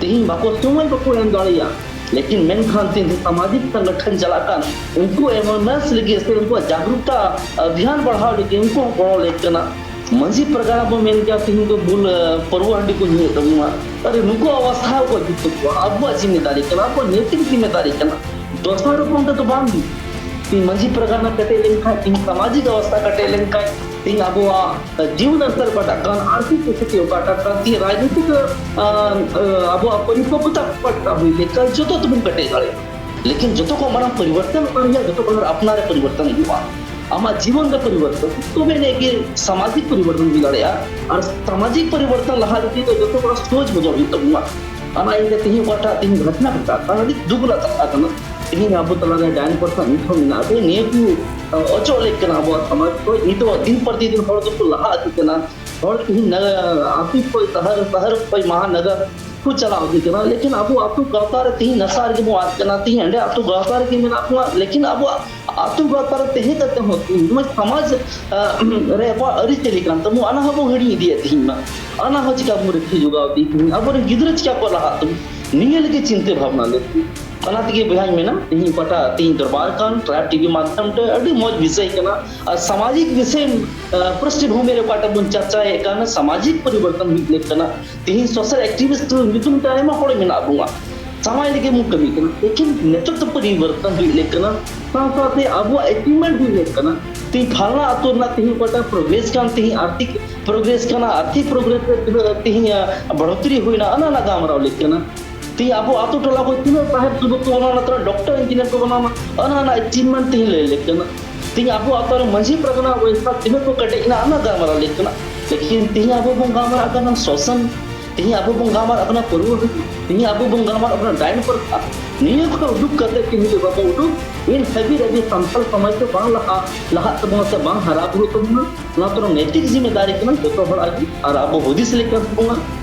ᱛᱤᱦᱤᱧ ᱵᱟᱠᱚ ᱥᱚᱢᱚᱭ ᱵᱟᱠᱚ ᱮᱢ ᱫᱟᱲᱮᱭᱟᱜᱼᱟ, ᱞᱮᱠᱤᱱ ᱢᱮᱱᱠᱷᱟᱱ ᱛᱤᱦᱤᱧ ᱥᱟᱢᱟᱡᱤᱠ ᱥᱚᱝᱜᱚᱴᱷᱚᱱ ᱪᱟᱞᱟᱜ ᱠᱟᱱ, ᱩᱱᱠᱩ ᱮᱣᱮᱨᱱᱮᱥ ᱞᱟᱹᱜᱤᱫ ᱥᱮ ᱩᱱᱠᱩᱣᱟᱜ ᱡᱟᱜᱽᱨᱩᱠᱛᱟ ᱚᱵᱷᱤᱭᱟᱱ ᱵᱟᱲᱦᱟᱣ ᱞᱟᱹᱜᱤᱫ ᱩᱱᱠᱩ ᱦᱚᱸ ᱜᱚᱲᱚ ᱞᱮᱠ ᱠᱟᱱᱟ᱾ ᱢᱟᱹᱡᱷᱤ ᱯᱟᱨᱜᱟᱱᱟ ᱵᱚᱱ ᱢᱮᱱ ᱠᱮᱭᱟ, ᱛᱤᱦᱤᱧ ᱫᱚ ᱵᱩᱞ, ᱟᱸ, ᱯᱟᱹᱨᱣᱟᱹ ᱦᱟᱺᱰᱤ ᱠᱚ ᱧᱩᱭᱮᱫ ᱛᱟᱵᱚᱱᱟ᱾ ᱟᱨᱮ, ᱱᱩᱠᱩᱣᱟᱜ ᱚᱵᱚᱥᱛᱷᱟ ᱚᱠᱚᱭ ᱡᱩᱛ ᱛᱟᱠᱚᱣᱟ? ᱟᱵᱚᱣᱟᱜ ᱡᱤᱢᱢᱮᱫᱟᱨᱤ ᱠᱟᱱᱟ, ᱟᱵᱚᱣᱟᱜ ᱱᱮᱛᱤᱠ ᱡᱤᱢᱢᱮᱫᱟᱨᱤ ᱠᱟᱱᱟ᱾ ᱫᱚᱥᱟᱨ ᱨᱚᱠᱚᱢ ᱛᱮᱫᱚ ᱵᱟᱝ ᱜᱮ᱾ ᱛᱤᱦᱤᱧ ᱢᱟᱹᱡᱷᱤ ᱯᱟᱨᱜᱟᱱᱟ ᱠᱮᱴᱮᱡ ᱞᱮᱱᱠᱷᱟᱱ, ᱛᱤᱦᱤᱧ ᱥᱟᱢᱟᱡᱤᱠ ᱚᱵᱚᱥᱛᱷᱟ ᱠᱮᱴᱮᱡ ᱞᱮᱱᱠᱷᱟᱱ, ᱛᱤᱦᱤᱧ ᱟᱵᱚᱣᱟᱜ ᱡᱤᱵᱚᱱ ᱥᱛᱚᱨ ᱚᱠᱟᱴᱟᱜ ᱠᱟᱱ, ᱟᱨᱛᱷᱤᱠ ᱯᱚᱨᱤᱥᱛᱷᱤᱛᱤ ᱚᱠᱟᱴᱟᱜ ᱠᱟᱱ, ᱛᱤᱦᱤᱧ ᱨᱟᱡᱽᱱᱤᱛᱤᱠ, ᱟᱸ, ᱟᱸ, ᱟᱵᱚᱣᱟᱜ ᱯᱚᱨᱤᱯᱚᱠᱠᱚᱛᱟ ᱚᱠᱟᱴᱟᱜ ᱦᱩᱭ ᱞᱮᱱᱠᱷᱟᱱ ᱡᱚᱛᱚ ᱛᱮᱵᱚᱱ ᱠᱮᱴᱮᱡ ᱫᱟᱲᱮᱭᱟᱜᱼᱟ᱾ ᱞᱮᱠᱤᱱ ᱡᱚᱛᱚ ᱠᱷᱚᱱ ᱢᱟᱨᱟᱝ ᱯᱚᱨᱤᱵᱚᱨᱛᱚᱱ ᱚᱠᱟ ᱨᱮᱭᱟᱜ, ᱡᱚᱛᱚ ᱠᱷᱚᱱ ᱟᱯᱱᱟᱨ ᱨᱮ ᱯᱚᱨᱤᱵᱚᱨᱛᱚᱱ ᱦᱩᱭᱩᱜᱼᱟ, ᱟᱢᱟᱜ ᱡᱤᱵᱚᱱ ᱨᱮ ᱯᱚᱨᱤᱵᱚᱨᱛᱚᱱ, ᱛᱚᱵᱮ ᱟᱹᱱᱤᱡ ᱜᱮ ᱥᱟᱢᱟᱡᱤᱠ ᱯᱚᱨᱤᱵᱚᱨᱛᱚᱱ ᱦᱩᱭ ᱫᱟᱲᱮᱭᱟᱜᱼᱟ᱾ ᱟᱨ ᱥᱟᱢᱟᱡᱤᱠ ᱯᱚᱨᱤᱵᱚᱨᱛᱚᱱ ᱞᱟᱦᱟ ᱞᱟᱹᱜᱤᱫ ᱫᱚ ᱡᱚᱛᱚ ᱠᱷᱚᱱ ᱥᱳᱪ ᱵᱚᱫᱚᱞ ᱦᱩᱭᱩᱜ ᱛᱟᱵᱚᱱᱟ᱾ ᱚᱱᱟ ᱤᱭᱟᱹᱛᱮ ᱛᱮᱦᱮᱧ ᱚᱠᱟᱴᱟᱜ ᱛᱮᱦᱮᱧ ᱜᱷᱚᱴᱚᱱᱟ ᱜᱷᱚᱴᱟᱜ ᱠᱟᱱᱟ, ᱟᱹᱰᱤ ᱫᱩᱠ ᱨᱮᱱᱟᱜ ᱠᱟᱛᱷᱟ ᱠᱟᱱᱟ᱾ ᱛᱮᱦᱮᱧ ᱟᱵᱚ ᱛᱟᱞᱟᱨᱮ ᱰᱟᱭᱤᱱ ᱯᱨᱚᱛᱷᱟ ᱱᱤᱛ ᱦᱚᱸ ᱢᱮᱱᱟᱜᱼᱟ᱾ ᱛᱚ ᱱᱤᱭᱟᱹ ᱠᱚ ᱚᱪᱚᱜ ᱞᱮᱠ ᱠᱟᱱᱟ ᱟᱵᱚᱣᱟᱜ ᱥᱚᱢᱟᱡᱽ ᱠᱷᱚᱱ᱾ ᱱᱤᱛᱚᱜ ᱫᱤᱱ ᱯᱨᱚᱛᱤᱫᱤᱱ ᱦᱚᱲ ᱫᱚᱠᱚ ᱞᱟᱦᱟ ᱤᱫᱤᱜ ᱠᱟᱱᱟ᱾ ᱦᱚᱲ ᱛᱮᱦᱮᱧ ᱱᱟ-, ᱟᱹᱛᱩ ᱠᱷᱚᱱ ᱥᱟᱦᱟᱨ, ᱥᱟᱦᱟᱨ ᱠᱷᱚᱱ ᱢᱟᱦᱟᱱᱟᱜᱟᱨ ᱠᱚ ᱪᱟᱞᱟᱣ ᱤᱫᱤᱜ ᱠᱟᱱᱟ, ᱞᱮᱠᱤᱱ ᱟᱵᱚ ᱟᱹᱛᱩ ᱜᱟᱶᱛᱟ ᱨᱮ ᱛᱮᱦᱮᱧ ᱱᱟᱥᱟᱜ ᱨᱮᱜᱮ ᱵᱚᱱ ᱟᱫ ᱠᱟᱱᱟ᱾ ᱛᱮᱦᱮᱧ ᱦᱟᱸᱰᱮ ᱟᱹᱛᱩ ᱜᱟᱶᱛᱟ ᱨᱮᱜᱮ ᱢᱮᱱᱟᱜ ᱵᱚᱱᱟ, ᱞᱮᱠᱤᱱ ᱟᱵᱚᱣᱟᱜ ᱟᱹᱛᱩ ᱜᱟᱶᱛᱟ ᱨᱮ ᱛᱟᱦᱮᱸ ᱠᱟᱛᱮ ᱦᱚᱸ ᱛᱮᱦᱮᱧ ᱱᱚᱣᱟ ᱥᱚᱢᱟᱡᱽ, ᱟᱸ, ᱨᱮ ᱟᱵᱚᱣᱟᱜ ᱟᱹᱨᱤᱪᱟᱹᱞᱤ ᱠᱟᱱ ᱛᱟᱵᱚᱱᱟ, ᱚᱱᱟ ᱦᱚᱸᱵᱚᱱ ᱦᱤᱲᱤᱧ ᱤᱫᱤᱭᱮᱫ ᱛᱮᱦᱮᱧ ᱢᱟ᱾ ᱚᱱᱟ ᱦᱚᱸ ᱪᱤᱠᱟ ᱵᱚᱱ ᱨᱟᱹᱠᱷᱤ ᱡᱚᱜᱟᱣ ᱤᱫᱤ, ᱛᱮᱦᱮᱧ ᱟᱵᱚᱨᱮᱱ ᱜᱤᱫᱽᱨᱟᱹ ᱪᱤᱠᱟ ᱠᱚ ᱞᱟᱦᱟᱜ ᱛᱟᱵᱚᱱ, ᱱᱤᱭᱟᱹ ᱞᱟᱹᱜᱤᱫ ᱪᱤᱱᱛᱟᱹ ᱵᱷᱟᱵᱽᱱᱟ ᱞᱟᱹᱠᱛᱤ᱾ ᱚᱱᱟ ᱛᱮᱜᱮ ᱵᱚᱭᱦᱟᱧ ᱢᱮᱱᱟ, ᱛᱮᱦᱮᱧ ᱚᱠᱟᱴᱟᱜ ᱛᱮᱦᱮᱧ ᱫᱚᱨᱵᱟᱨ ᱠᱟᱱ ᱴᱨᱟᱭᱤᱵᱽ ᱴᱤᱵᱷᱤ ᱢᱟᱫᱽᱫᱷᱚᱢ ᱛᱮ ᱟᱹᱰᱤ ᱢᱚᱡᱽ ᱵᱤᱥᱚᱭ ᱠᱟᱱᱟ᱾ ᱟᱨ ᱥᱟᱢᱟᱡᱤᱠ ᱵᱤᱥᱚᱭ, ᱟᱸ, ᱯᱨᱤᱥᱴᱷᱵᱷᱩᱢᱤ ᱨᱮ ᱚᱠᱟᱴᱟᱜ ᱵᱚᱱ ᱪᱟᱨᱪᱟᱭᱮᱫ ᱠᱟᱱ, ᱥᱟᱢᱟᱡᱤᱠ ᱯᱚᱨᱤᱵᱚᱨᱛᱚᱱ ᱦᱩᱭ ᱞᱮᱠ ᱠᱟᱱᱟ᱾ ᱛᱮᱦᱮᱧ ᱥᱳᱥᱟᱞ ᱮᱠᱴᱤᱵᱷᱤᱥᱴ ᱧᱩᱛᱩᱢ ᱛᱮ ᱟᱭᱢᱟ ᱦᱚᱲ ᱢᱮᱱᱟᱜ ᱵᱚᱱᱟ, ᱥᱟᱢᱟᱡᱽ ᱞᱟᱹᱜᱤᱫ ᱵᱚᱱ ᱠᱟᱹᱢᱤ ᱠᱟᱱᱟ, ᱞᱮᱠᱤᱱ ᱱᱤᱛᱚᱜ ᱫᱚ ᱯᱚᱨᱤᱵᱚᱨᱛᱚᱱ ᱦᱩᱭ ᱞᱮᱠ ᱠᱟᱱᱟ, ᱥᱟᱶ ᱥᱟᱶᱛᱮ ᱟᱵᱚᱣᱟᱜ ᱮᱪᱤᱵᱷᱢᱮᱱᱴ ᱦᱩᱭ ᱞᱮᱠ ᱠᱟᱱᱟ᱾ ᱛᱮᱦᱮᱧ ᱯᱷᱟᱞᱱᱟ ᱟᱹᱛᱩ ᱨᱮᱱᱟᱜ ᱛᱮᱦᱮᱧ ᱚᱠᱟᱴᱟᱜ ᱯᱨᱳᱜᱨᱮᱥ ᱠᱟᱱ, ᱛᱮᱦᱮᱧ ᱟᱨᱛᱷᱤᱠ ᱯᱨᱳᱜᱨᱮᱥ ᱠᱟᱱᱟ, ᱟᱨᱛᱷᱤᱠ ᱯᱨᱳᱜᱨᱮᱥ ᱨᱮ ᱛᱤᱱᱟᱹᱜ ᱛᱮᱦᱮᱧ, ᱟᱸ, ᱵᱟᱲᱦᱚᱛᱨᱤ ᱦᱩᱭᱱᱟ, ᱚᱱᱟ ᱨᱮᱱᱟᱜ ᱜᱟᱞᱢᱟᱨᱟᱣ ᱞᱮᱠ ᱠᱟᱱᱟ᱾ ᱛᱮᱦᱮᱧ ᱟᱵᱚ ᱟᱹᱛᱩ ᱴᱚᱞᱟ ᱠᱷᱚᱱ ᱛᱤᱱᱟᱹᱜ ᱥᱟᱦᱮᱵ ᱥᱩᱵᱩᱛ ᱠᱚ ᱵᱮᱱᱟᱣ ᱮᱱᱟ, ᱛᱤᱱᱟᱹᱜ ᱰᱚᱠᱴᱚᱨ ᱤᱧᱡᱤᱱᱤᱭᱟᱨ ᱠᱚ ᱵᱮᱱᱟᱣ ᱮᱱᱟ, ᱚᱱᱟ ᱨᱮᱱᱟᱜ ᱮᱪᱤᱵᱷᱢᱮᱱᱴ ᱛᱮᱦᱮᱧ ᱞᱟᱹᱭ ᱞᱮᱠ ᱠᱟᱱᱟ᱾ ᱛᱮᱦᱮᱧ ᱟᱵᱚ ᱟᱹᱛᱩ ᱨᱮ ᱢᱟᱹᱡᱷᱤ ᱯᱟᱨᱜᱟᱱᱟ ᱵᱮᱵᱚᱥᱛᱷᱟ ᱛᱤᱱᱟᱹᱜ ᱠᱚ ᱠᱮᱴᱮᱡ ᱮᱱᱟ, ᱚᱱᱟ ᱜᱟᱞᱢᱟᱨᱟᱣ ᱞᱮᱠ ᱠᱟᱱᱟ᱾ ᱞᱮᱠᱤᱱ ᱛᱮᱦᱮᱧ ᱟᱵᱚ ᱵᱚᱱ ᱜᱟᱞᱢᱟᱨᱟᱜ ᱠᱟᱱᱟ ᱥᱳᱥᱟᱱ, ᱛᱮᱦᱮᱧ ᱟᱵᱚ ᱵᱚᱱ ᱜᱟᱞᱢᱟᱨᱟᱜ ᱠᱟᱱᱟ ᱯᱟᱹᱨᱣᱟᱹ ᱦᱟᱺᱰᱤ, ᱛᱮᱦᱮᱧ ᱟᱵᱚ ᱵᱚᱱ ᱜᱟᱞᱢᱟᱨᱟᱜ ᱠᱟᱱᱟ ᱰᱟᱭᱤᱱ ᱯᱨᱚᱛᱷᱟ᱾ ᱱᱤᱭᱟᱹ ᱠᱚ ᱩᱰᱩᱠ ᱠᱟᱛᱮ ᱛᱮᱦᱮᱧ ᱡᱩᱫᱤ ᱵᱟᱵᱚ ᱩᱰᱩᱠ, ᱤᱱ ᱦᱟᱹᱵᱤᱡ ᱟᱵᱚ ᱥᱟᱱᱛᱟᱲ ᱥᱚᱢᱟᱡᱽ ᱫᱚ ᱵᱟᱝ ᱞᱟᱦᱟ, ᱞᱟᱦᱟᱜ ᱛᱟᱵᱚᱱᱟ ᱥᱮ ᱵᱟᱝ ᱦᱟᱨᱟ ᱵᱩᱨᱩ ᱛᱟᱵᱚᱱᱟ᱾ ᱚᱱᱟ ᱛᱚᱨᱚᱝ ᱱᱮᱛᱤᱠ ᱡᱤᱢᱮᱫᱟᱨᱤ ᱠᱟᱱᱟ ᱡᱚᱛᱚ ᱦᱚᱲᱟᱜ ᱜᱮ, ᱟᱨ ᱟᱵᱚ ᱦᱩᱫᱤᱥ ᱞᱮᱠᱟ ᱛᱟᱵᱚᱱᱟ,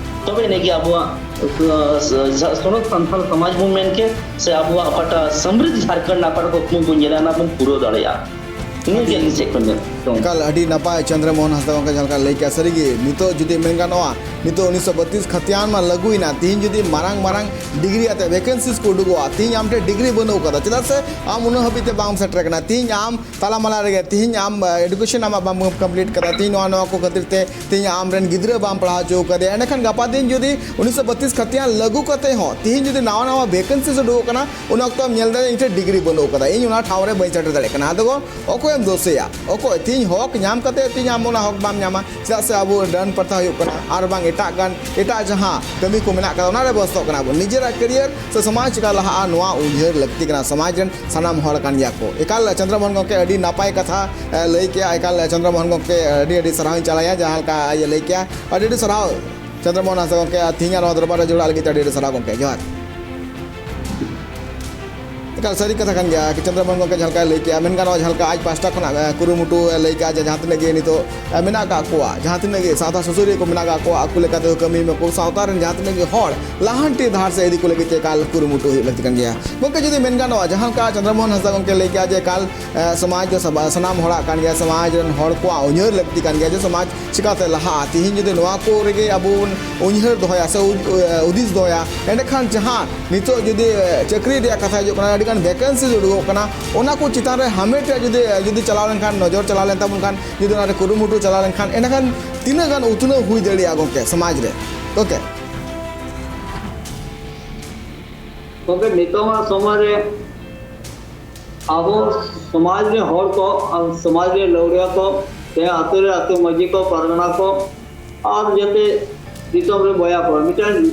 ᱛᱚᱵᱮ ᱮᱱᱮ ᱜᱮ ᱟᱵᱚᱣᱟᱜ, ᱟᱸ, ᱥᱚᱱᱚᱛ ᱥᱟᱱᱛᱟᱲ ᱥᱚᱢᱟᱡᱽ ᱵᱚᱱ ᱢᱮᱱ ᱠᱮ, ᱥᱮ ᱟᱵᱚᱣᱟᱜ ᱚᱠᱟᱴᱟᱜ ᱥᱚᱢᱨᱤᱫᱷ ᱡᱷᱟᱲᱠᱷᱚᱸᱰ ᱨᱮᱱᱟᱜ ᱚᱠᱟᱴᱟᱜ ᱠᱩᱠᱢᱩ ᱵᱚᱱ ᱧᱮᱞᱟ, ᱚᱱᱟ ᱵᱚᱱ ᱯᱩᱨᱟᱹᱣ ᱫᱟᱲᱮᱭᱟᱜᱼᱟ᱾ ᱤᱱᱟᱹ ᱜᱮ ᱟᱹᱞᱤᱧ ᱥᱮᱫ ᱠᱷᱚᱱ ᱫᱚ᱾ ᱮᱠᱟᱞ ᱟᱹᱰᱤ ᱱᱟᱯᱟᱭ ᱪᱚᱱᱫᱨᱚ ᱢᱳᱦᱚᱱ ᱦᱟᱸᱥᱫᱟ ᱜᱚᱢᱠᱮ ᱡᱟᱦᱟᱸ ᱞᱮᱠᱟ ᱞᱟᱹᱭ ᱠᱮᱜᱼᱟ, ᱥᱟᱹᱨᱤᱜᱮ ᱱᱤᱛᱚᱜ ᱡᱩᱫᱤ ᱢᱮᱱ ᱜᱟᱱᱚᱜᱼᱟ, ᱱᱤᱛᱚᱜ ᱩᱱᱤᱥᱥᱚ ᱵᱟᱛᱤᱥ ᱠᱷᱟᱛᱤᱭᱟᱱ ᱢᱟ ᱞᱟᱹᱜᱩᱭᱮᱱᱟ, ᱛᱤᱦᱤᱧ ᱡᱩᱫᱤ ᱢᱟᱨᱟᱝ ᱢᱟᱨᱟᱝ ᱰᱤᱜᱽᱨᱤ ᱟᱛᱮ ᱵᱷᱮᱠᱮᱱᱥᱤᱡ ᱠᱚ ᱩᱰᱩᱠᱚᱜᱼᱟ, ᱛᱤᱦᱤᱧ ᱟᱢ ᱴᱷᱮᱱ ᱰᱤᱜᱽᱨᱤ ᱵᱟᱹᱱᱩᱜ ᱠᱟᱫᱟ, ᱪᱮᱫᱟᱜ ᱥᱮ ᱟᱢ ᱩᱱᱟᱹᱜ ᱦᱟᱹᱵᱤᱡ ᱛᱮ ᱵᱟᱢ ᱥᱮᱴᱮᱨ ᱟᱠᱟᱱᱟ᱾ ᱛᱤᱦᱤᱧ ᱟᱢ ᱛᱟᱞᱟᱢᱟᱞᱟ ᱨᱮᱜᱮ, ᱛᱤᱦᱤᱧ ᱟᱢ, ᱟ, ᱮᱰᱩᱠᱮᱥᱚᱱ ᱟᱢᱟᱜ ᱵᱟᱢ ᱠᱚᱢᱯᱞᱤᱴ ᱠᱟᱫᱟ, ᱛᱤᱦᱤᱧ ᱱᱚᱣᱟ, ᱱᱚᱣᱟ ᱠᱚ ᱠᱷᱟᱹᱛᱤᱨ ᱛᱮ ᱛᱤᱦᱤᱧ ᱟᱢᱨᱮᱱ ᱜᱤᱫᱽᱨᱟᱹ ᱵᱟᱢ ᱯᱟᱲᱦᱟᱣ ᱦᱚᱪᱚ ᱠᱟᱫᱮᱭᱟ, ᱮᱸᱰᱮᱠᱷᱟᱱ ᱜᱟᱯᱟ ᱫᱤᱱ ᱡᱩᱫᱤ ᱩᱱᱤᱥᱥᱚ ᱵᱟᱛᱤᱥ ᱠᱷᱟᱛᱤᱭᱟᱱ ᱞᱟᱹᱜᱩ ᱠᱟᱛᱮ ᱦᱚᱸ ᱛᱤᱦᱤᱧ ᱡᱩᱫᱤ ᱱᱟᱣᱟ ᱱᱟᱣᱟ ᱵᱷᱮᱠᱮᱱᱥᱤᱡ ᱩᱰᱩᱠᱚᱜ ᱠᱟᱱᱟ, ᱩᱱ ᱚᱠᱛᱚ ᱟᱢ ᱧᱮᱞ ᱫᱟᱲᱮᱭᱟᱜᱼᱟ, ᱤᱧ ᱴᱷᱮᱱ ᱰᱤᱜᱽᱨᱤ ᱵᱟᱹᱱᱩᱜ ᱠᱟᱫᱟ, ᱤᱧ ᱚᱱᱟ ᱴᱷᱟᱶ ᱨᱮ ᱵᱟᱹᱧ ᱥᱮᱴᱮᱨ ᱫᱟᱲᱮᱭᱟᱜ ᱠᱟᱱᱟ᱾ ᱟᱫᱚ ᱚᱠᱚᱭᱮᱢ ᱫᱳᱥᱮᱭᱟ? ᱚᱠᱚᱭ? ᱛᱤᱦᱤᱧ ᱦᱚᱠ ᱧᱟᱢ ᱠᱟᱛᱮ ᱛᱤᱦᱤᱧ ᱟᱢ ᱚᱱᱟ ᱦᱚᱠ ᱵᱟᱢ ᱧᱟᱢᱟ, ᱪᱮᱫᱟᱜ ᱥᱮ ᱟᱵᱚ ᱰᱟᱹᱱ ᱯᱨᱚᱛᱷᱟ ᱦᱩᱭᱩᱜ ᱠᱟᱱᱟ, ᱟᱨ ᱵᱟᱝ ᱮᱴᱟᱜ ᱜᱟᱱ, ᱮᱴᱟᱜ ᱡᱟᱦᱟᱸ ᱠᱟᱹᱢᱤ ᱠᱚ ᱢᱮᱱᱟᱜ ᱠᱟᱫᱟ, ᱚᱱᱟ ᱨᱮ ᱵᱮᱥᱛᱚᱜ ᱠᱟᱱᱟ ᱵᱚᱱ᱾ ᱱᱤᱡᱮᱨᱟᱜ ᱠᱮᱨᱤᱭᱟᱨ ᱥᱮ ᱥᱚᱢᱟᱡᱽ ᱪᱤᱠᱟ ᱞᱟᱦᱟᱜᱼᱟ, ᱱᱚᱣᱟ ᱩᱭᱦᱟᱹᱨ ᱞᱟᱹᱠᱛᱤ ᱠᱟᱱᱟ᱾ ᱥᱚᱢᱟᱡᱽ ᱨᱮᱱ ᱥᱟᱱᱟᱢ ᱦᱚᱲ ᱠᱟᱱ ᱜᱮᱭᱟ ᱠᱚ᱾ ᱮᱠᱟᱞ ᱪᱚᱱᱫᱨᱚ ᱢᱳᱦᱚᱱ ᱜᱚᱢᱠᱮ ᱟᱹᱰᱤ ᱱᱟᱯᱟᱭ ᱠᱟᱛᱷᱟ, ᱮ, ᱞᱟᱹᱭ ᱠᱮᱜᱼᱟ᱾ ᱮᱠᱟᱞ ᱪᱚᱱᱫᱨᱚ ᱢᱳᱦᱚᱱ ᱜᱚᱢᱠᱮ ᱟᱹᱰᱤ ᱟᱹᱰᱤ ᱥᱟᱨᱦᱟᱣ ᱤᱧ ᱪᱟᱞᱟᱭᱟ, ᱡᱟᱦᱟᱸ ᱞᱮᱠᱟ ᱟᱡ ᱮ ᱞᱟᱹᱭ ᱠᱮᱜᱼᱟ᱾ ᱟᱹᱰᱤ ᱟᱹᱰᱤ ᱥᱟᱨᱦᱟᱣ ᱪᱚᱱᱫᱨᱚ ᱢᱳᱦᱚᱱ ᱦᱟᱸᱥᱫᱟ ᱜᱚᱢᱠᱮ, ᱟᱨ ᱛᱤᱦᱤᱧᱟᱜ ᱱᱚᱣᱟ ᱫᱚᱨᱵᱟᱨ ᱨᱮ ᱡᱚᱲᱟᱜ ᱞᱟᱹᱜᱤᱫ ᱛᱮ ᱟᱹᱰᱤ ᱟᱹᱰᱤ ᱥᱟᱨᱦᱟᱣ ᱜᱚᱢᱠᱮ, ᱡᱚᱦᱟᱨ᱾ ᱮᱠᱟᱞ ᱥᱟᱹᱨᱤ ᱠᱟᱛᱷᱟ ᱠᱟᱱ ᱜᱮᱭᱟ, ᱪᱚᱱᱫᱨᱚ ᱢᱳᱦᱚᱱ ᱜᱚᱢᱠᱮ ᱡᱟᱦᱟᱸ ᱞᱮᱠᱟᱭ ᱞᱟᱹᱭ ᱠᱮᱜᱼᱟ, ᱢᱮᱱ ᱜᱟᱱᱚᱜᱼᱟ, ᱡᱟᱦᱟᱸ ᱞᱮᱠᱟ ᱟᱡ ᱯᱟᱦᱴᱟ ᱠᱷᱚᱱᱟᱜ, ᱮ, ᱠᱩᱨᱩᱢᱩᱴᱩ ᱮ ᱞᱟᱹᱭ ᱠᱮᱜᱼᱟ ᱡᱮ ᱡᱟᱦᱟᱸ ᱛᱤᱱᱟᱹᱜ ᱜᱮ ᱱᱤᱛᱚᱜ, ᱮ, ᱢᱮᱱᱟᱜ ᱟᱠᱟᱫ ᱠᱚᱣᱟ, ᱡᱟᱦᱟᱸ ᱛᱤᱱᱟᱹᱜ ᱜᱮ ᱥᱟᱶᱛᱟ ᱥᱩᱥᱟᱹᱨᱤᱭᱟᱹ ᱠᱚ ᱢᱮᱱᱟᱜ ᱟᱠᱟᱫ ᱠᱚᱣᱟ, ᱟᱠᱚ ᱞᱮᱠᱟᱛᱮ ᱠᱟᱹᱢᱤ ᱢᱟᱠᱚ, ᱥᱟᱶᱛᱟ ᱨᱮᱱ ᱡᱟᱦᱟᱸ ᱛᱤᱱᱟᱹᱜ ᱜᱮ ᱦᱚᱲ ᱞᱟᱦᱟᱱᱛᱤ ᱰᱟᱦᱟᱨ ᱥᱮᱫ ᱤᱫᱤ ᱠᱚ ᱞᱟᱹᱜᱤᱫ ᱛᱮ ᱮᱠᱟᱞ ᱠᱩᱨᱩᱢᱩᱴᱩ ᱦᱩᱭᱩᱜ ᱞᱟᱹᱠᱛᱤ ᱠᱟᱱ ᱜᱮᱭᱟ᱾ ᱜᱚᱢᱠᱮ, ᱡᱩᱫᱤ ᱢᱮᱱ ᱜᱟᱱᱚᱜᱼᱟ, ᱡᱟᱦᱟᱸ ᱞᱮᱠᱟ ᱪᱚᱱᱫᱨᱚ ᱢᱳᱦᱚᱱ ᱦᱟᱸᱥᱫᱟ ᱜᱚᱢᱠᱮ ᱞᱟᱹᱭ ᱠᱮᱜᱼᱟ ᱡᱮ ᱮᱠᱟᱞ, ᱮ, ᱥᱚᱢᱟᱡᱽ ᱫᱚ ᱥᱟᱵᱟ-, ᱥᱟᱱᱟᱢ ᱦᱚᱲᱟᱜ ᱠᱟᱱ ᱜᱮᱭᱟ, ᱥᱚᱢᱟᱡᱽ ᱨᱮᱱ ᱦᱚᱲ ᱠᱚᱣᱟᱜ ᱩᱭᱦᱟᱹᱨ ᱞᱟᱹᱠᱛᱤ ᱠᱟᱱ ᱜᱮᱭᱟ ᱡᱮ ᱥᱚᱢᱟᱡᱽ ᱪᱤᱠᱟᱛᱮ ᱞᱟᱦᱟᱜᱼᱟ᱾ ᱛᱤᱦᱤᱧ ᱡᱩᱫᱤ ᱱᱚᱣᱟ ᱠᱚ ᱨᱮᱜᱮ ᱟᱵᱚ ᱵᱚᱱ ᱩᱭᱦᱟᱹᱨ ᱫᱚᱦᱚᱭᱟ ᱥᱮ ᱩᱫ-, ᱮ, ᱦᱩᱫᱤᱥ ᱫᱚᱦᱚᱭᱟ, ᱮᱸᱰᱮᱠᱷᱟᱱ ᱡᱟᱦᱟᱸ ᱱᱤᱛᱚᱜ ᱡᱩᱫᱤ, ᱮ, ᱪᱟᱹᱠᱨᱤ ᱨᱮᱭᱟᱜ ᱠᱟᱛᱷᱟ ᱦᱤᱡᱩᱜ ᱠᱟᱱᱟ, ᱟᱹᱰᱤᱜᱟᱱ vacancy ᱩᱰᱩᱠᱚᱜ ᱠᱟᱱᱟ, ᱚᱱᱟ ᱠᱚ ᱪᱮᱛᱟᱱ ᱨᱮ ᱦᱟᱢᱮᱴ ᱨᱮᱭᱟᱜ ᱡᱩᱫᱤ, ᱡᱩᱫᱤ ᱪᱟᱞᱟᱣ ᱞᱮᱱᱠᱷᱟᱱ, ᱱᱚᱡᱚᱨ ᱪᱟᱞᱟᱣ ᱞᱮᱱ ᱛᱟᱵᱚᱱ ᱠᱷᱟᱱ, ᱡᱩᱫᱤ ᱚᱱᱟ ᱨᱮ ᱠᱩᱨᱩᱢᱩᱴᱩ ᱪᱟᱞᱟᱣ ᱞᱮᱱᱠᱷᱟᱱ, ᱮᱸᱰᱮᱠᱷᱟᱱ ᱛᱤᱱᱟᱹᱜ ᱜᱟᱱ ᱩᱛᱱᱟᱹᱣ ᱦᱩᱭ ᱫᱟᱲᱮᱭᱟᱜᱼᱟ ᱜᱚᱢᱠᱮ ᱥᱚᱢᱟᱡᱽ ᱨᱮ? ᱜᱚᱢᱠᱮ᱾ ᱜᱚᱢᱠᱮ, ᱱᱤᱛᱚᱜᱟᱜ ᱥᱚᱢᱚᱭ ᱨᱮ ᱟᱵᱚ ᱥᱚᱢᱟᱡᱽ ᱨᱮ ᱦᱚᱲ ᱠᱚ, ᱟᱨ ᱥᱚᱢᱟᱡᱽ ᱨᱮ ᱞᱟᱹᱣᱲᱤᱭᱟᱹ ᱠᱚ, ᱥᱮ ᱟᱹᱛᱩ ᱨᱮ ᱟᱹᱛᱩ ᱢᱟᱹᱡᱷᱤ ᱠᱚ, ᱯᱟᱨᱜᱟᱱᱟ ᱠᱚ, ᱟᱨ ᱡᱟᱛᱮ ᱫᱤᱥᱚᱢ ᱨᱮ ᱵᱚᱭᱦᱟ ᱠᱚ ᱢᱤᱫᱴᱟᱝ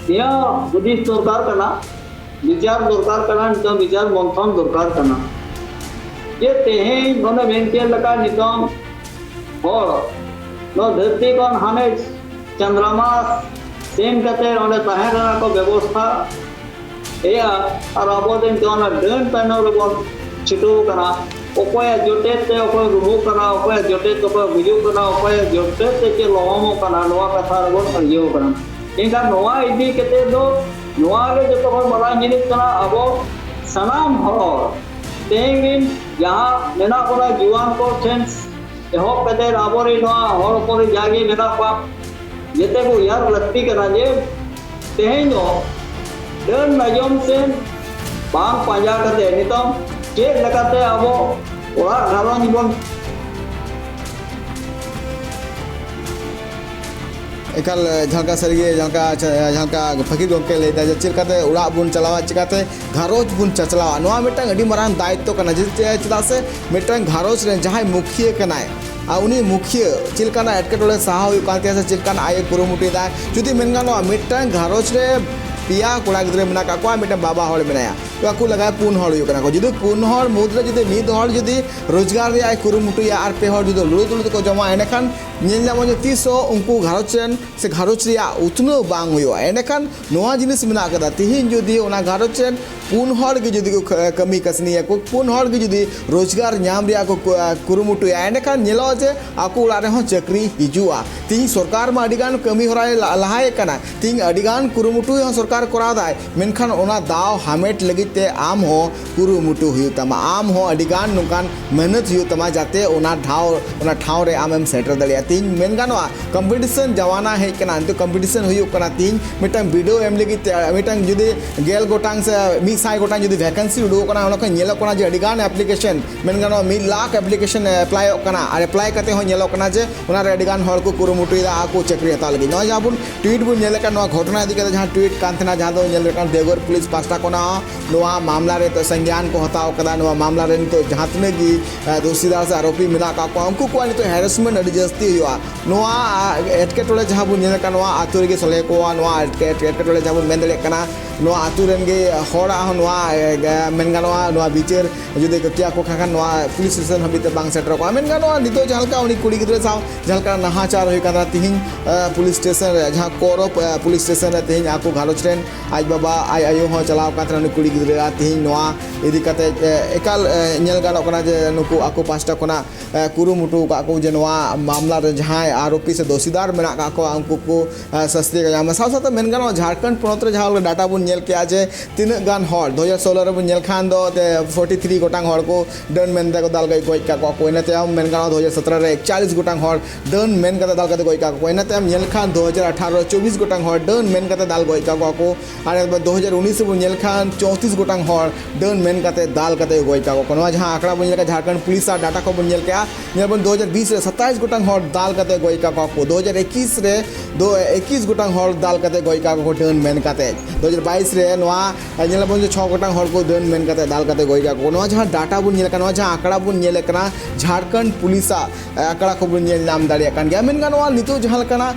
ᱱᱤᱭᱟᱹ ᱦᱩᱫᱤᱥ ᱫᱚᱨᱠᱟᱨ ᱠᱟᱱᱟ, ᱵᱤᱪᱟᱨ ᱫᱚᱨᱠᱟᱨ ᱠᱟᱱᱟ, ᱱᱤᱛᱚᱝ ᱵᱤᱪᱟᱨ ᱢᱚᱱᱛᱷᱚᱱ ᱫᱚᱨᱠᱟᱨ ᱠᱟᱱᱟ᱾ ᱡᱮ ᱛᱮᱦᱮᱧ ᱚᱱᱮ ᱢᱮᱱ ᱠᱮᱫ ᱞᱮᱠᱟ ᱱᱤᱛᱚᱝ ᱦᱚᱲ ᱱᱚᱣᱟ ᱫᱷᱟᱹᱨᱛᱤ ᱠᱷᱚᱱ ᱦᱟᱱᱮ ᱪᱚᱱᱫᱨᱚᱢᱟ ᱥᱮᱱ ᱠᱟᱛᱮ ᱚᱸᱰᱮ ᱛᱟᱦᱮᱸ ᱨᱮᱱᱟᱜ ᱠᱚ ᱵᱮᱵᱚᱥᱛᱷᱟ ᱮᱭᱟ, ᱟᱨ ᱟᱵᱚ ᱫᱚ ᱱᱤᱛᱚᱜ ᱚᱱᱟ ᱰᱟᱹᱱ ᱛᱟᱭᱱᱚᱢ ᱨᱮᱵᱚᱱ ᱪᱷᱩᱴᱟᱹᱣ ᱠᱟᱱᱟ᱾ ᱚᱠᱚᱭᱟᱜ ᱡᱚᱴᱮᱫ ᱛᱮ ᱚᱠᱚᱭ ᱨᱩᱢᱩᱜ ᱠᱟᱱᱟ, ᱚᱠᱚᱭᱟᱜ ᱡᱚᱴᱮᱫ ᱛᱮ ᱚᱠᱚᱭ ᱜᱩᱡᱩᱜ ᱠᱟᱱᱟ, ᱚᱠᱚᱭᱟᱜ ᱡᱚᱴᱮᱫ ᱛᱮ ᱪᱮᱫ ᱞᱚᱦᱚᱢᱚᱜ ᱠᱟᱱᱟ, ᱱᱚᱣᱟ ᱠᱟᱛᱷᱟ ᱨᱮᱵᱚᱱ ᱟᱹᱲᱤᱭᱟᱹᱣ ᱠᱟᱱᱟ᱾ ᱮᱱᱠᱷᱟᱱ ᱱᱚᱣᱟ ᱤᱫᱤ ᱠᱟᱛᱮ ᱫᱚ, ᱱᱚᱣᱟ ᱜᱮ ᱡᱚᱛᱚ ᱠᱷᱚᱱ ᱢᱟᱨᱟᱝ ᱡᱤᱱᱤᱥ ᱠᱟᱱᱟ᱾ ᱟᱵᱚ ᱥᱟᱱᱟᱢ ᱦᱚᱲ ᱛᱮᱦᱮᱧ ᱨᱤᱱ ᱡᱟᱦᱟᱸ ᱢᱮᱱᱟᱜ ᱵᱚᱱᱟ ᱡᱩᱣᱟᱹᱱ ᱠᱚ ᱴᱷᱮᱱ ᱮᱦᱚᱵ ᱠᱟᱛᱮ ᱟᱵᱚᱨᱮᱱ ᱱᱚᱣᱟ ᱦᱚᱲ ᱦᱚᱯᱚᱱ ᱨᱮ ᱡᱟᱜᱮ ᱢᱮᱱᱟᱜ ᱠᱚᱣᱟ, ᱡᱮᱛᱮ ᱠᱚ ᱩᱭᱦᱟᱹᱨ ᱞᱟᱹᱠᱛᱤ ᱠᱟᱱᱟ ᱡᱮ ᱛᱮᱦᱮᱧ ᱫᱚ ᱰᱟᱹᱱ ᱱᱟᱡᱚᱢ ᱥᱮ ᱵᱟᱝ ᱯᱟᱸᱡᱟ ᱠᱟᱛᱮ ᱱᱤᱛᱚᱝ ᱪᱮᱫ ᱞᱮᱠᱟᱛᱮ ᱟᱵᱚ ᱚᱲᱟᱜ ᱜᱷᱟᱨᱚᱸᱡᱽ ᱵᱚᱱ ᱮᱠᱟᱞ, ᱡᱟᱦᱟᱸ ᱞᱮᱠᱟ ᱥᱟᱹᱨᱤᱜᱮ, ᱡᱟᱦᱟᱸ ᱞᱮᱠᱟ, ᱡᱟᱦᱟᱸ ᱞᱮᱠᱟ ᱯᱷᱟᱹᱠᱤᱨ ᱜᱚᱢᱠᱮ ᱞᱟᱹᱭᱫᱟ ᱡᱮ ᱪᱮᱫ ᱞᱮᱠᱟᱛᱮ ᱚᱲᱟᱜ ᱵᱚᱱ ᱪᱟᱞᱟᱣᱟ, ᱪᱤᱠᱟᱛᱮ ᱜᱷᱟᱨᱚᱸᱡᱽ ᱵᱚᱱ ᱪᱟᱪᱞᱟᱣᱟ, ᱱᱚᱣᱟ ᱢᱤᱫᱴᱟᱝ ᱟᱹᱰᱤ ᱢᱟᱨᱟᱝ ᱫᱟᱭᱤᱛᱛᱚ ᱠᱟᱱᱟ᱾ ᱡᱮ-, ᱪᱮᱫᱟᱜ ᱥᱮ ᱢᱤᱫᱴᱟᱝ ᱜᱷᱟᱨᱚᱸᱡᱽ ᱨᱮᱱ ᱡᱟᱦᱟᱸᱭ ᱢᱩᱠᱷᱤᱭᱟᱹ ᱠᱟᱱᱟᱭ, ᱟᱨ ᱩᱱᱤ ᱢᱩᱠᱷᱤᱭᱟᱹ ᱪᱮᱫ ᱞᱮᱠᱟᱱᱟᱜ ᱮᱴᱠᱮᱴᱚᱬᱮ ᱥᱟᱦᱟᱣ ᱦᱩᱭᱩᱜ ᱠᱟᱱ ᱛᱟᱭᱟ ᱥᱮ ᱪᱮᱫ ᱞᱮᱠᱟᱱᱟᱜ ᱟᱡ ᱮ ᱠᱩᱨᱩᱢᱩᱴᱩᱭᱮᱫᱟ, ᱡᱩᱫᱤ ᱢᱮᱱ ᱜᱟᱱᱚᱜᱼᱟ, ᱢᱤᱫᱴᱟᱝ ᱜᱷᱟᱨᱚᱸᱡᱽ ᱨᱮ ᱯᱮᱭᱟ ᱠᱚᱲᱟ ᱜᱤᱫᱽᱨᱟᱹ ᱢᱮᱱᱟᱜ ᱠᱟᱜ ᱠᱚᱣᱟ, ᱢᱤᱫᱴᱟᱝ ᱵᱟᱵᱟ ᱦᱚᱲ ᱢᱮᱱᱟᱭᱟ᱾ ᱛᱚ ᱟᱠᱚ ᱞᱟᱜᱟ ᱯᱩᱱ ᱦᱚᱲ ᱦᱩᱭᱩᱜ ᱠᱟᱱᱟ ᱠᱚ᱾ ᱡᱩᱫᱤ ᱯᱩᱱ ᱦᱚᱲ ᱢᱩᱫᱽᱨᱮ ᱡᱩᱫᱤ ᱢᱤᱫ ᱦᱚᱲ ᱡᱩᱫᱤ ᱨᱳᱡᱽᱜᱟᱨ ᱨᱮᱭᱟᱜ ᱮ ᱠᱩᱨᱩᱢᱩᱴᱩᱭᱟ ᱟᱨ ᱯᱮ ᱦᱚᱲ ᱡᱩᱫᱤ ᱞᱩᱲᱩ ᱛᱩᱲᱩ ᱛᱮᱠᱚ ᱡᱚᱢᱟ, ᱮᱸᱰᱮᱠᱷᱟᱱ ᱧᱮᱞ ᱧᱟᱢᱚᱜᱼᱟ ᱡᱮ ᱛᱤᱥ ᱦᱚᱸ ᱩᱱᱠᱩ ᱜᱷᱟᱨᱚᱸᱡᱽ ᱨᱮᱱ ᱥᱮ ᱜᱷᱟᱨᱚᱸᱡᱽ ᱨᱮᱭᱟᱜ ᱩᱛᱱᱟᱹᱣ ᱵᱟᱝ ᱦᱩᱭᱩᱜᱼᱟ᱾ ᱮᱸᱰᱮᱠᱷᱟᱱ ᱱᱚᱣᱟ ᱡᱤᱱᱤᱥ ᱢᱮᱱᱟᱜ ᱠᱟᱫᱟ, ᱛᱤᱦᱤᱧ ᱡᱩᱫᱤ ᱚᱱᱟ ᱜᱷᱟᱨᱚᱸᱡᱽ ᱨᱮᱱ ᱯᱩᱱ ᱦᱚᱲ ᱜᱮ ᱡᱩᱫᱤ ᱠᱚ ᱠᱷ-, ᱠᱟᱹᱢᱤ ᱠᱟᱹᱥᱱᱤᱭᱟᱠᱚ, ᱯᱩᱱ ᱦᱚᱲ ᱜᱮ ᱡᱩᱫᱤ ᱨᱳᱡᱽᱜᱟᱨ ᱧᱟᱢ ᱨᱮᱭᱟᱜ ᱠᱚ ᱠᱩ-, ᱠᱩᱨᱩᱢᱩᱴᱩᱭᱟ, ᱮᱸᱰᱮᱠᱷᱟᱱ ᱧᱮᱞᱚᱜᱼᱟ ᱡᱮ ᱟᱠᱚ ᱚᱲᱟᱜ ᱨᱮᱦᱚᱸ ᱪᱟᱹᱠᱨᱤ ᱦᱤᱡᱩᱜᱼᱟ᱾ ᱛᱤᱦᱤᱧ ᱥᱚᱨᱠᱟᱨ ᱢᱟ ᱟᱹᱰᱤᱜᱟᱱ ᱠᱟᱹᱢᱤ ᱦᱚᱨᱟᱭ ᱞᱟ-, ᱞᱟᱦᱟᱭᱮᱫ ᱠᱟᱱᱟ, ᱛᱤᱦᱤᱧ ᱟᱹᱰᱤᱜᱟᱱ ᱠᱩᱨᱩᱢᱩᱴᱩ ᱦᱚᱸ ᱥᱚᱨᱠᱟᱨ ᱠᱚᱨᱟᱣ ᱫᱟᱭ, ᱢᱮᱱᱠᱷᱟᱱ ᱚᱱᱟ ᱫᱟᱣ ᱦᱟᱢᱮᱴ ᱞᱟᱹᱜᱤᱫ ᱛᱮ ᱟᱢ ᱦᱚᱸ ᱠᱩᱨᱩᱢᱩᱴᱩ ᱦᱩᱭᱩᱜ ᱛᱟᱢᱟ, ᱟᱢ ᱦᱚᱸ ᱟᱹᱰᱤᱜᱟᱱ ᱱᱚᱝᱠᱟᱱ ᱢᱮᱦᱱᱚᱛ ᱦᱩᱭᱩᱜ ᱛᱟᱢᱟ, ᱡᱟᱛᱮ ᱚᱱᱟ ᱴᱷᱟᱶ, ᱚᱱᱟ ᱴᱷᱟᱶ ᱨᱮ ᱟᱢᱮᱢ ᱥᱮᱴᱮᱨ ᱫᱟᱲᱮᱭᱟᱜᱼᱟ᱾ ᱛᱤᱦᱤᱧ ᱢᱮᱱ ᱜᱟᱱᱚᱜᱼᱟ, ᱠᱚᱢᱯᱤᱴᱤᱥᱚᱱ ᱡᱟᱢᱟᱱᱟ ᱦᱮᱡ ᱠᱟᱱᱟ, ᱱᱤᱛᱚᱜ ᱠᱚᱢᱯᱤᱴᱤᱥᱚᱱ ᱦᱩᱭᱩᱜ ᱠᱟᱱᱟ᱾ ᱛᱤᱦᱤᱧ ᱢᱤᱫᱴᱟᱝ ᱵᱤᱰᱟᱹᱣ ᱮᱢ ᱞᱟᱹᱜᱤᱫ ᱛᱮ ᱢᱤᱫᱴᱟᱝ ᱡᱩᱫᱤ ᱜᱮᱞ ᱜᱚᱴᱟᱝ ᱥᱮ ᱢᱤᱫ ᱥᱟᱭ ᱜᱚᱴᱟᱝ ᱡᱩᱫᱤ ᱵᱷᱮᱠᱮᱱᱥᱤ ᱩᱰᱩᱠᱚᱜ ᱠᱟᱱᱟ, ᱚᱱᱟ ᱠᱷᱚᱱ ᱧᱮᱞᱚᱜ ᱠᱟᱱᱟ ᱡᱮ ᱟᱹᱰᱤᱜᱟᱱ ᱮᱯᱞᱤᱠᱮᱥᱚᱱ, ᱢᱮᱱ ᱜᱟᱱᱚᱜᱼᱟ ᱢᱤᱫ ᱞᱟᱠᱷ ᱮᱯᱞᱤᱠᱮᱥᱚᱱ ᱮᱯᱞᱟᱭᱚᱜ ᱠᱟᱱᱟ, ᱟᱨ ᱮᱯᱞᱟᱭ ᱠᱟᱛᱮ ᱦᱚᱸ ᱧᱮᱞᱚᱜ ᱠᱟᱱᱟ ᱡᱮ ᱚᱱᱟ ᱨᱮ ᱟᱹᱰᱤᱜᱟᱱ ᱦᱚᱲ ᱠᱚ ᱠᱩᱨᱩᱢᱩᱴᱩᱭᱮᱫᱟ ᱟᱠᱚ ᱪᱟᱹᱠᱨᱤ ᱦᱟᱛᱟᱣ ᱞᱟᱹᱜᱤᱫ᱾ ᱱᱚᱜᱼᱚᱭ ᱡᱟᱦᱟᱸ ᱵᱚᱱ ᱴᱩᱭᱤᱴ ᱵᱚᱱ ᱧᱮᱞᱮᱫ ᱠᱟᱱ, ᱱᱚᱣᱟ ᱜᱷᱚᱴᱚᱱᱟ ᱤᱫᱤ ᱠᱟᱛᱮ ᱡᱟᱦᱟᱸ ᱴᱩᱭᱤᱴ ᱠᱟᱱ ᱛᱟᱦᱮᱱᱟ, ᱡᱟᱦᱟᱸ ᱫᱚ ᱧᱮᱞ ᱞᱮᱠᱷᱟᱱ ᱫᱮᱣᱜᱷᱚᱨ ᱯᱩᱞᱤᱥ ᱯᱟᱥᱴᱟ ᱠᱷᱚᱱᱟᱜ ᱦᱚᱸ ᱱᱚᱣᱟ ᱢᱟᱢᱞᱟ ᱨᱮ ᱱᱤᱛᱚᱜ ᱥᱚᱝᱜᱽᱭᱟᱱ ᱠᱚ ᱦᱟᱛᱟᱣ ᱠᱟᱫᱟ᱾ ᱱᱚᱣᱟ ᱢᱟᱢᱞᱟ ᱨᱮ ᱱᱤᱛᱚᱜ ᱡᱟᱦᱟᱸ ᱛᱤᱱᱟᱹᱜ ᱜᱮ, ᱮ, ᱫᱳᱥᱤᱫᱟᱨ ᱥᱮ ᱟᱨᱳᱯᱤ ᱢᱮᱱᱟᱜ ᱠᱟᱜ ᱠᱚᱣᱟ, ᱩᱱᱠᱩ ᱠᱚᱣᱟᱜ ᱱᱤᱛᱚᱜ ᱦᱮᱨᱮᱥᱢᱮᱱᱴ ᱟᱹᱰᱤ ᱡᱟᱹᱥᱛᱤ ᱦᱩᱭᱩᱜᱼᱟ᱾ ᱱᱚᱣᱟ, ᱟ, ᱮᱴᱠᱮᱴᱚᱬᱮ ᱡᱟᱦᱟᱸ ᱵᱚᱱ ᱧᱮᱞᱮᱫ ᱠᱟᱱ, ᱱᱚᱣᱟ ᱟᱹᱛᱩ ᱨᱮᱜᱮ ᱥᱚᱞᱦᱮ ᱠᱚᱣᱟ, ᱱᱚᱣᱟ ᱮᱴᱠᱮ-, ᱮᱴᱠᱮᱴᱚᱬᱮ ᱡᱟᱦᱟᱸ ᱵᱚᱱ ᱢᱮᱱ ᱫᱟᱲᱮᱭᱟᱜ ᱠᱟᱱᱟ, ᱱᱚᱣᱟ ᱟᱹᱛᱩ ᱨᱮᱱ ᱜᱮ ᱦᱚᱲᱟᱜ ᱦᱚᱸ ᱱᱚᱣᱟ, ᱮ, ᱮ, ᱢᱮᱱ ᱜᱟᱱᱚᱜᱼᱟ, ᱱᱚᱣᱟ ᱵᱤᱪᱟᱹᱨ ᱡᱩᱫᱤ ᱠᱚ ᱠᱮᱭᱟ ᱠᱚ ᱠᱷᱟᱱ, ᱱᱚᱣᱟ ᱯᱩᱞᱤᱥ ᱥᱴᱮᱥᱚᱱ ᱦᱟᱹᱵᱤᱡ ᱛᱮ ᱵᱟᱝ ᱥᱮᱴᱮᱨ ᱠᱚᱜᱼᱟ᱾ ᱢᱮᱱ ᱜᱟᱱᱚᱜᱼᱟ, ᱱᱤᱛᱚᱜ ᱡᱟᱦᱟᱸ ᱞᱮᱠᱟ ᱩᱱᱤ ᱠᱩᱲᱤ ᱜᱤᱫᱽᱨᱟᱹ ᱥᱟᱶ ᱡᱟᱦᱟᱸ ᱞᱮᱠᱟ ᱱᱟᱦᱟᱪᱟᱨ ᱦᱩᱭ ᱠᱟᱱᱟ, ᱛᱤᱦᱤᱧ, ᱮ, ᱯᱩᱞᱤᱥ ᱥᱴᱮᱥᱚᱱ ᱨᱮ, ᱡᱟᱦᱟᱸ ᱠᱚᱨᱚ, ᱮ, ᱯᱩᱞᱤᱥ ᱥᱴᱮᱥᱚᱱ ᱨᱮ ᱛᱤᱦᱤᱧ ᱟᱠᱚ ᱜᱷᱟᱨᱚᱸᱡᱽ ᱨᱮᱱ ᱟᱡ ᱵᱟᱵᱟ, ᱟᱡ ᱟᱭᱳ ᱦᱚᱸ ᱪᱟᱞᱟᱣ ᱟᱠᱟᱱ ᱛᱟᱦᱮᱱᱟ ᱩᱱᱤ ᱠᱩᱲᱤ ᱜᱤᱫᱽᱨᱟᱹ᱾ ᱟᱨ ᱛᱤᱦᱤᱧ ᱱᱚᱣᱟ ᱤᱫᱤ ᱠᱟᱛᱮ, ᱮ, ᱮᱠᱟᱞ, ᱮ, ᱧᱮᱞ ᱜᱟᱱᱚᱜ ᱠᱟᱱᱟ ᱡᱮ ᱱᱩᱠᱩ ᱟᱠᱚ ᱯᱟᱦᱴᱟ ᱠᱷᱚᱱᱟᱜ, ᱮ, ᱠᱩᱨᱩᱢᱩᱴᱩ ᱟᱠᱟᱫ ᱠᱚ ᱡᱮ ᱱᱚᱣᱟ ᱢᱟᱢᱞᱟ ᱨᱮ ᱡᱟᱦᱟᱸᱭ ᱟᱨᱳᱯᱤ ᱥᱮ ᱫᱳᱥᱤᱫᱟᱨ ᱢᱮᱱᱟᱜ ᱟᱠᱟᱫ ᱠᱚᱣᱟ, ᱩᱱᱠᱩ ᱠᱚ, ᱮ, ᱥᱟᱹᱥᱛᱤ ᱠᱚ ᱧᱟᱢᱟ᱾ ᱥᱟᱶ ᱥᱟᱶᱛᱮ ᱢᱮᱱ ᱜᱟᱱᱚᱜᱼᱟ, ᱡᱷᱟᱲᱠᱷᱚᱸᱰ ᱯᱚᱱᱚᱛ ᱨᱮ ᱡᱟᱦᱟᱸ ᱰᱟᱴᱟ ᱵᱚᱱ ᱧᱮᱞ ᱠᱮᱜᱼᱟ ᱡᱮ ᱛᱤᱱᱟᱹᱜ ᱜᱟᱱ ᱦᱚᱲ, ᱫᱩ ᱦᱟᱡᱟᱨ ᱥᱳᱞᱳ ᱨᱮᱵᱚᱱ ᱧᱮᱞ ᱠᱷᱟᱱ ᱫᱚ ᱛᱮ ᱯᱷᱳᱨᱴᱤ ᱛᱷᱨᱤ ᱜᱚᱴᱟᱝ ᱦᱚᱲ ᱠᱚ ᱰᱟᱹᱱ ᱢᱮᱱᱛᱮ ᱠᱚ ᱫᱟᱞ ᱜᱚᱡ, ᱜᱚᱡ ᱠᱟᱜ ᱠᱚᱣᱟ ᱠᱚ᱾ ᱤᱱᱟᱹ ᱛᱟᱭᱚᱢ ᱢᱮᱱ ᱜᱟᱱᱚᱜᱼᱟ, ᱫᱩ ᱦᱟᱡᱟᱨ ᱥᱚᱛᱨᱚ ᱨᱮ ᱮᱠᱪᱟᱞᱤᱥ ᱜᱚᱴᱟᱝ ᱦᱚᱲ ᱰᱟᱹᱱ ᱢᱮᱱ ᱠᱟᱛᱮ ᱫᱟᱞ ᱠᱟᱛᱮ ᱜᱚᱡ ᱠᱟᱜ ᱠᱚᱣᱟ᱾ ᱤᱱᱟᱹ ᱛᱟᱭᱚᱢ ᱧᱮᱞ ᱠᱷᱟᱱ ᱫᱩ ᱦᱟᱡᱟᱨ ᱟᱴᱷᱟᱨᱚ ᱨᱮ ᱪᱚᱵᱵᱤᱥ ᱜᱚᱴᱟᱝ ᱦᱚᱲ ᱰᱟᱹᱱ ᱢᱮᱱ ᱠᱟᱛᱮ ᱫᱟᱞ ᱜᱚᱡ ᱠᱟᱜ ᱠᱚᱣᱟ ᱠᱚ᱾ ᱟᱨ ᱫᱩ ᱦᱟᱡᱟᱨ ᱩᱱᱤᱥ ᱨᱮᱵᱚᱱ ᱧᱮᱞ ᱠᱷᱟᱱ ᱪᱳᱭᱛᱨᱤᱥ ᱜᱚᱴᱟᱝ ᱦᱚᱲ ᱰᱟᱹᱱ ᱢᱮᱱ ᱠᱟᱛᱮ ᱫᱟᱞ ᱠᱟᱛᱮ ᱜᱚᱡ ᱠᱟᱜ ᱠᱚᱣᱟ ᱠᱚ᱾ ᱱᱚᱣᱟ ᱡᱟᱦᱟᱸ ᱟᱸᱠᱲᱟ ᱵᱚᱱ ᱧᱮᱞ ᱠᱟᱜᱼᱟ, ᱡᱷᱟᱲᱠᱷᱚᱸᱰ ᱯᱩᱞᱤᱥ ᱟᱜ ᱰᱟᱴᱟ ᱠᱷᱚᱱ ᱵᱚᱱ ᱧᱮᱞ ᱠᱮᱜᱼᱟ, ᱧᱮᱞ ᱵᱚᱱ ᱫᱩ ᱦᱟᱡᱟᱨ ᱵᱤᱥ ᱨᱮ ᱥᱟᱛᱟᱭᱤᱥ ᱜᱚᱴᱟᱝ ᱦᱚᱲ ᱫᱟᱞ ᱠᱟᱛᱮ ᱜᱚᱡ ᱠᱟᱜ ᱠᱚᱣᱟ ᱠᱚ᱾ ᱫᱩ ᱦᱟᱡᱟᱨ ᱮᱠᱩᱥ ᱨᱮ ᱫᱚ ᱮᱠᱩᱥ ᱜᱚᱴᱟᱝ ᱦᱚᱲ ᱫᱟᱞ ᱠᱟᱛᱮ ᱜᱚᱡ ᱠᱟᱜ ᱠᱚᱣᱟ ᱠᱚ ᱰᱟᱹᱱ ᱢᱮᱱ ᱠᱟᱛᱮ᱾ ᱫᱩ ᱦᱟᱡᱟᱨ ᱵᱟᱭᱤᱥ ᱨᱮ ᱱᱚᱣᱟ ᱧᱮᱞ ᱟᱵᱚᱱ ᱡᱮ ᱪᱷᱚ ᱜᱚᱴᱟᱝ ᱦᱚᱲ ᱠᱚ ᱰᱟᱹᱱ ᱢᱮᱱ ᱠᱟᱛᱮ ᱫᱟᱞ ᱠᱟᱛᱮ ᱜᱚᱡ ᱠᱟᱜ ᱠᱚ᱾ ᱱᱚᱣᱟ ᱡᱟᱦᱟᱸ ᱰᱟᱴᱟ ᱵᱚᱱ ᱧᱮᱞ ᱠᱟᱱᱟ, ᱱᱚᱣᱟ ᱡᱟᱦᱟᱸ ᱟᱸᱠᱲᱟ ᱵᱚᱱ ᱧᱮᱞᱮᱫ ᱠᱟᱱᱟ, ᱡᱷᱟᱲᱠᱷᱚᱸᱰ ᱯᱩᱞᱤᱥᱟᱜ ᱟᱸᱠᱲᱟ ᱠᱚᱵᱚᱱ ᱧᱮᱞ ᱧᱟᱢ ᱫᱟᱲᱮᱭᱟᱜ ᱠᱟᱱ ᱜᱮᱭᱟ᱾ ᱢᱮᱱ ᱜᱟᱱᱚᱜᱼᱟ, ᱱᱤᱛᱚᱜ ᱡᱟᱦᱟᱸ ᱞᱮᱠᱟᱱᱟᱜ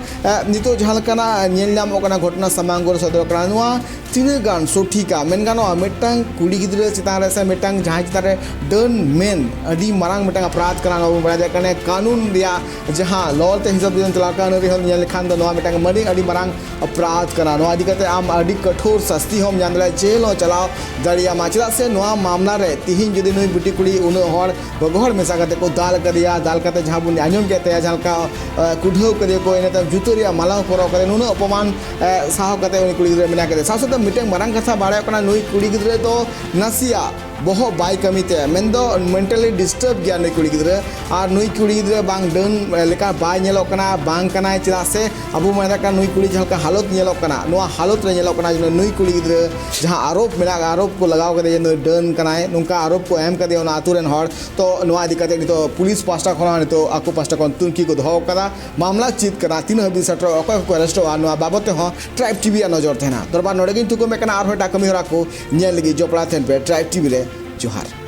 ᱱᱤᱛᱚᱜ ᱡᱟᱦᱟᱸ ᱞᱮᱠᱟᱱᱟᱜ ᱧᱮᱞ ᱧᱟᱢᱚᱜ ᱠᱟᱱᱟ, ᱜᱷᱚᱴᱚᱱᱟ ᱥᱟᱢᱟᱝ ᱠᱚᱨᱮ ᱥᱚᱫᱚᱨᱚᱜ ᱠᱟᱱᱟ, ᱱᱚᱣᱟ ᱛᱤᱱᱟᱹᱜ ᱜᱟᱱ ᱥᱚᱴᱷᱤᱠᱟ? ᱢᱮᱱ ᱜᱟᱱᱚᱜᱼᱟ, ᱢᱤᱫᱴᱟᱝ ᱠᱩᱲᱤ ᱜᱤᱫᱽᱨᱟᱹ ᱪᱮᱛᱟᱱ ᱨᱮ ᱥᱮ ᱢᱤᱫᱴᱟᱝ ᱡᱟᱦᱟᱸᱭ ᱪᱮᱛᱟᱱ ᱨᱮ ᱰᱟᱹᱱ ᱢᱮᱱ ᱟᱹᱰᱤ ᱢᱟᱨᱟᱝ ᱢᱤᱫᱴᱟᱝ ᱚᱯᱨᱟᱫᱷ ᱠᱟᱱᱟ᱾ ᱱᱚᱣᱟ ᱵᱚᱱ ᱵᱟᱲᱟᱭ ᱫᱟᱲᱮᱭᱟᱜ ᱠᱟᱱᱟ, ᱠᱟᱹᱱᱩᱱ ᱨᱮᱭᱟᱜ ᱡᱟᱦᱟᱸ ᱞᱚ ᱛᱮ ᱦᱤᱥᱟᱹᱵ ᱡᱩᱫᱤᱢ ᱪᱟᱞᱟᱣ ᱠᱷᱟᱱ, ᱟᱹᱱ ᱟᱹᱨᱤ ᱦᱚᱸ ᱧᱮᱞ ᱞᱮᱠᱷᱟᱱ ᱫᱚ ᱱᱚᱣᱟ ᱢᱤᱫᱴᱟᱝ ᱟᱹᱰᱤ, ᱟᱹᱰᱤ ᱢᱟᱨᱟᱝ ᱚᱯᱨᱟᱫᱷ ᱠᱟᱱᱟ᱾ ᱱᱚᱣᱟ ᱤᱫᱤ ᱠᱟᱛᱮ ᱟᱢ ᱟᱹᱰᱤ ᱠᱚᱴᱷᱳᱨ ᱥᱟᱥᱛᱤ ᱦᱚᱸᱢ ᱧᱟᱢ ᱫᱟᱲᱮᱭᱟᱜᱼᱟ, ᱡᱮᱞ ᱦᱚᱸ ᱪᱟᱞᱟᱣ ᱫᱟᱲᱮᱭᱟᱢᱟ᱾ ᱪᱮᱫᱟᱜ ᱥᱮ ᱱᱚᱣᱟ ᱢᱟᱢᱞᱟ ᱨᱮ ᱛᱤᱦᱤᱧ ᱡᱩᱫᱤ ᱱᱩᱭ ᱵᱤᱴᱤ ᱠᱩᱲᱤ ᱩᱱᱟᱹᱜ ᱦᱚᱲ ᱜᱚᱜᱚ ᱦᱚᱲ ᱢᱮᱥᱟ ᱠᱟᱛᱮ ᱠᱚ ᱫᱟᱞ ᱠᱟᱫᱮᱭᱟ, ᱫᱟᱞ ᱠᱟᱛᱮ ᱡᱟᱦᱟᱸ ᱵᱚᱱ ᱟᱸᱡᱚᱢ ᱠᱮᱫ ᱛᱟᱭᱟ, ᱡᱟᱦᱟᱸ ᱞᱮᱠᱟ, ᱮ, ᱠᱩᱰᱷᱟᱹᱣ ᱠᱟᱫᱮᱭᱟ ᱠᱚ, ᱤᱱᱟᱹ ᱛᱟᱭᱚᱢ ᱡᱩᱛᱟᱹ ᱨᱮᱭᱟᱜ ᱢᱟᱞᱟ ᱦᱚᱸ ᱦᱚᱨᱚᱜ ᱠᱟᱛᱮ ᱱᱩᱱᱟᱹᱜ ᱚᱯᱚᱢᱟᱱ, ᱮ, ᱥᱟᱦᱟᱣ ᱠᱟᱛᱮ ᱩᱱᱤ ᱠᱩᱲᱤ ᱜᱤᱫᱽᱨᱟᱹ ᱢᱮᱱᱟᱜ ᱠᱟᱫᱮᱭᱟ᱾ ᱥᱟᱶ ᱥᱟᱶᱛᱮ ᱢᱤᱫᱴᱟᱝ ᱢᱟᱨᱟᱝ ᱠᱟᱛᱷᱟ ᱵᱟᱲᱟᱭᱚᱜ ᱠᱟᱱᱟ, ᱱᱩᱭ ᱠᱩᱲᱤ ᱜᱤᱫᱽᱨᱟᱹ ᱫᱚ ᱱᱟᱥᱮᱭᱟᱜ ᱵᱚᱦᱚᱜ ᱵᱟᱭ ᱠᱟᱹᱢᱤ ᱛᱟᱭᱟ, ᱢᱮᱱᱫᱚ mentally disturb ᱜᱮᱭᱟ ᱱᱩᱭ ᱠᱩᱲᱤ ᱜᱤᱫᱽᱨᱟᱹ᱾ ᱟᱨ ᱱᱩᱭ ᱠᱩᱲᱤ ᱜᱤᱫᱽᱨᱟᱹ ᱵᱟᱝ ᱰᱟᱹᱱ ᱞᱮᱠᱟ ᱵᱟᱭ ᱧᱮᱞᱚᱜ ᱠᱟᱱᱟ, ᱵᱟᱝ ᱠᱟᱱᱟᱭ, ᱪᱮᱫᱟᱜ ᱥᱮ ᱟᱵᱚ ᱢᱚᱱᱮ ᱠᱟᱜ ᱱᱩᱭ ᱠᱩᱲᱤ ᱡᱟᱦᱟᱸ ᱞᱮᱠᱟ ᱦᱟᱞᱚᱛ ᱧᱮᱞᱚᱜ ᱠᱟᱱᱟ, ᱱᱚᱣᱟ ᱦᱟᱞᱚᱛ ᱨᱮ ᱧᱮᱞᱚᱜ ᱠᱟᱱᱟ ᱡᱮ ᱱᱩᱭ ᱠᱩᱲᱤ ᱜᱤᱫᱽᱨᱟᱹ ᱡᱟᱦᱟᱸ ᱟᱨᱳᱯ ᱢᱮᱱᱟᱜᱼᱟ, ᱟᱨᱳᱯ ᱠᱚ ᱞᱟᱜᱟᱣ ᱠᱟᱫᱮᱭᱟ ᱡᱮ ᱱᱩᱭ ᱰᱟᱹᱱ ᱠᱟᱱᱟᱭ, ᱱᱚᱝᱠᱟ ᱟᱨᱳᱯ ᱠᱚ ᱮᱢ ᱠᱟᱫᱮᱭᱟ ᱚᱱᱟ ᱟᱛᱳ ᱨᱮᱱ ᱦᱚᱲ᱾ ᱛᱚ ᱱᱚᱣᱟ ᱤᱫᱤ ᱠᱟᱛᱮ ᱱᱤᱛᱚᱜ ᱯᱩᱞᱤᱥ ᱯᱟᱦᱴᱟ ᱠᱷᱚᱱ ᱦᱚᱸ ᱱᱤᱛᱚᱜ ᱟᱠᱚ ᱯᱟᱦᱴᱟ ᱠᱷᱚᱱ ᱛᱩᱱᱠᱷᱤ ᱠᱚ ᱫᱚᱦᱚ ᱟᱠᱟᱫᱟ, ᱢᱟᱢᱞᱟ ᱪᱮᱫ ᱠᱟᱱᱟ, ᱛᱤᱱᱟᱹᱜ ᱦᱟᱹᱵᱤᱡ ᱥᱮᱴᱮᱨᱚᱜᱼᱟ, ᱚᱠᱚᱭ ᱠᱚᱠᱚ ᱟᱨᱮᱥᱴᱚᱜᱼᱟ, ᱱᱚᱣᱟ ᱵᱟᱵᱚᱫ ᱛᱮᱦᱚᱸ ᱴᱨᱟᱭᱤᱵᱽ ᱴᱤᱵᱷᱤ ᱟᱜ ᱱᱚᱡᱚᱨ ᱛᱟᱦᱮᱱᱟ᱾ ᱫᱚᱨᱵᱟᱨ ᱱᱚᱰᱮ ᱜᱤᱧ ᱛᱷᱩᱠᱩᱢᱮᱫ ᱠᱟᱱᱟ, ᱟᱨᱦᱚᱸ ᱮᱴᱟᱜ ᱠᱟᱹᱢᱤ ᱦᱚᱨᱟ ᱠᱚ ᱧᱮᱞ ᱞᱟᱹᱜᱤᱫ ᱡᱚᱯᱲᱟᱣ ᱛᱟᱦᱮᱱ ᱯᱮ ᱴᱨᱟᱭᱤᱵᱽ ᱴᱤᱵᱷᱤ ᱨᱮ᱾ ᱡᱚᱦᱟᱨ᱾